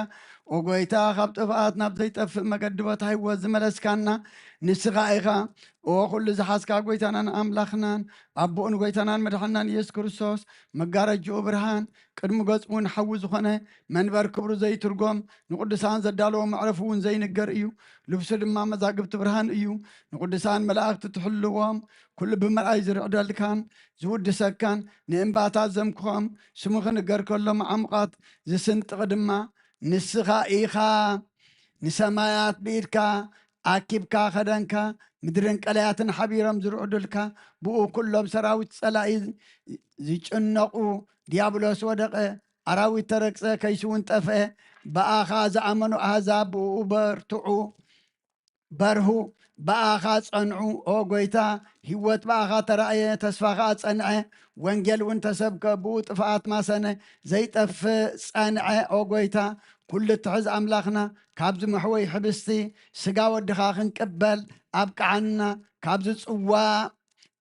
ኦ ጎይታ፣ ካብ ጥፍኣት ናብ ዘይጠፍእ መገዲ ቦታ ህይወት ዝመለስካና ንስኻ ኢኻ። ኦ ኩሉ ዝሓዝካ ጎይታናን ኣምላኽናን ኣቦኡን ጎይታናን መድሓናን ኢየሱስ ክርስቶስ፣ መጋረጅኡ ብርሃን፣ ቅድሚ ገጽ እውን ሓዊ ዝኾነ፣ መንበር ክብሩ ዘይትርጎም፣ ንቅዱሳን ዘዳለዎ መዕረፉ እውን ዘይንገር እዩ። ልብሱ ድማ መዛግብቲ ብርሃን እዩ። ንቅዱሳን መላእኽቲ ትሕልዎም፣ ኩሉ ብምርኣይ ዝርዕደልካን ዝውድሰካን፣ ንእምባታት ዘምክኾም፣ ስሙ ክንገር ከሎ መዓሙቓት ዝስንጥቕ ድማ ንስኻ ኢኻ። ንሰማያት ብኢድካ ኣኪብካ ከደንካ፣ ምድርን ቀላያትን ሓቢሮም ዝርዕዱልካ፣ ብኡ ኩሎም ሰራዊት ጸላኢ ዝጭነቑ፣ ዲያብሎስ ወደቐ፣ ኣራዊት ተረግጸ፣ ከይሲ እውን ጠፍአ። ብኣኻ ዝኣመኑ ኣህዛብ ብኡ በርትዑ፣ በርሁ፣ ብኣኻ ጸንዑ። ኦ ጎይታ፣ ህይወት ብኣኻ ተራእየ፣ ተስፋ ኸኣ ጸንዐ፣ ወንጌል እውን ተሰብከ፣ ብኡ ጥፍኣት ማሰነ፣ ዘይጠፍእ ጸንዐ። ኦ ጎይታ፣ ኩሉ እትሕዝ ኣምላኽና፣ ካብዚ መሕወይ ሕብስቲ ስጋ ወድኻ ክንቅበል ኣብቅዓና፣ ካብዚ ጽዋ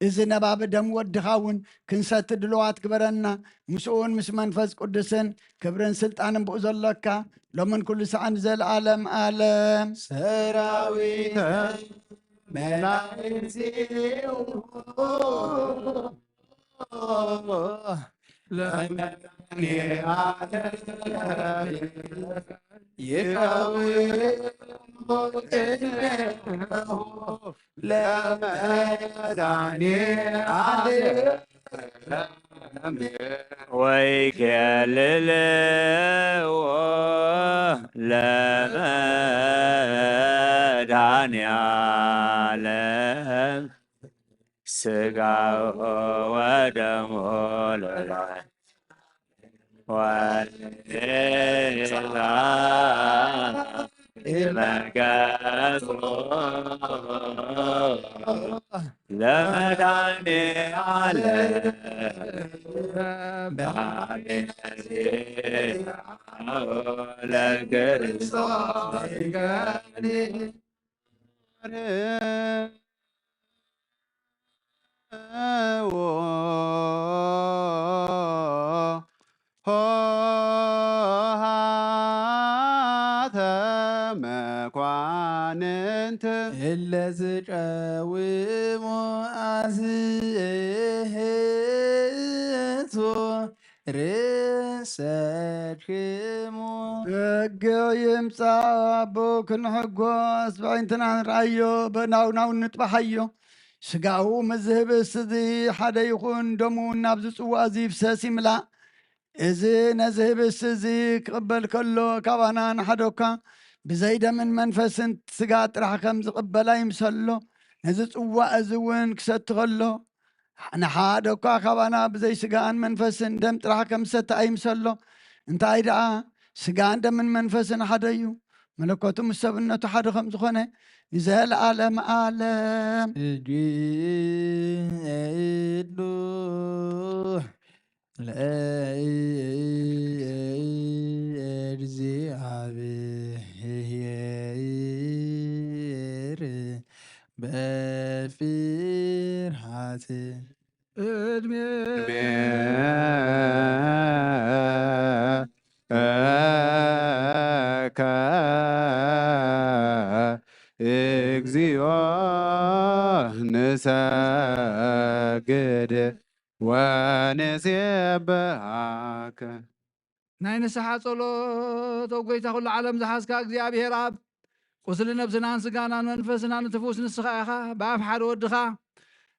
እዚ ነባቢ ደም ወድኻ እውን ክንሰቲ ድልዋት ግበረና። ምስኡን ምስ መንፈስ ቅዱስን ክብርን ስልጣንን ብኡ ዘሎካ ሎምን ኩሉ ሰዓን ንዘለዓለም ዓለም። ሰራዊት መላእክት ለመድኃኔዓለም ይቀውሙ ቅድሜሁ ለመድኃኔዓለም። ወይኬልልዎ ለመድኃኔዓለም ሥጋሁ ወደሙ ለለ ወይላ ይመገጹ ለመድኃኔዓለም በአሜን ለክርስቶስ ሆሃተ መኳንንት እለ ዝቀውሙ አስእህቱ ርእሰክሙ። ሕጊ ይምጻእ ኣቦ ክንሕጎስ ብዕንትና ንርኣዮ፣ በናውናው ንጥባሓዮ። ስጋኡ ምስ ዝህብስ እዚ ሓደ ይኹን፣ ደሙ እውን ናብዚ ጽዋእ እዚ ይፍሰስ ይምላእ። እዚ ነዚ ህብስቲ እዚ ክቕበል ከሎ፣ ካባና ንሓደ እኳ ብዘይ ደምን መንፈስን ስጋ ጥራሕ ከም ዝቕበል ኣይምሰሎ። ነዚ ጽዋእ እዚ እውን ክሰቲ ከሎ፣ ንሓደ እኳ ካባና ብዘይ ስጋን መንፈስን ደም ጥራሕ ከም ዝሰቲ ኣይምሰሎ። እንታይ ደኣ፣ ስጋን ደምን መንፈስን ሓደ እዩ። መለኮቱ ምስ ሰብነቱ ሓደ ከም ዝኾነ ንዘለዓለም ዓለም። እድሉ ለእግዚኣብሔር በፍርሃት እድሜ እድሜከ እግዚኦ ንሰግድ ወንሴብሐከ። ናይ ንስሓ ጸሎት ኦ ጎይታ ኩሉ ዓለም ዝሓዝካ እግዚኣብሔር ኣብ ቁስሊ ነብስናን ስጋናን መንፈስናን ትፍውስ ንስኻ ኢኻ። ብኣፍ ሓደ ወድኻ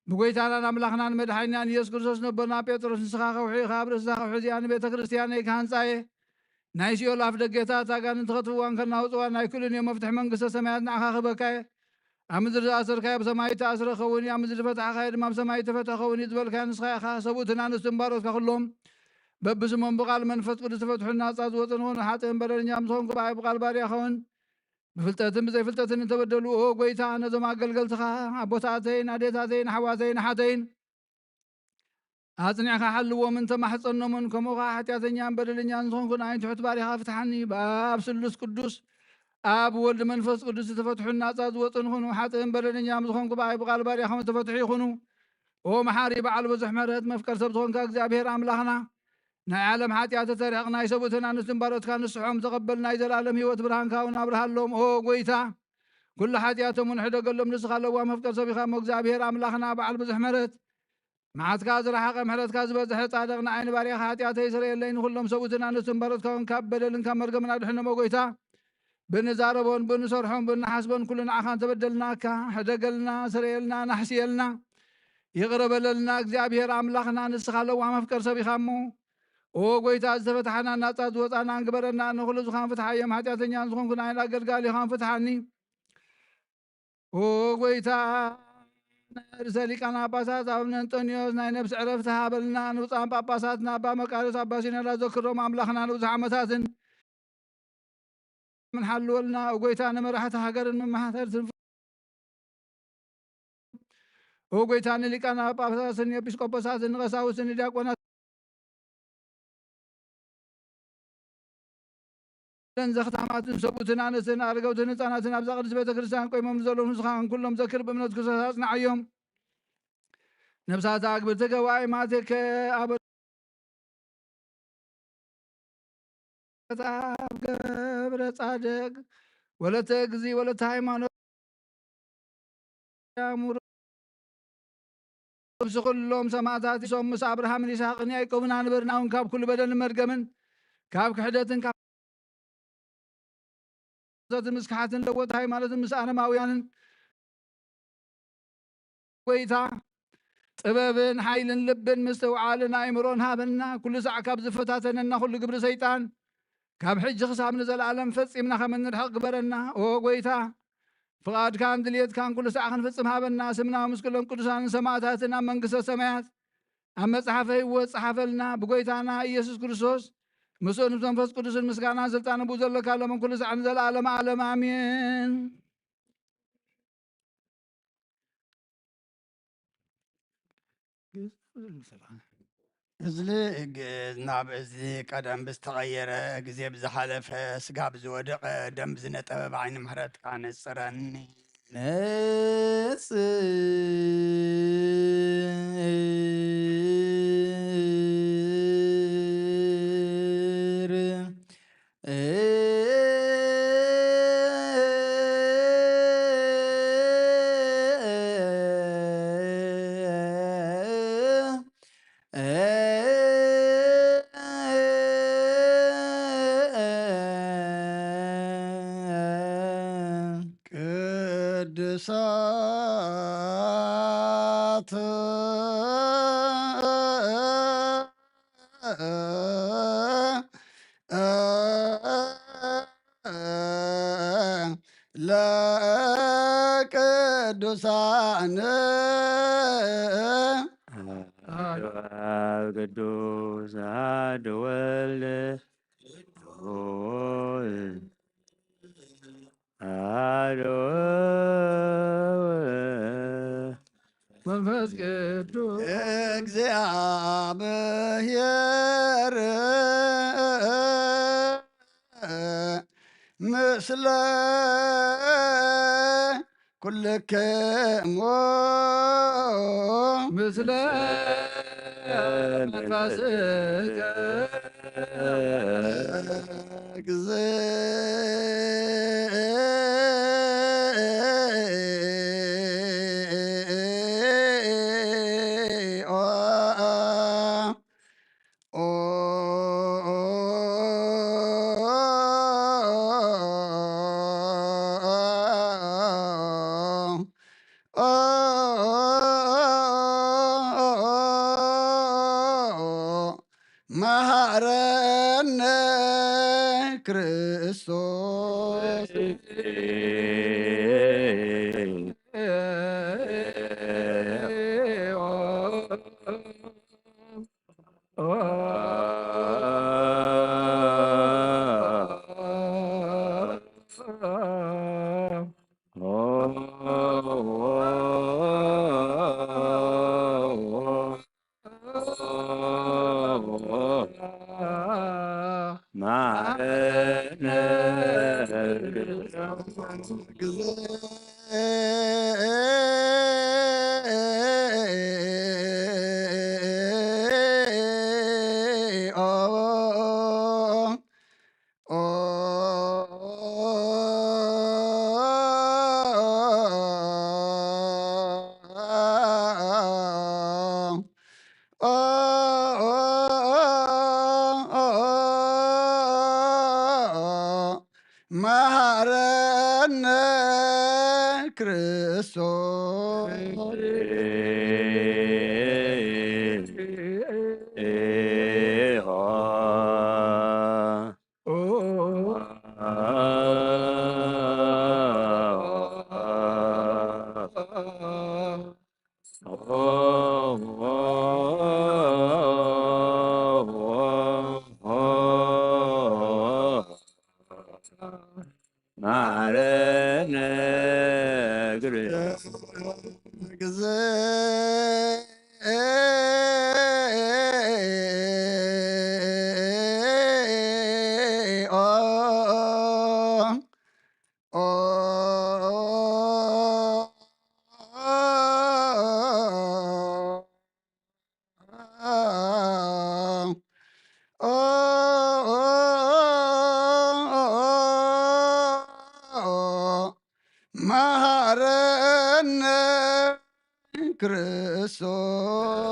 ብጎይታናን ኣምላኽናን መድሓኒናን ኢየሱስ ክርስቶስ ነቦና ጴጥሮስ ንስኻ ከውሒ ኢኻ። ኣብ ርእስታ ከውሒ እዚኣ ንቤተ ክርስቲያነይ ክሃንጻ እየ። ናይ ሲኦል ኣፍ ደገታት ኣጋንንቲ ከጥፍዋን ከናውፅዋን ናይ ክእሉን እዮም። መፍትሒ መንግስተ ሰማያት ንዓኻ ክህበካ እየ። ኣብ ምድሪ ዝኣሰርካዮ ኣብ ሰማይ እተኣስረ ክኸውን እዩ፣ ኣብ ምድሪ ዝፈታሕካዮ ድማ ኣብ ሰማይ እተፈትሐ ክኸውን እዩ ዝበልካዮ ንስኻ ኢኻ። ሰብኡትን ኣንስትን ባሮትካ ኩሎም በብስሞም ብቓል መንፈስ ቅዱስ ዝፈትሑን ናፃ ዝወፁን ኾኑ። ሓጥእን በደለኛ ምስ ኾንኩ ብኣይ ብቓል ባርያ ኸውን ብፍልጠትን ብዘይፍልጠትን እንተበደሉ፣ ኦ ጎይታ፣ ነዞም ኣገልገልትኻ ኣቦታተይን ኣዴታተይን ኣሕዋተይን ኣሓተይን ኣጽኒዕካ ሓልዎምን ተማሕጸኖምን፣ ከምኡ ኸዓ ሓጢኣተኛን በደለኛን ዝኾንኩ ንዓይን ትሑት ባሪኻ ፍትሓኒ። ብኣብ ስሉስ ቅዱስ ኣብ ወልድ መንፈስ ቅዱስ ዝተፈትሑን ናጻ ዝወጹን ይኹኑ። ሓጥእን በደለኛን ዝኾንኩ ብኣይ ብቓል ባሪኻ ዝተፈትሑ ይኹኑ። ኦ መሓሪ በዓል ብዙሕ ምሕረት መፍቀር ሰብ ዝኾንካ እግዚኣብሔር ኣምላኽና፣ ናይ ዓለም ሓጢኣት ተተርሕቕ ናይ ሰብኡትን ኣንስትን ባሮትካ ንስሖም ተቐበል ናይ ዘላለም ህይወት ብርሃንካ እውን ኣብርሃሎም። ኦ ጎይታ፣ ኩሉ ሓጢኣቶም እውን ሕደገሎም። ንስኻ ለዋ መፍቀር ሰብ ኢኻ እሞ እግዚኣብሔር ኣምላኽና በዓል ብዙሕ ምሕረት፣ መዓትካ ዝረሓቐ ምሕረትካ ዝበዝሐ ጻድቕ ንዓይ ንባርያኻ ሓጢኣተይ ስረየለይ፣ ንኹሎም ሰብኡትን ኣንስትን ባሮትካ እውን ካብ በደልን ካብ መርገምን ኣድሕኖም። ኦ ጎይታ፣ ብንዛረቦን ብንሰርሖን ብንሓስቦን ኩሉ ንዓኻ እንተበደልናካ ሕደገልና፣ ስረየልና፣ ናሕስየልና፣ ይቕረ በለልና። እግዚኣብሔር ኣምላኽና ንስኻ ለዋ መፍቀር ሰብ ኢኻ እሞ ኦ ጎይታ፣ ዝተፈትሓና ናጻ ዝወጻና ግበረና። ንኹሉ ዝኻን ፍትሓዮም ሓጢኣተኛን ዝኾንኩ ንዓይን ኣገልጋሊኻን ፍትሓኒ። ኦ ጎይታ፣ ርእሰ ሊቃነ ጳጳሳት ኣቡነ እንጦንዮስ ናይ ነብሲ ዕረፍቲ ሃበልና። ንብፁዓን ጳጳሳትና ኣባ መቃርዮስ ኣባ ሲኖዳ ዘክሮም ኣምላኽና ንብዙሕ ዓመታትን ምን ሓልወልና። ኦ ጎይታ፣ ንመራሕቲ ሃገርን መማሕተርትን ኦ ጎይታ፣ ንሊቃነ ጳጳሳትን ኤጲስቆጶሳትን ንቀሳውስትን ንዲያቆናት ን ዘኽታማትን ሰብኡትን ኣንስትን ኣረገውትን ህፃናትን ኣብዛ ቅድስት ቤተ ክርስቲያን ቆይሞም ንዘለዉ ንስኻን ኩሎም ዘክር ብእምነት ክርስቶስ ኣጽንዓዮም። ነብሳት ኣግብርቲ ገባኢ ማቴከ ኣብ ገብረ ጻድቅ ወለተ እግዚ ወለተ ሃይማኖት ያሙር ነብሲ ኩሎም ሰማዕታት ሶም ምስ ኣብርሃምን ይስሐቅን ያዕቆብን ኣንበርና እውን ካብ ኩሉ በደልን መርገምን ካብ ክሕደትን ካብ ዘትን ምስ ክሓትን ለወጥ ሃይማኖትን ምስ ኣረማውያንን ጎይታ ጥበብን ሓይልን ልብን ምስትውዓልን ኣእምሮን ሃበና። ኩሉ ሳዕ ካብ ዝፈታተነና ኩሉ ግብሪ ሰይጣን ካብ ሕጂ ክሳብ ንዘለኣለም ፈጺምና ከም እንርሕቕ ግበረና። ኦ ጎይታ፣ ፍቓድካን ድልየትካን ኩሉ ሳዕ ክንፍጽም ሃበና። ስምና ምስ ኩሎም ቅዱሳንን ሰማዕታትን ኣብ መንግስተ ሰማያት ኣብ መጽሓፈ ህይወት ጸሓፈልና። ብጎይታና ኢየሱስ ክርስቶስ ምስኡን ምስ መንፈስ ቅዱስን ምስጋናን ስልጣንን ብኡ ዘለካ ሎምን ኩሉ ሳዕ ንዘለኣለም ዓለም ኣሜን። እዝሊ ግእዝ ናብ እዝሊ ቀደም ብዝተቐየረ፣ ግዜ ብዝሓለፈ፣ ስጋ ብዝወደቐ፣ ደም ብዝነጠበ ብዓይኒ ምሕረትካ ንጽረኒ። ነጽር ቅዱሳት ለቅዱሳን ቅዱስ አሐዱ ወልድ መንፈስ ቅዱስ እግዚኣብሔር ምስለ ኩልክሙ ምስለ መንፈስከ መሃረነ ክርስቶስ። መሃረነ ክርስቶስ። ማረነ እግር መሃረነ ክርስቶስ።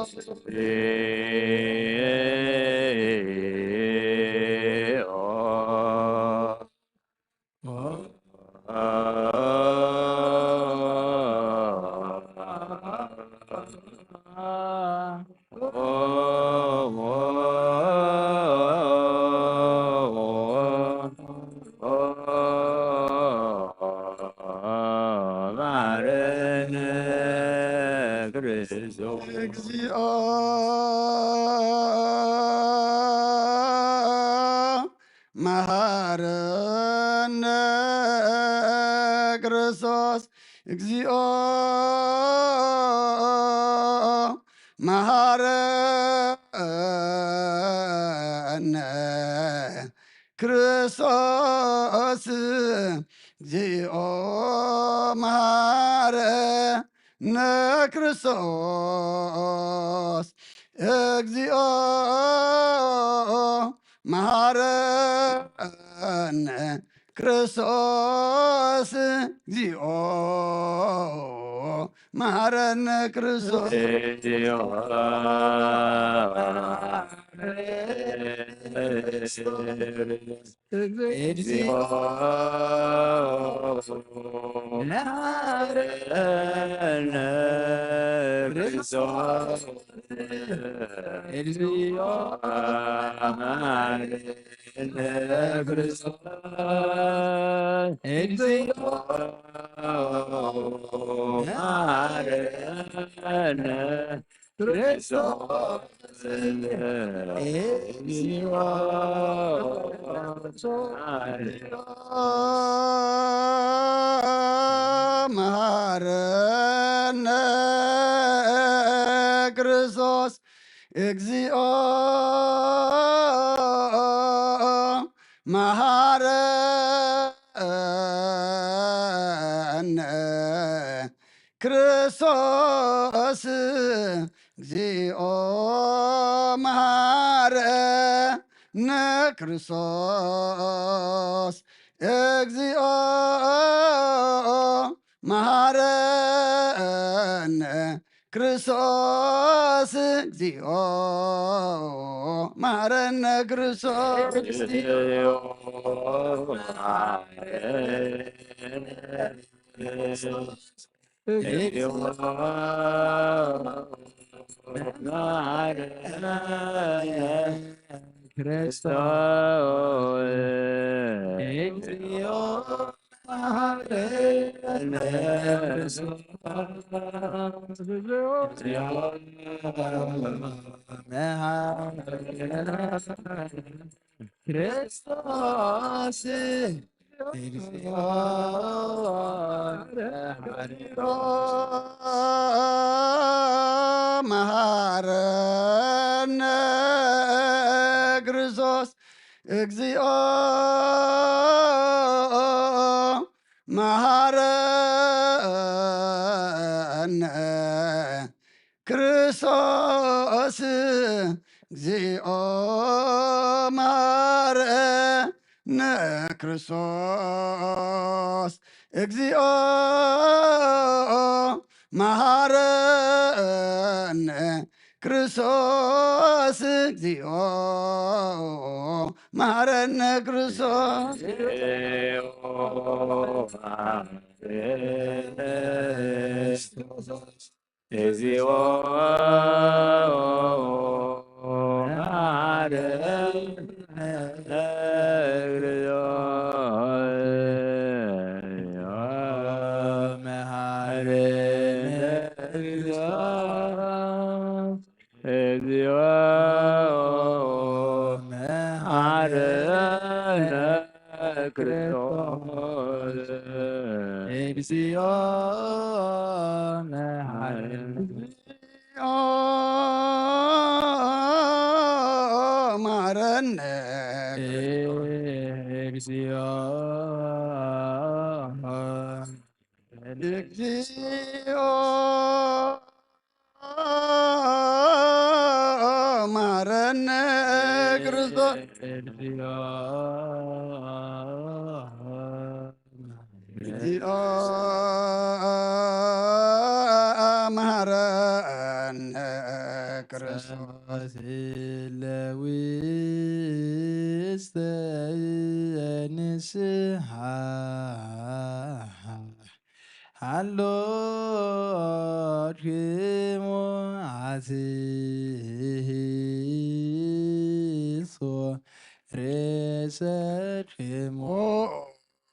ማረነ ክርስቶስ። እግዚኦ መሃረነ ክርስቶስ። እግዚኦ መሃረነ ክርስቶስ። እግዚኦ መሃረነ ክርስቶስ። እግዚኦ መሃረነ ክርስቶስ። እግዚኦ መሃረነ ክርስቶስ። እግዚኦ መሐረነ ክርስቶስ። እግዚኦ መሐረነ ክርስቶስ። እግዚኦ መሐረነ ክርስቶስ። እግዚኦ መሐረነ ክርስቶስ እግዚኦ መሃረነ ክርስቶስ እግዚኦ መሃረነ ክርስቶስ እግዚኦ መሃረነ ክርስቶስ እግዚኦ መሃረነ ክርስቶስ ክርስቶስ መሃረነ ክርስቶስ እግዚኦ መሃረነ ክርስቶስ እግዚኦ መሃረነ ክርስቶስ እግዚኦ መሃረነ ክርስቶስ እግዚኦ መሃረነ ክርስቶስ እግዚኦ መሃረነ ክርስቶስ እግዚኦ መሃረነ መሃረነ እግዚኦ እግዚኦ መሃረነ ክርስቶስ እግዚኦ መሃረነ ክርስቶስ ለውስተ ንስሓ ሃሎ ኪሙ ኣሲሶ ሬሰ ኪሙ።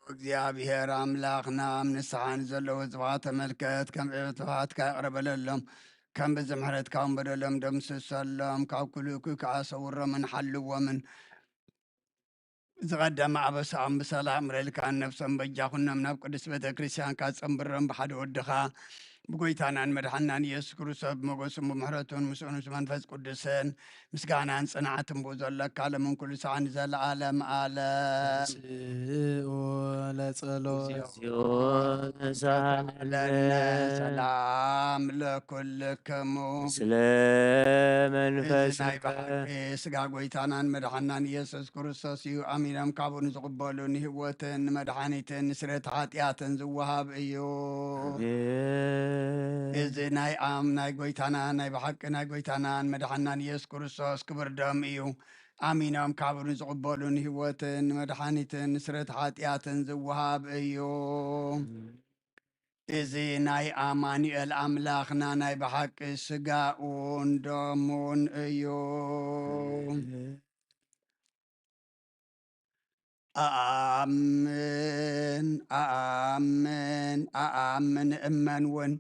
እግዚኣብሔር ኣምላኽና ኣብ ንስሓ ንዘለዉ ህዝብኻ ተመልከት፣ ከም ዕቤት ፍትሓትካ ይቕረ በለሎም። ከም ብዚ ምሕረትካ እውን በደሎም ደምስሰሎም፣ ካብ ኩሉ እኩይ ከዓ ሰውሮምን ሓልዎምን። ዝቐደመ ኣበሳኦም ብሰላም ምረልካን ነብሶም በጃ ኩኖም ናብ ቅድስት ቤተ ክርስቲያንካ ጸንብሮም ብሓደ ወድኻ ብጎይታናን መድሓናን ኢየሱስ ክርስቶስ ብመጎስን ብምሕረቱን ምስኡን ምስ መንፈስ ቅዱስን ምስጋናን ጽንዓትን ብኡ ዘለካ ለምን ኩሉ ሰዓን ዘለዓለም ኣለም። ስኡ ለጸሎት ለነ ሰላም ለኩልክሙ። ስለ መንፈስ እዚ ናይ ብሓቂ ስጋ ጎይታናን መድሓናን ኢየሱስ ክርስቶስ እዩ። ኣሚኖም ካብኡ ንዝቕበሉ ንህይወትን ንመድሓኒትን ንስርየት ሓጢኣትን ዝወሃብ እዩ። እዚ ናይ ኣም ናይ ጎይታና ናይ ብሓቂ ናይ ጎይታናን መድሓናን ኢየሱስ ክርስቶስ ክብር ደም እዩ። ኣሚኖም ካብኡ ንዝቕበሉ ንህይወትን ንመድሓኒትን ንስርየት ሓጢኣትን ዝወሃብ እዩ። እዚ ናይ ኣማኑኤል ኣምላኽና ናይ ብሓቂ ስጋኡን ደሙን እዩ። ኣኣምን ኣኣምን ኣኣምን እመን እውን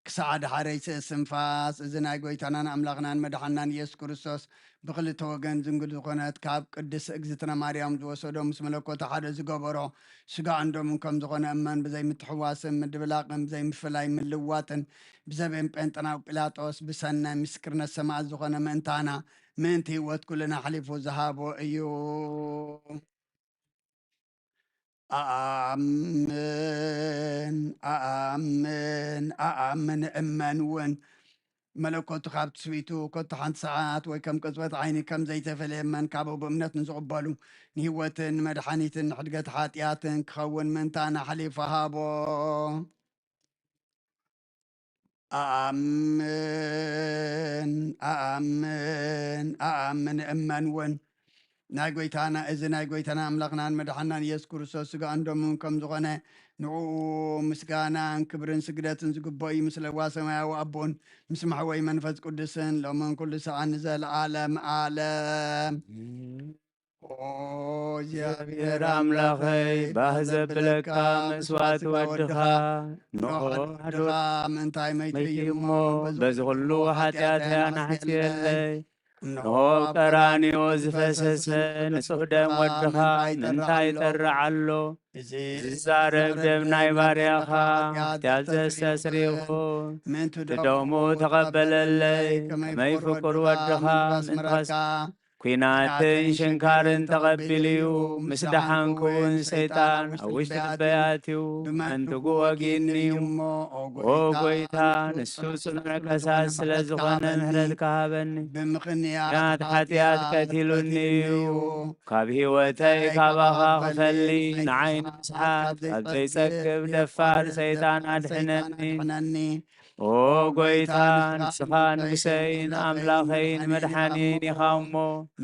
ክሳዕ ደሓረይ ስእስንፋስ፣ እዚ ናይ ጐይታናን ኣምላኽናን መድሓናን ኢየሱስ ክርስቶስ ብኽልተ ወገን ዝንግል ዝኾነት ካብ ቅድስት እግዝእትነ ማርያም ዝወሰዶ፣ ምስ መለኮቱ ሓደ ዝገበሮ፣ ስጋኡን ደሙን ከም ዝኾነ እመን። ብዘይ ምትሕዋስን ምድብላቕን፣ ብዘይ ምፍላይ ምልዋጥን፣ ብዘበን ጴንጠናዊ ጲላጦስ ብሰናይ ምስክርነት ሰማዕት ዝኾነ ምእንታና፣ ምእንቲ ህይወት ኩልና ኣሕሊፉ ዝሃቦ እዩ። ኣኣምን፣ ኣኣምን፣ ኣኣምን፣ እመን እውን። መለኮቱ ካብ ትስቢቱ ከቶ ሓንቲ ሰዓት ወይ ከም ቅጽበት ዓይኒ ከም ዘይተፈልየ እመን። ካብኡ ብእምነት ንዝቕበሉ ንህይወትን ንመድሓኒትን ንሕድገት ሓጢኣትን ክኸውን ምእንታና ኣሕሊፉ ሃቦ። ኣኣምን፣ ኣኣምን፣ ኣኣምን፣ እመን እውን። ናይ ጐይታና፣ እዚ ናይ ጐይታና ኣምላኽናን መድሓናን ኢየሱስ ክርስቶስ ስጋኡን ደሙን ከም ዝኾነ፣ ንዕኡ ምስጋናን ክብርን ስግደትን ዝግብኦ እዩ። ምስ ለዋ ሰማያዊ ኣቦን ምስ መሕወይ መንፈስ ቅዱስን ሎምን ኩሉ ሰዓት ንዘለዓለም ዓለም። ኦ እግዚኣብሔር ኣምላኸይ፣ ባህ ዘብለካ መስዋእቲ ወድኻ፣ ንሆ ወድኻ ምእንታይ መይቱ እዩ እሞ፣ በዚ ኩሉ ሓጢኣተይ ኣናሕስየለይ። እንሆ ኣብ ቀራንዮ ዝፈሰሰ ንጹሕ ደም ወድኻ ምእንታይ ይጠርዕ ኣሎ? እዚ ዝዛረብ ደም ናይ ባርያኻ ሓጢኣት ዘስተስርይ ይኹን። ምእንቲ ደሙ ተቐበለለይ፣ ከመይ ፍቁር ወድኻ ምእንቲ ከስ-፣ ኲናትን ሽንካርን ተቐቢሉ እዩ። ምስ ደሓንኩ እውን ሰይጣን ኣብ ውሽጢ ልበይ ኣትዩ ብመንትጉ ወጊእኒ እዩ እሞ፣ ኦ ጐይታ፣ ንሱ ጽኑዕ ከሳስ ስለ ዝኾነ ምሕረትካ ሃበኒ። ብምኽንያት ሓጢኣት ቀቲሉኒ እዩ። ካብ ህይወተይ ካባኻ ክፈሊ ንዓይ ንምስሓት ካብ ዘይጸግብ ደፋር ሰይጣን ኣድሕነኒ። ኦ ጐይታ፣ ንስኻ ንጉሰይን ኣምላኸይን መድሓኒን ኢኻ እሞ፣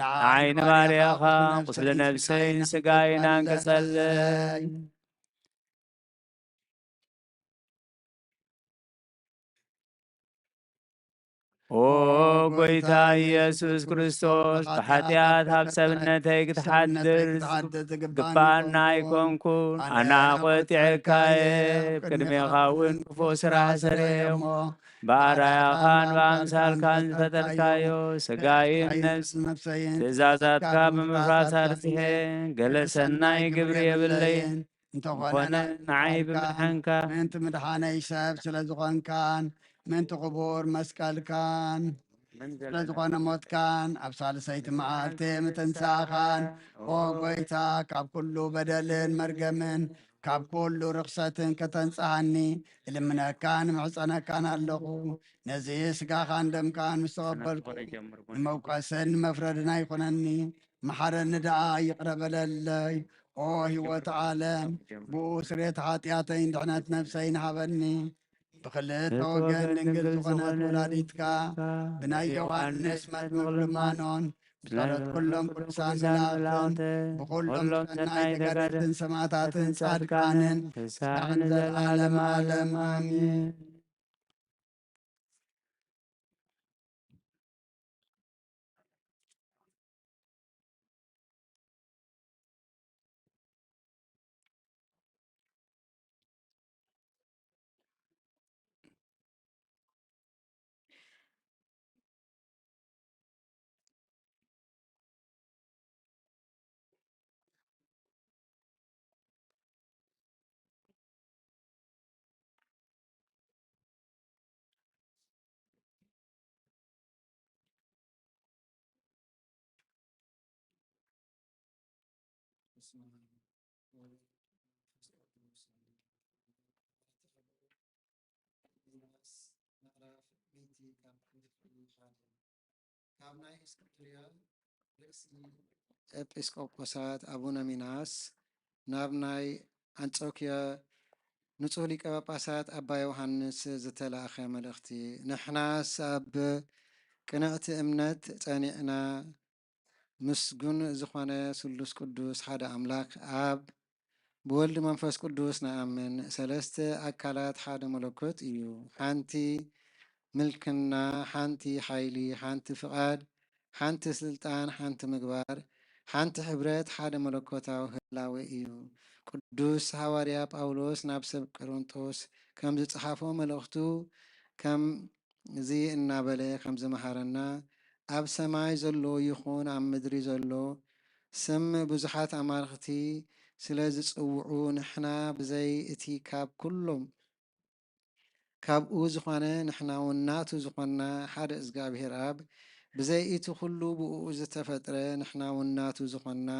ንዓይ ንባርያኻ ቁስሊ ነብሰይን ስጋይን ኣንቅጸለይ። ኦ ጐይታ ኢየሱስ ክርስቶስ፣ ብሓጢኣት ኣብ ሰብነተይ ክትሓድር ዝግባና ኣይኮንኩን። ኣነ ቖጢዐካየ፣ ቅድሜኻ እውን ክፉእ ስራሕ ሰሪሐ እሞ፣ ብኣርኣያኻን ብኣምሳልካን ዝፈጠርካዮ ስጋይን ነፍስ-፣ ነፍሰይን ትእዛዛትካ ብምፍራስ ኣርዚሐ፣ ገለ ሰናይ ግብሪ የብለይን። እንተኾነ እንተኾነ ንዓይ ንምድሓንካ፣ ብምድሓንካ፣ ምእንቲ ምድሓነይ ሰብ ስለ ዝኾንካን፣ ምእንቲ ክቡር መስቀልካን ስለ ዝኾነ ሞትካን፣ ኣብ ሳልሰይቲ መዓልቲ ምትንሳእኻን፣ ኦ ጐይታ፣ ካብ ኩሉ በደልን መርገምን፣ ካብ ኩሉ ርኽሰትን ከተንጽሃኒ እልምነካን ምሕጸነካን ኣለኹ። ነዚ ስጋኻን ደምካን ምስ ተቐበልኩ፣ ንመውቀስን ንመፍረድን ኣይኹነኒ። መሓረኒ ደኣ፣ ይቕረ በለለይ። ኦ ህይወት ዓለም፣ ብኡ ስርየት ሓጢኣተይን ድሕነት ነፍሰይን ሃበኒ። ብኽልተ ወገን ድንግል ዝኾነት ወላዲትካ፣ ብናይ ዮሃንስ መጥምቕ ልማኖን፣ ብጸሎት ኩሎም ቅዱሳን መላእኽትን፣ ብኹሎም ሰናይ ተጋደልትን ሰማዕታትን ጻድቃንን፣ ክሳዕ ንዘለዓለመ ዓለም ኣሜን። በስመ አብ ወወልድ ወመንፈስ ቅዱስ አሐዱ አምላክ። ምዕራፍ ሚእቲ ካብ ክፍሊ ሓደ። ካብ ናይ እስክንድርያ ርእሲ ኤጲስቆጶሳት ኣቡነ ሚናስ ናብ ናይ ኣንጾኪያ ንጹህ ሊቀ ጳጳሳት ኣባ ዮሃንስ ዝተላእከ መልእኽቲ። ንሕናስ ኣብ ቅንዕቲ እምነት ጸኒዕና፣ ምስጉን ዝኾነ ስሉስ ቅዱስ ሓደ ኣምላኽ ኣብ ብወልድ መንፈስ ቅዱስ ንኣምን። ሰለስተ ኣካላት ሓደ መለኮት እዩ። ሓንቲ ምልክና፣ ሓንቲ ሓይሊ፣ ሓንቲ ፍቓድ፣ ሓንቲ ስልጣን፣ ሓንቲ ምግባር፣ ሓንቲ ሕብረት፣ ሓደ መለኮታዊ ህላዌ እዩ። ቅዱስ ሃዋርያ ጳውሎስ ናብ ሰብ ቆሮንጦስ ከም ዝጸሓፎ መልእኽቱ፣ ከም እዚ እናበለ ከም ዝመሃረና፣ ኣብ ሰማይ ዘሎ ይኹን ኣብ ምድሪ ዘሎ ስም ብዙሓት ኣማልኽቲ ስለ ዝጽውዑ፣ ንሕና ብዘይ እቲ ካብ ኩሎም ካብኡ ዝኾነ ንሕና እውን ናቱ ዝኾንና ሓደ እግዚኣብሔር ኣብ፣ ብዘይ እቲ ኩሉ ብእኡ ዝተፈጥረ ንሕና እውን ናቱ ዝኾንና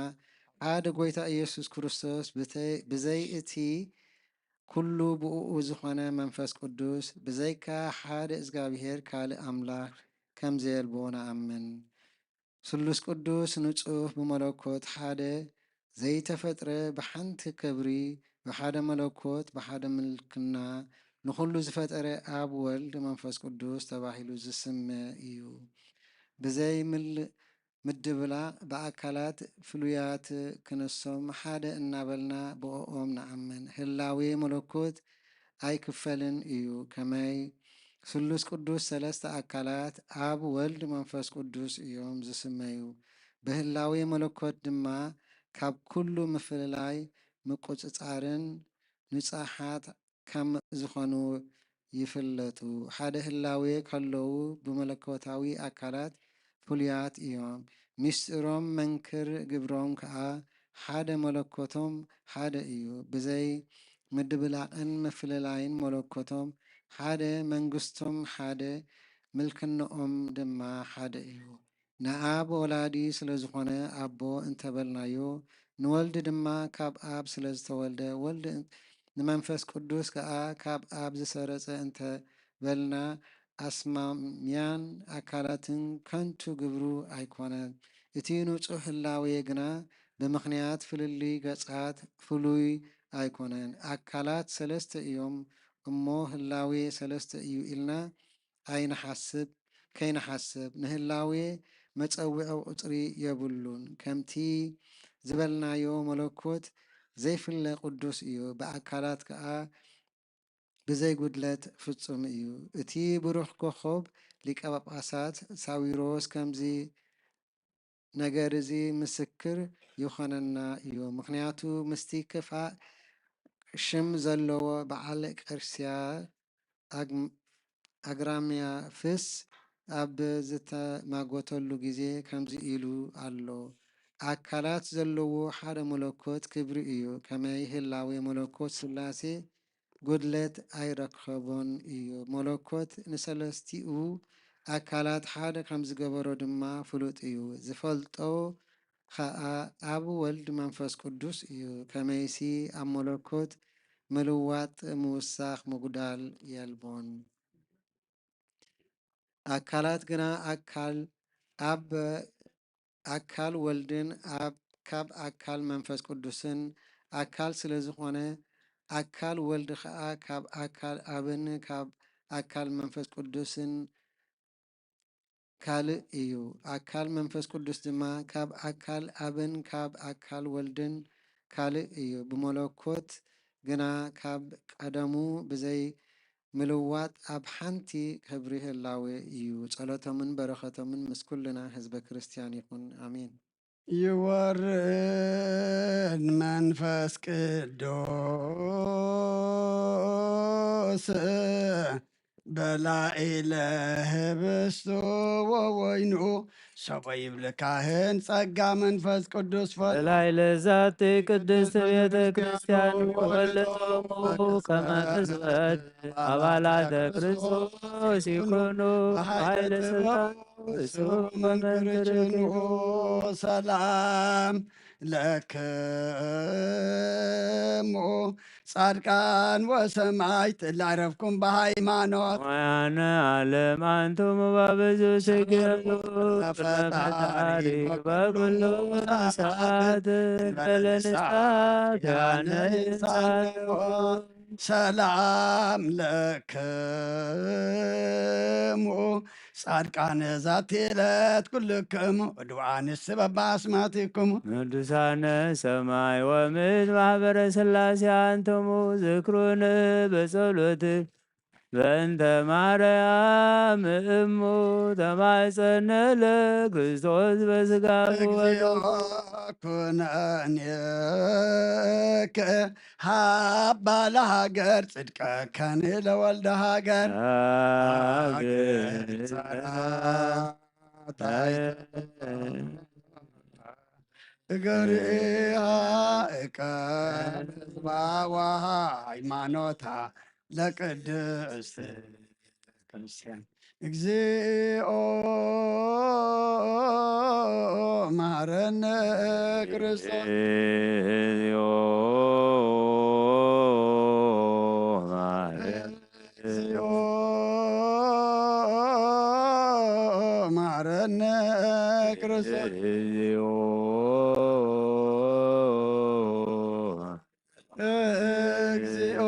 ሓደ ጎይታ ኢየሱስ ክርስቶስ፣ ብተ-፣ ብዘይ እቲ ኩሉ ብእኡ ዝኾነ መንፈስ ቅዱስ፣ ብዘይካ ሓደ እግዚኣብሔር ካልእ ኣምላኽ ከም ዘየልቦ ንኣምን። ስሉስ ቅዱስ ንጹህ ብመለኮት ሓደ ዘይተፈጥረ ብሓንቲ ክብሪ ብሓደ መለኮት ብሓደ ምልክና ንኹሉ ዝፈጠረ ኣብ ወልድ መንፈስ ቅዱስ ተባሂሉ ዝስመ እዩ። ብዘይ ምል-፣ ምድብላቕ ብኣካላት ፍሉያት ክንሶም ሓደ እናበልና ብእኦም ንኣምን። ህላዌ መለኮት ኣይክፈልን እዩ። ከመይ ስሉስ ቅዱስ ሰለስተ ኣካላት ኣብ ወልድ መንፈስ ቅዱስ እዮም ዝስመዩ። ብህላዌ መለኮት ድማ ካብ ኩሉ ምፍልላይ ምቁጽጻርን ንጹሓት ከም ዝኾኑ ይፍለጡ። ሓደ ህላዌ ከለዉ ብመለኮታዊ ኣካላት ፍሉያት እዮም። ምስጢሮም መንክር ግብሮም ከኣ ሓደ መለኮቶም ሓደ እዩ። ብዘይ ምድብላቕን ምፍልላይን መለኮቶም ሓደ፣ መንግስቶም ሓደ፣ ምልክንኦም ድማ ሓደ እዩ። ንኣብ ወላዲ ስለ ዝኾነ ኣቦ እንተበልናዮ፣ ንወልድ ድማ ካብ ኣብ ስለ ዝተወልደ፣ ወልድ ንመንፈስ ቅዱስ ከኣ ካብ ኣብ ዝሰረጸ እንተበልና፣ ኣስማምያን ኣካላትን ከንቱ ግብሩ ኣይኮነን። እቲ ንጹሕ ህላዌ ግና ብምኽንያት ፍልልይ ገጻት ፍሉይ ኣይኮነን። ኣካላት ሰለስተ እዮም እሞ፣ ህላዌ ሰለስተ እዩ ኢልና ኣይንሓስብ፣ ከይንሓስብ፣ ንህላዌ መጸውዒ ቁጽሪ የብሉን። ከምቲ ዝበልናዮ፣ መለኮት ዘይፍለ ቅዱስ እዩ፣ ብኣካላት ከኣ ብዘይ ጉድለት ፍጹም እዩ። እቲ ብሩኽ ኮኾብ ሊቀ ጳጳሳት ሳዊሮስ ከምዚ ነገር እዚ ምስክር ይኾነና እዩ። ምኽንያቱ ምስቲ ክፋእ ሽም ዘለዎ በዓል ቀርሲያ ኣግ-፣ ኣግራምያፍስ ኣብ ዝተማጎተሉ ግዜ ከምዚ ኢሉ ኣሎ፣ ኣካላት ዘለዎ ሓደ መለኮት ክብሪ እዩ። ከመይ ህላዌ መለኮት ሥላሴ ጉድለት ኣይረከቦን እዩ። መለኮት ንሰለስቲኡ ኣካላት ሓደ ከም ዝገበሮ ድማ ፍሉጥ እዩ። ዝፈልጦ ኸኣ ኣብ ወልድ መንፈስ ቅዱስ እዩ። ከመይሲ ኣብ መለኮት ምልዋጥ፣ ምውሳኽ፣ ምጉዳል የልቦን። ኣካላት ግና ኣካል ኣብ ኣካል ወልድን ኣብ፣ ካብ ኣካል መንፈስ ቅዱስን ኣካል ስለ ዝኾነ፣ ኣካል ወልድ ኸኣ ካብ ኣካል ኣብን ካብ ኣካል መንፈስ ቅዱስን ካልእ እዩ። ኣካል መንፈስ ቅዱስ ድማ ካብ ኣካል ኣብን ካብ ኣካል ወልድን ካልእ እዩ። ብመለኮት ግና ካብ ቀደሙ ብዘይ ምልዋጥ ኣብ ሓንቲ ክብሪ ህላዌ እዩ። ጸሎቶምን በረኸቶምን ምስ ኩልና ህዝበ ክርስቲያን ይኹን። ኣሜን። ይወርድ መንፈስ ቅዱስ በላዒለ ህብስቱ ወወይኑ ሰቦ ይብል ካህን ጸጋ መንፈስ ቅዱስ ፈ- በላዕለ ዛቲ ቅድስት ቤተ ክርስቲያን ወለቶሙ ከመ ሕዝበት ኣባላተ ክርስቶስ ይኩኑ ኃይለ ስልጣን እሱ መንክርክሙ ሰላም ለክሙ ጻድቃን ወሰማዕት ለዐረፍኩም በሃይማኖት። ወያነ ዓለም አንቱም በብዙ ስግደሉ ለፈጣሪ በኩሉ ሰዓት እንበለ ንስሐ ኪዳነ ይንሳንዎ። ሰላም ለክሙ ጻድቃነ ዛቲ ዕለት ኩልክሙ ዕዱዋንስ በባስማቲክሙ። ቅዱሳነ ሰማይ ወምድር ማህበረ ሥላሴ አንትሙ ዝክሩን በጸሎት በእንተ ማርያም እሙ ተማይጸነ ለክርስቶስ በስጋ እግዚኦ ኩነኔ ከ ሃባ ለሃገር ጽድቀከኒ ለወልደ ሃገር ሃገር ጸራይተ እገሪሃ እቀ ህዝባ ወሃይማኖታ ለቅድስት ክርስቲያን። እግዚኦ መሐረነ ክርስቶስ። እግዚኦ መሐረነ። እግዚኦ መሐረነ ክርስቶስ። እግዚኦ እግዚኦ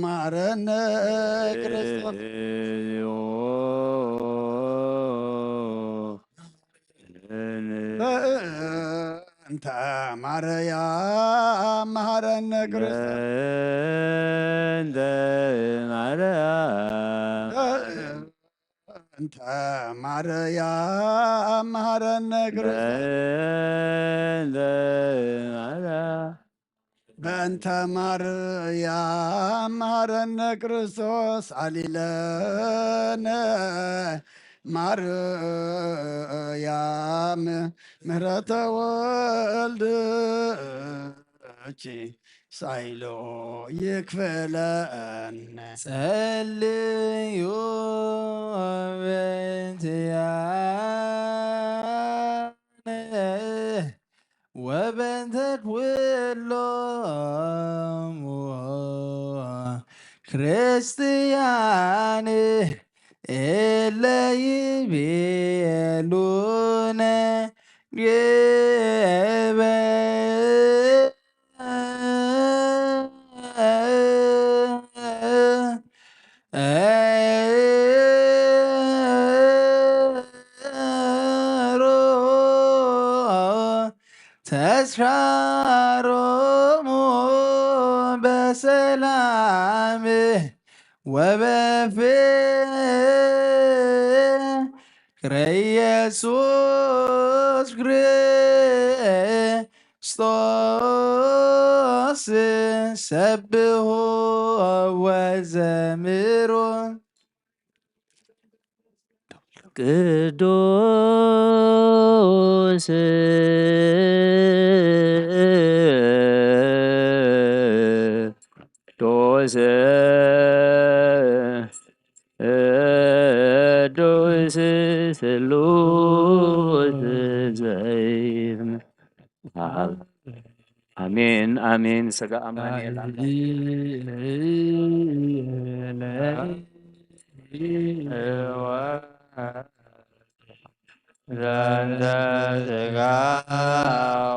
መሐረነ ክርስቶስ። በእንተ ማርያም መሐረነ ክርስቶስ። በእንተ ማርያም እንተ ማርያም መሐረነ ክርስቶስ። በእንተ ማርያም። በእንተ ማርያም መሐረነ ክርስቶስ። አሊለነ ማርያም ምህረተ ወልድኪ ሳይሎ ይክፈለነ። ጸልዩ በእንቲአነ ወበእንተ ኩሎሙ ክርስቲያን እለ ይቤሉነ ግበ ተስካሮሙ በሰላም ወበፍቅረ ኢየሱስ ክርስቶስ ሰብሖ ወዘምሮ። ቅዱስ ቅዱስ ቅዱስ ስሉስ ዘይትም አሜን አሜን። ሥጋ አማኑኤል አምላክ ዘንተ ሥጋ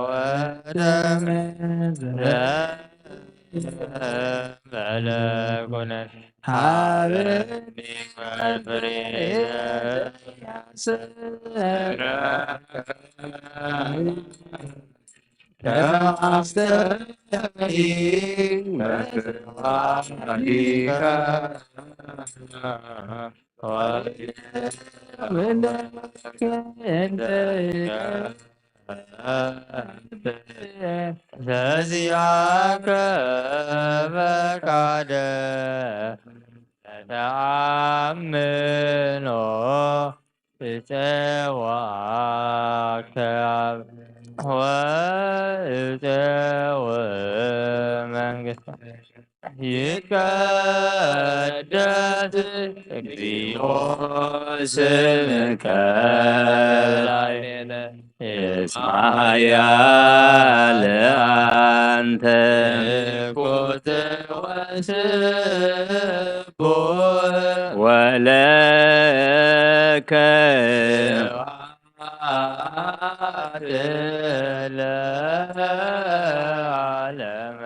ወደም በለኩነ ሀበኒ ወፍሬ ዘዚአከ ፈቃደ ተአምኖ እፀዋከ ወእፀው መንግስት ይትቀደስ እግዚኦ ስምከ ላዕሌነ እስማያ ለአንተ ኮተ ወስቦ ወለከ ለዓለመ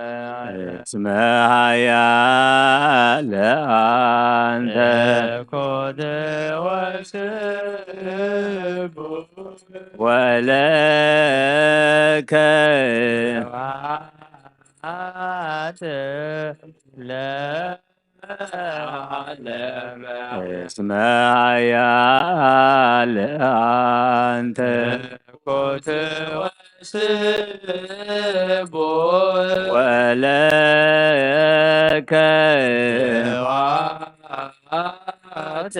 እስመ ኃያል አንተ ኮተ ወስቦ ወለከ ስብሐት ለዓለመ። እስመ ኃያል አንተ ኩት ወስቡሕ ወለከ ስብሐት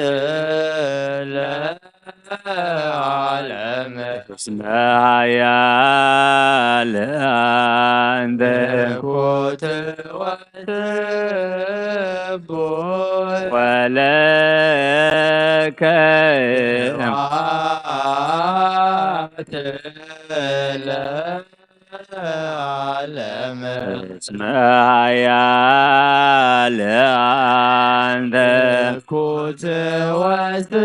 ለዓለመ። እስመ ኃያል አንተ ኩት ወስቡሕ ወለከ ስብሐት ለዓለመ። እስመ ኃያል አንተ ኩት ወስቡሕ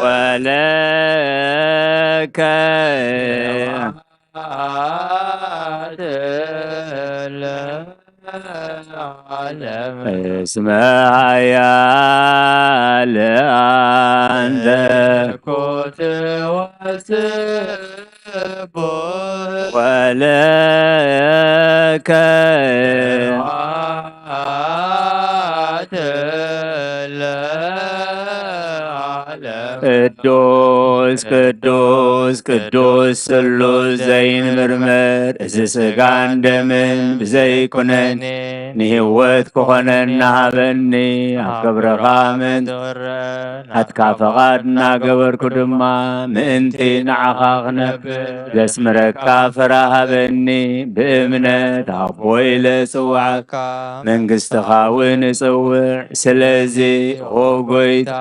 ወለከ ስብሐት ለዓለመ። እስመ ኃያል አንተ ኩት ወስቡሕ ወለከ ስብሐት ለዓለመ። ቅዱስ ቅዱስ ቅዱስ ስሉስ ዘይንምርምር፣ እዚ ስጋን ደምን ብዘይኩነን ንህይወት ክኾነና ሃበኒ። ኣብ ክብርኻ ምእንቲ ክረን ናትካ ፈቓድ እናገበርኩ ድማ ምእንቲ ንዓኻ ክነብር ዘስምረካ ፍረ ሃበኒ። ብእምነት ኣቦይ ኢለ እጽውዓካ፣ መንግስትኻ እውን እጽውዕ። ስለዚ ኦ ጎይታ፣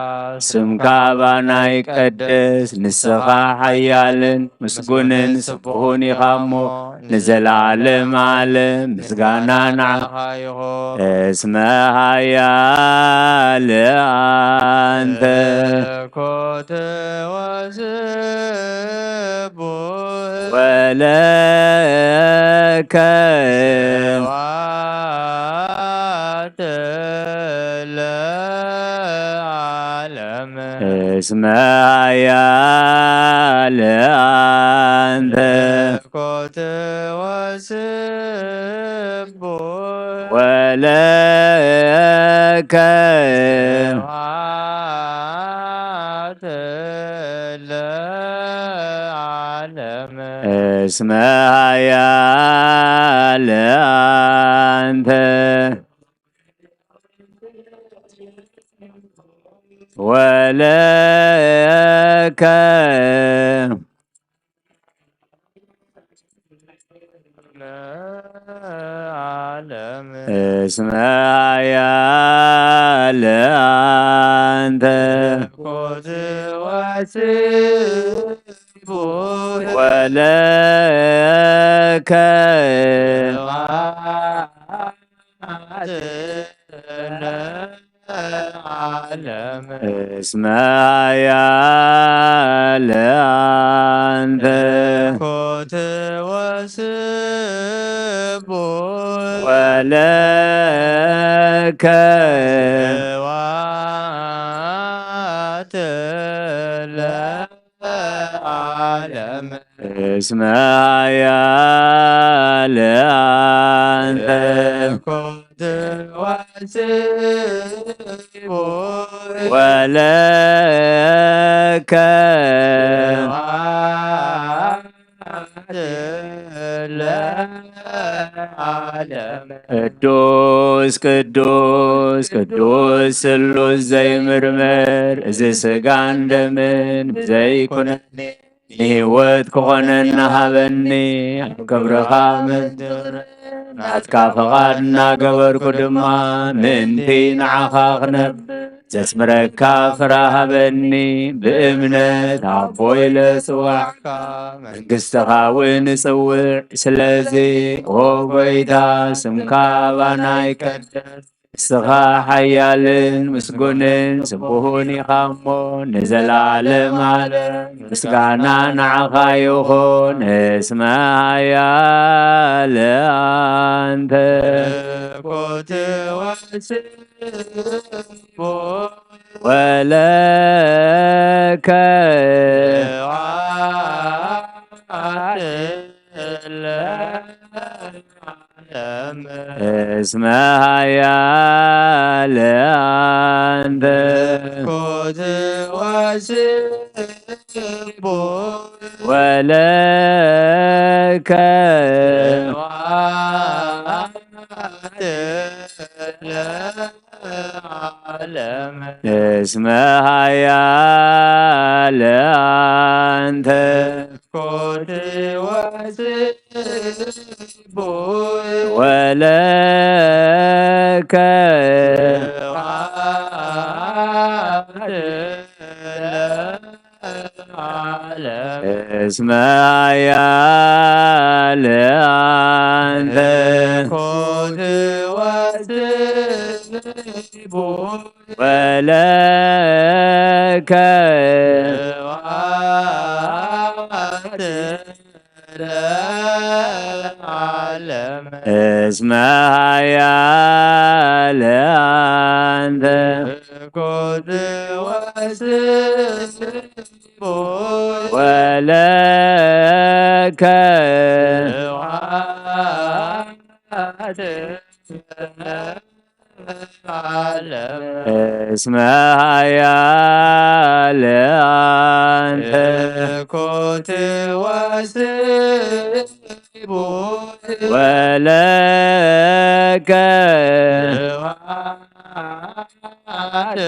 ስምካ ኣባና ይቀደስ። ንስኻ ሓያልን ምስጉንን ስቡሕን ኢኻ እሞ፣ ንዘለዓለም ዓለም ምስጋና ንዓኻ ይኹን። እስመ ኃያል አንተ ኮት ወስቡሕ ወለከ ስብሐት ለዓለመ። እስመ ኃያል አንተ ኮት ወስቡሕ ወለከ ስብሐት ለዓለመ። እስመ ኃያል አንተ ወለከ ለዓለም። እስመ ኃያል አንተ ኮት ወስቡሕ ወለከ ስብሐት ለዓለም። እስመ ኃያል አንተ ኮት ወስቡሕ ወለከ ስብሐት ለዓለም። እስመ ኃያል አንተ ኮት ወስቡሕ ወለከ ስብሐት ለዓለም። ቅዱስ ቅዱስ ቅዱስ ስሉስ ዘይምርመር፣ እዚ ስጋን ደምን ብዘይኩነኔ ንህይወት ክኾነና ሃበኒ። ኣብ ክብርኻ ምድር ናትካ ፈቓድ እናገበርኩ ድማ ምእንቲ ንዓኻ ክነብር ዘስምረካ ፍረ ሃበኒ። ብእምነት ኣቦ ኢለ ጽዋዕካ መንግስትኻ እውን እጽውዕ። ስለዚ ኦ ጎይታ፣ ስምካ ኣባና ይቀደስ። ንስኻ ሓያልን ምስጉንን ስቡሕን ኢኻ እሞ፣ ንዘለዓለም ዓለም ምስጋና ንዓኻ ይኹን። እስመ ኃያል አንተ ኮት ወስቡሕ ወለከ ስብሐት ለዓለም። እስመ ኃያል አንተ። ኮት ወስቡ ወለከ ለዓለም። እስመ ኃያል አንተ። ኮት ወስቡ ወለከ ስብሐት ለዓለም። እስመ ኃያል አንተ። ኮት ወስቡ ወለከ ስብሐት ለዓለም። እስመ ኃያል አንተ። ኮት ወስቡ ወለከ ስብሐት ለዓለም። እስመ ኃያል አንተ። ኮት ወስቡ ወለከ ስብሐት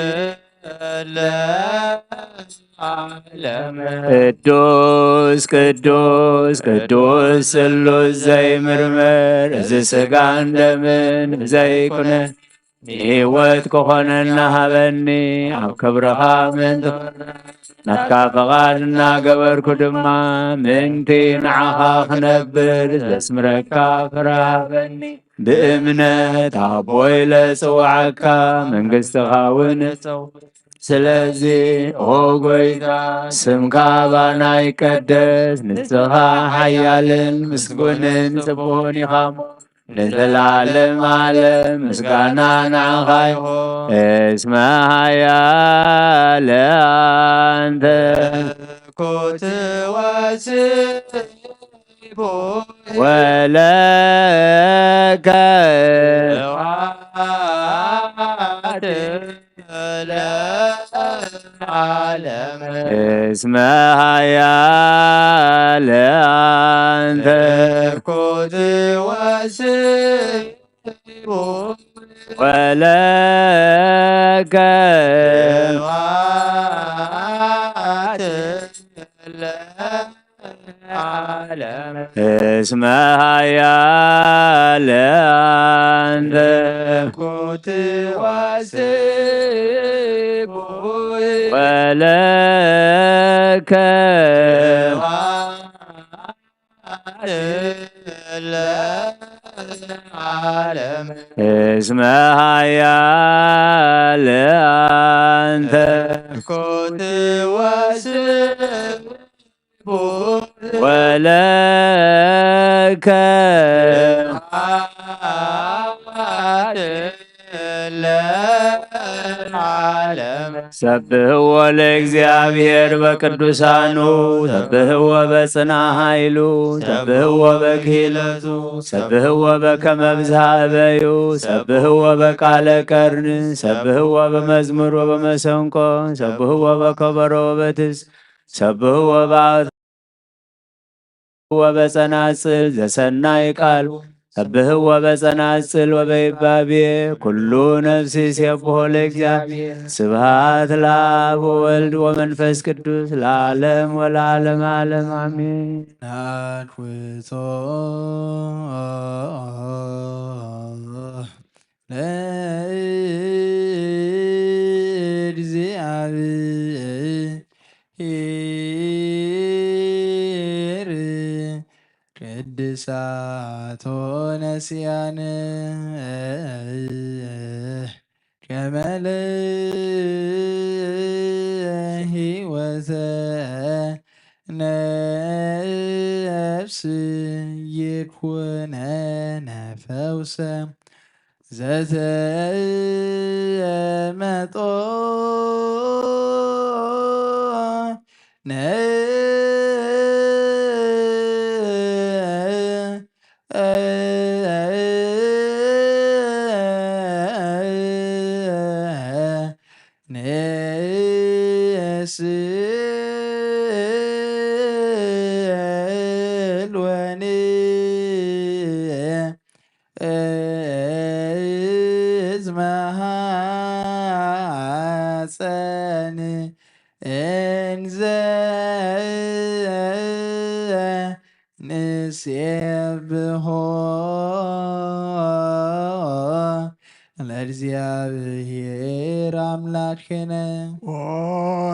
ለዓለም። ቅዱስ ቅዱስ ቅዱስ ስሉስ ዘይምርመር፣ እዚ ሥጋን ደምን ዘይኩነ ንሕይወት ክኾነና ሃበኒ። ኣብ ክብርኻ ምእንቲ ናትካ ፈቓድ እናገበርኩ ድማ ምእንቲ ንዓኻ ክነብር ዘስምረካ ፍረ ሃበኒ። ብእምነት ኣቦይ ለጽውዓካ መንግሥትኻ እውን እጸው። ስለዚ ኦ ጐይታ ስምካ ባና ይቀደስ፣ ንስኻ ሓያልን ምስጉንን ጽቡቕን ኢኻ እሞ ንዘላለም ዓለም ምስጋና ንዓኻ ይኹን። እስመ ኃያል አንተ። ኮት ወስቡ ወለከ ስብሐት ለዓለም። እስመ ኃያል አንተ። ኮት ወስቡ ወለከ ስብሐት ለዓለም። እስመ ኃያል አንተ። ኮት ወስቡ ወለከ ስብሐት ለዓለም። እስመ ኃያል አንተ። ኮት ወስቡ ወለከ ስብሐት ለዓለም። ሰብሕዎ ለእግዚአብሔር በቅዱሳኑ፣ ሰብሕዎ በጽና ኃይሉ፣ ሰብሕዎ በክሂለቱ፣ ሰብሕዎ በከመ ብዝሃ እበዩ፣ ሰብሕዎ በቃለ ቀርን፣ ሰብሕዎ በመዝሙር ወበመሰንቆ፣ ሰብሕዎ በከበሮ ወበትስ፣ ሰብሕዎ በአውት ወበጸናጽል ዘሰናይ ቃል፣ ሰብሕዎ በጸናጽል ወበይባቤ ኩሉ ነፍሲ ይሴብሖ ለእግዚአብሔር። ስብሐት ለአብ ወወልድ ወመንፈስ ቅዱስ ለዓለም ወለዓለም ዓለም አሜን። ናድፍጾ ለእግዚአብሔር ቅድሳት ሆነ ሲያነ ከመ ለሕይወተ ነፍስ ይኩነነ ፈውሰ ዘተመጦ እዝመ ሐፀኒ እንዘ ንሴብሖ ለእግዚኣብሔር ኣምላክነ። ኦ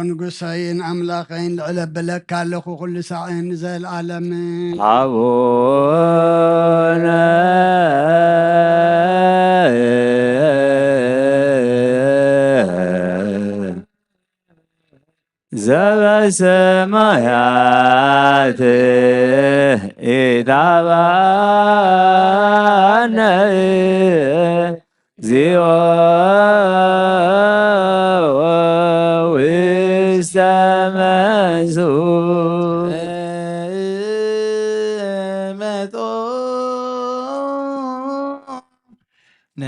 ንጉሰይን ኣምላኸይን፣ ልዕል ኣበለካ ኣለኹ ኩሉ ሳዕን ንዘለዓለምን። ኣቡነ ዘበሰማያት ኢታባነ እግዚኦ ውስተ መንሱ መጦ ነ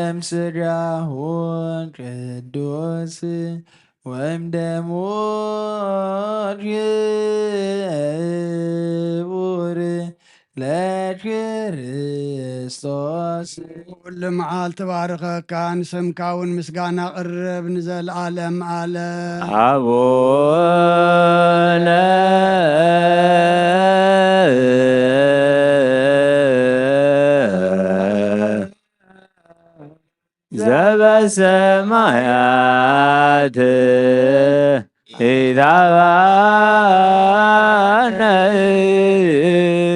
እምስጋሁ ቅዱስ ወእምደሙ ክቡር ለክርስቶስ። ኩሉ መዓልቲ ባርኸካ፣ ንስምካ እውን ምስጋና ቅርብ ንዘለዓለም ዓለም። ኣቡነ ዘበሰማያት ኢታባነ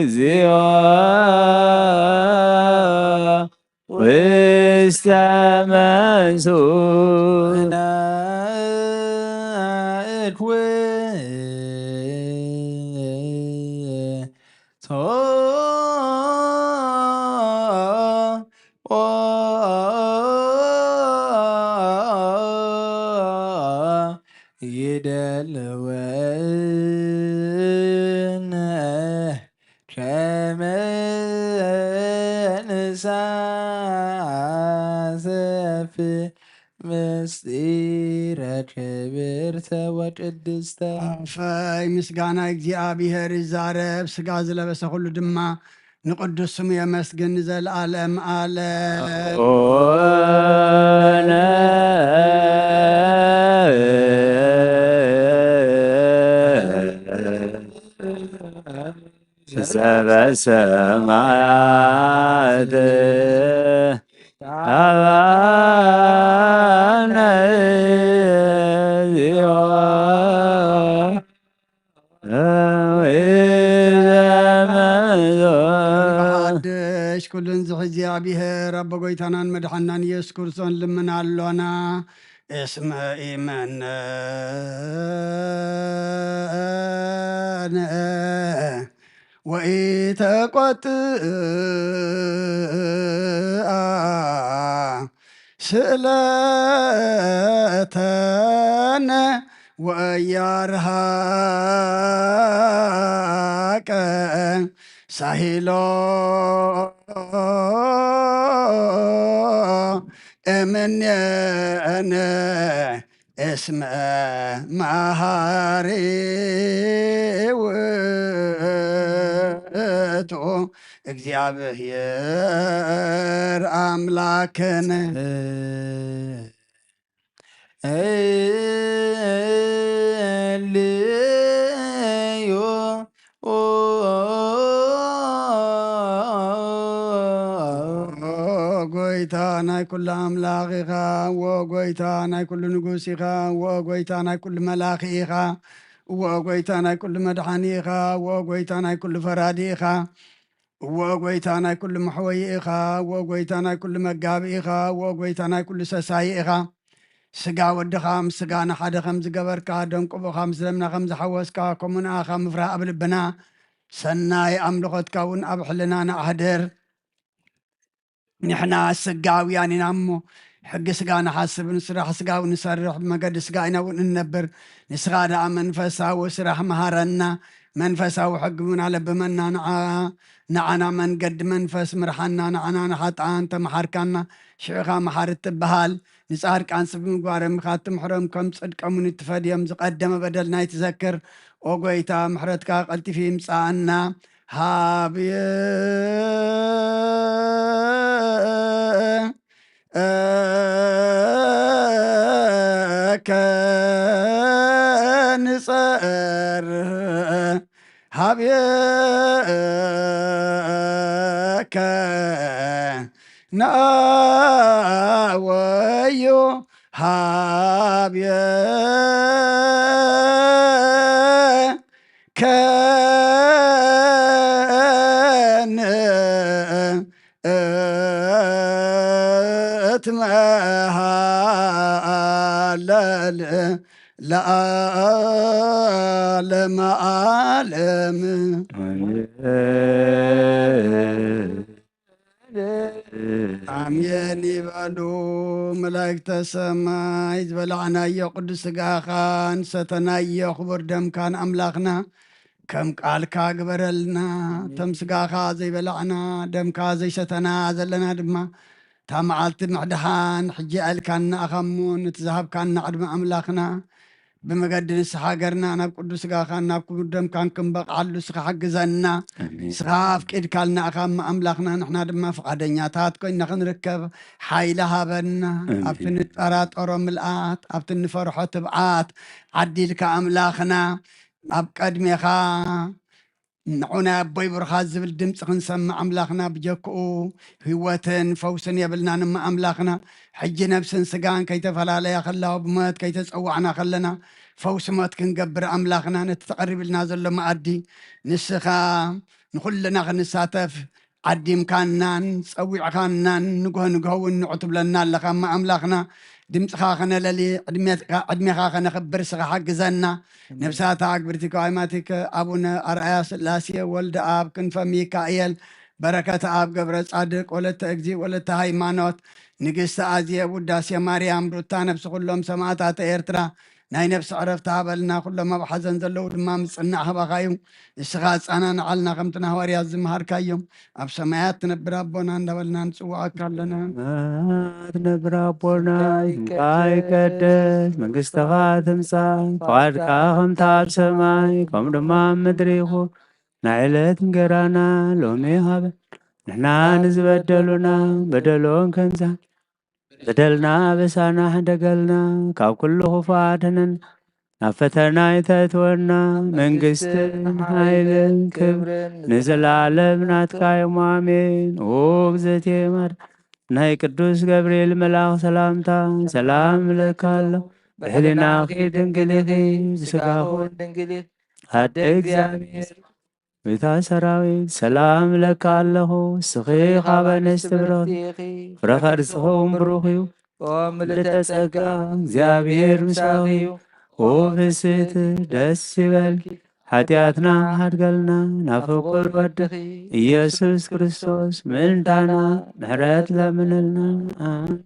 እግዚኦ ውስተ መንሱ ናእኩ ቶ ይደልወነ ከመ ንሳተፍ ምስጢረ ክብርተ ወቅድስተ። ኣፈይ ምስጋና እግዚኣብሔር ይዛረብ፣ ስጋ ዝለበሰ ኩሉ ድማ ንቅዱስ ስሙ የመስግን ንዘለዓለም ዓለም። ኦነ ዘበሰማያት አባነ ዚኦ ዘመንዞ። ሓድሽ ኩሉን ዝሕዚ እግዚኣብሔር ኣቦ ጎይታናን መድሓናን ኢየሱስ ክርስቶስ ልምና ኣሎና። እስመ ኢመነነ ወኢተቆጥአ ስእለተነ ወያርሃቀ ሳሂሎ እምኔነ እስመ መሃሪ ውእቱ እግዚኣብሔር ኣምላክነ። እልዮ ጎይታ ናይ ኩሉ ኣምላኽ ኢኻ፣ እዎ ጎይታ ናይ ኩሉ ንጉስ ኢኻ፣ እዎ ጎይታ ናይ ኩሉ መላኺ ኢኻ፣ እዎ ጎይታ ናይ ኩሉ መድሓኒ ኢኻ፣ እዎ ጎይታ ናይ ኩሉ ፈራዲ ኢኻ፣ እዎ ጎይታ ናይ ኩሉ መሕወዪ ኢኻ፣ እዎ ጎይታ ናይ ኩሉ መጋቢ ኢኻ፣ እዎ ጎይታ ናይ ኩሉ ሰሳዪ ኢኻ። ስጋ ወድኻ ምስ ስጋና ሓደ ከም ዝገበርካ፣ ደም ቅቡእኻ ምስ ደምና ከም ዝሓወስካ፣ ከምኡ ንኣኻ ምፍራህ ኣብ ልብና፣ ሰናይ ኣምልኾትካ እውን ኣብ ሕልናና ኣሕድር። ንሕና ስጋውያን ኢና እሞ፣ ሕጊ ስጋ ንሓስብ፣ ንስራሕ ስጋ እውን ንሰርሕ፣ ብመገዲ ስጋ ኢና እውን እንነብር። ንስኻ ደኣ መንፈሳዊ ስራሕ መሃረና፣ መንፈሳዊ ሕጊ እውን ኣለብመና። ንዓ-፣ ንዓና መንገዲ መንፈስ ምርሓና፣ ንዓና ንሓጥኣን ተመሓርካና፣ ሽዕኻ መሓሪ ትበሃል። ንጻድቃን ስብ ምግባርም ኢኻ ትምሕሮም፣ ከም ጽድቆም እውን እትፈድዮም። ዝቐደመ በደልና ኣይትዘክር፣ ኦ ጎይታ፣ ምሕረትካ ቀልጢፉ ይምጻኣና። ሃብየ ከንጸርህ ሃብየከ ነአወዮ ሃብየከ ንእትመሃለል ለዓለመ ዓለም። ኣሜን ይበሉ መላእክተ ሰማይ። ዝበላዕናዮ ቅዱስ ስጋኻን ሰተናዮ ክቡር ደምካን ኣምላኽና ከም ቃልካ ግበረልና። እቶም ስጋኻ ዘይበላዕና ደምካ ዘይሰተና ዘለና ድማ እታ መዓልቲ ምሕድሓን ሕጂ ኣልካና ኣኻሞ ነቲ ዝሃብካና ዕድመ ኣምላኽና ብመገዲ ንስሓ ሃገርና ናብ ቅዱስ ስጋኻን ናብ ክቡር ደምካን ክንበቕዓሉ ንስኻ ሓግዘና። ኣሜን። ንስኻ ኣፍቂድካልና ኢኻ እሞ ኣምላኽና፣ ንሕና ድማ ፍቓደኛታት ኮይና ክንርከብ ሓይሊ ሃበና። ኣሜን። ኣብቲ ንጠራጠሮ ምልኣት፣ ኣብቲ ንፈርሖ ትብዓት ዓዲልካ ኣምላኽና ኣብ ቀድሜኻ ንዑ ናይ ኣቦይ ብሩኻት ዝብል ድምፂ ክንሰምዕ ኣምላኽና ብጀክኡ ህይወትን ፈውስን የብልናን እሞ ኣምላኽና ሕጂ ነብስን ስጋን ከይተፈላለያ ከለዋ ብሞት ከይተፀዋዕና ከለና ፈውሲ ሞት ክንገብር ኣምላኽና ነቲ ተቐሪብልና ዘሎ መኣዲ ንስኻ ንኹልና ክንሳተፍ ዓዲምካናን ጸዊዕኻናን ንግሆ ንግሆ እውን ንዑ ትብለና ኣለኻ እሞ ኣምላኽና ድምፅኻ ከነለሊ ዕድሜትካ- ዕድሜኻ ከነኽብር ስኻ ሓግዘና። ነብሳታ ኣግብርቲ ከዋይማቲከ ኣቡነ ኣርኣያ ስላሴ ወልደ ኣብ ክንፈ ሚካኤል በረከተ ኣብ ገብረ ጻድቅ ወለተ እግዚእ ወለተ ሃይማኖት ንግስቲ ኣዜብ ውዳሴ ማርያም ሩታ ነብሲ ኩሎም ሰማእታተ ኤርትራ ናይ ነብሲ ዕረፍቲ ሃበልና። ኩሎም ኣብ ሓዘን ዘለዉ ድማ ምጽናዕ ሃባኻ እዩ። ንስኻ ኣጻናንዓልና ከምቲ ንሃዋርያት ዝመሃርካዮም ኣብ ሰማያት ትነብር ኣቦና እንዳበልና ንጽውዓካ ኣለና። ሰማያት ትነብር ኣቦና ስምካ ይቀደስ፣ መንግስትኻ ትምጻእ፣ ፍቓድካ ከምታ ኣብ ሰማይ ከምኡ ድማ ኣብ ምድሪ ይኹን። ናይ ዕለት እንጌራና ሎሚ ሃበና፣ ንሕና ንዝበደሉና በደሎም ከምዛ በደልና ኣበሳና ሕደገልና፣ ካብ ኩሉ ክፉእ ኣድሕነና፣ ናብ ፈተና ኣይተእትወና፣ መንግስትን ሓይልን ክብርን ንዘለዓለም ናትካ እዮም፣ ኣሜን። ኦ እግዝእትየ ማርያም፣ ናይ ቅዱስ ገብርኤል መልኣኽ ሰላምታ ሰላም እለካ ኣለኹ። ብሕሊናኺ ድንግል ኢኺ፣ ብስጋኺ እውን ድንግል ኢኺ፣ ኣደ እግዚኣብሔር፣ ቤታ ሰራዊት ሰላም እለካ ኣለኹ። ንስኺ ካብ ኣንስቲ ብርኽቲ ኢኺ፣ ፍረ ከርሥኺ እውን ብሩኽ እዩ። ኦ ምልዕተ ጸጋ፣ እግዚኣብሔር ምሳኺ እዩ። ኦ ፍስሕቲ ደስ ይበልኪ፣ ሓጢኣትና ሓድገልና፣ ናብ ፍቁር ወድኺ ኢየሱስ ክርስቶስ ምእንታና ምሕረት ለምንልና። ኣሜን።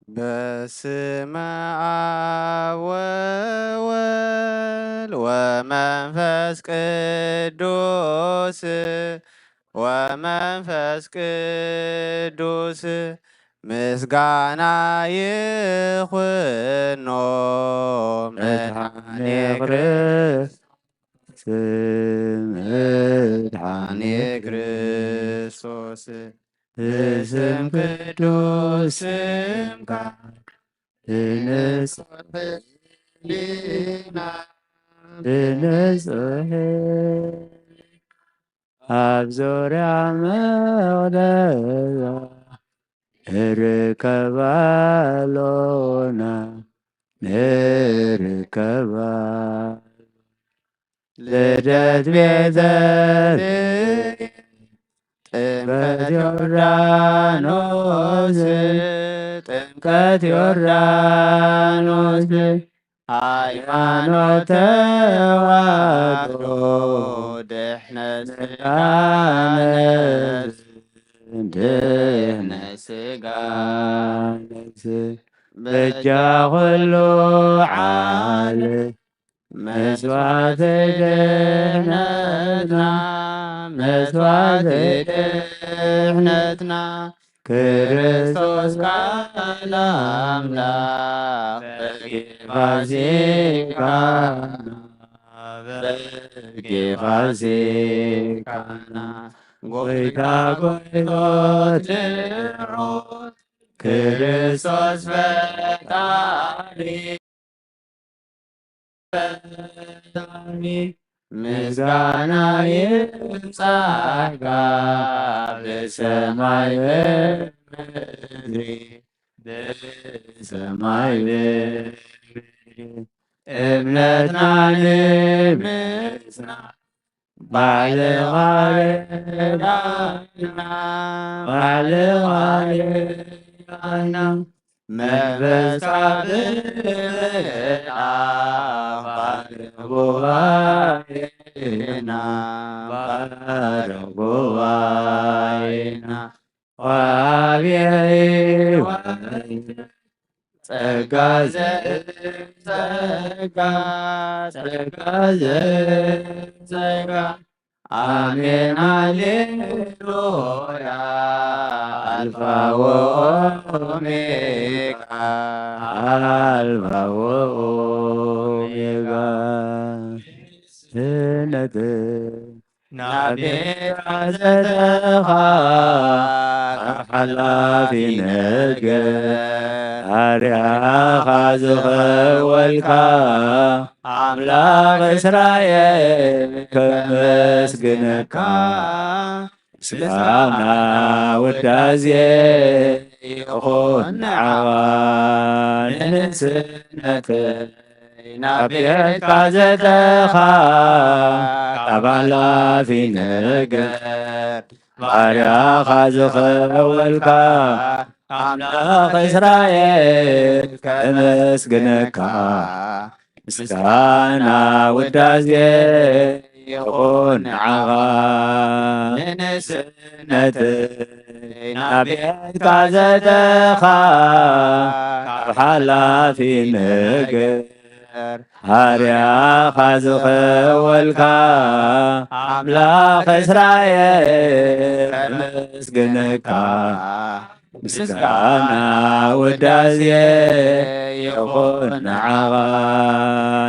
በስመ አብ ወወልድ ወመንፈስ ቅዱስ ወመንፈስ ቅዱስ ምስጋና ይኹኖ መድኃኔ ክርስቶስ መድኃኔ ክርስቶስ ብስም ቅዱስ ስምካ ብንጹሕ ሕሊና ብንጹሕ ኣብ ዙርያ መቕደሳ ንርከባሎና ንርከባ ልደት ቤተ ጥምቀት ዮርዳኖስ ጥምቀት ዮርዳኖስ ሃይማኖት ተዋህዶ ድሕነት ስጋ ነፍስ ድሕነት ስጋ ነፍስ በጃ ኩሉ ዓለም መስዋዕቲ ድሕነትና መስዋዕቲ ድሕነትና ክርስቶስ ቃል ኣምላኽ በጊ ፋሲካና በጊ ፋሲካና ጎይታ ጎይቶት ድሮ ክርስቶስ ፈጣሪ ፈጣሪ ምስጋና ይብጻሕካ ብሰማይ ብምድሪ ብሰማይ ብምድሪ እምነትና ንምጽና ባዕልኻ ርዳና ባዕልኻ ርዳና መንፈስካ ብምልኣኽ ባርኽ ጉባኤና ባርኽ ጉባኤና ወሃቢ ሕይወት ጸጋ ዘጸጋ ጸጋ ዘጸጋ ኣሜን ሃሌሉያ ኣልፋ ወኦሜጋ ኣልፋ ወኦሜጋ ስነተ ናብ ቤትካ ዘተኻ ካብ ሓላፊ ነገር ኣርያኻ ዝኸወልካ ኣምላኽ እስራኤል ከመስግነካ ምስጋና ውዳዜ ይኹን ንዓኻ ንንስነተይ ናብ ቤትካ ዘተኻ ካብ ሓላፊ ነገር ባርያኻ ዝኸወልካ ኣምላኽ እስራኤል ከመስግነካ ምስጋና ውዳዜ ይኹን ንዓኻ ንንስነተይ ናብ ቤትካ ዘተኻ ካብ ሓላፊ ነገር ሃርያኻ ዝኸወልካ ኣምላኽ እስራኤል ከመስግነካ ምስጋና ውዳዜ ይኹን ንዓኻ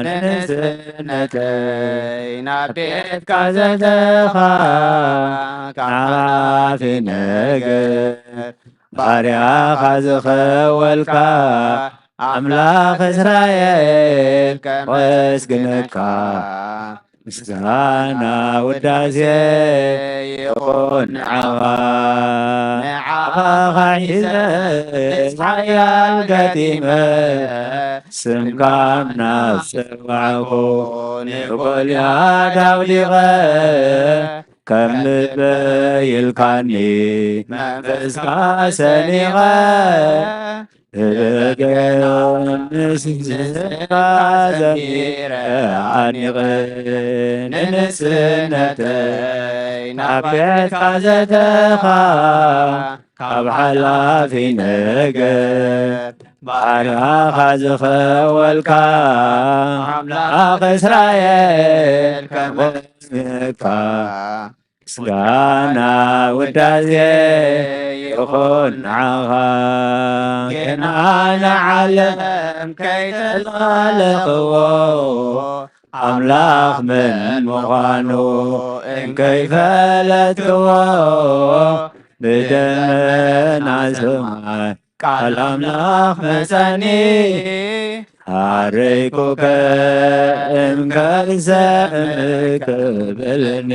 ንንስነተይ ናብ ቤትካ ዘተኻ ካብ ሓላፊ ነገር ባርያኻ ዝኸወልካ ኣምላኽ እስራኤል ከመስግነካ ምስጋና ውዳሴ ይኹን ንዓኻ ንዓኻ ሒዘ ሓያል ገጢመ ስምካ እናጸዋዕኩ ንጎልያድ ኣውዲቐ ከም ልበይ ኢልካኒ መንፈስካ ሰኒቐ እገዮን ምስዝካ ዘሚረ ዓኒቐ ንንስነተይ ናብ ቤትካ ዘተኻ ካብ ሓላፊ ነገር ባርያኻ ዝኸወልካ ኣምላኽ እስራኤል ከመስግነካ። ምስጋና ውዳሴ ይኹን ንዓኻ። ጌና ንዓለም ከይተላለኽዎ ኣምላኽ መን ምዃኑ እንከይፈለጥክዎ ብደመና ሰማይ ቃል ኣምላኽ መጸኒ። ሃረይኩከ እምከርሰ እምክብልኒ።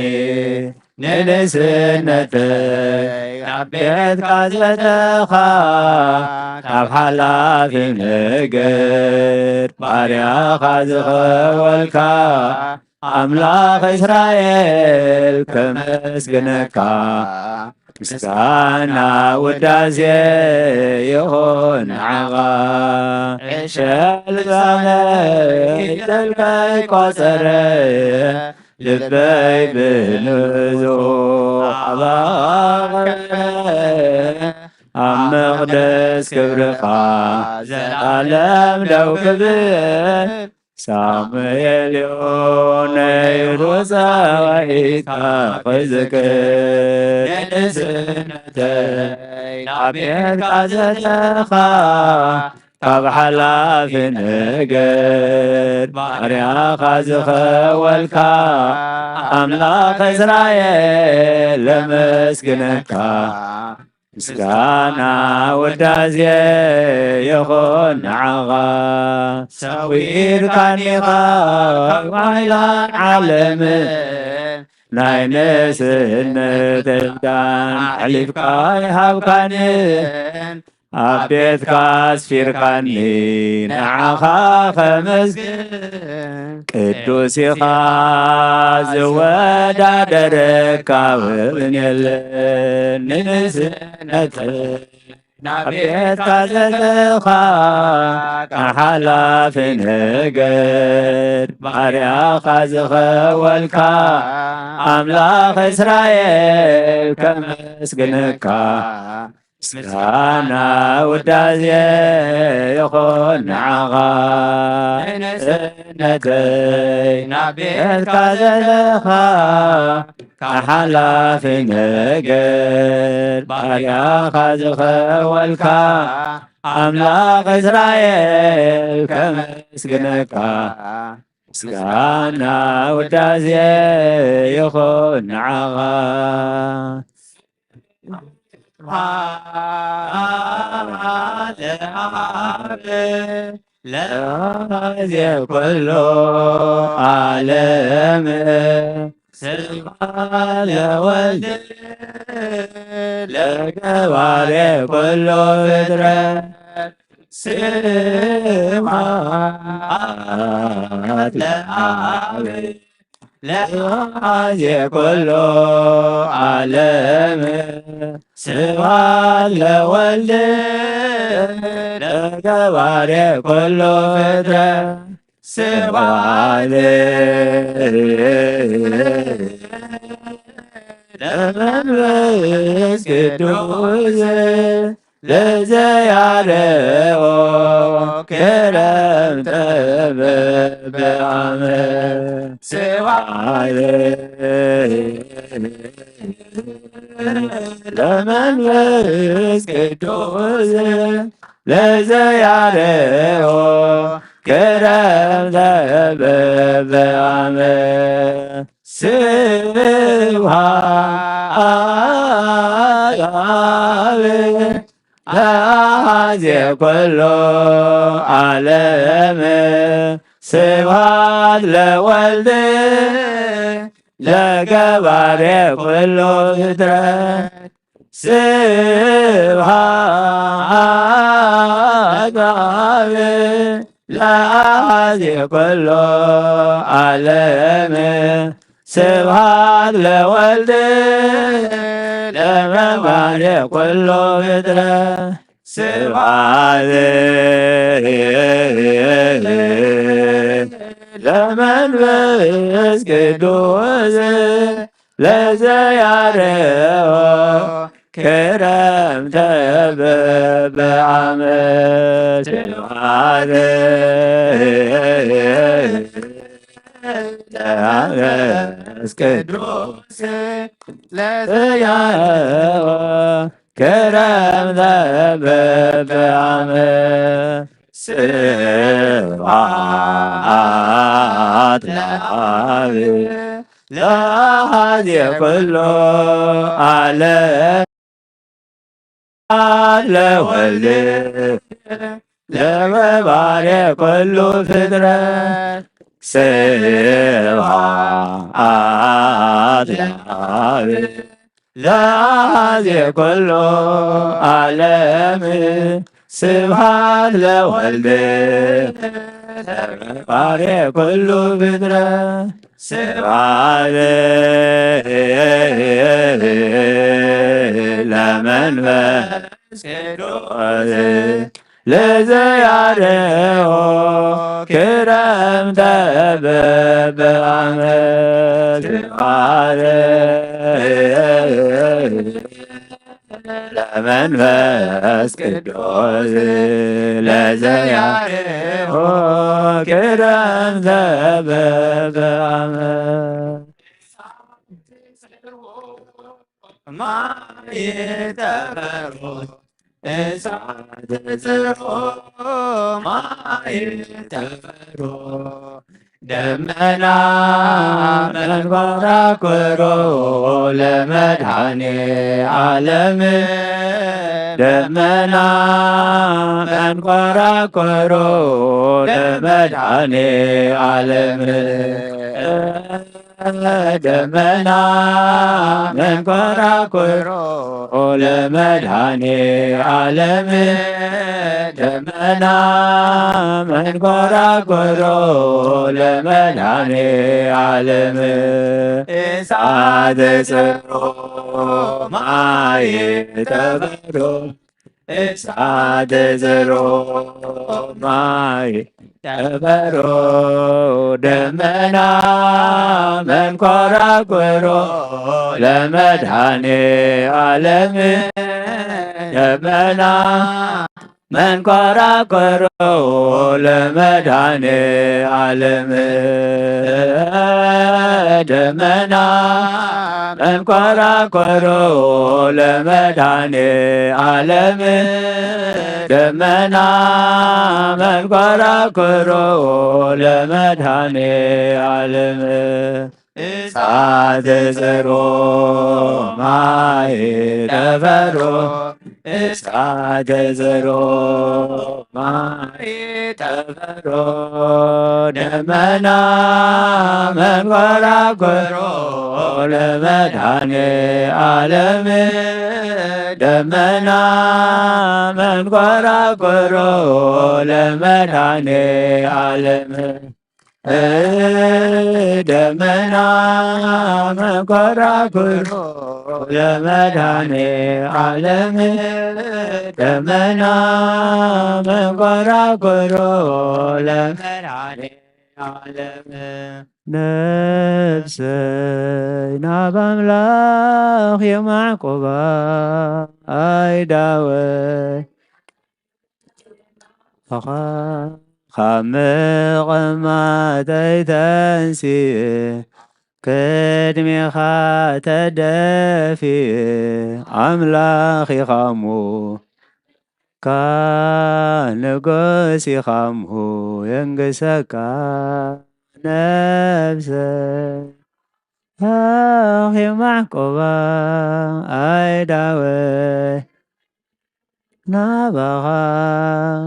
ንንእስነተይ ናብ ቤትካ ዘተኻ ካብ ሓላፊ ነገር ባርያኻ ዝኸወልካ ኣምላኽ እስራኤል ከመስግነካ። ምስጋና ውዳሴ ይኹን ንዓኻ። ዕሸል ዛነይ ፊደልከይ ቆጸረ ልበይ ብንዙ ኣባኸረ። ኣብ መቕደስ ክብርኻ ዘላለም ደው ክብል ሳሙኤል ዮ ነይሩ ጻዊትካ ክዝክር። ንእስነተይ ናብ ቤትካ ዘተኻ ካብ ሓላፊ ነገር ባርያኻ ዝኸወልካ ኣምላኽ እስራኤል ለመስግነካ። ምስጋና ውዳሴ ይኹን ንዓኻ። ሰዊርካኒ ካብ ጓይላን ዓለምን ናይ ንእስነተይ ኪዳን ኣሕሊፍካ ይሃብካንን ኣብ ቤትካ ኣስፊርካኒ ንዓኻ ከመስግን። ቅዱስ ኢኻ ዝወዳደረካ እውን የለን። ንንእስነተይ ናብ ቤትካ ዘለኻ ካብ ሓላፊ ነገር ባርያኻ ዝኸወልካ ኣምላኽ እስራኤል ከመስግነካ። ምስጋና ውዳሴ ይኹን ንዓኻ። ንእስነተይ ናብ ቤትካ ዘለኻ ካብ ሓላፊ ነገር ባርያኻ ዝኸወልካ ኣምላኽ እስራኤል ከመስግነካ። ምስጋና ውዳሴ ይኹን ንዓኻ። ለአብ ለአዜ ኩሉ ዓለም ስብሐት ለወልድ ለገባሬ ኩሉ ፍጥረት ስብሐት ለአብ ለአዜ ኩሉ ዓለም ስብሐት ለወልድ ለገባሬ ኩሉ ፍጥረት ስብሐት ለመንፈስ ቅዱስ ለዘያርኦ ክረምተ በበአመ ስብሐት ለመንፈስ ቅዱስ ለዘያርኦ ክረምተ በበአመ ስብሐት ለአብ ለአዜ ኩሉ ዓለም ስብሐት ለወልድ ለገባሬ ኩሉ ፍጥረት ስብሐት ለአብ ለአዜ ኩሉ ዓለም ስብሐት ለወልድ ለመባሬ ኩሉ ፍጥረት ስብሐት ለመንፈስ ቅዱስ ለዘያርኦ ክረምተ በበዓመት ስብሐት ለመንፈስ ቅዱስ ለዘያርዎ ክረምተ በበዓመት ስብሐት ለአብ ለአሐዜ ኩሉ ዓለም ለወልድ ለወባሬ ኩሉ ፍጥረት ስብሐት ለአብ ለአሐዜ ኩሉ ዓለም ስብሐት ለወልድ ለፈጣሪ ኩሉ ፍጥረት ስብሐት ለመንፈስ ቅዱስ ለዘያርዎ ክረምተ በበዓመት ስብሐት ለመንፈስ ቅዱስ ለዘያርዎ ክረምተ በበዓመት ማይ ጠፈሮ እሳት ጽርሖ ማይ ጠፈሮ ደመና መንኮራኩሮ ለመድኃኔ ዓለም ደመና መንኮራኩሮ ለመድኃኔ ዓለም ደመና መንኮራኩሮ ለመድኃኔ ዓለም ደመና መንኮራኩሮ ለመድኃኔ ዓለም እሳት ጽርሖ ማይ ጠፈሮ እሳት ጽርሖ ማይ ጠፈሮ ደመና መንኮራኩሮ ለመድኃኔ ዓለም ደመና መንኮራኩሮ ለመድኃኔ ዓለም ደመና መንኮራኩሮ ለመድኃኔ ዓለም ደመና መንኮራኩሮ ለመድኃኔ ዓለም እሳት ጽርሖ ማይ ጠፈሮ እሳት ጽርሖ ማይ ጠፈሮ ደመና መንኮራኩሮ ለመድኃኔ ዓለም ደመና መንኮራኩሮ ለመድኃኔ ዓለም ደመና መንኮራኩሮ ለመድኃኔ ዓለም ደመና መንኮራኩሮ ለመድኃኔ ዓለም ነፍሰይ ናብ ኣምላኽ የማዕቁባ ኣይዳወይ ካብ ምቕማጠይ ተንሲኤ ቅድሜኻ ተደፊኤ ኣምላኽ ኢኻሞ ካ ንጉስ ኢኻሞ የንግሰካ ነፍሰይ ኣኺ ማዕቆባ ኣይዳወይ ናባኻ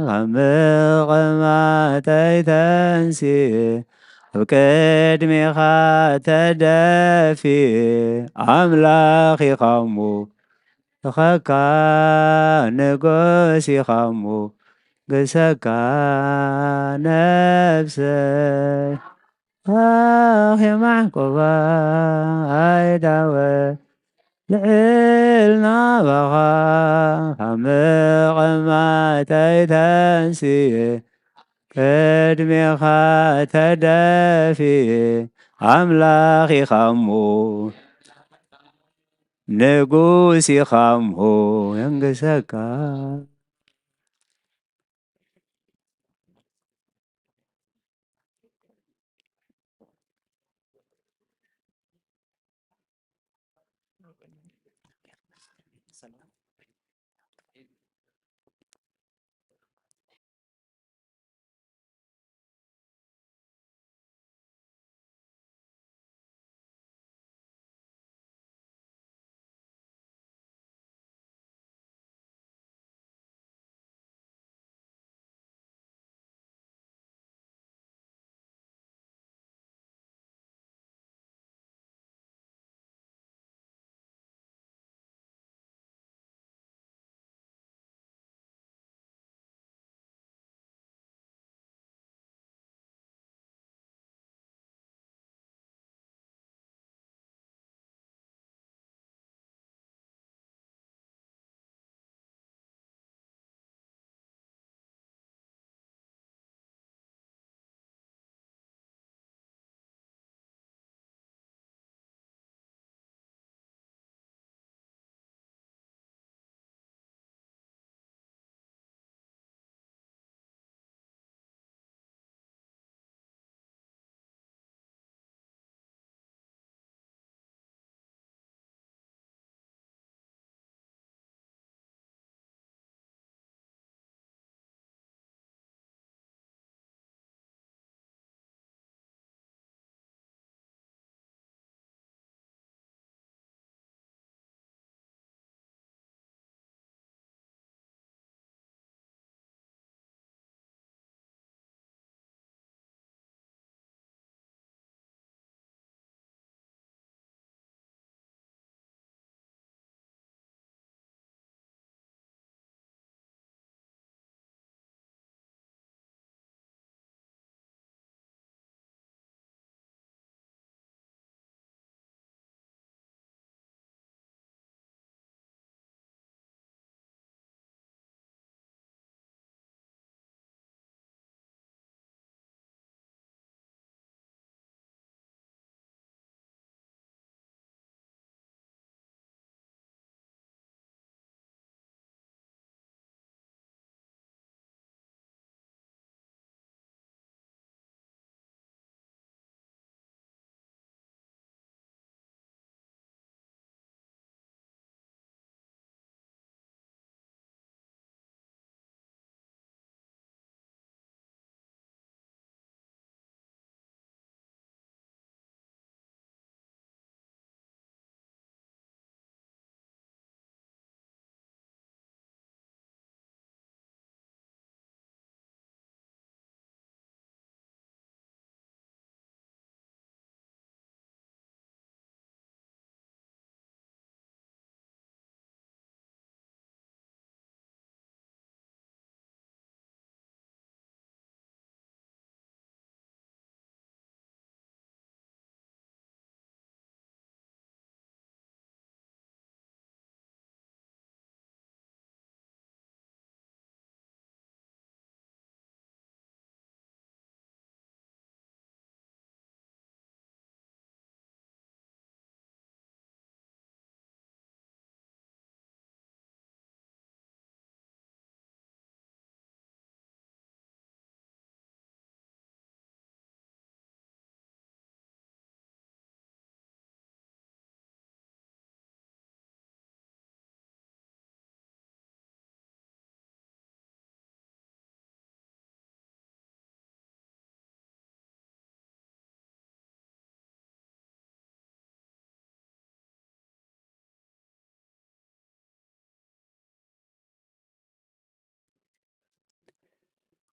ካብ ምቕማጠይ ተንሲኤ ኣብ ቅድሜኻ ተደፊኤ ኣምላኽ ኢኻሞ እኸካ ንጉስ ኢኻሞ ግሰካ ነፍሰይ ኣኺ ማዕቆባ ኣይዳወ ልዕል ናባኻ ካብ ምቕማጠይ ተንሲኤ ቅድሜኻ ተደፊኤ ኣምላኽ ኢኻሞ ንጉስ ኢኻ እሞ የንግሰካ።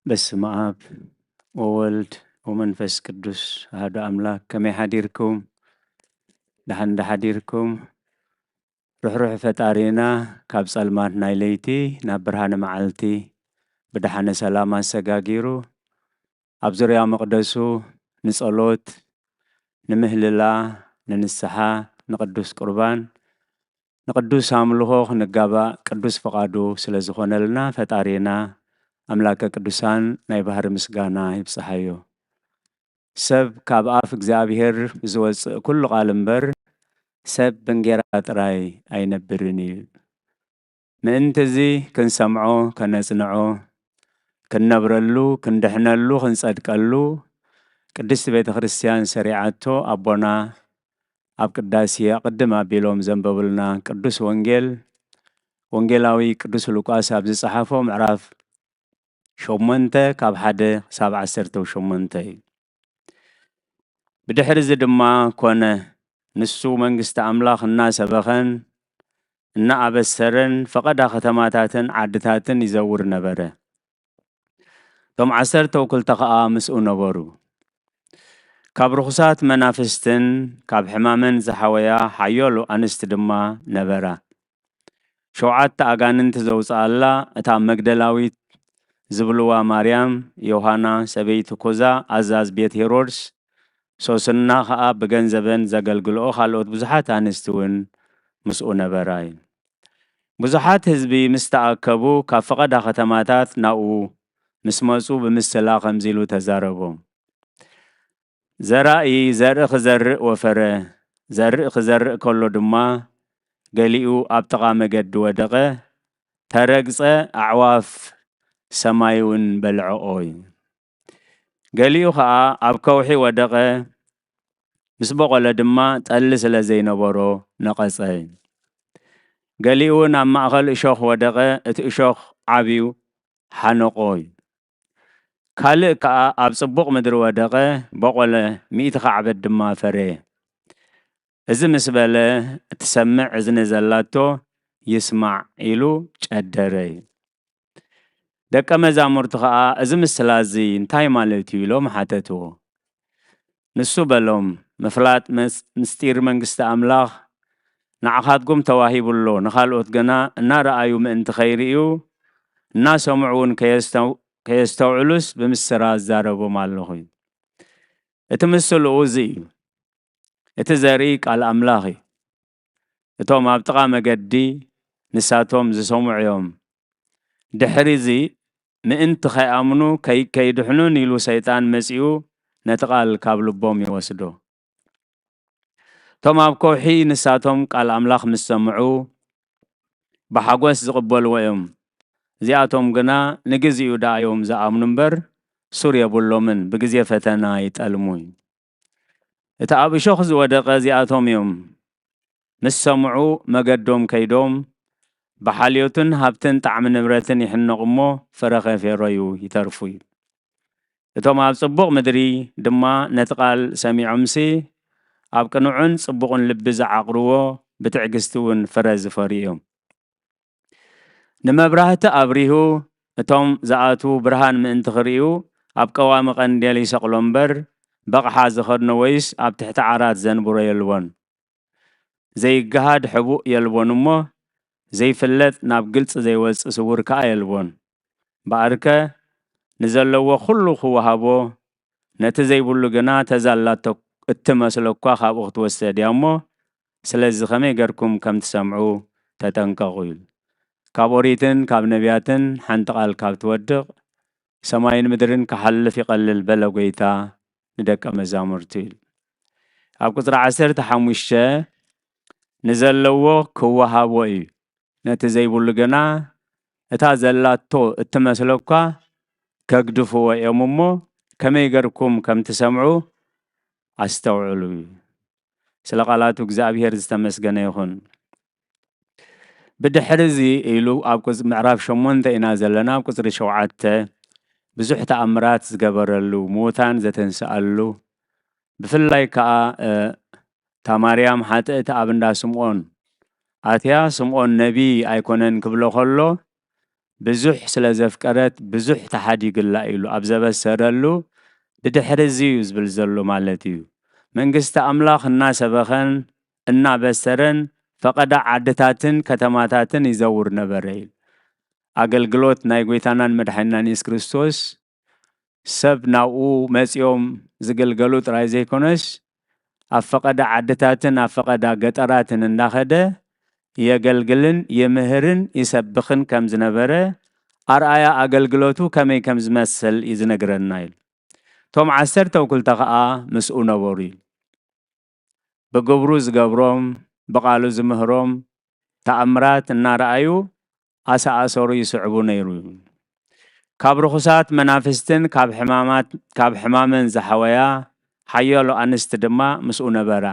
በስመ አብ ወወልድ ወመንፈስ ቅዱስ አሐዱ አምላክ። ከመይ ሓዲርኩም? ደሓን ዶ ሓዲርኩም? ርሕሩሕ ፈጣሪና ካብ ጸልማት ናይ ለይቲ ናብ ብርሃነ መዓልቲ ብደሓነ ሰላም ኣሰጋጊሩ ኣብ ዙርያ መቕደሱ ንጸሎት፣ ንምህልላ፣ ንንስሓ፣ ንቅዱስ ቁርባን፣ ንቅዱስ ኣምልኾ ክንጋባእ ቅዱስ ፍቓዱ ስለ ዝኾነልና ፈጣሪና ኣምላከ ቅዱሳን ናይ ባህሪ ምስጋና ይብጽሓዮ። ሰብ ካብ ኣፍ እግዚኣብሔር ዝወጽእ ኩሉ ቃል እምበር ሰብ ብእንጌራ ጥራይ ኣይነብርን እዩ። ምእንቲ እዚ ክንሰምዖ፣ ከነጽንዖ፣ ክንነብረሉ፣ ክንድሕነሉ፣ ክንጸድቀሉ ቅድስቲ ቤተ ክርስቲያን ሰሪዓቶ ኣቦና ኣብ ቅዳሴ ኣቕድም ኣቢሎም ዘንበቡልና ቅዱስ ወንጌል፣ ወንጌላዊ ቅዱስ ሉቃስ ኣብ ዝጸሓፎ ምዕራፍ ሸሞንተ ካብ ሓደ ክሳብ ዓሰርተ ሸሞንተ እዩ። ብድሕሪ እዚ ድማ ኮነ፣ ንሱ መንግስቲ ኣምላኽ እናሰበኸን እናኣበሰረን ፈቐዳ ከተማታትን ዓድታትን ይዘውር ነበረ። እቶም ዓሰርተ ወክልተ ኸኣ ምስኡ ነበሩ። ካብ ርኹሳት መናፍስትን ካብ ሕማምን ዝሓወያ ሓያሎ ኣንስቲ ድማ ነበራ። ሸውዓተ ኣጋንንቲ ዘውፅኣላ እታ መግደላዊት ዝብልዋ ማርያም፣ ዮሃና፣ ሰበይቲ ኩዛ፣ ኣዛዝ ቤት ሄሮድስ፣ ሶስና ኸኣ ብገንዘበን ዘገልግልኦ ካልኦት ብዙሓት ኣንስቲ እውን ምስኡ ነበራ እዩ። ብዙሓት ህዝቢ ምስ ተኣከቡ፣ ካብ ፈቐዳ ከተማታት ናብኡ ምስ መጹ፣ ብምስላ ከምዚ ኢሉ ተዛረቦም። ዘራኢ ዘርኢ ክዘርእ ወፈረ። ዘርኢ ክዘርእ ከሎ ድማ፣ ገሊኡ ኣብ ጥቓ መገዲ ወደቐ፣ ተረግጸ፣ ኣዕዋፍ ሰማይ እውን በልዐኦ እዩ። ገሊኡ ኸኣ ኣብ ከውሒ ወደቐ፣ ምስ በቖለ ድማ ጠሊ ስለ ዘይነበሮ ነቐጸ። ገሊኡ እውን ኣብ ማእከል እሾኽ ወደቐ፣ እቲ እሾኽ ዓብዩ ሓነቆ እዩ። ካልእ ከኣ ኣብ ጽቡቕ ምድሪ ወደቐ፣ በቖለ፣ ሚእቲ ካዕበት ድማ ፈረየ። እዚ ምስ በለ፣ እትሰምዕ እዝኒ ዘላቶ ይስማዕ ኢሉ ጨደረ እዩ። ደቀ መዛሙርቲ ኸኣ፣ እዚ ምስላ እዚ እንታይ ማለት እዩ? ኢሎም ሓተትዎ። ንሱ በሎም፣ ምፍላጥ መስ-፣ ምስጢር መንግስቲ ኣምላኽ ንዓኻትኩም ተዋሂቡ ኣሎ፣ ንኻልኦት ግና እናረኣዩ ምእንቲ ከይርእዩ፣ እናሰምዑ እውን ከየስተው-፣ ከየስተውዕሉስ ብምስጢራ እዛረቦም ኣለኹ እዩ። እቲ ምስልኡ እዚ እዩ። እቲ ዘርኢ ቃል ኣምላኽ እዩ። እቶም ኣብ ጥቓ መገዲ ንሳቶም ዝሰምዑ እዮም። ድሕሪ እዚ ምእንቲ ከይኣምኑ ከይ-፣ ከይድሕኑን ኢሉ ሰይጣን መጺኡ ነቲ ቃል ካብ ልቦም ይወስዶ። እቶም ኣብ ከውሒ ንሳቶም ቃል ኣምላኽ ምስ ሰምዑ ብሓጎስ ዝቕበልዎ እዮም። እዚኣቶም ግና ንግዚኡ ደኣ እዮም ዝኣምኑ እምበር ሱር የብሎምን፣ ብግዜ ፈተና ይጠልሙ እዩ። እቲ ኣብ እሾኽ ዝወደቐ እዚኣቶም እዮም። ምስ ሰምዑ መገዶም ከይዶም ብሓልዮትን ሃብትን ጣዕሚ ንብረትን ይሕነቑ እሞ ፍረ ከይፈረዩ ይተርፉ እዩ። እቶም ኣብ ጽቡቕ ምድሪ ድማ ነቲ ቃል ሰሚዖምሲ ኣብ ቅኑዕን ጽቡቕን ልቢ ዝዓቕርዎ ብትዕግስቲ እውን ፍረ ዝፈርዩ እዮም። ንመብራህቲ ኣብሪሁ እቶም ዝኣትዉ ብርሃን ምእንቲ ክርእዩ ኣብ ቀዋሚ ቀንዴል ይሰቕሎ እምበር በቕሓ ዝኸድኖ ወይስ ኣብ ትሕቲ ዓራት ዘንብሮ የልቦን። ዘይገሃድ ሕቡእ የልቦን እሞ ዘይፍለጥ ናብ ግልጺ ዘይወጽእ ስውር ከኣ የልቦን። እምበኣርከ ንዘለዎ ኩሉ ክወሃቦ ነቲ ዘይብሉ ግና ተዛላቶ እትመስሎ እኳ ካብኡ ክትወሰድ እያ እሞ ስለዚ ከመይ ገርኩም ከም ትሰምዑ ተጠንቀቑ እዩ። ካብ ኦሪትን ካብ ነቢያትን ሓንቲ ቃል ካብ ትወድቕ ሰማይን ምድርን ክሓልፍ ይቐልል በለ ጎይታ ንደቀ መዛሙርቱ እዩ። ኣብ ቁጽሪ ዓሰርተ ሓሙሽተ ንዘለዎ ክወሃቦ እዩ፣ ነቲ ዘይብሉ ግና እታ ዘላቶ እትመስሎ እኳ ከግድፍዎ እዮም እሞ ከመይ ገርኩም ከም ትሰምዑ ኣስተውዕሉ እዩ። ስለ ቃላቱ እግዚኣብሔር ዝተመስገነ ይኹን። ብድሕሪ እዚ ኢሉ ኣብ ቁጽ-፣ ምዕራፍ ሸሞንተ ኢና ዘለና፣ ኣብ ቁጽሪ ሸውዓተ ብዙሕ ተኣምራት ዝገበረሉ፣ ምዉታን ዘተንስኣሉ፣ ብፍላይ ከኣ፣ እ፣ እታ ማርያም ሓጥእቲ ኣብ እንዳ ስምዖን ኣትያ፣ ስምዖን ነቢ ኣይኮነን ክብሎ ከሎ፣ ብዙሕ ስለ ዘፍቀረት ብዙሕ ተሓዲግላ ኢሉ ኣብ ዘበሰረሉ፣ ብድሕሪ እዚ እዩ ዝብል ዘሎ ማለት እዩ። መንግስቲ ኣምላኽ እናሰበኸን እናበሰረን ፈቐዳ ዓድታትን ከተማታትን ይዘውር ነበረ ኢሉ። ኣገልግሎት ናይ ጎይታናን መድሓኒናን የሱስ ክርስቶስ ሰብ ናብኡ መጺኦም ዝግልገሉ ጥራይ ዘይኮነስ፣ ኣብ ፈቐዳ ዓድታትን ኣብ ፈቐዳ ገጠራትን እንዳኸደ የገልግልን ይምህርን ይሰብኽን ከም ዝነበረ፣ ኣርኣያ ኣገልግሎቱ ከመይ ከም ዝመስል እዩ ዝነግረና ኢሉ። እቶም ዓሰርተ ወክልተ ኸኣ ምስኡ ነበሩ ኢሉ። ብግብሩ ዝገብሮም፣ ብቓሉ ዝምህሮም ተኣምራት እናረኣዩ ኣሰኣሰሩ ይስዕቡ ነይሩ። ካብ ርኹሳት መናፍስትን ካብ ሕማማት ካብ ሕማምን ዝሓወያ ሓያሎ ኣንስቲ ድማ ምስኡ ነበራ።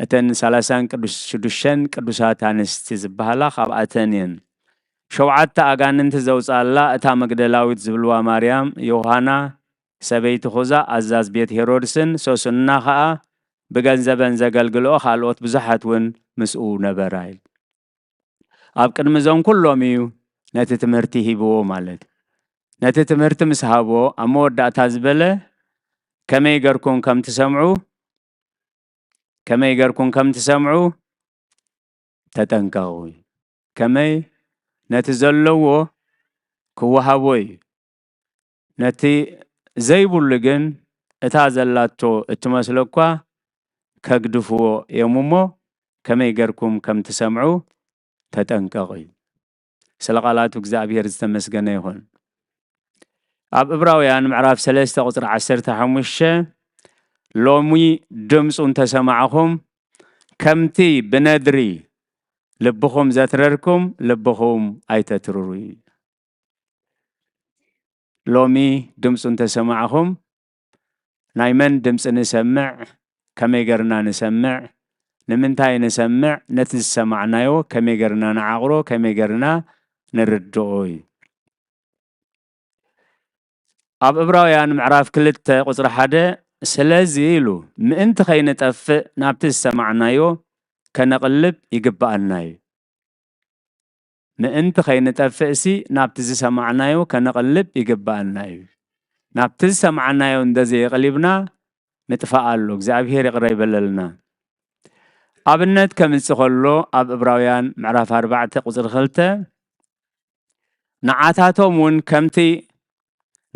እተን ሰላሳን ቅዱስ ሽዱሽተን ቅዱሳት ኣንስቲ ዝበሃላ ካብኣተን እየን። ሸውዓተ ኣጋንንቲ ዘውፅኣላ እታ መግደላዊት ዝብልዋ ማርያም፣ ዮሃና፣ ሰበይቲ ኹዛ ኣዛዝ ቤት ሄሮድስን ሶስና ኸኣ ብገንዘበን ዘገልግልኦ ካልኦት ብዙሓት እውን ምስኡ ነበራ። ኣብ ቅድሚ እዞም ኩሎም እዩ ነቲ ትምህርቲ ሂብዎ ማለት እዩ። ነቲ ትምህርቲ ምስ ሃብዎ ኣብ መወዳእታ ዝበለ ከመይ ገርኩም ከም ትሰምዑ ከመይ ገርኩም ከም ትሰምዑ ተጠንቀቑ። ከመይ ነቲ ዘለዎ ክወሃቦ እዩ። ነቲ ዘይብሉ ግን እታ ዘላቶ እትመስሎ እኳ ከግድፍዎ እዮም እሞ ከመይ ገርኩም ከም ትሰምዑ ተጠንቀቑ እዩ። ስለ ቃላቱ እግዚኣብሔር ዝተመስገነ ይኹን። ኣብ እብራውያን ምዕራፍ ሰለስተ ቁፅሪ ዓሰርተ ሓሙሽተ ሎሚ ድምፁ እንተሰማዕኹም ከምቲ ብነድሪ ልብኹም ዘትረርኩም ልብኹም ኣይተትርሩ እዩ። ሎሚ ድምፁ እንተሰማዕኹም ናይ መን ድምፂ ንሰምዕ? ከመይ ገርና ንሰምዕ? ንምንታይ ንሰምዕ? ነቲ ዝሰማዕናዮ ከመይ ገርና ንዓቕሮ? ከመይ ገርና ንርድኦ እዩ። ኣብ እብራውያን ምዕራፍ ክልተ ቁፅሪ ሓደ ስለዚ ኢሉ ምእንቲ ከይንጠፍእ ናብቲ ዝሰማዕናዮ ከነቕልብ ይግብኣና እዩ። ምእንቲ ከይንጠፍእሲ ናብቲ ዝሰማዕናዮ ከነቕልብ ይግብኣና እዩ። ናብቲ ዝሰማዕናዮ እንደዘየቕሊብና ንጥፋኣሉ። እግዚኣብሔር ይቕረ ይበለልና። ኣብነት ከምጽእ ከሎ ኣብ እብራውያን ምዕራፍ ኣርባዕተ ቁፅሪ ክልተ ንዓታቶም እውን ከምቲ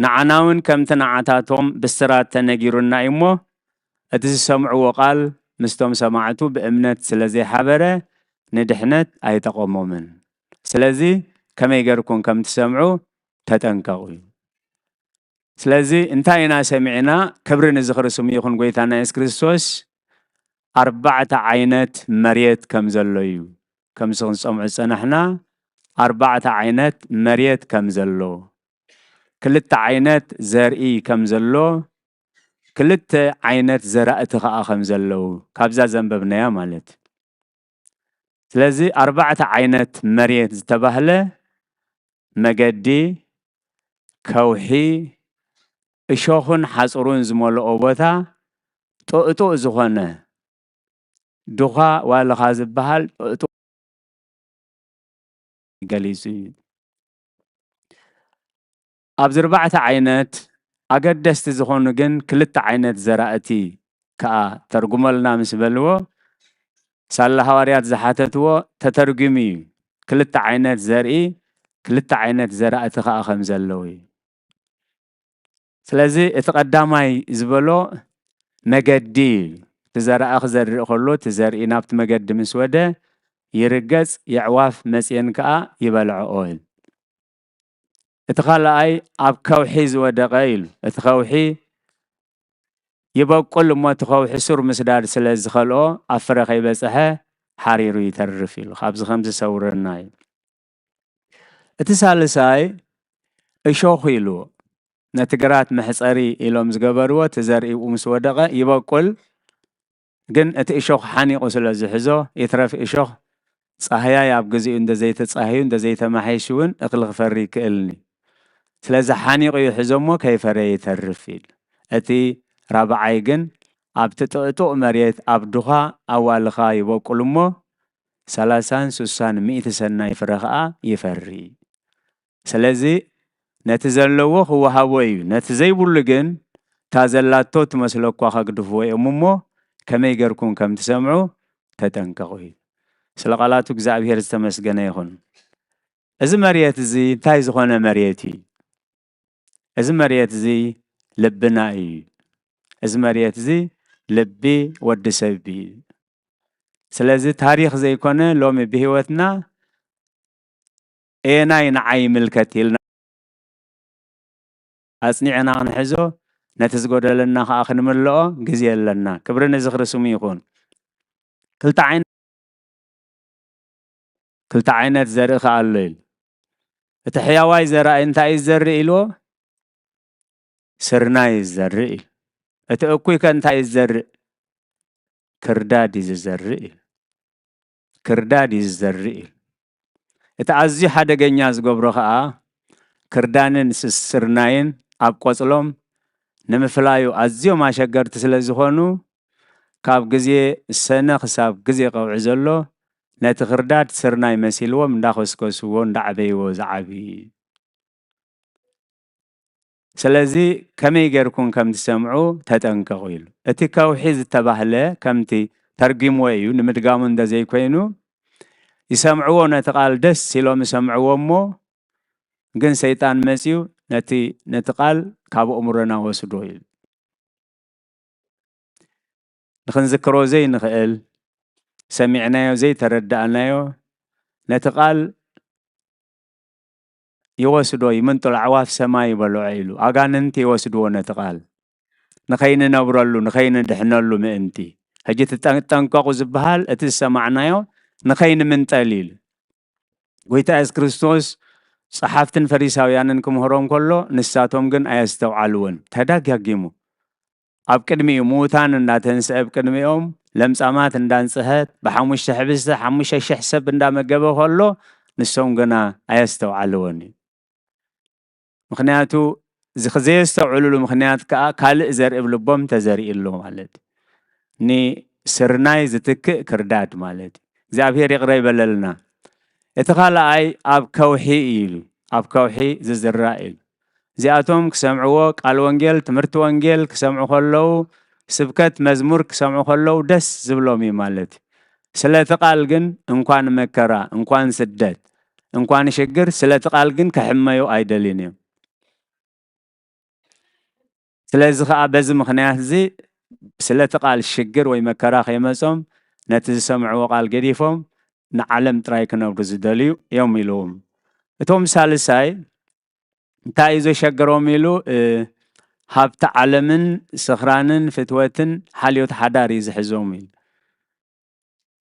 ንዓና እውን ከምቲ ንዓታቶም ብስራት ተነጊሩና እዩ እሞ እቲ ዝሰምዕዎ ቃል ምስቶም ሰማዕቱ ብእምነት ስለ ዘይሓበረ ንድሕነት ኣይጠቐሞምን። ስለዚ ከመይ ገርኩም ከም ትሰምዑ ተጠንቀቑ እዩ። ስለዚ እንታይ ኢና ሰሚዕና? ክብሪ ንዝኽሪ ስሙ ይኹን ጎይታና የሱስ ክርስቶስ። ኣርባዕተ ዓይነት መሬት ከም ዘሎ እዩ። ከምዚ ክንሰምዑ ዝጸናሕና ኣርባዕተ ዓይነት መሬት ከም ዘሎ፣ ክልተ ዓይነት ዘርኢ ከም ዘሎ፣ ክልተ ዓይነት ዘራእቲ ኸኣ ከም ዘለዉ ካብዛ ዘንበብናያ ማለት። ስለዚ ኣርባዕተ ዓይነት መሬት ዝተባህለ መገዲ፣ ከውሒ፣ እሾኽን ሓጹርን ዝመልኦ ቦታ፣ ጥቕጡቕ ዝኾነ ድዃ ዋልኻ ዝበሃል ጥቕጡቕ ገሊጹ እዩ። ኣብዚ ኣርባዕተ ዓይነት ኣገደስቲ ዝኾኑ ግን ክልተ ዓይነት ዘራእቲ ከኣ ተርጉመልና ምስ በልዎ፣ ሳላ ሃዋርያት ዝሓተትዎ ተተርጒሙ እዩ። ክልተ ዓይነት ዘርኢ፣ ክልተ ዓይነት ዘራእቲ ከኣ ከም ዘለዉ እዩ። ስለዚ እቲ ቀዳማይ ዝበሎ መገዲ እዩ። እቲ ዘራኢ ክዘርእ ከሎ እቲ ዘርኢ ናብቲ መገዲ ምስ ወደ ይርገጽ፣ የዕዋፍ መጽየን ከኣ ይበልዐኦ እዩ። እቲ ካልኣይ ኣብ ከውሒ ዝወደቐ ኢሉ። እቲ ከውሒ ይበቁል እሞ እቲ ከውሒ ሱር ምስዳድ ስለ ዝኸልኦ ኣብ ፍረ ከይበጽሐ ሓሪሩ ይተርፍ ኢሉ። ካብዚ ከምዚ ሰውረና እዩ። እቲ ሳልሳይ እሾኽ ኢሉ። ነቲ ግራት መሕጸሪ ኢሎም ዝገበርዎ እቲ ዘርኢኡ ምስ ወደቐ ይበቁል። ግን እቲ እሾኽ ሓኒቑ ስለ ዝሕዞ ይትረፍ እሾኽ ጻህያይ ኣብ ግዜኡ እንተዘይተጻህዩ እንተዘይተማሒሹ እውን እኽሊ ክፈሪ ይክእልኒ። ስለዚ ሓኒቑ ይሕዞ እሞ ከይፈረየ ይተርፍ ኢሉ። እቲ ራብዓይ ግን ኣብቲ ጥቕጡቕ መሬት ኣብ ድኻ ኣዋልኻ ይበቁል እሞ ሰላሳን ሱሳን ሚእቲ ሰናይ ፍረ ኸኣ ይፈሪ። ስለዚ ነቲ ዘለዎ ክወሃቦ እዩ፣ ነቲ ዘይብሉ ግን እታ ዘላቶ ትመስሎ እኳ ከግድፍዎ እዮም እሞ ከመይ ገርኩም ከም ትሰምዑ ተጠንቀቑ እዩ። ስለ ቃላቱ እግዚኣብሔር ዝተመስገነ ይኹን። እዚ መሬት እዚ እንታይ ዝኾነ መሬት እዩ? እዚ መሬት እዚ ልብና እዩ። እዚ መሬት እዚ ልቢ ወዲ ሰብ እዩ። ስለዚ ታሪኽ ዘይኮነ ሎሚ ብህይወትና ኣየናይ ንዓይ ይምልከት ኢልና ኣጽኒዕና ክንሕዞ ነቲ ዝጎደለና ከኣ ክንምልኦ ግዜ ኣለና። ክብሪ ንዝኽሪ ስሙ ይኹን። ክልተ ዓይነት ክልተ ዓይነት ዘርኢ ከኣ ኣሎ ኢሉ። እቲ ሕያዋይ ዘራኢ እንታይ እዩ ዝዘርእ ኢልዎ? ስርናይ እዩ ዝዘርእ ኢሉ። እቲ እኩይ ከ እንታይ እዩ ዝዘርእ? ክርዳድ እዩ ዝዘርእ ኢሉ። ክርዳድ እዩ ዝዘርእ ኢሉ። እቲ ኣዝዩ ሓደገኛ ዝገብሮ ከኣ ክርዳንን ስ-፣ ስርናይን ኣብ ቆጽሎም ንምፍላዩ ኣዝዮም ኣሸገርቲ ስለ ዝኾኑ፣ ካብ ግዜ ሰነ ክሳብ ግዜ ቀውዒ ዘሎ ነቲ ክርዳድ ስርናይ መሲልዎም እንዳኾስኮስዎ እንዳዓበይዎ ዝዓብዩ እዩ። ስለዚ ከመይ ጌርኩም ከም ትሰምዑ ተጠንቀቑ ኢሉ። እቲ ከውሒ ዝተባህለ ከምቲ ተርጒምዎ እዩ፣ ንምድጋሙ እንተዘይኮይኑ፣ ይሰምዕዎ ነቲ ቃል ደስ ኢሎም ይሰምዕዎ እሞ፣ ግን ሰይጣን መጺኡ ነቲ፣ ነቲ ቃል ካብ ኣእምሮና ወስዶ ኢሉ። ንኽንዝክሮ ዘይንኽእል፣ ሰሚዕናዮ ዘይተረዳእናዮ፣ ነቲ ቃል ይወስዶ፣ ይምንጥሎ፣ ኣዕዋፍ ሰማይ ይበልዖ ኢሉ። ኣጋንንቲ ይወስድዎ ነቲ ቃል። ንኸይንነብረሉ፣ ንኸይንድሕነሉ ምእንቲ። ሕጂ ትጠን-፣ ጠንቀቑ ዝበሃል እቲ ዝሰማዕናዮ ንኸይንምንጠል ኢሉ። ጎይታ የሱስ ክርስቶስ ጸሓፍትን ፈሪሳውያንን ክምህሮም ከሎ፣ ንሳቶም ግን ኣየስተውዓልዎን። ተደጋጊሙ ኣብ ቅድሚኡ ምዉታን እንዳተንስአ፣ ኣብ ቅድሚኦም ለምጻማት እንዳንጽሀት፣ ብሓሙሽተ ሕብስቲ ሓሙሽተ ሽሕ ሰብ እንዳመገበ ከሎ፣ ንሶም ግና ኣየስተውዓልዎን እዩ። ምኽንያቱ፣ እዚ ዘየስተውዕልሉ ምኽንያት ከኣ ካልእ ዘርኢ ኣብ ልቦም ተዘሪኡ ኣሎ ማለት እዩ። ንስርናይ ዝትክእ ክርዳድ ማለት እዩ። እግዚኣብሔር ይቕረ ይበለልና። እቲ ካልኣይ ኣብ ከውሒ እዩ ኢሉ፣ ኣብ ከውሒ ዝዝራእ ኢሉ። እዚኣቶም ክሰምዕዎ፣ ቃል ወንጌል፣ ትምህርቲ ወንጌል ክሰምዑ ከለዉ፣ ስብከት፣ መዝሙር ክሰምዑ ከለዉ ደስ ዝብሎም እዩ ማለት እዩ። ስለ እቲ ቃል ግን እንኳን መከራ፣ እንኳን ስደት፣ እንኳን ሽግር፣ ስለ እቲ ቃል ግን ክሕመዩ ኣይደልዩን እዮም። ስለዚ ኸኣ በዚ ምኽንያት እዚ ስለ እቲ ቃል ሽግር ወይ መከራ ከይመጾም ነቲ ዝሰምዕዎ ቃል ገዲፎም ንዓለም ጥራይ ክነብሩ ዝደልዩ እዮም ኢልዎም። እቶም ሳልሳይ እንታይ እዩ ዘሸገሮም ኢሉ፣ እ፣ ሃብቲ ዓለምን ስኽራንን ፍትወትን ሓልዮት ሓዳር እዩ ዝሕዞም ኢሉ።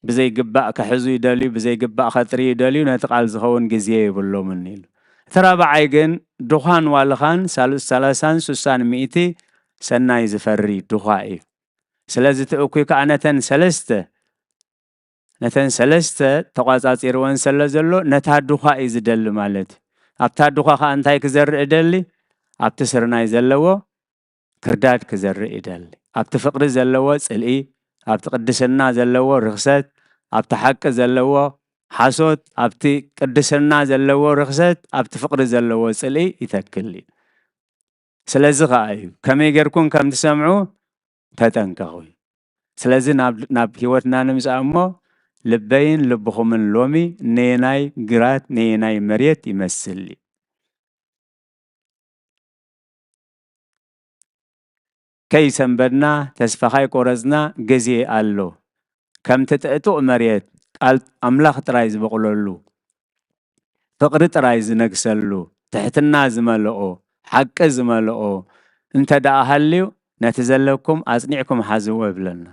ብዘይግባእ ክሕዙ ይደልዩ፣ ብዘይግባእ ከጥርዩ ይደልዩ፣ ነቲ ቃል ዝኸውን ግዜ የብሎምን ኢሉ። እቲ ራብዓይ ግን ድዃን ዋልኻን ሳልስ ሰላሳን ሱሳን ሚእቲ ሰናይ ዝፈሪ ድዃ እዩ። ስለዚ እቲ እኩይ ከኣ ነተን ሰለስተ፣ ነተን ሰለስተ ተቋጻጺርወን ስለ ዘሎ ነታ ድዃ እዩ ዝደሊ ማለት እዩ። ኣብታ ድዃ ከኣ እንታይ ክዘርእ እደሊ? ኣብቲ ስርናይ ዘለዎ ክርዳድ ክዘርእ ይደሊ። ኣብቲ ፍቕሪ ዘለዎ ጽልኢ፣ ኣብቲ ቅድስና ዘለዎ ርኽሰት፣ ኣብቲ ሓቂ ዘለዎ ሓሶት፣ ኣብቲ ቅድስና ዘለዎ ርኽሰት፣ ኣብቲ ፍቕሪ ዘለዎ ጽልኢ ይተክል እዩ። ስለዚ ኸኣ እዩ ከመይ ጌርኩም ከም ትሰምዑ ተጠንቀቑ እዩ። ስለዚ ናብ፣ ናብ ህይወትና ንምጻእ እሞ ልበይን ልብኹምን ሎሚ ነየናይ ግራት ነየናይ መሬት ይመስል እዩ። ከይሰንበድና ተስፋ ካይቆረጽና ግዜ ኣሎ። ከምቲ ጥዕጡቕ መሬት ቃል ኣምላኽ ጥራይ ዝበቑለሉ፣ ፍቕሪ ጥራይ ዝነግሰሉ፣ ትሕትና ዝመልኦ፣ ሓቂ ዝመልኦ እንተ ደኣ ሃልዩ ነቲ ዘለኩም ኣጽኒዕኩም ሓዝዎ ይብለና።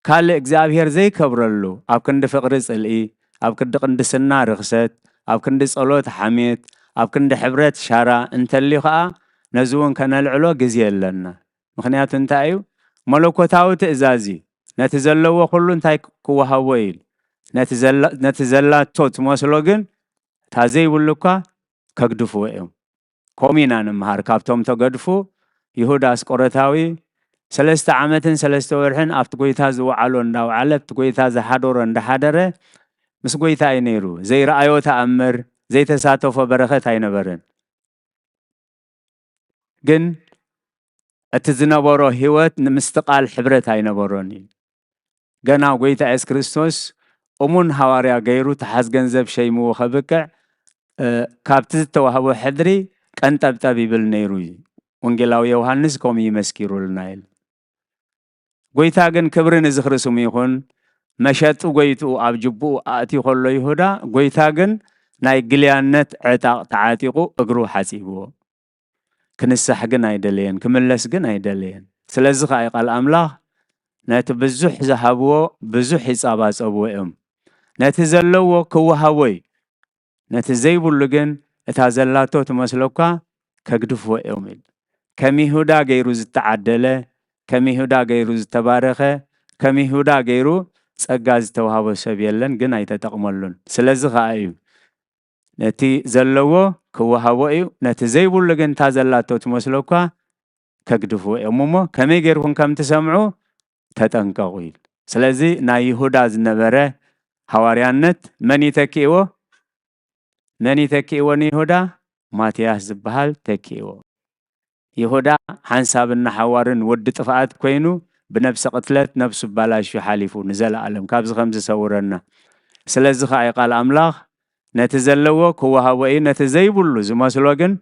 ካልእ እግዚኣብሔር ዘይከብረሉ ኣብ ክንዲ ፍቕሪ ጽልኢ፣ ኣብ ክንዲ ቅድስና ርኽሰት፣ ኣብ ክንዲ ጸሎት ሓሜት፣ ኣብ ክንዲ ሕብረት ሻራ እንተልዩ ኸኣ ነዚ እውን ከነልዕሎ ግዜ የለና። ምኽንያቱ እንታይ እዩ? መለኮታዊ ትእዛዝ እዩ። ነቲ ዘለዎ ኩሉ እንታይ ክወሃቦ እዩ ኢሉ። ነቲ ዘላ-፣ ነቲ ዘላቶ ትመስሎ ግን እታ ዘይብሉ እኳ ከግድፍዎ እዮም። ከምኡ ኢና ንምሃር ካብቶም ተገድፉ። ይሁዳ ኣስቆሮታዊ ሰለስተ ዓመትን ሰለስተ ወርሕን ኣብቲ ጎይታ ዝወዓሎ እንዳወዓለ፣ ኣብቲ ጎይታ ዝሓደሮ እንዳሓደረ ምስ ጎይታ እዩ ነይሩ። ዘይረኣዮ ተኣምር፣ ዘይተሳተፎ በረኸት ኣይነበረን። ግን እቲ ዝነበሮ ህይወት ንምስቲ ቃል ሕብረት ኣይነበሮን እዩ። ገና ጎይታ የሱስ ክርስቶስ እሙን ሃዋርያ ገይሩ ተሓዝ ገንዘብ ሸይምዎ ከብቅዕ፣ እ፣ ካብቲ ዝተዋህቦ ሕድሪ ቀንጠብጠብ ይብል ነይሩ እዩ። ወንጌላዊ ዮሃንስ ከምኡ እዩ መስኪሩልና ኢሉ። ጎይታ ግን ክብሪ ንዝኽሪ ስሙ ይኹን፣ መሸጡ ጎይትኡ ኣብ ጅብኡ ኣእትዩ ከሎ ይሁዳ፣ ጎይታ ግን ናይ ግልያነት ዕጣቕ ተዓጢቑ እግሩ ሓጺብዎ። ክንሳሕ ግን ኣይደለየን፣ ክምለስ ግን ኣይደለየን። ስለዚ ኸኣ እዩ ቃል ኣምላኽ፣ ነቲ ብዙሕ ዝሃብዎ ብዙሕ ይጻባጸብዎ እዮም፣ ነቲ ዘለዎ ክወሃቦ እዩ፣ ነቲ ዘይብሉ ግን እታ ዘላቶ ትመስለኳ ከግድፍዎ እዮም ኢሉ። ከም ይሁዳ ገይሩ ዝተዓደለ፣ ከም ይሁዳ ገይሩ ዝተባረኸ፣ ከም ይሁዳ ገይሩ ጸጋ ዝተዋህቦ ሰብ የለን፣ ግን ኣይተጠቕመሉን። ስለዚ ኸኣ እዩ ነቲ ዘለዎ ክወሃቦ እዩ፣ ነቲ ዘይብሉ ግን እታ ዘላቶ ትመስለኳ ከግድፍዎ እዮም እሞ ከመይ ጌርኩም ከም ትሰምዑ ተጠንቀቑ ኢሉ። ስለዚ ናይ ይሁዳ ዝነበረ ሃዋርያነት መን እዩ ተኪእዎ? መን እዩ ተኪእዎ ንይሁዳ? ማትያስ ዝበሃል ተኪእዎ። ይሁዳ ሓንሳብን ንሓዋርን ወዲ ጥፍኣት ኮይኑ ብነብሰ ቅትለት ነብሱ ኣባላሽዩ ሓሊፉ ንዘለኣለም። ካብዚ ከም ዝሰውረና። ስለዚ ኸኣ እዩ ቃል ኣምላኽ ነቲ ዘለዎ ክወሃቦ እዩ፣ ነቲ ዘይብሉ ዝመስሎ ግን፣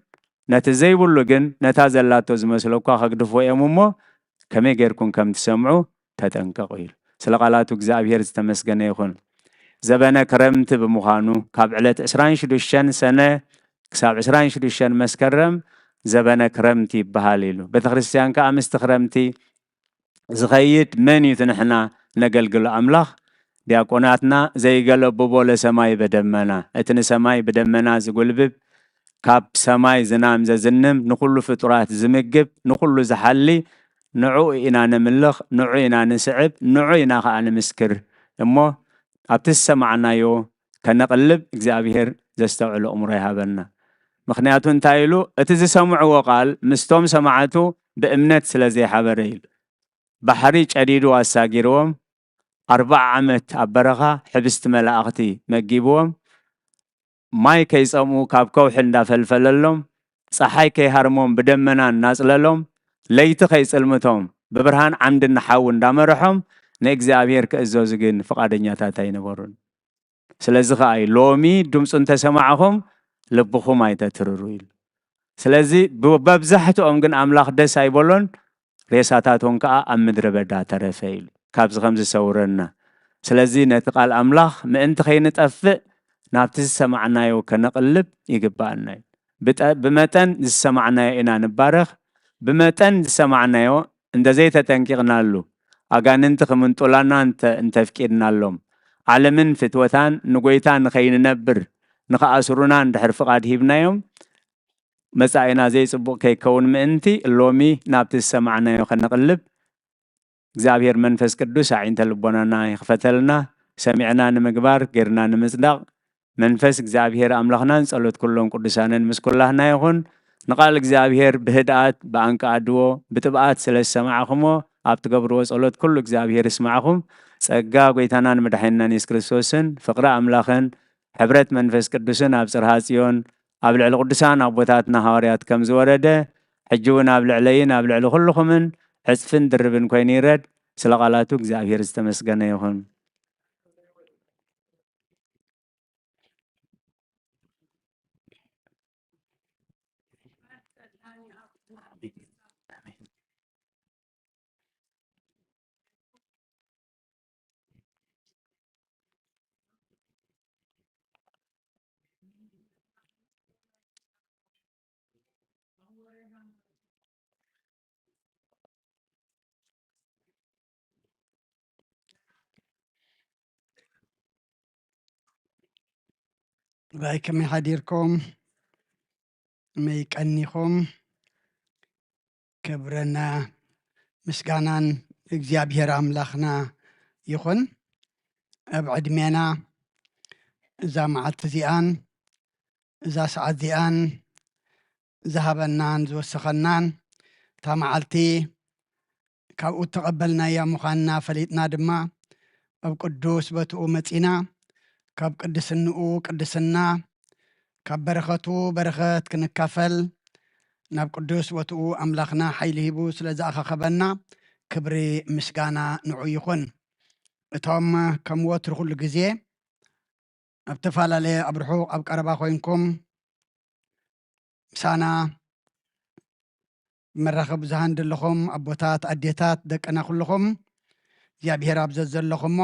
ነቲ ዘይብሉ ግን ነታ ዘላቶ ዝመስሎ እኳ ከግድፎ እዮም እሞ ከመይ ጌርኩም ከም ትሰምዑ ተጠንቀቑ ኢሉ። ስለ ቃላቱ እግዚኣብሔር ዝተመስገነ ይኹን። ዘበነ ክረምቲ ብምዃኑ ካብ ዕለት ዕስራን ሽዱሽተን ሰነ ክሳብ ዕስራን ሽዱሽተን መስከረም ዘበነ ክረምቲ ይበሃል ኢሉ። ቤተ ክርስቲያን ከኣ ምስቲ ክረምቲ ዝኸይድ መን እዩ? እቲ ንሕና ነገልግሎ ኣምላኽ ዲያቆናትና ዘይገለብቦ ለሰማይ በደመና፣ እቲ ንሰማይ ብደመና ዝጉልብብ፣ ካብ ሰማይ ዝናም ዘዝንም፣ ንኹሉ ፍጡራት ዝምግብ፣ ንኹሉ ዝሓሊ፣ ንዑ ኢና ነምልኽ፣ ንዑ ኢና ንስዕብ፣ ንዑ ኢና ኸኣ ንምስክር እሞ ኣብቲ ዝሰማዕናዮ ከነቕልብ እግዚኣብሔር ዘስተውዕሎ እምሮ ይሃበና። ምኽንያቱ እንታይ ኢሉ? እቲ ዝሰምዕዎ ቃል ምስቶም ሰማዕቱ ብእምነት ስለ ዘይሓበረ ኢሉ። ባሕሪ ጨዲዱ ኣሳጊርዎም፣ ኣርብዓ ዓመት ኣብ በረኻ ሕብስቲ መላእኽቲ መጊብዎም፣ ማይ ከይጸምኡ ካብ ከውሒ እንዳፈልፈለሎም፣ ጸሓይ ከይሃርሞም ብደመና እናጽለሎም፣ ለይቲ ከይጽልምቶም ብብርሃን ዓምድን ሓዊ እንዳመርሖም፣ ንእግዚኣብሔር ክእዘዙ ግን ፍቓደኛታት ኣይነበሩን። ስለዚ ኸኣ እዩ ሎሚ ድምፁ እንተሰማዕኹም ልብኹም ኣይተትርሩ ኢሉ። ስለዚ ብ-፣ መብዛሕትኦም ግን ኣምላኽ ደስ ኣይበሎን፣ ሬሳታቶም ከኣ ኣብ ምድረ በዳ ተረፈ ኢሉ። ካብዚ ከም ዝሰውረና። ስለዚ ነቲ ቃል ኣምላኽ ምእንቲ ከይንጠፍእ ናብቲ ዝሰማዕናዮ ከነቕልብ ይግብኣና እዩ። ብጠ-፣ ብመጠን ዝሰማዕናዮ ኢና ንባረኽ። ብመጠን ዝሰማዕናዮ እንተዘይተጠንቂቕናሉ፣ ኣጋንንቲ ክምንጡላና እንተ-፣ እንተፍቂድናሎም፣ ዓለምን ፍትወታን ንጎይታ ንኸይንነብር ንኸኣስሩና እንድሕር ፍቓድ ሂብናዮም፣ መጻኢና ዘይጽቡቕ ከይከውን ምእንቲ፣ ሎሚ ናብቲ ዝሰማዕናዮ ከነቕልብ፣ እግዚኣብሔር መንፈስ ቅዱስ ኣዒንተ ልቦናና ይኽፈተልና። ሰሚዕና ንምግባር፣ ጌርና ንምጽዳቕ፣ መንፈስ እግዚኣብሔር ኣምላኽናን ጸሎት ኩሎም ቅዱሳንን ምስ ኩላህና ይኹን። ንቓል እግዚኣብሔር ብህድኣት፣ ብኣንቃ ኣድዎ፣ ብጥብኣት ስለ ዝሰማዕኹሞ፣ ኣብ ትገብርዎ ጸሎት ኩሉ እግዚኣብሔር ይስማዕኹም። ጸጋ ጐይታናን መድሓኒናን የሱስ ክርስቶስን ፍቕሪ ኣምላኽን ሕብረት መንፈስ ቅዱስን ኣብ ጽርሃ ጽዮን ኣብ ልዕሊ ቅዱሳን ኣቦታትና ሃዋርያት ከም ዝወረደ፣ ሕጂ እውን ኣብ ልዕለይን ኣብ ልዕሊ ኩልኹምን ዕጽፍን ድርብን ኮይኑ ይረድ። ስለ ቃላቱ እግዚኣብሔር ዝተመስገነ ይኹን። ባይ ከመይ ሓዲርኩም? ከመይ ቀኒኹም? ክብርን ምስጋናን እግዚኣብሔር ኣምላኽና ይኹን። ኣብ ዕድሜና እዛ መዓልቲ እዚኣን እዛ ሰዓት እዚኣን ዝሃበናን ዝወሰኸናን፣ እታ መዓልቲ ካብኡ እተቐበልናያ ምዃንና ፈሊጥና ድማ፣ ኣብ ቅዱስ ቦትኡ መጺና፣ ካብ ቅድስንኡ ቅድስና፣ ካብ በረኸቱ በረኸት ክንካፈል፣ ናብ ቅዱስ ቦትኡ ኣምላኽና ሓይሊ ሂቡ ስለ ዝኣኻኸበና፣ ክብሪ ምስጋና ንዑ ይኹን። እቶም ከም ወትሩ ኩሉ ግዜ ኣብ ተፈላለየ፣ ኣብ ርሑቕ ኣብ ቀረባ ኮይንኩም ምሳና መራኸቢ ብዙሃን ዘለኹም ኣቦታት፣ ኣዴታት፣ ደቅና ኩልኹም እግዚኣብሔር ኣብ ዘዘለኹሞ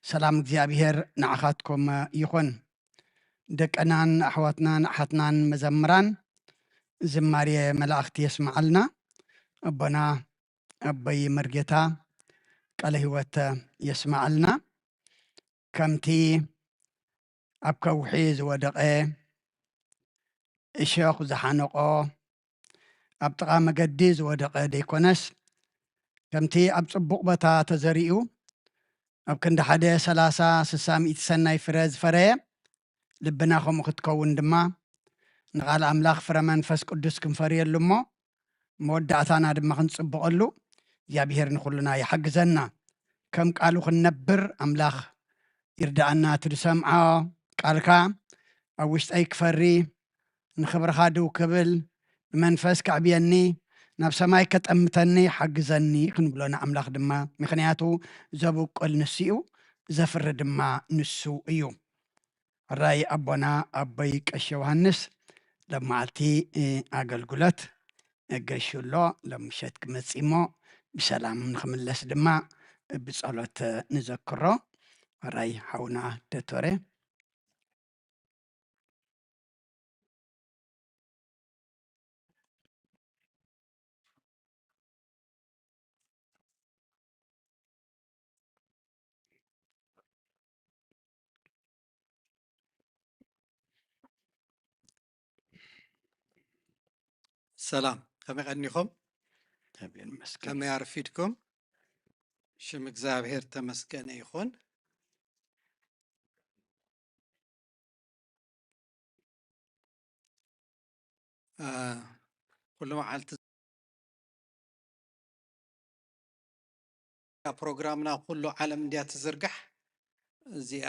ሰላም እግዚኣብሔር ንዓኻትኩም ይኹን። ደቅናን ኣሕዋትናን ኣሓትናን መዘምራን ዝማሬ መላእኽቲ የስምዓልና። ኣቦና ኣቦይ መርጌታ ቃለ ህይወት የስምዓልና። ከምቲ ኣብ ከውሒ ዝወደቐ፣ እሾኽ ዝሓነቖ፣ ኣብ ጥቓ መገዲ ዝወደቐ ደይኮነስ፣ ከምቲ ኣብ ጽቡቕ ቦታ ተዘሪኡ ኣብ ክንዲ ሓደ ሠላሳ፣ ስሳ፣ ሚእቲ ሰናይ ፍረ ዝፈረየ፣ ልብና ከምኡ ክትከውን ድማ ንቓል ኣምላኽ ፍረ መንፈስ ቅዱስ ክንፈርየሉ እሞ፣ መወዳእታና ድማ ክንጽብቐሉ እግዚኣብሔር ንኹልና ይሓግዘና። ከም ቃሉ ክንነብር ኣምላኽ ይርድኣና። እቲ ዝሰምዖ ቃልካ ኣብ ውሽጠይ ክፈሪ፣ ንኽብርኻ ድው ክብል፣ ብመንፈስ ከዕብየኒ፣ ናብ ሰማይ ከጠምተኒ ሓግዘኒ ክንብሎ ንኣምላኽ ድማ። ምኽንያቱ ዘብቁል ንሱ እዩ፣ ዘፍሪ ድማ ንሱ እዩ። ሕራይ ኣቦና ኣቦይ ቀሺ ዮሃንስ ሎም መዓልቲ፣ እ፣ ኣገልግሎት ገሹ ኣሎ። ሎም ምሸት ክመጽእ እሞ ብሰላም ንኽምለስ ድማ ብጸሎት ንዘክሮ። ሕራይ ሓውና ዶክተረ። ሰላም፣ ከመይ ቀኒኹም? እግዚኣብሔር ይመስገን። ከመይ ኣርፊድኩም? ሽም እግዚኣብሔር ተመስገነ ይኹን። አ፣ ኩሉ መዓልቲ ፕሮግራምና ኩሉ ዓለም እንድያ ትዝርጋሕ። እዚኣ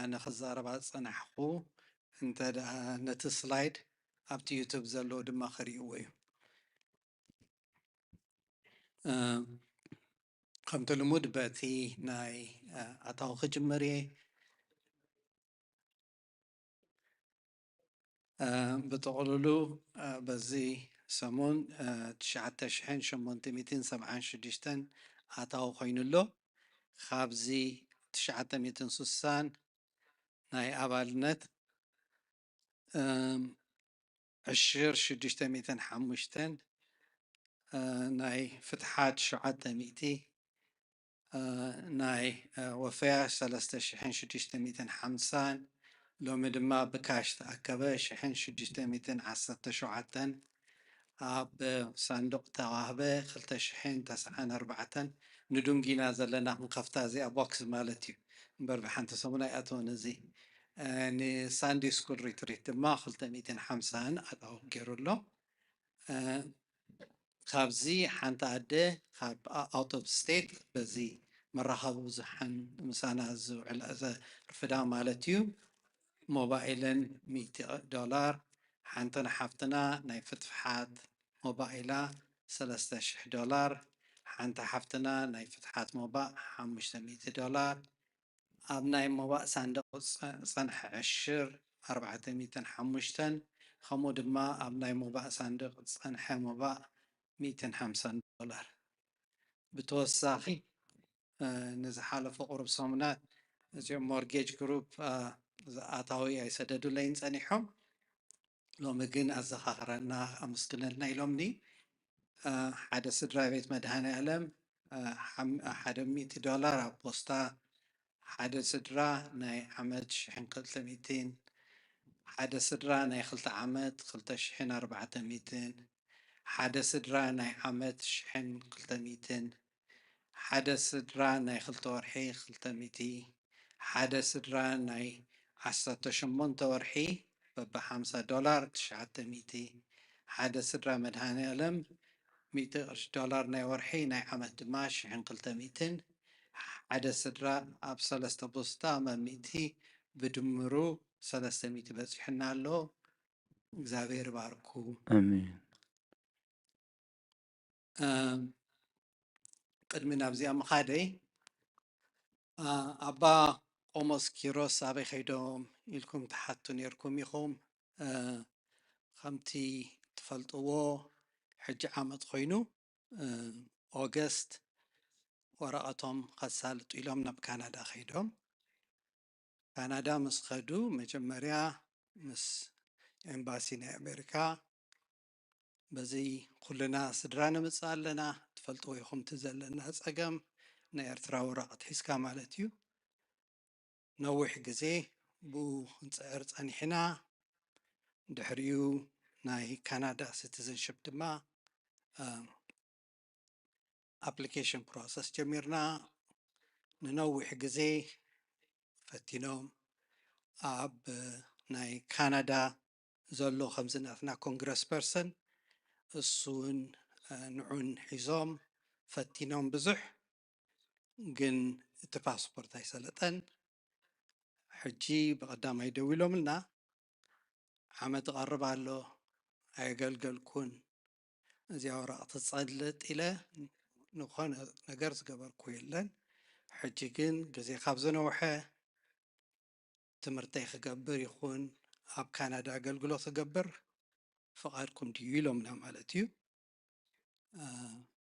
ኣነ ክዛረባ ዝጸናሕኩ፣ እንተ ደኣ ነቲ ስላይድ ኣብቲ ዩቱብ ዘለዎ ድማ ክርእይዎ እዩ። እ፣ ከምቲ ልሙድ በቲ ናይ፣ እ፣ ኣታዊ ክጅምር እየ። እ፣ ብጥቕልሉ፣ እ፣ በዚ ሰሙን፣ እ፣ ትሽዓተ ሽሕን ሸሞንተ ሚእትን ሰብዓን ሽዱሽተን ኣታዊ ኮይኑ ኣሎ። ካብዚ ትሽዓተ ሚእትን ስሳን ናይ ኣባልነት፣ እም፣ ዕሽር ሽዱሽተ ሚእትን ሓሙሽተን፣ እ፣ ናይ ፍትሓት ሸውዓተ ሚእቲ፣ እ፣ ናይ፣ እ፣ ወፈያ ሰለስተ ሽሕን ሽዱሽተ ሚእትን ሓምሳን፣ ሎሚ ድማ ብካሽ ተኣከበ ሽሕን ሽዱሽተ ሚእትን ዓሰርተ ሸውዓተን፣ ኣብ ሳንዱቕ ተዋህበ ክልተ ሽሕን ተስዓን ኣርባዕተን። ንዱንጊና ዘለና ክንከፍታ እዚኣ ቦክስ ማለት እዩ። እምበር ብሓንቲ ሰሙን ኣይኣተወን እዚ። እ፣ ንሳንዴ ስኩል ሪትሪት ድማ ክልተ ሚእትን ሓምሳን ኣታዊ ገይሩ ኣሎ። እ፣ ካብዚ ሓንቲ ኣደ ካብ ኣውት ኦፍ ስቴት በዚ መራኸቢ ብዙሓን ምሳና ዝውዕል ዘርፍዳ ማለት እዩ። ሞባይለን ሚእቲ ዶላር፣ ሓንቲ ንሓፍትና ናይ ፍትፍሓት ሞባይላ ሰለስተ ሽሕ ዶላር፣ ሓንቲ ሓፍትና ናይ ፍትሓት ሞባእ ሓሙሽተ ሚእቲ ዶላር፣ ኣብ ናይ ሞባእ ሳንዱቕ ዝጸ-፣ ዝጸንሐ ዕሽር ኣርባዕተ ሚእትን ሓሙሽተን፣ ከምኡ ድማ ኣብ ናይ ሞባእ ሳንዱቕ ዝጸንሐ ሞባእ ሚእትን ሓምሳን ዶላር። ብተወሳኺ፣ እ፣ ንዝሓለፈ ቁሩብ ሰሙናት እዚኦም ሞርጌጅ ግሩፕ፣ እ፣ ኣታዊ ኣይሰደዱለይን ጸኒሖም። ሎሚ ግን ኣዘኻኽረና ኣመስግነልና ኢሎምኒ። እ፣ ሓደ ስድራ ቤት መድኃኔ ዓለም፣ እ፣ ሓም-፣ ሓደ ሚእቲ ዶላር ኣብ ፖስታ፣ ሓደ ስድራ ናይ ዓመት ሽሕን ክልተ ሚእትን፣ ሓደ ስድራ ናይ ክልተ ዓመት ክልተ ሽሕን ኣርባዕተ ሚእትን፣ ሓደ ስድራ ናይ ዓመት ሽሕን ክልተ ሚእትን፣ ሓደ ስድራ ናይ ክልተ ወርሒ ክልተ ሚእቲ፣ ሓደ ስድራ ናይ ዓሰርተ ሸሞንተ ወርሒ በብሓምሳ ዶላር ትሽዓተ ሚእቲ፣ ሓደ ስድራ መድኃኔ ዓለም ሚእቲ ቅርሺ ዶላር ናይ ወርሒ፣ ናይ ዓመት ድማ ሽሕን ክልተ ሚእትን፣ ሓደ ስድራ ኣብ ሰለስተ ፖስታ መሚእቲ ብድምሩ ሰለስተ ሚእቲ በጺሑና ኣሎ። እግዚኣብሔር ይባርኩ። ኣሜን። እ፣ ቅድሚ ናብዚኣ ምኻደይ፣ እ፣ ኣባ ቆሞስ ኪሮስ ኣበይ ከይዶም ኢልኩም ትሓቱ ነይርኩም ኢኹም። እ፣ ከምቲ ትፈልጥዎ ሕጂ ዓመት ኮይኑ፣ እ፣ ኦገስት ወረቐቶም ከሳልጡ ኢሎም ናብ ካናዳ ከይዶም። ካናዳ ምስ ኸዱ መጀመርያ ምስ ኤምባሲ ናይ ኣሜሪካ በዚ ኩልና ስድራ ንምጽእ ኣለና፣ ትፈልጥዎ ኢኹም እቲ ዘለና ጸገም ናይ ኤርትራ ወረቐት ሒዝካ ማለት እዩ። ነዊሕ ግዜ ብኡ ክንፅዕር ፀኒሕና። ድሕሪኡ ናይ ካናዳ ሲቲዘንሽፕ ድማ ኣፕሊኬሽን ፕሮሰስ ጀሚርና። ንነዊሕ ግዜ ፈቲኖም ኣብ ናይ ካናዳ ዘሎ ከምዚ ናትና ኮንግረስ ፐርሰን እሱን ንዑን ሒዞም ፈቲኖም ብዙሕ፣ ግን እቲ ፓስፖርት ኣይሰለጠን። ሕጂ ብቐዳማይ ደዊሎምልና ዓመት ይቐርብ ኣሎ፣ ኣየገልገልኩን፣ እዚኣ ወረቐት ትጸልጥ ኢለ ንኾነ ነገር ዝገበርኩ የለን። ሕጂ ግን ግዜ ካብ ዝነውሐ ትምህርተይ ክገብር ይኹን ኣብ ካናዳ ኣገልግሎት ክገብር ፍቓድኩም ድዩ ኢሎምና ማለት እዩ።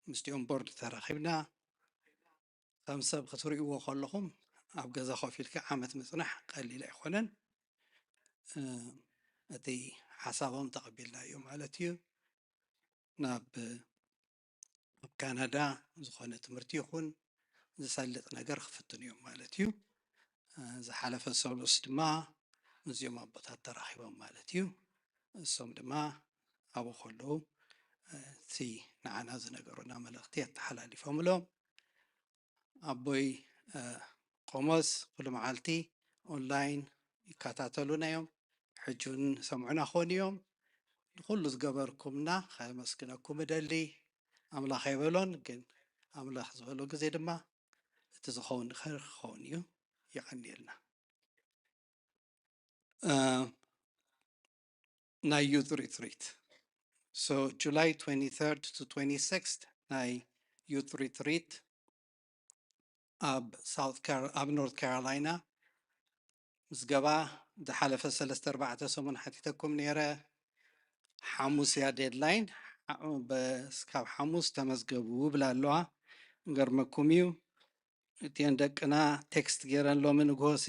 ምስቲኦም ቦርድ ተራኺብና። ከም ሰብ ክትርእይዎ ከለኹም ኣብ ገዛ ኮፍ ኢልካ ዓመት ምጽናሕ ቀሊል ኣይኮነን። እቲ ሓሳቦም ተቐቢልናዮ ማለት እዩ። ናብ ኣብ ካናዳ ዝኾነ ትምህርቲ ይኹን ዝሰልጥ ነገር ክፍትኑ እዮም ማለት እዩ። ዝሓለፈ ሰሉስ ድማ ምስዚኦም ኣቦታት ተራኺቦም ማለት እዩ። እሶም ድማ ኣብኡ ከለዉ እቲ ንዓና ዝነገሩና መልእኽቲ ኣተሓላሊፎምሎም። ኣቦይ ቆሞስ ኩሉ መዓልቲ ኦንላይን ይከታተሉና እዮም። ሕጂ እውን ሰምዑና ክኾኑ እዮም። ንኩሉ ዝገበርኩምና ከመስግነኩም እደሊ። ኣምላኽ ኣይበሎን፣ ግን ኣምላኽ ዝበሎ ግዜ ድማ እቲ ዝኸውን ክኸውን እዩ። የቐንየልና። ናይ ዩት ሪትሪት። So July twenty-third to twenty-sixth ናይ ዩት ሪትሪት ኣብ ሳውት ካር ኣብ ኖርት ካሮላይና። ምዝገባ ዝሓለፈ ሰለስተ ኣርባዕተ ሰሙን ሓቲተኩም ነይረ። ሓሙስ እያ ዴድላይን። ካብ ሓሙስ ተመዝገቡ ብላ ኣለዋ። ገርመኩም እዩ። እቲአን ደቅና ቴክስት ገይረን ሎሚ ንግሆሲ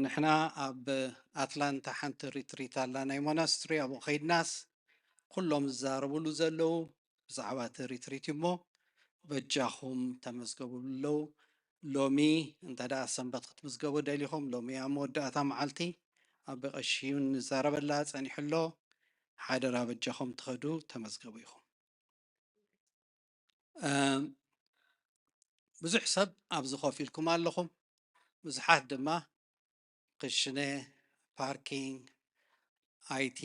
ንሕና ኣብ ኣትላንታ ሓንቲ ሪትሪት ኣላ ናይ ሞናስትሪ፣ ኣብኡ ከይድናስ ኩሎም ዝዛረብሉ ዘለዉ ብዛዕባ እቲ ሪትሪት እሞ በጃኹም ተመዝገቡ ኣለዉ። ሎሚ እንተ ደኣ ሰንበት ክትምዝገቡ ደሊኹም ሎሚ እያ መወዳእታ መዓልቲ። ኣብ ቀሺ እውን ንዛረበላ ጸኒሑ ኣሎ። ሓደራ በጃኹም ትኸዱ ተመዝገቡ ኢኹም። ብዙሕ ሰብ ኣብዚ ኮፍ ኢልኩም ኣለኹም። ብዙሓት ድማ ክሽነ፣ ፓርኪንግ፣ ኣይቲ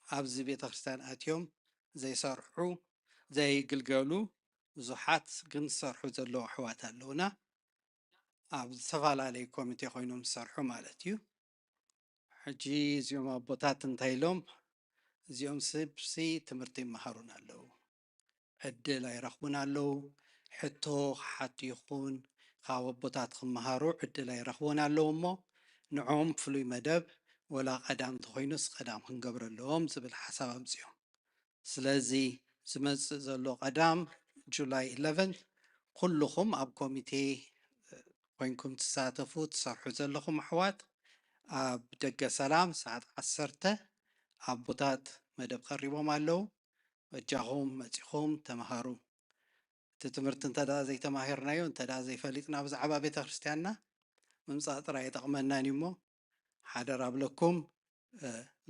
ኣብዚ ቤተ ክርስቲያን ኣትዮም ዘይሰርሑ ዘይግልገሉ ብዙሓት ግን ዝሰርሑ ዘለዉ ኣሕዋት ኣለዉና። ኣብ ዝተፈላለዩ ኮሚቴ ኮይኖም ዝሰርሑ ማለት እዩ። ሕጂ እዚኦም ኣቦታት እንታይ ኢሎም? እዚኦም ስብሲ ትምህርቲ ይመሃሩን ኣለዉ፣ ዕድል ኣይረኽቡን ኣለዉ። ሕቶ ክሓቱ ይኹን ካብ ኣቦታት ክመሃሩ ዕድል ኣይረኽቡን ኣለዉ እሞ ንዖም ፍሉይ መደብ ወላ ቀዳም እንተኾይኑስ ቀዳም ክንገብረሎም ዝብል ሓሳብ ኣምፅኦም። ስለዚ ዝመፅእ ዘሎ ቀዳም ጁላይ ኢለቨን ኩልኹም ኣብ ኮሚቴ ኮይንኩም ትሳተፉ ትሰርሑ ዘለኹም ኣሕዋት ኣብ ደገ ሰላም ሰዓት ዓሰርተ ኣቦታት መደብ ቀሪቦም ኣለዉ። በጃኹም መፂኹም ተምሃሩ። እቲ ትምህርቲ እንተ ደኣ ዘይተማሂርናዮ እንተ ደኣ ዘይፈሊጥና ብዛዕባ ቤተ ክርስቲያንና ምምፃእ ጥራይ ኣይጠቕመናን እዩ እሞ ሓደራ ብለኩም።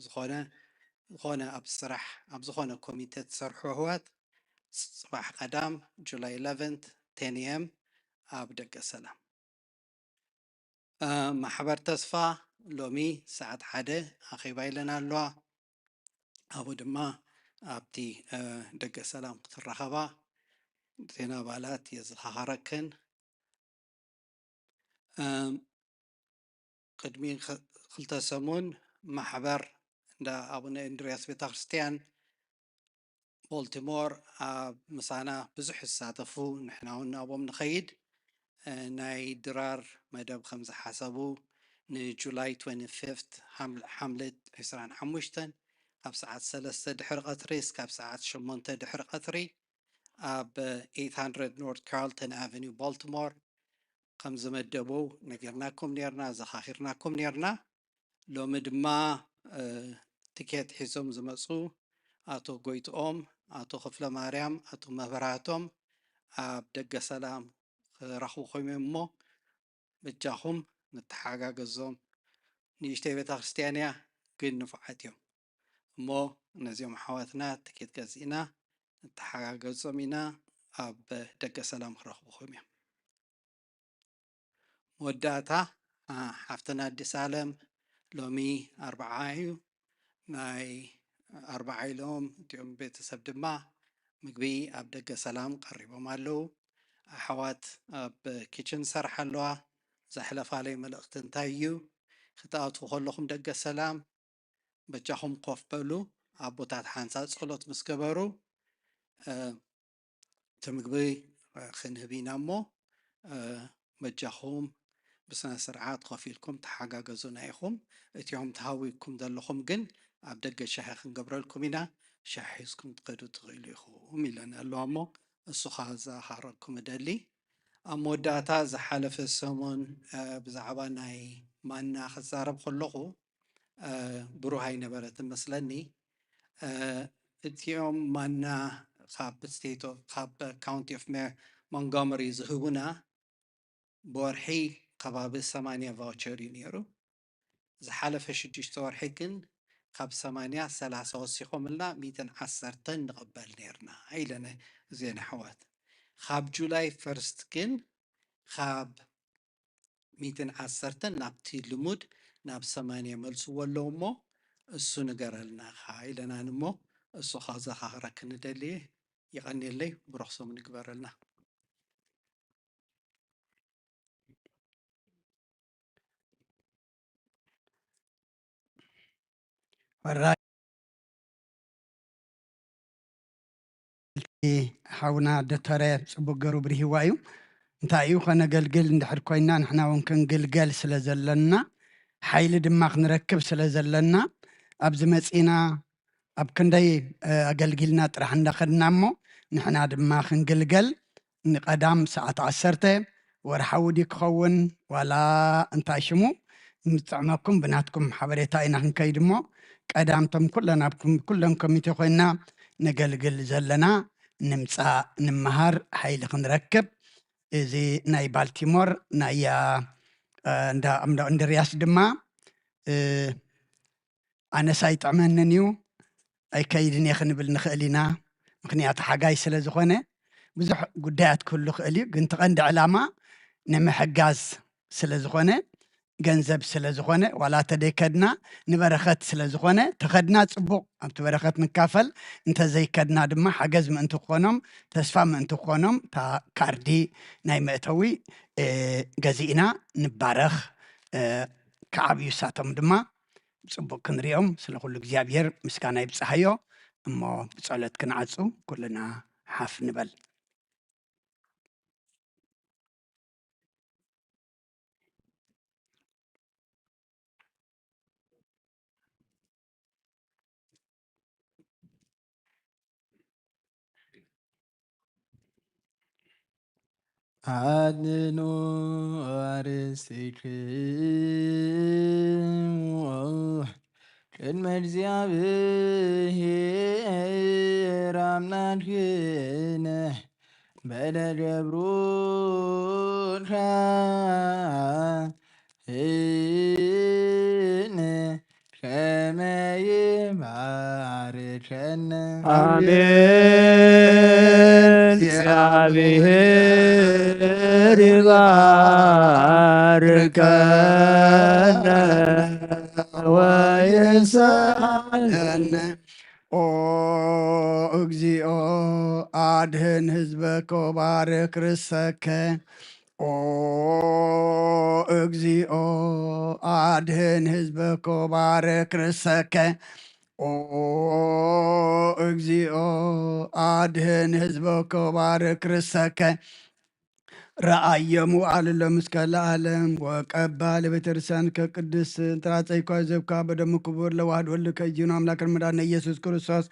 ዝኾነ ዝኾነ ኣብ ስራሕ ኣብ ዝኾነ ኮሚቴ ትሰርሑ ኣሕዋት ጽባሕ ቀዳም ጁላይ ኢለቨን ቴን ኤም ኣብ ደገ ሰላም። ማሕበር ተስፋ ሎሚ ሰዓት ሓደ ኣኼባ ኢለን ኣለዋ። ኣብኡ ድማ ኣብቲ ደገ ሰላም ክትራኸባ እተን ኣባላት የዘኻኸረክን። ቅድሚ ክልተ ሰሙን ማሕበር እንዳ ኣቡነ እንድርያስ ቤተክርስትያን ቦልቲሞር ኣብ ምሳና ብዙሕ ዝሳተፉ ንሕና እውን ናብኦም ንኸይድ ናይ ድራር መደብ ከም ዝሓሰቡ ንጁላይ ትወንቲ ፊፍት ሓምለ ዕስራን ሓሙሽተን ካብ ሰዓት ሰለስተ ድሕሪ ቀትሪ እስካብ ሰዓት ሸሞንተ ድሕሪ ቀትሪ ኣብ ኤይት ሃንድረድ ኖርት ካርልተን ኣቨኒው ቦልቲሞር ከም ዝመደቡ ነጊርናኩም ነርና፣ ዘኻኺርናኩም ነርና። ሎሚ ድማ ትኬት ሒዞም ዝመፁ ኣቶ ጎይትኦም፣ ኣቶ ክፍለ ማርያም፣ ኣቶ መብራህቶም ኣብ ደገ ሰላም ክረኽቡ ኮይኖም እሞ በጃኹም ንተሓጋገዞም። ንእሽተይ ቤተ ክርስቲያን እያ፣ ግን ንፉዓት እዮም። እሞ ነዚኦም ኣሕዋትና ትኬት ገዚእና ንተሓጋገጾም ኢና። ኣብ ደገ ሰላም ክረኽብኹም እዮም። መወዳእታ፣ ሓፍትና ኣዲስ ኣለም፣ ሎሚ ኣርብዓ እዩ። ናይ ኣርብዓ ኢሎም እቲኦም ቤተሰብ ድማ ምግቢ ኣብ ደገ ሰላም ቀሪቦም ኣለዉ። ኣሕዋት ኣብ ኪችን ሰርሓ ኣለዋ። ዘሕለፋለይ መልእኽቲ እንታይ እዩ? ክትኣትዉ ከለኹም ደገ ሰላም በጃኹም ኮፍ በሉ። ኣቦታት ሓንሳብ ጸሎት ምስ ገበሩ፣ እቲ ምግቢ ክንህብ ኢና እሞ፣ በጃኹም ብስነ ስርዓት ኮፍ ኢልኩም ተሓጋገዙና ኢኹም። እቲኦም ተሃዊኩም ዘለኹም ግን ኣብ ደገ ሻሂ ክንገብረልኩም ኢና፣ ሻሂ ሒዝኩም ክትከዱ ትኽእሉ ኢኹም ኢለና ኣለዋ እሞ፣ እሱ ኸኣ ዘኻረኩም እደሊ። ኣብ መወዳእታ ዝሓለፈ ሰሙን ብዛዕባ ናይ ማና ክዛረብ ከለኹ፣ ብሩህ ኣይነበረትን መስለኒ። እቲኦም ማና ካብ ስቴት ኦፍ፣ ካብ ካውንቲ ኦፍ ሞንጎመሪ ዝህቡና ብወርሒ ከባቢ ሰማንያ ቫውቸር እዩ ነይሩ። ዝሓለፈ ሽዱሽተ ወርሒ ግን ካብ ሰማንያ ሰላሳ ወሲኾምልና ሚእትን ዓሰርተን ንቕበል ነይርና ኢለነ እዚአን ኣሕዋት። ካብ ጁላይ ፈርስት ግን ካብ ሚእትን ዓሰርተን ናብቲ ልሙድ ናብ ሰማንያ መልስዎ ኣለዉ እሞ እሱ ንገረልና ኢኻ ኢለናን እሞ እሱ ከዘኻኽረኪ ንደሊ እየ። የቐንየለይ፣ ብሩኽ ሰሙን ይግበረልና። ሕራይ ሓውና ዶተረ ጽቡቅ ገሩ ብርሂዋ እዩ። እንታይ እዩ ከነገልግል እንድሕር ኮይና ንሕና እውን ክንግልገል ስለ ዘለና ሓይሊ ድማ ክንረክብ ስለ ዘለና ኣብዚ መጺና ኣብ ክንደይ ኣገልጊልና ጥራሕ እንዳኸድና እሞ ንሕና ድማ ክንግልገል ንቐዳም ሰዓት ዓሰርተ ወርሓዊ ድዩ ክኸውን ዋላ እንታይ ሽሙ ንጥዕመኩም ብናትኩም ሓበሬታ ኢና ክንከይድ እሞ ቀዳምቶም ኩለን ኣብ ኩሎም ኮሚቴ ኮይና ነገልግል ዘለና ንምፃእ ንምሃር ሓይሊ ክንረክብ እዚ ናይ ባልቲሞር ናይ እንዳ እንድርያስ ድማ ኣነስ ኣይጥዕመንን እዩ ኣይከይድን እየ ክንብል ንኽእል ኢና። ምክንያቱ ሓጋይ ስለ ዝኾነ ብዙሕ ጉዳያት ክህሉ ክእል እዩ፣ ግን እቲ ቀንዲ ዕላማ ንምሕጋዝ ስለ ዝኾነ ገንዘብ ስለ ዝኾነ ዋላ ተደይከድና ንበረኸት ስለ ዝኾነ ተኸድና ፅቡቕ ኣብቲ በረኸት ንካፈል እንተዘይከድና ድማ ሓገዝ ምእንቲ ክኾኖም ተስፋ ምእንቲ ክኾኖም እታ ካርዲ ናይ መእተዊ ገዚእና ንባረኽ ክዓብዩ ሳቶም ድማ ብጽቡቕ ክንሪኦም ስለ ኩሉ እግዚኣብሔር ምስጋና ይብጽሓዮ። እሞ ብጸሎት ክንዓጹ ኩልና ሓፍ ንበል። ኣድኑ ኣርስትክሙ ቅድመ እግዚኣብሔር ኣምላክነ በደል ገብሩካ እነ ከመ ይባርከነ። ኣሜን። እግዚኣብሔር ይባርከነ ወይስዓረነ። ኦ እግዚኦ አድህን ህዝበከ ወባርክ ርእሰከ። ኦ እግዚኦ አድህን ህዝበከ ወባርክ ርእሰከ። ኦ እግዚኦ አድህን ህዝበከ ወባርክ ርእሰከ። ረኣዮም ወኣልሎም እስከ ለዓለም ወቀባ ለቤተክርስቲያን ከቅድስ ትራጸይኳ ዘብካ በደሙ ክቡር ለዋህድ ወልድ ከእጅኑ አምላክ መድኃኒነ ኢየሱስ ክርስቶስ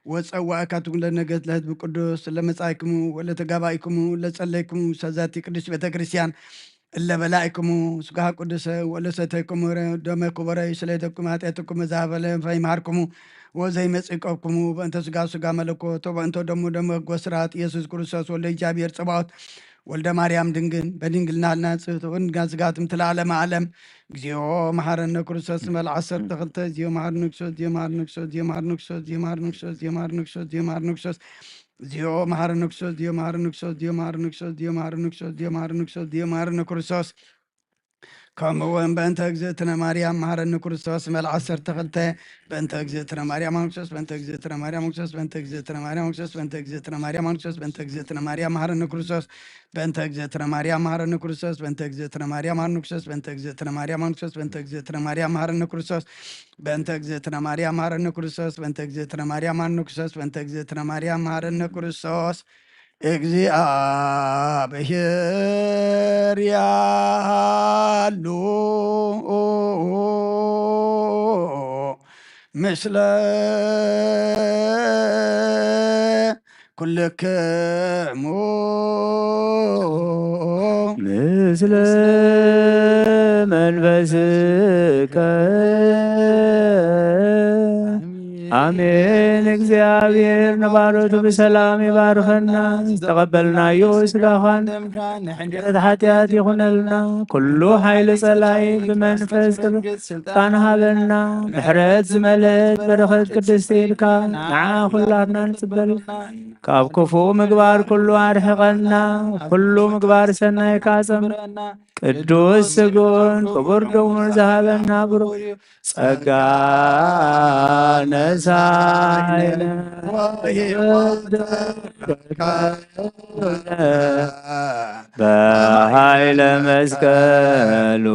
ወጸዋእካቱም ለነገስ ለህዝብ ቅዱስ ለመጻእክሙ ወለተጋባእክሙ ለጸለይክሙ ሰዛቲ ቅዱስ ቤተክርስቲያን እለ በላዕክሙ ስጋሃ ቅዱሰ ወለሰተይክሙ ደመ ክቡረ ስለይተኩም ኃጢአትኩም መዛበለ ፈይምሃርክሙ ወዘይመጽእ ቀብኩሙ በእንተ ስጋ ስጋ መለኮት ወበእንተ ደሙ ደመ ጎስራት ኢየሱስ ክርስቶስ ወልደ እግዚኣብሔር ጸባኦት ወልደ ማርያም ድንግል በድንግልና ልናጽህ ትኹን ጋዝጋትም ትለዓለም ዓለም። እግዚኦ መሐረነ ክርስቶስ መል ዓሰርተ ክልተ። እግዚኦ መሐረነ ክርስቶስ። እግዚኦ መሐረነ ክርስቶስ። እግዚኦ መሐረነ ክርስቶስ። እግዚኦ መሐረነ ክርስቶስ። እግዚኦ መሐረነ ክርስቶስ። እግዚኦ መሐረነ ክርስቶስ። እግዚኦ መሐረነ ክርስቶስ። እግዚኦ መሐረነ ክርስቶስ። እግዚኦ መሐረነ ክርስቶስ። እግዚኦ መሐረነ ክርስቶስ። ከምኡ እውን በእንተ እግዝእትነ ማርያም መሐረኒ ክርስቶስ መል ዓሰርተ ክልተ። በእንተ እግዝእትነ ማርያም ክርስቶስ። በእንተ እግዝእትነ ማርያም ክርስቶስ። በእንተ እግዝእትነ ማርያም ክርስቶስ። በእንተ እግዝእትነ ማርያም ክርስቶስ። በእንተ እግዝእትነ ማርያም መሐረኒ ክርስቶስ። በእንተ እግዝእትነ ማርያም መሐረኒ ክርስቶስ። በእንተ እግዝእትነ ማርያም መሐረኒ ክርስቶስ። በእንተ እግዝእትነ ማርያም መሐረኒ ክርስቶስ። በእንተ እግዝእትነ ማርያም መሐረኒ ክርስቶስ። በእንተ እግዝእትነ ማርያም መሐረኒ ክርስቶስ። በእንተ እግዝእትነ ማርያም መሐረኒ ክርስቶስ። እግዚኣብሔር ያሉ ምስለ ኩልክሙ። ምስለ መንፈስከ። ኣሜን። እግዚኣብሔር ንባሮቱ ብሰላም ይባርከና። ዝተቐበልናዮ ስጋኻን ምሕረት ሓጢኣት ይኹነልና። ኩሉ ሓይሊ ጸላኢ ብመንፈስ ቅዱስ ስልጣን ሃበና። ምሕረት ዝመልአት በረኸት ቅድስቲ ኢድካ ንዓ ኩላትና ንጽበል። ካብ ክፉ ምግባር ኩሉ ኣርሕቐና። ኩሉ ምግባር ሰናይካ ጸምረና። ቅዱስ ስግኡን ክቡር ደሙን ዝሃበና ብሩኽ እዩ። ጸጋ ነሳይነ በኃይለ መስቀሉ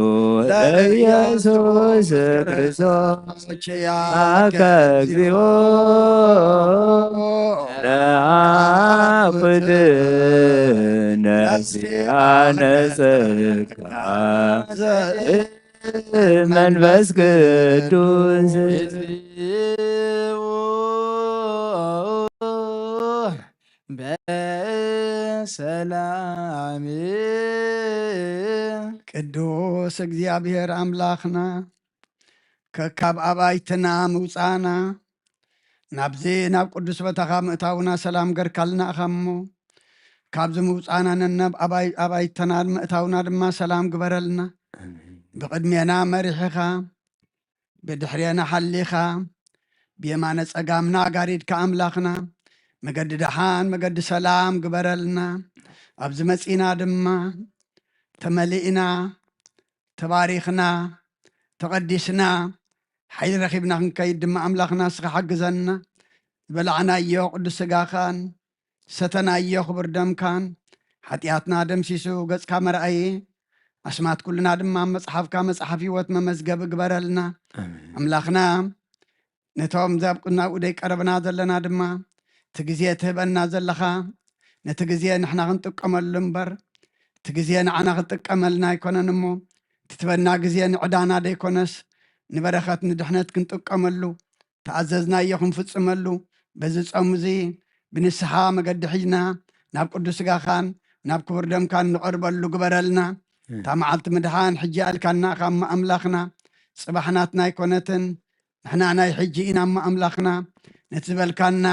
ለኢየሱስ ክርስቶስ ኪያከ እግዚኦ ለአኩልነ ዚአነ ጸጋ መንፈስ ቅዱስ። በሰላም ቅዱስ እግዚኣብሔር ኣምላኽና ከካብ ኣባይትና ምውፃና ናብዚ ናብ ቅዱስ ቦታኻ ምእታውና ሰላም ገርካልና ኢኻ እሞ፣ ካብዚ ምውፃና ነነብ ኣባይ-፣ ኣባይትና ምእታውና ድማ ሰላም ግበረልና። ብቕድሜና መሪሕኻ፣ ብድሕሬና ሓሊኻ፣ ብየማነ ጸጋምና ጋሪድካ ኣምላኽና፣ መገዲ ደሓን መገዲ ሰላም ግበረልና። ኣብዚ መጺና ድማ ተመሊእና፣ ተባሪኽና፣ ተቐዲስና፣ ሓይሊ ረኺብና ክንከይድ ድማ ኣምላኽና ንስኻ ሓግዘና። ዝበላዕናዮ ቅዱስ ስጋኻን ዝሰተናዮ ክቡር ደምካን ሓጢኣትና ደምሲሱ ገጽካ መርኣዪ ኣስማት ኩልና ድማ ኣብ መጽሓፍካ መጽሓፍ ህይወት መመዝገብ እግበረልና። ኣሜን። ኣምላኽና ነቶም ዛብ ናብኡ ደይቀረብና ዘለና ድማ እቲ ግዜ ትህበና ዘለኻ ነቲ ግዜ ንሕና ክንጥቀመሉ እምበር እቲ ግዜ ንዓና ክንጥቀመልና ኣይኮነን እሞ እቲ ትበና ግዜ ንዕዳና ደይኮነስ ንበረኸት ንድሕነት ክንጥቀመሉ ተኣዘዝናዮ ክንፍጽመሉ በዚ ጾም እዚ ብንስሓ መገዲ ሒዝና ናብ ቅዱስ ስጋኻን ናብ ክቡር ደምካን ንቐርበሉ ግበረልና። እታ መዓልቲ ምድሓን ሕጂ ኣልካና ኢኻ እሞ ኣምላኽና፣ ጽባሕ ናትና ኣይኮነትን፣ ንሕና ናይ ሕጂ ኢና እሞ ኣምላኽና፣ ነቲ ዝበልካና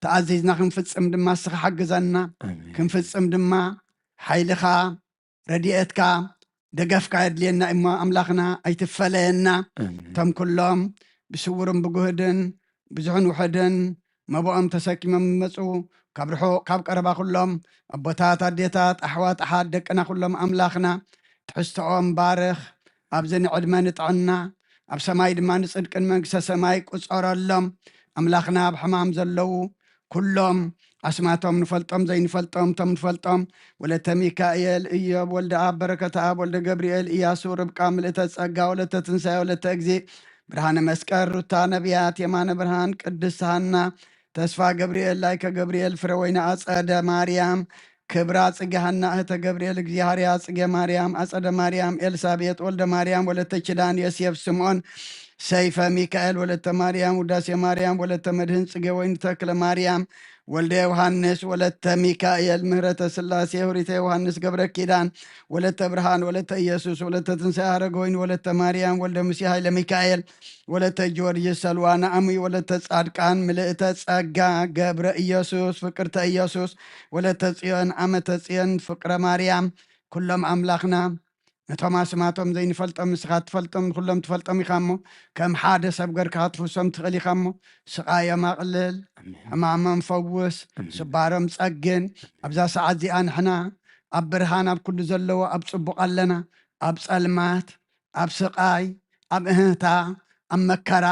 ተኣዚዝና ክንፍጽም ድማ እስኻ ሓግዘና። ኣሜን። ክንፍጽም ድማ ሓይልኻ፣ ረድኤትካ፣ ደገፍካ የድልየና እሞ ኣምላኽና ኣይትፈለየና። ኣሜን። እቶም ኩሎም ብስውርን ብጉህድን ብዙሕን ውሑድን መብኦም ተሰኪሞም ዝመጹ ካብ ርሑቕ ካብ ቀረባ ኩሎም ኣቦታት፣ ኣዴታት፣ ኣሕዋት፣ ኣሓት ደቅና ኩሎም ኣምላኽና ትሕዝቶኦም ባርኽ። ኣብዚ ንዕድመ ንጥዕና ኣብ ሰማይ ድማ ንጽድቅን መንግስተ ሰማይ ቁጸረሎም። ኣምላኽና ኣብ ሕማም ዘለዉ ኩሎም ኣስማቶም ንፈልጦም ዘይንፈልጦም እቶም ንፈልጦም ወለተ ሚካኤል እዮብ ወልደ ኣብ በረከተ ኣብ ወልደ ገብርኤል እያሱ ርብቃ ምልእተ ጸጋ ወለተ ትንሳኤ ወለተ እግዚእ ብርሃነ መስቀል ሩታ ነቢያት የማነ ብርሃን ቅድስት ሃና ተስፋ ገብርኤል ላይከ ገብርኤል ፍረ ወይኒ ኣጸደ ማርያም ክብራ ጽጌ ሃና እህተ ገብርኤል እግዚኣብሔር ኣጽጌ ማርያም ኣጸደ ማርያም ኤልሳቤጥ ወልደ ማርያም ወለተ ኪዳን ዮሴፍ ስምዖን ሰይፈ ሚካኤል ወለተ ማርያም፣ ውዳሴ ማርያም ወለተ መድህን፣ ጽጌ ወይኒ ተክለ ማርያም፣ ወልደ ዮሃንስ ወለተ ሚካኤል፣ ምህረተ ስላሴ፣ ሁሪተ ዮሃንስ ገብረ ኪዳን፣ ወለተ ብርሃን ወለተ ኢየሱስ፣ ወለተ ትንሳኤ ሃረገወይኒ ወለተ ማርያም፣ ወልደ ሙሴ ሃይለ ሚካኤል፣ ወለተ ጊዮርጊስ ሰልዋ፣ ነኣሚ ወለተ ጻድቃን፣ ምልእተ ጸጋ ገብረ ኢየሱስ፣ ፍቅርተ ኢየሱስ፣ ወለተ ጽዮን፣ ኣመተ ጽዮን፣ ፍቅረ ማርያም፣ ኩሎም ኣምላኽና ነቶም ኣስማቶም ዘይንፈልጦም ንስኻ ትፈልጦም፣ ንኹሎም ትፈልጦም ኢኻ እሞ፣ ከም ሓደ ሰብ ገርካ ክትፍውሶም ትኽእል ኢኻ እሞ፣ ስቓዮም ኣቕልል፣ ሕማሞም ፈውስ፣ ስባሮም ጸግን። ኣብዛ ሰዓት እዚኣ ንሕና ኣብ ብርሃን ኣብ ኩሉ ዘለዎ ኣብ ጽቡቕ ኣለና። ኣብ ጸልማት፣ ኣብ ስቓይ፣ ኣብ እህህታ፣ ኣብ መከራ፣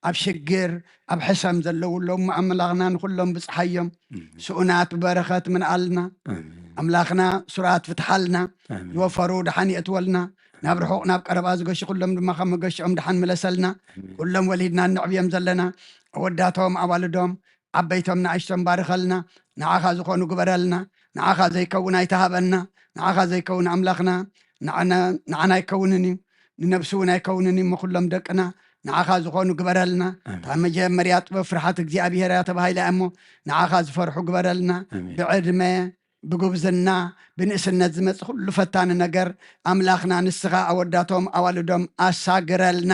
ኣብ ሽግር፣ ኣብ ሕሰም ዘለዉ ኣለዉ እሞ፣ ኣምላኽና ንኹሎም ብጽሓዮም። ስኡናት ብበረኸት ምልኣልና። ኣምላኽና ስሩዓት ፍትሓልና። ዝወፈሩ ደሓን የእትወልና። ናብ ርሑቕ ናብ ቀረባ ዝገሹ ኩሎም ድማ ካብ መገሽኦም ደሓን ምለሰልና። ኩሎም ወሊድና እነዕብዮም ዘለና ኣወዳቶም ኣዋልዶም ዓበይቶም ንኣሽቶም ባርኸልና። ንዓኻ ዝኾኑ ግበረልና። ንዓኻ ዘይከውን ኣይትሃበና። ንዓኻ ዘይከውን ኣምላኽና ንዓና ኣይከውንን እዩ፣ ንነብሲ እውን ኣይከውንን እዩ እሞ ኩሎም ደቅና ንዓኻ ዝኾኑ ግበረልና። እታ መጀመርያ ጥበብ ፍርሓት እግዚኣብሔር እያ ተባሂላ እያ እሞ ንዓኻ ዝፈርሑ ግበረልና። ብዕድመ ብጉብዝና ብንእስነት ዝመጽእ ኩሉ ፈታኒ ነገር ኣምላኽና ንስኻ ኣወዳቶም ኣዋልዶም ኣሳግረልና።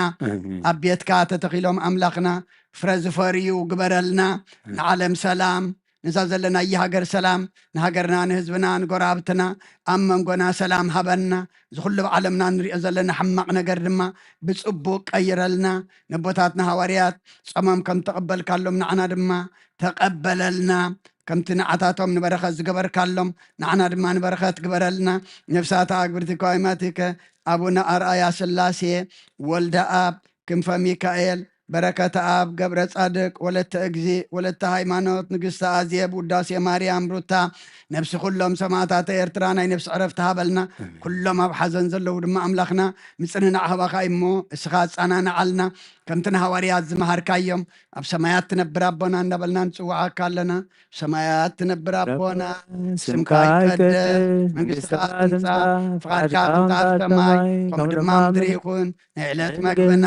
ኣብ ቤትካ ተተኺሎም ኣምላኽና ፍረ ዝፈርዩ ግበረልና። ንዓለም ሰላም፣ ነዛ ዘለናያ ሃገር ሰላም፣ ንሃገርና ንህዝብና ንጎረባብትና ኣብ መንጎና ሰላም ሃበና። እዚ ኩሉ ኣብ ዓለምና ንሪኦ ዘለና ሕማቕ ነገር ድማ ብጽቡቕ ቀይረልና። ነቦታትና ሃዋርያት ጾሞም ከም ተቐበልካሎም ንዓና ድማ ተቐበለልና። ከምቲ ንዓታቶም ንበረኸት ዝገበርካሎም ንዓና ድማ ንበረኸት ግበረልና። ነፍሳት ኣግብርቲ ከዋይማቲከ ኣቡነ ኣርኣያ ስላሴ ወልደ ኣብ ክንፈ ሚካኤል በረከተ ኣብ ገብረ ጻድቅ ወለተ እግዚ ወለተ ሃይማኖት ንግስተ ኣዜብ ውዳሴ ማርያም ሩታ ነብሲ ኩሎም ሰማዕታተ ኤርትራ ናይ ነብሲ ዕረፍቲ ሃበልና። ኩሎም ኣብ ሓዘን ዘለዉ ድማ ኣምላኽና ምጽንናዕ ሃባኻ እሞ እስኻ ኣጻናንዓልና። ከምቲ ንሃዋርያት ዝመሃርካዮም ኣብ ሰማያት ትነብር ኣቦና እንዳበልና ንጽውዓካ ኣለና። ሰማያት ትነብር ኣቦና ስምካ ይቀደስ፣ መንግስትኻ ትምጻእ፣ ፍቓድካ ትምጻእ ኣብ ሰማይ ከምኡ ድማ ምድሪ ይኹን። ናይ ዕለት መግብና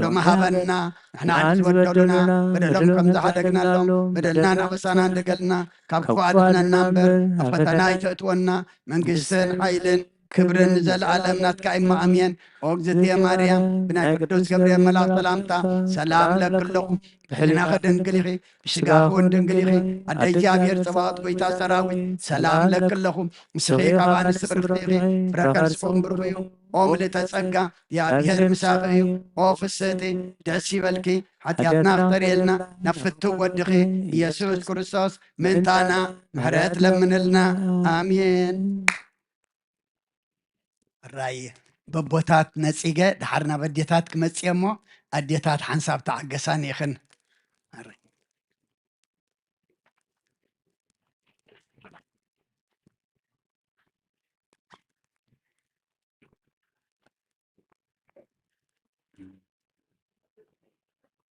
ሎሚ ሃበና። ንሕና ዝበደሉና በደሎም ከም ዝሓደግናሎም በደልና ናበሳና እንደገልና ካብ ክፉእ ኣድሕነና እምበር ኣብ ፈተና ኣይተእትወና። መንግስትን ሓይልን ክብርን ንዘለኣለም ናትካ እሞ ኣሜን። ኦ እግዝእትየ ማርያም ብናይ ቅዱስ ገብርኤል መልኣክ ሰላምታ ሰላም እለኪ ኣለኹ። ብሕሊናኺ ድንግል ኢኺ፣ ብስጋኺ እውን ድንግል ኢኺ። ኣደ እግዚኣብሔር ጸባኦት ጎይታ ሰራዊት ሰላም እለኪ ኣለኹ። ንስኺ ካብ ኣንስቲ ብርኽቲ ኢኺ፣ ፍረ ከርስኹም ብሩኽ እዩ። ኦ ምልእተ ጸጋ እግዚኣብሔር ምሳኺ እዩ። ኦ ፍስህቲ ደስ ይበልኪ፣ ሓጢኣትና ክተርእየልና ናብ ፍትው ወድኺ ኢየሱስ ክርስቶስ ምእንታና ምሕረት ለምንልና። ኣሜን። ራይ በቦታት ነጺገ ድሓር ናብ ኣዴታት ክመጽእ እሞ ኣዴታት ሓንሳብ ተዓገሳኒ ኢኽን።